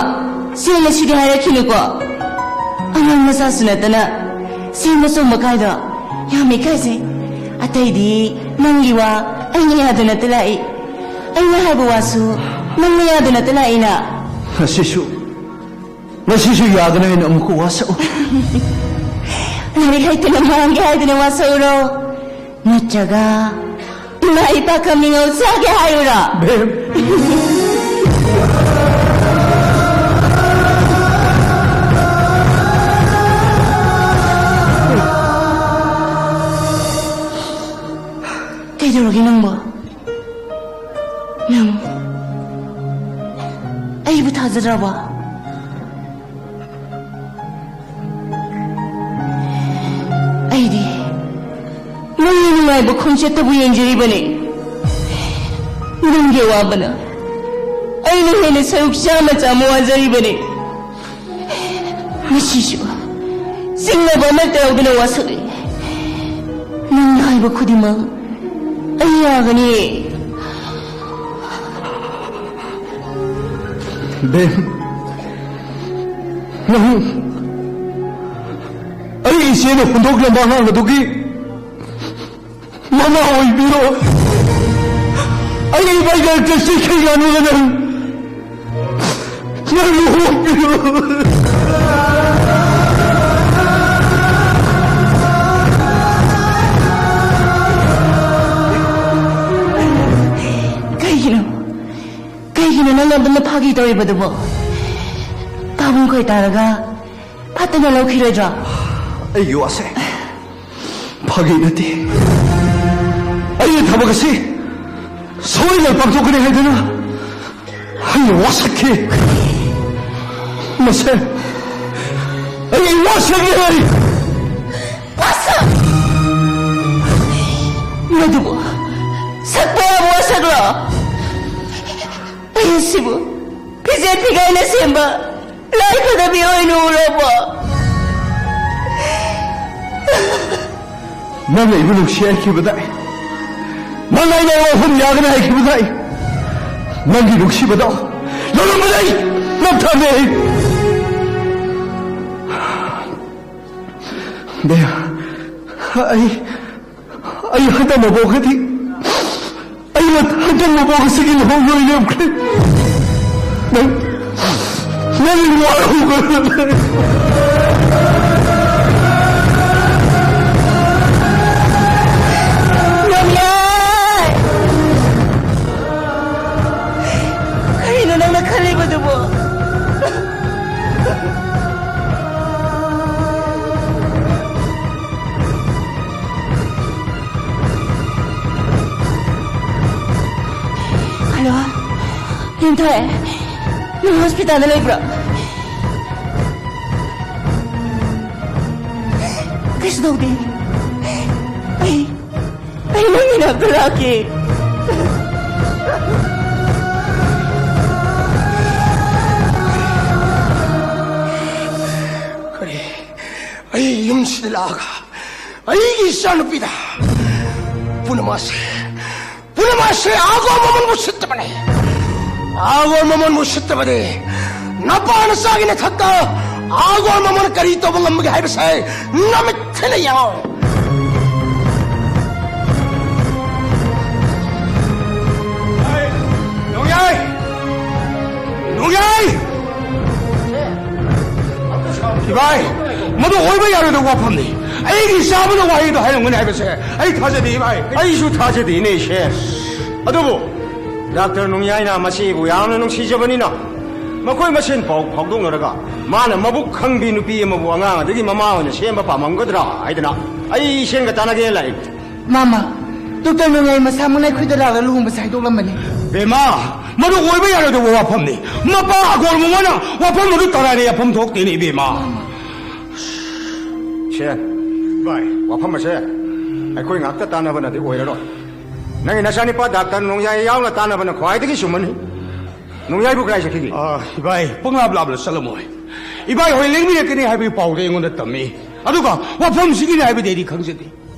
ꯁꯦꯡꯅ ꯁꯤꯗꯤ ꯍꯥꯏꯔꯛꯈꯤꯅꯨꯀꯣ꯫ ꯑꯉꯥꯡ ꯃꯆꯥꯁꯨ ꯅꯠꯇꯅ ꯁꯦꯡꯕ ꯆꯣꯡꯕ ꯀꯥꯏꯗꯣ ꯌꯥꯝ ꯏꯀꯥꯏꯖꯩ꯫ ꯑꯇꯩꯗꯤ ꯅꯪꯒꯤ ꯋꯥ ꯑꯩꯅ ꯌꯥꯗꯅꯇ ꯂꯥꯛꯏ, ꯑꯩꯅ ꯍꯥꯏꯕ ꯋꯥꯁꯨ ꯅꯪꯅ ꯌꯥꯗꯅꯇ ꯂꯥꯛꯏꯅ꯫ ꯉꯁꯤꯁꯨ, ꯉꯁꯤꯁꯨ ꯌꯥꯒꯅꯤ ꯍꯥꯏꯅ ꯑꯃꯨꯛꯀ ꯋꯥꯁꯛꯎ꯫ ꯂꯥꯏꯔꯤꯛ ꯍꯩꯇꯅ ꯃꯥꯡꯒꯦ ꯍꯥꯏꯗꯅ ꯋꯥꯁꯛꯎꯔꯣ? ꯅꯠꯇ꯭ꯔꯒ ꯏꯃꯥ ꯏꯄꯥ ꯈꯝꯅꯤꯡꯉꯧ ꯆꯥꯒꯦ ꯍꯥꯏꯔꯨꯔꯣ? ꯕꯦꯝ꯫ ꯀꯩꯗꯧꯔꯒꯦ ꯅꯪꯕꯣ? ꯅꯪ ꯑꯩꯕꯨ ꯊꯥꯖꯗ꯭ꯔꯕꯣ? ꯑꯩꯗꯤ ꯅꯪꯒꯤ ꯅꯨꯡꯉꯥꯏꯕ ꯈꯣꯡꯆꯠꯇꯕꯨ ꯌꯦꯡꯖꯔꯤꯕꯅꯤ꯫ ꯅꯪꯒꯤ ꯑꯋꯥꯕꯅ ꯑꯩꯅ ꯍꯦꯟꯅ ꯁꯔꯨꯛ ꯆꯥꯝꯃ ꯆꯥꯝꯃ ꯋꯥꯖꯔꯤꯕꯅꯤ꯫ ꯉꯁꯤꯁꯨ ꯆꯤꯡꯅꯕ ꯑꯃꯠꯇ ꯌꯥꯎꯗꯅ ꯋꯥꯁꯛꯂꯤ꯫ ꯅꯪꯅ ꯍꯥꯏꯕ ꯈꯨꯗꯤꯡꯃꯛ ꯑꯩ ꯌꯥꯒꯅꯤ꯫ ꯕꯦꯝ, ꯅꯪ ꯑꯩ ꯏꯆꯦꯅ ꯍꯨꯟꯗꯣꯛꯂꯝꯕ ꯑꯉꯥꯡ ꯑꯗꯨꯒꯤ ꯃꯃꯥ ꯑꯣꯏꯕꯤꯔꯣ꯫ ꯑꯩ ꯏꯕꯥꯏ ꯗꯥꯛꯇꯔ ꯁꯤ ꯈꯩ ꯉꯥꯅꯨꯒ ꯅꯪ, ꯅꯪ ꯂꯨꯍꯣꯡꯕꯤꯔꯣ꯫ ꯀꯩꯒꯤꯅꯣ? ꯀꯩꯒꯤꯅꯣ ꯅꯪ ꯑꯗꯨꯝꯅ ꯐꯥꯒꯤ ꯇꯧꯔꯤꯕꯗꯨꯕꯣ? ꯄꯥꯕꯨꯡ ꯈꯣꯏ ꯇꯥꯔꯒ ꯐꯠꯇꯅ ꯂꯧꯈꯤꯔꯣꯏꯗ꯭ꯔꯣ? ꯑꯩꯒꯤ ꯋꯥꯁꯦ ꯐꯥꯒꯤ ꯅꯠꯇꯦ꯫ ꯑꯩꯒꯤ ꯊꯕꯛ ꯑꯁꯤ ꯁꯣꯏꯗꯅ ꯄꯥꯡꯊꯣꯛꯀꯅꯤ ꯍꯥꯏꯗꯨꯅ ꯑꯩꯅ ꯋꯥꯁꯛꯈꯤ꯫ ꯃꯁꯦ ꯑꯩ ꯋꯥꯁꯛꯈꯤ꯫ ꯋꯥꯁꯛ! ꯃꯗꯨꯕꯨ ꯁꯛꯄ ꯌꯥꯕ ꯋꯥꯁꯛꯂꯣ? ꯑꯩ ꯑꯁꯤꯕꯨ ꯐꯤꯖꯦꯠ ꯐꯤꯒꯥꯏꯅ ꯁꯦꯝꯕ ꯂꯥꯏ ꯐꯅꯕꯤ ꯑꯣꯏꯅ ꯎꯔꯕꯣ? ꯅꯪꯅ ꯑꯩꯕꯨ ꯅꯨꯡꯁꯤ ꯍꯥꯏꯈꯤꯕꯗꯥꯏ? ꯅꯪ ꯑꯩꯅ ꯋꯥꯐꯝ ꯌꯥꯒꯅꯤ ꯍꯥꯏꯈꯤꯕꯗꯥꯏ? ꯅꯪꯒꯤ ꯅꯨꯡꯁꯤꯕꯗꯣ ꯂꯧꯔꯝꯕꯗꯩ ꯅꯝꯊꯔꯦ꯫ ꯗꯌꯥ, ꯑꯩ ꯑꯩ ꯍꯟꯗꯛ ꯃꯕꯣꯛꯀꯗꯤ, ꯑꯩ ꯍꯟꯗꯛ ꯃꯕꯣꯛ ꯑꯁꯤꯒꯤ ꯂꯨꯍꯣꯡꯕ ꯑꯣꯏꯅ ꯂꯦꯞꯈ꯭ꯔꯦ꯫ ꯅꯪ, ꯅꯪ ꯋꯥꯔꯧꯒꯅꯨ꯫ ꯅꯣꯡꯌꯥꯏ! ꯊꯣꯏ, ꯅꯪ ꯍꯣꯁꯄꯤꯇꯥꯜꯗ ꯂꯩꯕ꯭ꯔꯣ? ꯀꯩꯁꯨ ꯇꯧꯗꯦ꯫ ꯑꯩ, ꯑꯩ ꯅꯪꯒꯤ ꯅꯥꯛꯇ ꯂꯥꯛꯀꯦ꯫ ꯀꯔꯤ? ꯑꯩ ꯌꯨꯝꯁꯤꯗ ꯂꯥꯛꯑꯒ ꯑꯩꯒꯤ ꯏꯆꯥꯅꯨꯄꯤꯗ ꯄꯨꯔꯅꯤꯃꯥꯁꯦ, ꯄꯨꯔꯅꯤꯃꯥꯁꯦ ꯑꯥꯒꯣꯟ ꯃꯃꯟꯕꯨ ꯁꯤꯠꯇꯕꯅꯤ꯫ ꯑꯥꯒꯣꯟ ꯃꯃꯟꯕꯨ ꯁꯤꯠꯇꯕꯅꯤ꯫ ꯅꯄꯥ ꯅꯆꯥꯒꯤ ꯅꯊꯛꯇ ꯑꯥꯒꯣꯟ ꯃꯃꯟ ꯀꯔꯤ ꯇꯧꯕ ꯉꯝꯕꯒꯦ ꯍꯥꯏꯕꯁꯦ ꯅꯃꯤꯠ ꯊꯦꯅ ꯌꯦꯡꯉꯣ꯫ ꯅꯣꯡꯌꯥꯏ! ꯅꯣꯡꯌꯥꯏ! ꯏꯕꯥꯏ, ꯃꯗꯨ ꯑꯣꯏꯕ ꯌꯥꯔꯣꯏꯗꯕ ꯋꯥꯐꯝꯅꯤ꯫ ꯑꯩꯒꯤ ꯏꯆꯥꯕꯨꯅ ꯋꯥꯍꯩꯗꯣ ꯍꯥꯏꯔꯝꯒꯅꯤ ꯍꯥꯏꯕꯁꯦ ꯑꯩ ꯊꯥꯖꯗꯦ, ꯏꯕꯥꯏ꯫ ꯑꯩꯁꯨ ꯊꯥꯖꯗꯦꯅꯦ, ꯏꯆꯦ꯫ ꯑꯗꯨꯕꯨ ꯗꯥꯛꯇꯔ ꯅꯣꯡꯌꯥꯏꯅ ꯃꯆꯦꯕꯨ ꯌꯥꯝꯅ ꯅꯨꯡꯁꯤꯖꯕꯅꯤꯅ, ꯃꯈꯣꯏ ꯃꯁꯦꯟ ꯄꯥꯎ ꯐꯥꯎꯗꯣꯛꯅꯔꯒ ꯃꯥꯅ ꯃꯕꯨꯛ ꯈꯪꯕꯤ ꯅꯨꯄꯤ ꯑꯃꯕꯨ ꯑꯉꯥꯡ ꯑꯗꯒꯤ ꯃꯃꯥ ꯑꯣꯏꯅ ꯁꯦꯝꯕ ꯄꯥꯝꯃꯝꯒꯗ꯭ꯔꯥ ꯍꯥꯏꯗꯅ ꯑꯩ ꯏꯆꯦꯒ ꯇꯥꯟꯅꯒꯦꯅ ꯂꯥꯛꯏ꯫ ꯃꯥꯃ, ꯗꯣꯛꯇꯔ ꯅꯣꯡꯌꯥꯏ ꯃꯁꯥꯃꯛꯅ ꯑꯩꯈꯣꯏꯗ ꯂꯥꯛꯂꯒ ꯂꯨꯍꯣꯡꯕꯁꯦ ꯍꯥꯏꯗꯣꯛꯂꯝꯕꯅꯤ꯫ ꯕꯦꯝꯃ, ꯃꯗꯨ ꯑꯣꯏꯕ ꯌꯥꯔꯣꯏꯗꯕ ꯋꯥꯐꯝꯅꯤ꯫ ꯃꯄꯥ ꯑꯒꯣꯔ ꯃꯃꯥꯅ ꯋꯥꯐꯝ ꯑꯗꯨ ꯇꯔꯥꯏꯅ ꯌꯥꯐꯝ ꯊꯣꯛꯇꯦꯅꯦ, ꯏꯕꯦꯝꯃ꯫ ꯁꯦ, ꯚꯥꯏ, ꯋꯥꯐꯝ ꯑꯁꯦ ꯑꯩꯈꯣꯏ ꯉꯥꯛꯇ ꯇꯥꯟꯅꯕꯅꯗꯤ ꯑꯣꯏꯔꯔꯣꯏ꯫ ꯅꯪꯒꯤ ꯅꯆꯥꯅꯤꯄꯥ ꯗꯥꯛꯇꯔ ꯅꯣꯡꯌꯥꯏ ꯌꯥꯎꯅ ꯇꯥꯟꯅꯕꯅ ꯈ꯭ꯋꯥꯏꯗꯒꯤ ꯆꯨꯝꯃꯅꯤ꯫ ꯅꯣꯡꯌꯥꯏꯕꯨ ꯀꯗꯥꯏ ꯆꯠꯈꯤꯒꯦ? ꯑꯥ, ꯏꯕꯥꯏ, ꯄꯪꯂꯥꯞ ꯂꯥꯞꯅ ꯆꯠꯂꯝꯃꯣꯏ꯫ ꯏꯕꯥꯏ ꯍꯣꯏ ꯂꯦꯡꯃꯤꯟꯅꯀꯅꯤ ꯍꯥꯏꯕꯒꯤ ꯄꯥꯎꯗꯤ ꯑꯩꯉꯣꯟꯗ ꯇꯝꯃꯤ꯫ ꯑꯗꯨꯒ ꯋꯥꯐꯝꯁꯤꯒꯤꯅꯤ ꯍꯥꯏꯕꯗꯤ ꯑꯩꯗꯤ ꯈꯪꯖꯗꯦ꯫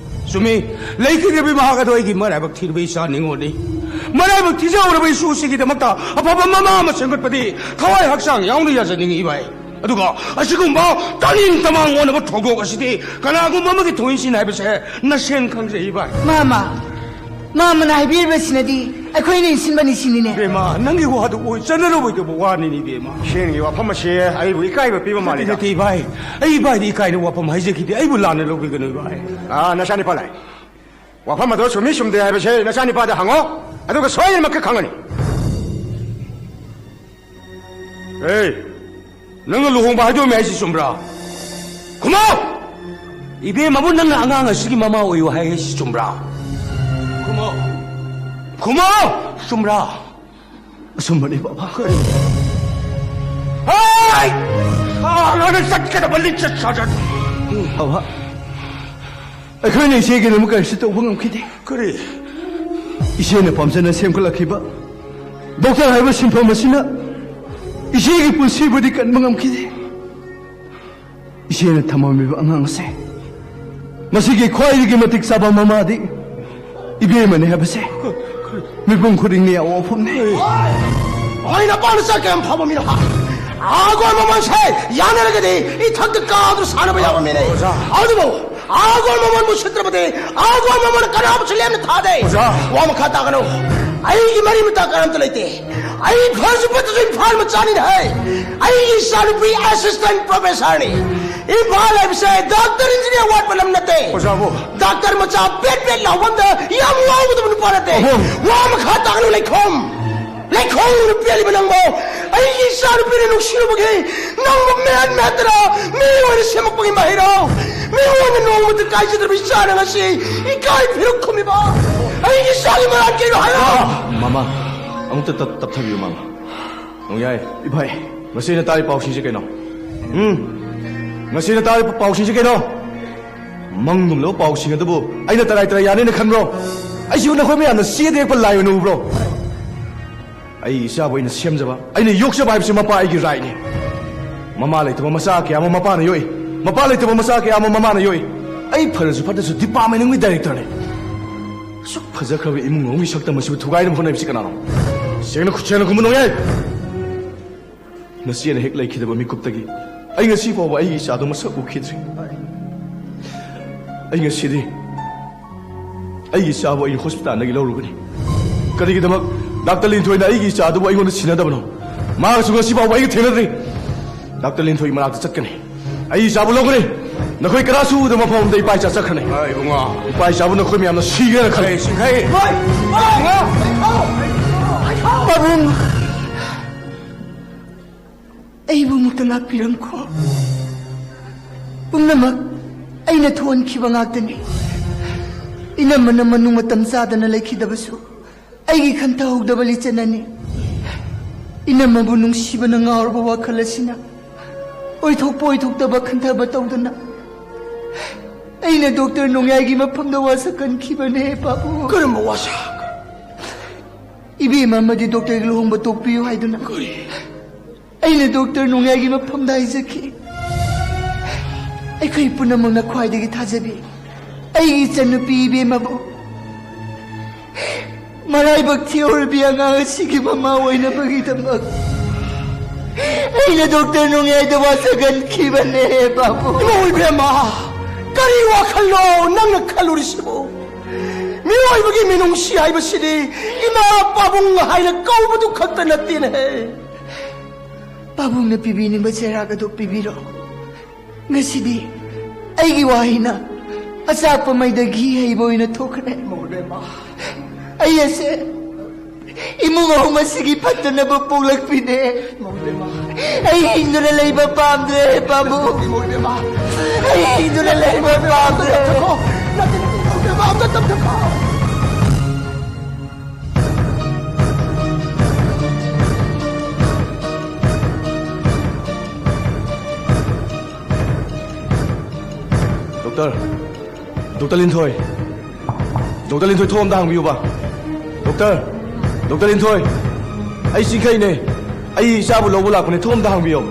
ꯆꯨꯝꯃꯤ, ꯂꯩꯈꯤꯗ꯭ꯔꯕꯤ ꯃꯍꯥꯛ ꯑꯗꯣ ꯑꯩꯒꯤ ꯃꯔꯥꯏꯕꯛ ꯊꯤꯔꯕ ꯏꯆꯥ ꯅꯤꯉꯣꯜꯅꯤ꯫ ꯃꯔꯥꯏꯕꯛ ꯊꯤꯖꯍꯧꯔꯕ ꯏꯁꯨꯁꯤꯒꯤꯗꯃꯛꯇ ꯑꯐꯕ ꯃꯃꯥ ꯑꯃ ꯁꯦꯝꯒꯠꯄꯗꯤ ꯊꯋꯥꯏ ꯍꯛꯆꯥꯡ ꯌꯥꯎꯅ ꯌꯥꯖꯅꯤꯡꯏ, ꯏꯕꯥꯏ꯫ ꯑꯗꯨꯒ ꯑꯁꯤꯒꯨꯝꯕ ꯇꯅꯤꯡ ꯇꯃꯥꯡ ꯑꯣꯟꯅꯕ ꯊꯧꯗꯣꯛ ꯑꯁꯤꯗꯤ ꯀꯅꯥꯒꯨꯝꯕ ꯑꯃꯒꯤ ꯊꯣꯏꯁꯤꯟ ꯍꯥꯏꯕꯁꯦ ꯅꯁꯦꯟ ꯈꯪꯖꯩ, ꯏꯕꯥꯏ꯫ ꯃꯥꯃ, ꯃꯥꯃꯅ ꯍꯥꯏꯕꯤꯔꯤꯕꯁꯤꯅꯗꯤ ꯑꯩꯈꯣꯏꯅ ꯏꯟꯁꯤꯟꯕꯅꯤ ꯁꯤꯅꯤꯅꯦ꯫ ꯏꯕꯦꯝꯃ, ꯅꯪꯒꯤ ꯋꯥꯗꯨ ꯑꯣꯏ ꯆꯠꯅꯔꯣꯏꯗꯕ ꯋꯥꯅꯤꯅꯦ, ꯏꯕꯦꯝꯃ꯫ ꯏꯆꯦꯒꯤ ꯋꯥꯐꯝ ꯑꯁꯤ ꯑꯩꯕꯨ ꯏꯀꯥꯏꯕ ꯄꯤꯕ ꯅꯠꯇꯦ, ꯃꯥꯜꯂꯤꯗ꯫ ꯅꯠꯇꯦ, ꯏꯕꯥꯏ꯫ ꯑꯩ ꯏꯕꯥꯏꯗꯤ ꯏꯀꯥꯏꯅ ꯋꯥꯐꯝ ꯍꯥꯏꯖꯈꯤꯗꯦ꯫ ꯑꯩꯕꯨ ꯂꯥꯟꯅ ꯂꯧꯕꯤꯒꯅꯨ, ꯏꯕꯥꯏ꯫ ꯑꯥ, ꯅꯆꯥꯅꯤꯄꯥ ꯂꯥꯏ꯫ ꯋꯥꯐꯝ ꯑꯗꯣ ꯆꯨꯝꯃꯤ ꯆꯨꯝꯗꯦ ꯍꯥꯏꯕꯁꯦ ꯅꯆꯥꯅꯤꯄꯥꯗ ꯍꯪꯉꯣ, ꯑꯗꯨꯒ ꯁꯣꯏꯗꯅꯃꯛꯀꯤ ꯈꯪꯒꯅꯤ꯫ ꯑꯦ, ꯅꯪꯅ ꯂꯨꯍꯣꯡꯕ ꯍꯥꯏꯗꯣꯛꯑꯝꯃꯦ ꯍꯥꯏꯁꯤ ꯆꯨꯝꯕ꯭ꯔꯥ? ꯈꯨꯝꯃꯣ! ꯏꯕꯦꯝꯃꯕꯨ ꯅꯪꯅ ꯑꯉꯥꯡ ꯑꯁꯤꯒꯤ ꯃꯃꯥ ꯑꯣꯏꯌꯨ ꯍꯥꯏ ꯍꯥꯏꯁꯤ ꯆꯨꯝꯕ꯭ꯔꯥ? ꯈꯨꯝꯃꯣ! ꯈꯨꯝꯃꯣ! ꯆꯨꯝꯕ꯭ꯔꯥ? ꯑꯆꯨꯝꯕꯅꯤ, ꯕꯕꯥ꯫ ꯍꯦ! ꯍꯥꯟꯅ ꯆꯠꯀꯗꯕ ꯂꯤꯆꯠ ꯁꯥꯖꯠ꯫ ꯕꯕꯥ, ꯑꯩꯈꯣꯏꯅ ꯏꯆꯦꯒꯤꯗꯃꯛ ꯀꯔꯤꯁꯨ ꯇꯧꯕ ꯉꯝꯈꯤꯗꯦ꯫ ꯀꯔꯤ? ꯏꯆꯦꯅ ꯄꯥꯝꯖꯅ ꯁꯦꯝꯒꯠꯂꯛꯈꯤꯕ ꯗꯣꯛꯇꯔ ꯍꯥꯏꯕ ꯁꯤꯟꯐꯝ ꯑꯁꯤꯅ ꯏꯆꯦꯒꯤ ꯄꯨꯟꯁꯤꯕꯨꯗꯤ ꯀꯟꯕ ꯉꯝꯈꯤꯗꯦ꯫ ꯏꯆꯦꯅ ꯊꯝꯃꯝꯃꯤꯕ ꯑꯉꯥꯡ ꯑꯁꯦ, ꯃꯁꯤꯒꯤ ꯈ꯭ꯋꯥꯏꯗꯒꯤ ꯃꯇꯤꯛ ꯆꯥꯕ ꯃꯃꯥꯗꯤ ꯏꯕꯦꯝꯃꯅꯤ ꯍꯥꯏꯕꯁꯦ ꯃꯤꯄꯨꯝ ꯈꯨꯗꯤꯡꯅ ꯌꯥꯕ ꯋꯥꯐꯝꯅꯤ꯫ ꯑꯩꯅ ꯄꯥꯅ ꯆꯠꯀꯦ ꯌꯥꯝ ꯐꯕ ꯃꯤꯅ ꯍꯥ꯫ ꯑꯥꯒꯣꯟ ꯃꯃꯜꯁꯦ ꯌꯥꯅꯔꯒꯗꯤ ꯏꯊꯛꯇ ꯀꯥꯗꯨꯅ ꯁꯥꯟꯅꯕ ꯌꯥꯕ ꯃꯤꯅꯦ꯫ ꯑꯣꯖꯥ꯫ ꯑꯗꯨꯕꯨ ꯑꯥꯒꯣꯟ ꯃꯃꯜꯕꯨ ꯁꯤꯠꯇ꯭ꯔꯕꯗꯤ ꯑꯥꯒꯣꯟ ꯃꯃꯜ ꯀꯅꯥꯕꯨꯁꯨ ꯂꯦꯝꯅ ꯊꯥꯗꯦ꯫ ꯑꯣꯖꯥ꯫ ꯋꯥ ꯃꯈꯥ ꯇꯥꯒꯅꯨ꯫ ꯑꯩꯒꯤ ꯃꯔꯤ ꯃꯇꯥ ꯀꯅꯥꯝꯇ ꯂꯩꯇꯦ꯫ ꯑꯩ ꯐꯔꯁꯨ ꯐꯠꯇ꯭ꯔꯁꯨ ꯏꯝꯐꯥꯜ ꯃꯆꯥꯅꯤꯅꯦ ꯍꯦ꯫ ꯑꯩꯒꯤ ꯏꯆꯥꯅꯨꯄꯤ assistant professorꯅꯤ꯫ ꯏꯝꯐꯥꯜ ꯍꯥꯏꯕꯁꯦ doctor engineer ꯋꯥꯠꯄ ꯂꯝ ꯅꯠꯇꯦ꯫ ꯑꯣꯖꯥꯕꯨ꯫ Doctor ꯃꯆꯥ ꯄꯦꯠ ꯄꯦꯠ ꯂꯥꯎꯕ ꯑꯃꯗ ꯌꯥꯝ ꯉꯥꯎꯒꯗꯕ ꯅꯨꯄꯥ ꯅꯠꯇꯦ꯫ ꯑꯍꯨꯝ꯫ ꯋꯥ ꯃꯈꯥ ꯇꯥꯒꯅꯨ ꯂꯩꯈꯣꯝ꯫ ꯂꯩꯈꯣꯝꯅ ꯄꯦꯜꯂꯤꯕ ꯅꯪꯕꯨ ꯑꯩꯒꯤ ꯏꯆꯥꯅꯨꯄꯤꯅ ꯅꯨꯡꯁꯤꯔꯨꯕꯒꯤ ꯅꯪꯕꯨ ꯃꯦꯟ ꯃꯦꯠꯇꯅ ꯃꯤ ꯑꯣꯏꯅ ꯁꯦꯝꯃꯛꯄꯒꯤ ꯃꯍꯩꯔꯣ? ꯃꯤꯉꯣꯟꯗ ꯅꯣꯡꯃꯇ ꯀꯥꯏꯖꯗ꯭ꯔꯕ ꯏꯆꯥꯅ ꯉꯁꯤ ꯏꯀꯥꯏ ꯐꯤꯔꯨꯛ ꯈꯨꯝꯃꯤꯕ ꯑꯩꯒꯤ ꯏꯆꯥꯒꯤ ꯃꯔꯥꯜ ꯀꯩꯅꯣ ꯍꯥꯏꯔꯣ? ꯃꯃꯥ, ꯑꯃꯨꯛꯇ ꯇꯞ-, ꯇꯞꯊꯕꯤꯌꯨ, ꯃꯃꯥ꯫ ꯅꯣꯡꯌꯥꯏ꯫ ꯏꯚꯥꯏ꯫ ꯃꯁꯤꯅ ꯇꯥꯔꯤ ꯄꯥꯎꯁꯤꯡꯁꯦ ꯀꯩꯅꯣ? ꯎꯝ? ꯃꯁꯤꯅ ꯇꯥꯔꯤ ꯄꯥꯎꯁꯤꯡꯁꯦ ꯀꯩꯅꯣ? ꯃꯪꯒꯨꯝꯂꯕ ꯄꯥꯎꯁꯤꯡ ꯑꯗꯨꯕꯨ ꯑꯩꯅ ꯇꯔꯥꯏ ꯇꯔꯥꯏ ꯌꯥꯅꯦꯅ ꯈꯟꯕ꯭ꯔꯣ? ꯑꯩꯁꯤꯕꯨ ꯅꯈꯣꯏ ꯃꯌꯥꯝꯅ ꯆꯦꯗ ꯌꯦꯛꯄ ꯂꯥꯏ ꯑꯣꯏꯅ ꯎꯕ꯭ꯔꯣ? ꯑꯩ ꯏꯆꯥꯕꯨ ꯑꯩꯅ ꯁꯦꯝꯖꯕ, ꯑꯩꯅ ꯌꯣꯛꯆꯕ ꯍꯥꯏꯕꯁꯤ ꯃꯄꯥ ꯑꯩꯒꯤ rightꯅꯤ꯫ ꯃꯃꯥ ꯂꯩꯇꯕ ꯃꯆꯥ ꯀꯌꯥ ꯑꯃ ꯃꯄꯥꯅ ꯌꯣꯛꯏ꯫ ꯃꯄꯥ ꯂꯩꯇꯕ ꯃꯆꯥ ꯀꯌꯥ ꯑꯃ ꯃꯃꯥꯅ ꯌꯣꯛꯏ꯫ ꯑꯩ ꯐꯔꯁꯨ ꯐꯠꯇ꯭ꯔꯁꯨ department ꯑꯃꯒꯤ directorꯅꯤ꯫ ꯑꯁꯨꯛ ꯐꯖꯈ꯭ꯔꯕ ꯏꯃꯨꯡ ꯑꯃꯒꯤ ꯁꯛꯇꯝ ꯑꯁꯤꯕꯨ ꯊꯨꯒꯥꯏꯅꯕ ꯍꯣꯠꯅꯔꯤꯕꯁꯤ ꯀꯅꯥꯅꯣ? ꯁꯦꯡꯅ ꯈꯨꯠꯁꯦꯡꯅ ꯈꯨꯝꯃꯨ ꯅꯣꯡꯌꯥꯏ! ꯅꯆꯦꯅ ꯍꯦꯛ ꯂꯩꯈꯤꯗꯕ ꯃꯤꯀꯨꯞꯇꯒꯤ ꯑꯩ ꯉꯁꯤ ꯐꯥꯎꯕ ꯑꯩꯒꯤ ꯏꯆꯥꯗꯨ ꯃꯁꯛ ꯎꯈꯤꯗ꯭ꯔꯤ꯫ ꯑꯩ ꯉꯁꯤꯗꯤ ꯑꯩꯒꯤ ꯏꯆꯥꯕꯨ ꯑꯩ hospitalꯗꯒꯤ ꯂꯧꯔꯨꯒꯅꯤ꯫ ꯀꯔꯤꯒꯤꯗꯃꯛ doctor ꯂꯤꯟꯊꯣꯏꯅ ꯑꯩꯒꯤ ꯏꯆꯥꯗꯨꯕꯨ ꯑꯩꯉꯣꯟꯗ ꯁꯤꯟꯅꯗꯕꯅꯣ? ꯃꯥꯒꯁꯨ ꯉꯁꯤ ꯐꯥꯎꯕ ꯑꯩꯒ ꯊꯦꯡꯅꯗ꯭ꯔꯤ꯫ Doctor ꯂꯤꯟꯊꯣꯏ ꯃꯅꯥꯛꯇ ꯆꯠꯀꯅꯤ꯫ ꯑꯩ ꯏꯆꯥꯕꯨ ꯂꯧꯒꯅꯤ꯫ ꯅꯈꯣꯏ ꯀꯅꯥꯁꯨ ꯎꯗꯕ ꯃꯐꯝ ꯑꯃꯗ ꯏꯄꯥ ꯏꯆꯥ ꯆꯠꯈ꯭ꯔꯅꯤ꯫ ꯑ, ꯏꯕꯨꯡꯉꯣ꯫ ꯏꯄꯥ ꯏꯆꯥꯕꯨ ꯅꯈꯣꯏ ꯃꯌꯥꯝꯅ ꯁꯤꯒꯦꯅ ꯈꯜꯂꯤ꯫ ꯑꯩ ꯁꯤꯡꯈꯩ꯫ ꯄꯥꯕꯨꯡ, ꯑꯩꯕꯨ ꯑꯃꯨꯛꯇ ꯉꯥꯛꯄꯤꯔꯝꯈꯣ꯫ ꯄꯨꯝꯅꯃꯛ ꯑꯩꯅ ꯊꯣꯛꯍꯟꯈꯤꯕ ꯉꯥꯛꯇꯅꯤ꯫ ꯏꯅꯝꯃꯅ ꯃꯅꯨꯡ ꯃꯇꯝ ꯆꯥꯗꯅ ꯂꯩꯈꯤꯗꯕꯁꯨ ꯑꯩꯒꯤ ꯈꯟꯊꯍꯧꯗꯕ ꯂꯤꯆꯠꯅꯅꯤ꯫ ꯏꯅꯝꯃꯕꯨ ꯅꯨꯡꯁꯤꯕꯅ ꯉꯥꯎꯔꯕ ꯋꯥꯈꯜ ꯑꯁꯤꯅ ꯑꯣꯏꯊꯣꯛꯄ ꯑꯣꯏꯊꯣꯛꯇꯕ ꯈꯟꯊꯕ ꯇꯧꯗꯅ ꯑꯩꯅ ꯗꯣꯛꯇꯔ ꯅꯣꯡꯌꯥꯏꯒꯤ ꯃꯐꯝꯗ ꯋꯥꯁꯛ ꯀꯟꯈꯤꯕꯅꯦ, ꯄꯥꯕꯨꯡ꯫ ꯀꯔꯝꯕ ꯋꯥꯁꯛ? ꯏꯕꯦꯝꯃ ꯑꯃꯗꯤ ꯗꯣꯛꯇꯔꯒꯤ ꯂꯨꯍꯣꯡꯕ ꯇꯣꯛꯄꯤꯌꯨ ꯍꯥꯏꯗꯨꯅ꯫ ꯀꯔꯤ? ꯑꯩꯅ ꯗꯣꯛꯇꯔ ꯅꯣꯡꯌꯥꯏꯒꯤ ꯃꯐꯝꯗ ꯍꯥꯏꯖꯈꯤ, "ꯑꯩꯈꯣꯏ ꯄꯨꯝꯅꯃꯛꯅ ꯈ꯭ꯋꯥꯏꯗꯒꯤ ꯊꯥꯖꯕꯤ ꯑꯩꯒꯤ ꯏꯆꯟꯅꯨꯄꯤ ꯏꯕꯦꯝꯃꯕꯨ ꯃꯔꯥꯏꯕꯛ ꯊꯤꯍꯧꯔꯕꯤ ꯑꯉꯥꯡ ꯑꯁꯤꯒꯤ ꯃꯃꯥ ꯑꯣꯏꯅꯕꯒꯤꯗꯃꯛ ꯑꯩꯅ ꯗꯣꯛꯇꯔ ꯅꯣꯡꯌꯥꯏꯗ ꯋꯥꯁꯛ ꯀꯟꯈꯤꯕꯅꯦ, ꯄꯥꯕꯨꯡ꯫" ꯏꯃꯧ ꯏꯕꯦꯝꯃ, ꯀꯔꯤ ꯋꯥꯈꯜꯅꯣ ꯅꯪꯅ ꯈꯜꯂꯨꯔꯤꯁꯤꯕꯨ? ꯃꯤꯑꯣꯏꯕꯒꯤ ꯃꯤꯅꯨꯡꯁꯤ ꯍꯥꯏꯕꯁꯤꯗꯤ ꯏꯃꯥ ꯄꯥꯕꯨꯡ ꯍꯥꯏꯅ ꯀꯧꯕꯗꯨ ꯈꯛꯇ ꯅꯠꯇꯦꯅꯦꯍꯦ꯫ ꯄꯥꯕꯨꯡꯅ ꯄꯤꯕꯤꯅꯤꯡꯕ ꯆꯩꯔꯥꯛ ꯑꯗꯨ ꯄꯤꯕꯤꯔꯣ꯫ ꯉꯁꯤꯗꯤ ꯑꯩꯒꯤ ꯋꯥꯍꯩꯅ ꯑꯆꯥꯛꯄ ꯃꯩꯗ ꯘꯤ ꯍꯩꯕ ꯑꯣꯏꯅ ꯊꯣꯛꯈ꯭ꯔꯦ꯫ ꯏꯃꯧ ꯏꯕꯦꯝꯃ꯫ ꯑꯩ ꯑꯁꯦ ꯏꯃꯨꯡ ꯑꯍꯨꯝ ꯑꯁꯤꯒꯤ ꯐꯠꯇꯅꯕ ꯄꯣꯛꯂꯛꯄꯤꯅꯦ꯫ ꯏꯃꯧ ꯏꯕꯦꯝꯃ꯫ ꯑꯩ ꯍꯤꯡꯗꯨꯅ ꯂꯩꯕ ꯄꯥꯝꯗ꯭ꯔꯦ, ꯄꯥꯕꯨꯡ꯫ ꯏꯃꯧ ꯏꯕꯦꯝꯃ꯫ ꯑꯩ ꯍꯤꯡꯗꯨꯅ ꯂꯩꯕ ꯄꯥꯝꯗ꯭ꯔꯦ꯫ ꯅꯠꯇꯦ, ꯅꯠꯇꯦ, ꯏꯃꯧ ꯏꯕꯦꯝꯃ, ꯑꯝꯇ ꯇꯞꯊꯈꯣ꯫ ꯗꯣꯛꯇꯔ, ꯗꯣꯛꯇꯔ ꯂꯤꯟꯊꯣꯏ, ꯗꯣꯛꯇꯔ ꯂꯤꯟꯊꯣꯏ, ꯊꯣꯡ ꯑꯝꯇ ꯍꯥꯡꯕꯤꯌꯨꯕ꯫ ꯗꯣꯛꯇꯔ, ꯗꯣꯛꯇꯔ ꯂꯤꯟꯊꯣꯏ, ꯑꯩ ꯆꯤꯡꯈꯩꯅꯦ꯫ ꯑꯩ ꯏꯆꯥꯕꯨ ꯂꯧꯕ ꯂꯥꯛꯄꯅꯦ꯫ ꯊꯣꯡ ꯑꯝꯇ ꯍꯥꯡꯕꯤꯌꯣ꯫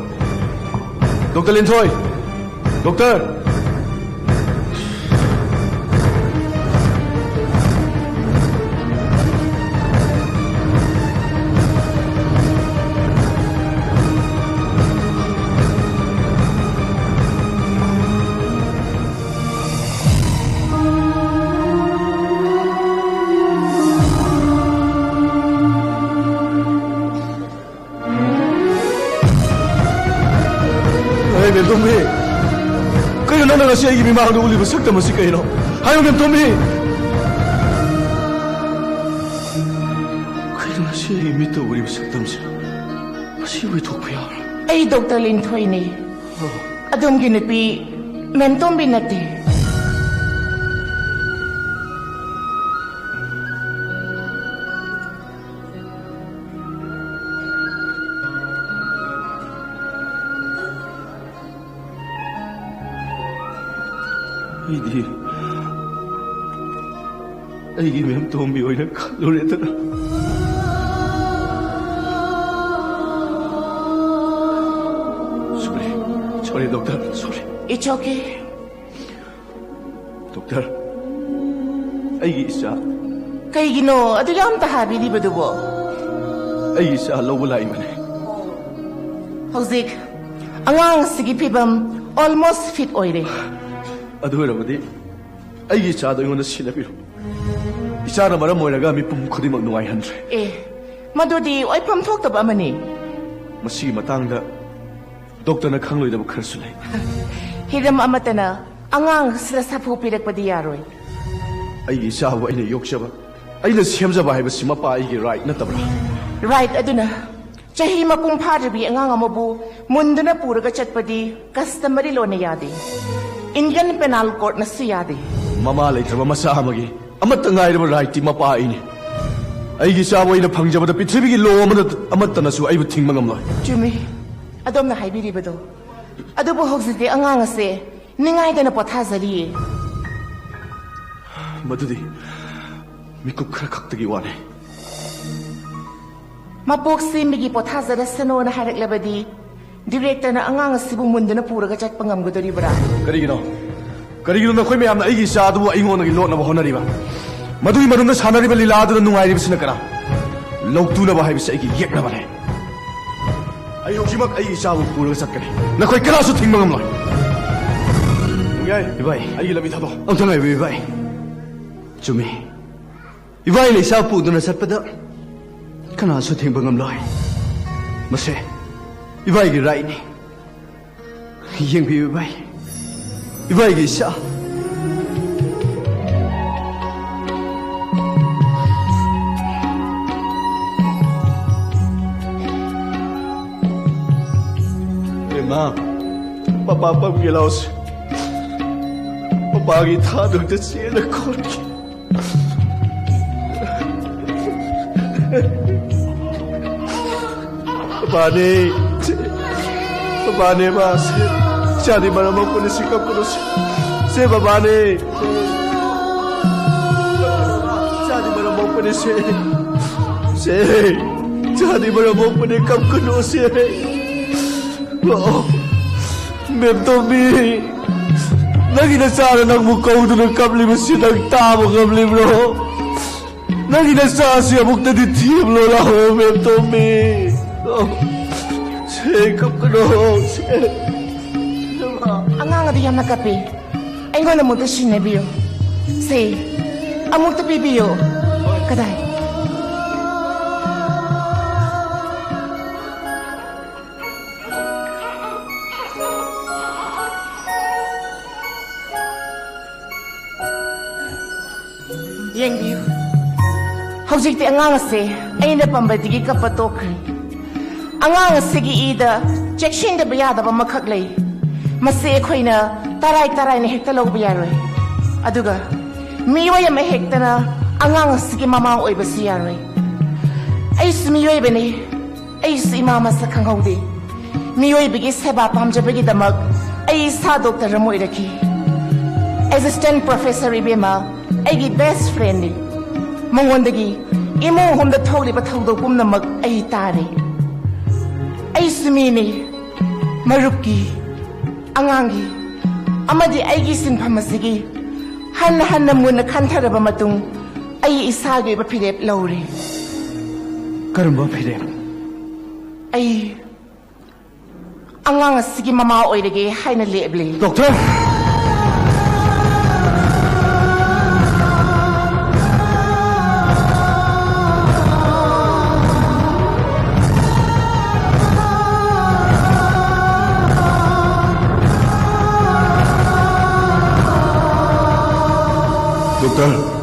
ꯗꯣꯛꯇꯔ ꯂꯤꯟꯊꯣꯏ, ꯗꯣꯛꯇꯔ꯫ ꯑꯦ, ꯃꯦꯝꯇꯣꯝꯕꯤ, ꯀꯩꯅꯣ ꯅꯪꯅ ꯉꯁꯤ ꯑꯩꯒꯤ ꯃꯤꯃꯥꯡꯗ ꯎꯠꯂꯤꯕ ꯁꯛꯇꯝ ꯑꯁꯤ ꯀꯩꯅꯣ? ꯍꯥꯏꯌꯨ, ꯃꯦꯝꯇꯣꯝꯕꯤ꯫ ꯀꯩꯅꯣ ꯉꯁꯤ ꯑꯩꯒꯤ ꯃꯤꯠꯇ ꯎꯔꯤꯕ ꯁꯛꯇꯝꯁꯦ? ꯃꯁꯤ ꯑꯣꯏꯊꯣꯛꯄ ꯌꯥꯕ꯭ꯔꯥ? ꯑꯩ ꯗꯣꯛꯇꯔ ꯂꯤꯟꯊꯣꯏꯅꯤ꯫ ꯑꯗꯣꯝꯒꯤ ꯅꯨꯄꯤ ꯃꯦꯝꯇꯣꯝꯕꯤ ꯅꯠꯇꯦ꯫ ꯑꯩꯗꯤ ꯑꯩꯒꯤ ꯃꯦꯝ ꯇꯣꯝꯕꯤ ꯑꯣꯏꯅ ꯈꯜꯂꯨꯔꯦꯗꯅ꯫ Sorry, sorry, doctor, sorry. It's okay. Doctor, ꯑꯩꯒꯤ ꯏꯆꯥ꯫ ꯀꯩꯒꯤꯅꯣ ꯑꯗꯨ ꯌꯥꯝ ꯇꯍꯥꯕꯤꯔꯤꯕꯗꯨꯕꯣ? ꯑꯩꯒꯤ ꯏꯆꯥ ꯂꯧꯕ ꯂꯥꯛꯏꯕꯅꯦ꯫ ꯍꯧꯖꯤꯛ ꯑꯉꯥꯡ ꯑꯁꯤꯒꯤ ꯐꯤꯕꯝ almost fit ꯑꯣꯏꯔꯦ꯫ ꯑꯗꯨ ꯑꯣꯏꯔꯕꯗꯤ ꯑꯩꯒꯤ ꯏꯆꯥꯗꯣ ꯑꯩꯉꯣꯟꯗ ꯁꯤꯟꯅꯕꯤꯔꯣ꯫ ꯏꯆꯥꯅ ꯃꯔꯝ ꯑꯣꯏꯔꯒ ꯃꯤꯄꯨꯝ ꯈꯨꯗꯤꯡꯃꯛ ꯅꯨꯡꯉꯥꯏꯍꯟꯗ꯭ꯔꯦ꯫ ꯑꯦ, ꯃꯗꯨꯗꯤ ꯑꯣꯏꯐꯝ ꯊꯣꯛꯇꯕ ꯑꯃꯅꯤ꯫ ꯃꯁꯤꯒꯤ ꯃꯇꯥꯡꯗ ꯗꯣꯛꯇꯔꯅ ꯈꯪꯂꯣꯏꯗꯕ ꯈꯔꯁꯨ ꯂꯩ꯫ ꯍꯤꯔꯝ ꯑꯃꯠꯇꯅ ꯑꯉꯥꯡ ꯑꯁꯤꯗ ꯁꯥꯐꯨ ꯄꯤꯔꯛꯄꯗꯤ ꯌꯥꯔꯣꯏ꯫ ꯑꯩꯒꯤ ꯏꯆꯥꯕꯨ ꯑꯩꯅ ꯌꯣꯛꯆꯕ, ꯑꯩꯅ ꯁꯦꯝꯖꯕ ꯍꯥꯏꯕꯁꯤ ꯃꯄꯥ ꯑꯩꯒꯤ right ꯅꯠꯇꯕ꯭ꯔꯥ? Right ꯑꯗꯨꯅ ꯆꯍꯤ ꯃꯄꯨꯡ ꯐꯥꯗ꯭ꯔꯤꯕꯤ ꯑꯉꯥꯡ ꯑꯃꯕꯨ ꯃꯨꯟꯗꯨꯅ ꯄꯨꯔꯒ ꯆꯠꯄꯗꯤ customary lawꯅ ꯌꯥꯗꯦ꯫ Indian Penal Codeꯅꯁꯨ ꯌꯥꯗꯦ꯫ ꯃꯃꯥ ꯂꯩꯇ꯭ꯔꯕ ꯃꯆꯥ ꯑꯃꯒꯤ ꯑꯃꯠꯇ ꯉꯥꯏꯔꯕ rightꯇꯤ ꯃꯄꯥ ꯑꯩꯅꯤ꯫ ꯑꯩꯒꯤ ꯏꯆꯥꯕꯨ ꯑꯩꯅ ꯐꯪꯖꯕꯗ ꯄ꯭ꯔꯤꯊꯤꯕꯤꯒꯤ law ꯑꯃꯅ, ꯑꯃꯠꯇꯅꯁꯨ ꯑꯩꯕꯨ ꯊꯤꯡꯕ ꯉꯝꯂꯣꯏ꯫ ꯆꯨꯝꯃꯤ꯫ ꯑꯗꯣꯝꯅ ꯍꯥꯏꯕꯤꯔꯤꯕꯗꯣ꯫ ꯑꯗꯨꯕꯨ ꯍꯧꯖꯤꯛꯇꯤ ꯑꯉꯥꯡ ꯑꯁꯦ ꯅꯤꯡꯉꯥꯏꯗꯅ ꯄꯣꯊꯥꯖꯔꯤꯌꯦ꯫ ꯃꯗꯨꯗꯤ ꯃꯤꯀꯨꯞ ꯈꯔ ꯈꯛꯇꯒꯤ ꯋꯥꯅꯤ꯫ ꯃꯄꯣꯛ ꯁꯦꯝꯕꯒꯤ ꯄꯣꯊꯥꯖꯔꯁꯅꯣꯅ ꯍꯥꯏꯔꯛꯂꯕꯗꯤ directorꯅ ꯑꯉꯥꯡ ꯑꯁꯤꯕꯨ ꯃꯨꯟꯗꯨꯅ ꯄꯨꯔꯒ ꯆꯠꯄ ꯉꯝꯒꯗꯣꯔꯤꯕ꯭ꯔꯥ? ꯀꯔꯤꯒꯤꯅꯣ? ꯀꯔꯤꯒꯤꯅꯣ ꯅꯈꯣꯏ ꯃꯌꯥꯝꯅ ꯑꯩꯒꯤ ꯏꯆꯥ ꯑꯗꯨꯕꯨ ꯑꯩꯉꯣꯟꯗꯒꯤ ꯂꯣꯠꯅꯕ ꯍꯣꯠꯅꯔꯤꯕ? ꯃꯗꯨꯒꯤ ꯃꯅꯨꯡꯗ ꯁꯥꯟꯅꯔꯤꯕ ꯂꯤꯂꯥ ꯑꯗꯨꯗ ꯅꯨꯡꯉꯥꯏꯔꯤꯕꯁꯤꯅ ꯀꯅꯥ? ꯂꯧꯇꯨꯅꯕ ꯍꯥꯏꯕꯁꯤ ꯑꯩꯒꯤ ꯌꯦꯛꯅꯕꯅꯦ꯫ ꯑꯩ ꯍꯧꯖꯤꯛꯃꯛ ꯑꯩꯒꯤ ꯏꯆꯥꯕꯨ ꯄꯨꯔꯒ ꯆꯠꯀꯅꯤ꯫ ꯅꯈꯣꯏ ꯀꯅꯥꯁꯨ ꯊꯤꯡꯕ ꯉꯝꯂꯣꯏ꯫ ꯌꯥꯏ꯫ ꯏꯕꯥꯏ꯫ ꯑꯩꯒꯤ ꯂꯝꯕꯤ ꯊꯥꯗꯣꯛꯑꯣ꯫ ꯑꯝꯇ ꯉꯥꯏꯕꯤꯌꯨ, ꯏꯕꯥꯏ꯫ ꯆꯨꯝꯃꯤ꯫ ꯏꯕꯥꯏꯅ ꯏꯆꯥ ꯄꯨꯗꯨꯅ ꯆꯠꯄꯗ ꯀꯅꯥꯁꯨ ꯊꯤꯡꯕ ꯉꯝꯂꯣꯏ꯫ ꯃꯁꯦ ꯏꯕꯥꯏꯒꯤ rightꯅꯤ꯫ ꯌꯦꯡꯕꯤꯌꯨ ꯏꯕꯥꯏ, ꯏꯕꯥꯏꯒꯤ ꯏꯆꯥ꯫ ꯏꯃꯥ, ꯄꯄꯥ ꯄꯝꯒꯦ ꯂꯥꯎꯁꯦ꯫ ꯄꯄꯥꯒꯤ ꯊꯥꯗꯨꯗ ꯆꯦꯜꯂ ꯈꯣꯠꯀꯦ꯫ ꯄꯄꯥꯅꯦ, ꯄꯄꯥꯅꯦ ꯃꯥꯁꯦ꯫ ꯏꯆꯥꯗꯤ ꯃꯔꯝ ꯑꯃ ꯄꯨꯟꯅ ꯁꯤ ꯀꯞꯀꯅꯨꯁꯦ꯫ ꯁꯦ ꯕꯕꯥꯅꯦ꯫ ꯏꯆꯥꯗꯤ ꯃꯔꯝ ꯃꯣꯛꯄꯅꯦ ꯁꯦ꯫ ꯁꯦ, ꯏꯆꯥꯗꯤ ꯃꯔꯝ ꯃꯣꯛꯄꯅꯦ, ꯀꯞꯀꯅꯨ ꯁꯦ꯫ ꯑꯣ, ꯃꯦꯝꯇꯣꯝꯕꯤ, ꯅꯪꯒꯤ ꯅꯆꯥꯅ ꯅꯪꯕꯨ ꯀꯧꯗꯨꯅ ꯀꯞꯂꯤꯕꯁꯤ ꯅꯪ ꯇꯥꯕ ꯉꯝꯂꯤꯕ꯭ꯔꯣ? ꯅꯪꯒꯤ ꯅꯆꯥꯁꯤ ꯑꯃꯨꯛꯇꯗꯤ ꯊꯦꯝꯂꯣ ꯂꯥꯛꯑꯣ, ꯃꯦꯝꯇꯣꯝꯕꯤ꯫ ꯑꯣ, ꯁꯦ, ꯀꯞꯀꯅꯨ ꯁꯦ꯫ ꯑꯉꯥꯡ ꯑꯗꯨ ꯌꯥꯝꯅ ꯀꯞꯄꯤ꯫ ꯑꯩꯉꯣꯟꯗ ꯑꯃꯨꯛꯇ ꯁꯤꯟꯅꯕꯤꯌꯨ꯫ ꯁꯦ, ꯑꯃꯨꯛꯇ ꯄꯤꯕꯤꯌꯨ꯫ ꯀꯗꯥꯏ? ꯌꯦꯡꯕꯤꯌꯨ꯫ ꯍꯧꯖꯤꯛꯇꯤ ꯑꯉꯥꯡ ꯑꯁꯦ ꯑꯩꯅ ꯄꯥꯝꯕꯗꯒꯤ ꯀꯞꯄ ꯇꯣꯛꯈ꯭ꯔꯦ꯫ ꯑꯉꯥꯡ ꯑꯁꯤꯒꯤ ꯏꯗ ꯆꯦꯛꯁꯤꯟꯗꯕ ꯌꯥꯗꯕ ꯑꯃꯈꯛ ꯂꯩ꯫ ꯃꯁꯤ ꯑꯩꯈꯣꯏꯅ ꯇꯔꯥꯏ ꯇꯔꯥꯏꯅ ꯍꯦꯛꯇ ꯂꯧꯕ ꯌꯥꯔꯣꯏ꯫ ꯑꯗꯨꯒ ꯃꯤꯑꯣꯏ ꯑꯃ ꯍꯦꯛꯇꯅ ꯑꯉꯥꯡ ꯑꯁꯤꯒꯤ ꯃꯃꯥ ꯑꯣꯏꯕꯁꯨ ꯌꯥꯔꯣꯏ꯫ ꯑꯩꯁꯨ ꯃꯤꯑꯣꯏꯕꯅꯤ꯫ ꯑꯩꯁꯨ ꯏꯃꯥ ꯃꯁꯛ ꯈꯪꯍꯧꯗꯦ꯫ ꯃꯤꯑꯣꯏꯕꯒꯤ ꯁꯦꯕꯥ ꯄꯥꯝꯖꯕꯒꯤꯗꯃꯛ ꯑꯩ ꯏꯁꯥ ꯗꯣꯛꯇꯔ ꯑꯃ ꯑꯣꯏꯔꯛꯈꯤ꯫ ꯑꯦꯁꯤꯁꯇꯦꯟꯠ ꯄ꯭ꯔꯣꯐꯦꯁꯔ ꯏꯕꯦꯝꯃ ꯑꯩꯒꯤ ꯕꯦꯁ ꯐ꯭ꯔꯦꯟꯅꯤ꯫ ꯃꯉꯣꯟꯗꯒꯤ ꯏꯃꯨꯡ ꯑꯍꯨꯝꯗ ꯊꯣꯛꯂꯤꯕ ꯊꯧꯗꯣꯛ ꯄꯨꯝꯅꯃꯛ ꯑꯩ ꯇꯥꯔꯦ꯫ ꯑꯩꯁꯨ ꯃꯤꯅꯤ꯫ ꯃꯔꯨꯞꯀꯤ, ꯑꯉꯥꯡꯒꯤ ꯑꯃꯗꯤ ꯑꯩꯒꯤ ꯁꯤꯟꯐꯝ ꯑꯁꯤꯒꯤ ꯍꯟꯅ ꯍꯟꯅ ꯃꯨꯟꯅ ꯈꯟꯊꯔꯕ ꯃꯇꯨꯡ ꯑꯩ ꯏꯁꯥꯒꯤ ꯑꯣꯏꯕ ꯐꯤꯔꯦꯞ ꯂꯧꯔꯦ꯫ ꯀꯔꯝꯕ ꯐꯤꯔꯦꯞ? ꯑꯩ ꯑꯉꯥꯡ ꯑꯁꯤꯒꯤ ꯃꯃꯥ ꯑꯣꯏꯔꯒꯦ ꯍꯥꯏꯅ ꯂꯦꯞꯂꯦ꯫ ꯗꯣꯛꯇꯔ! ꯗꯣꯛꯇꯔ!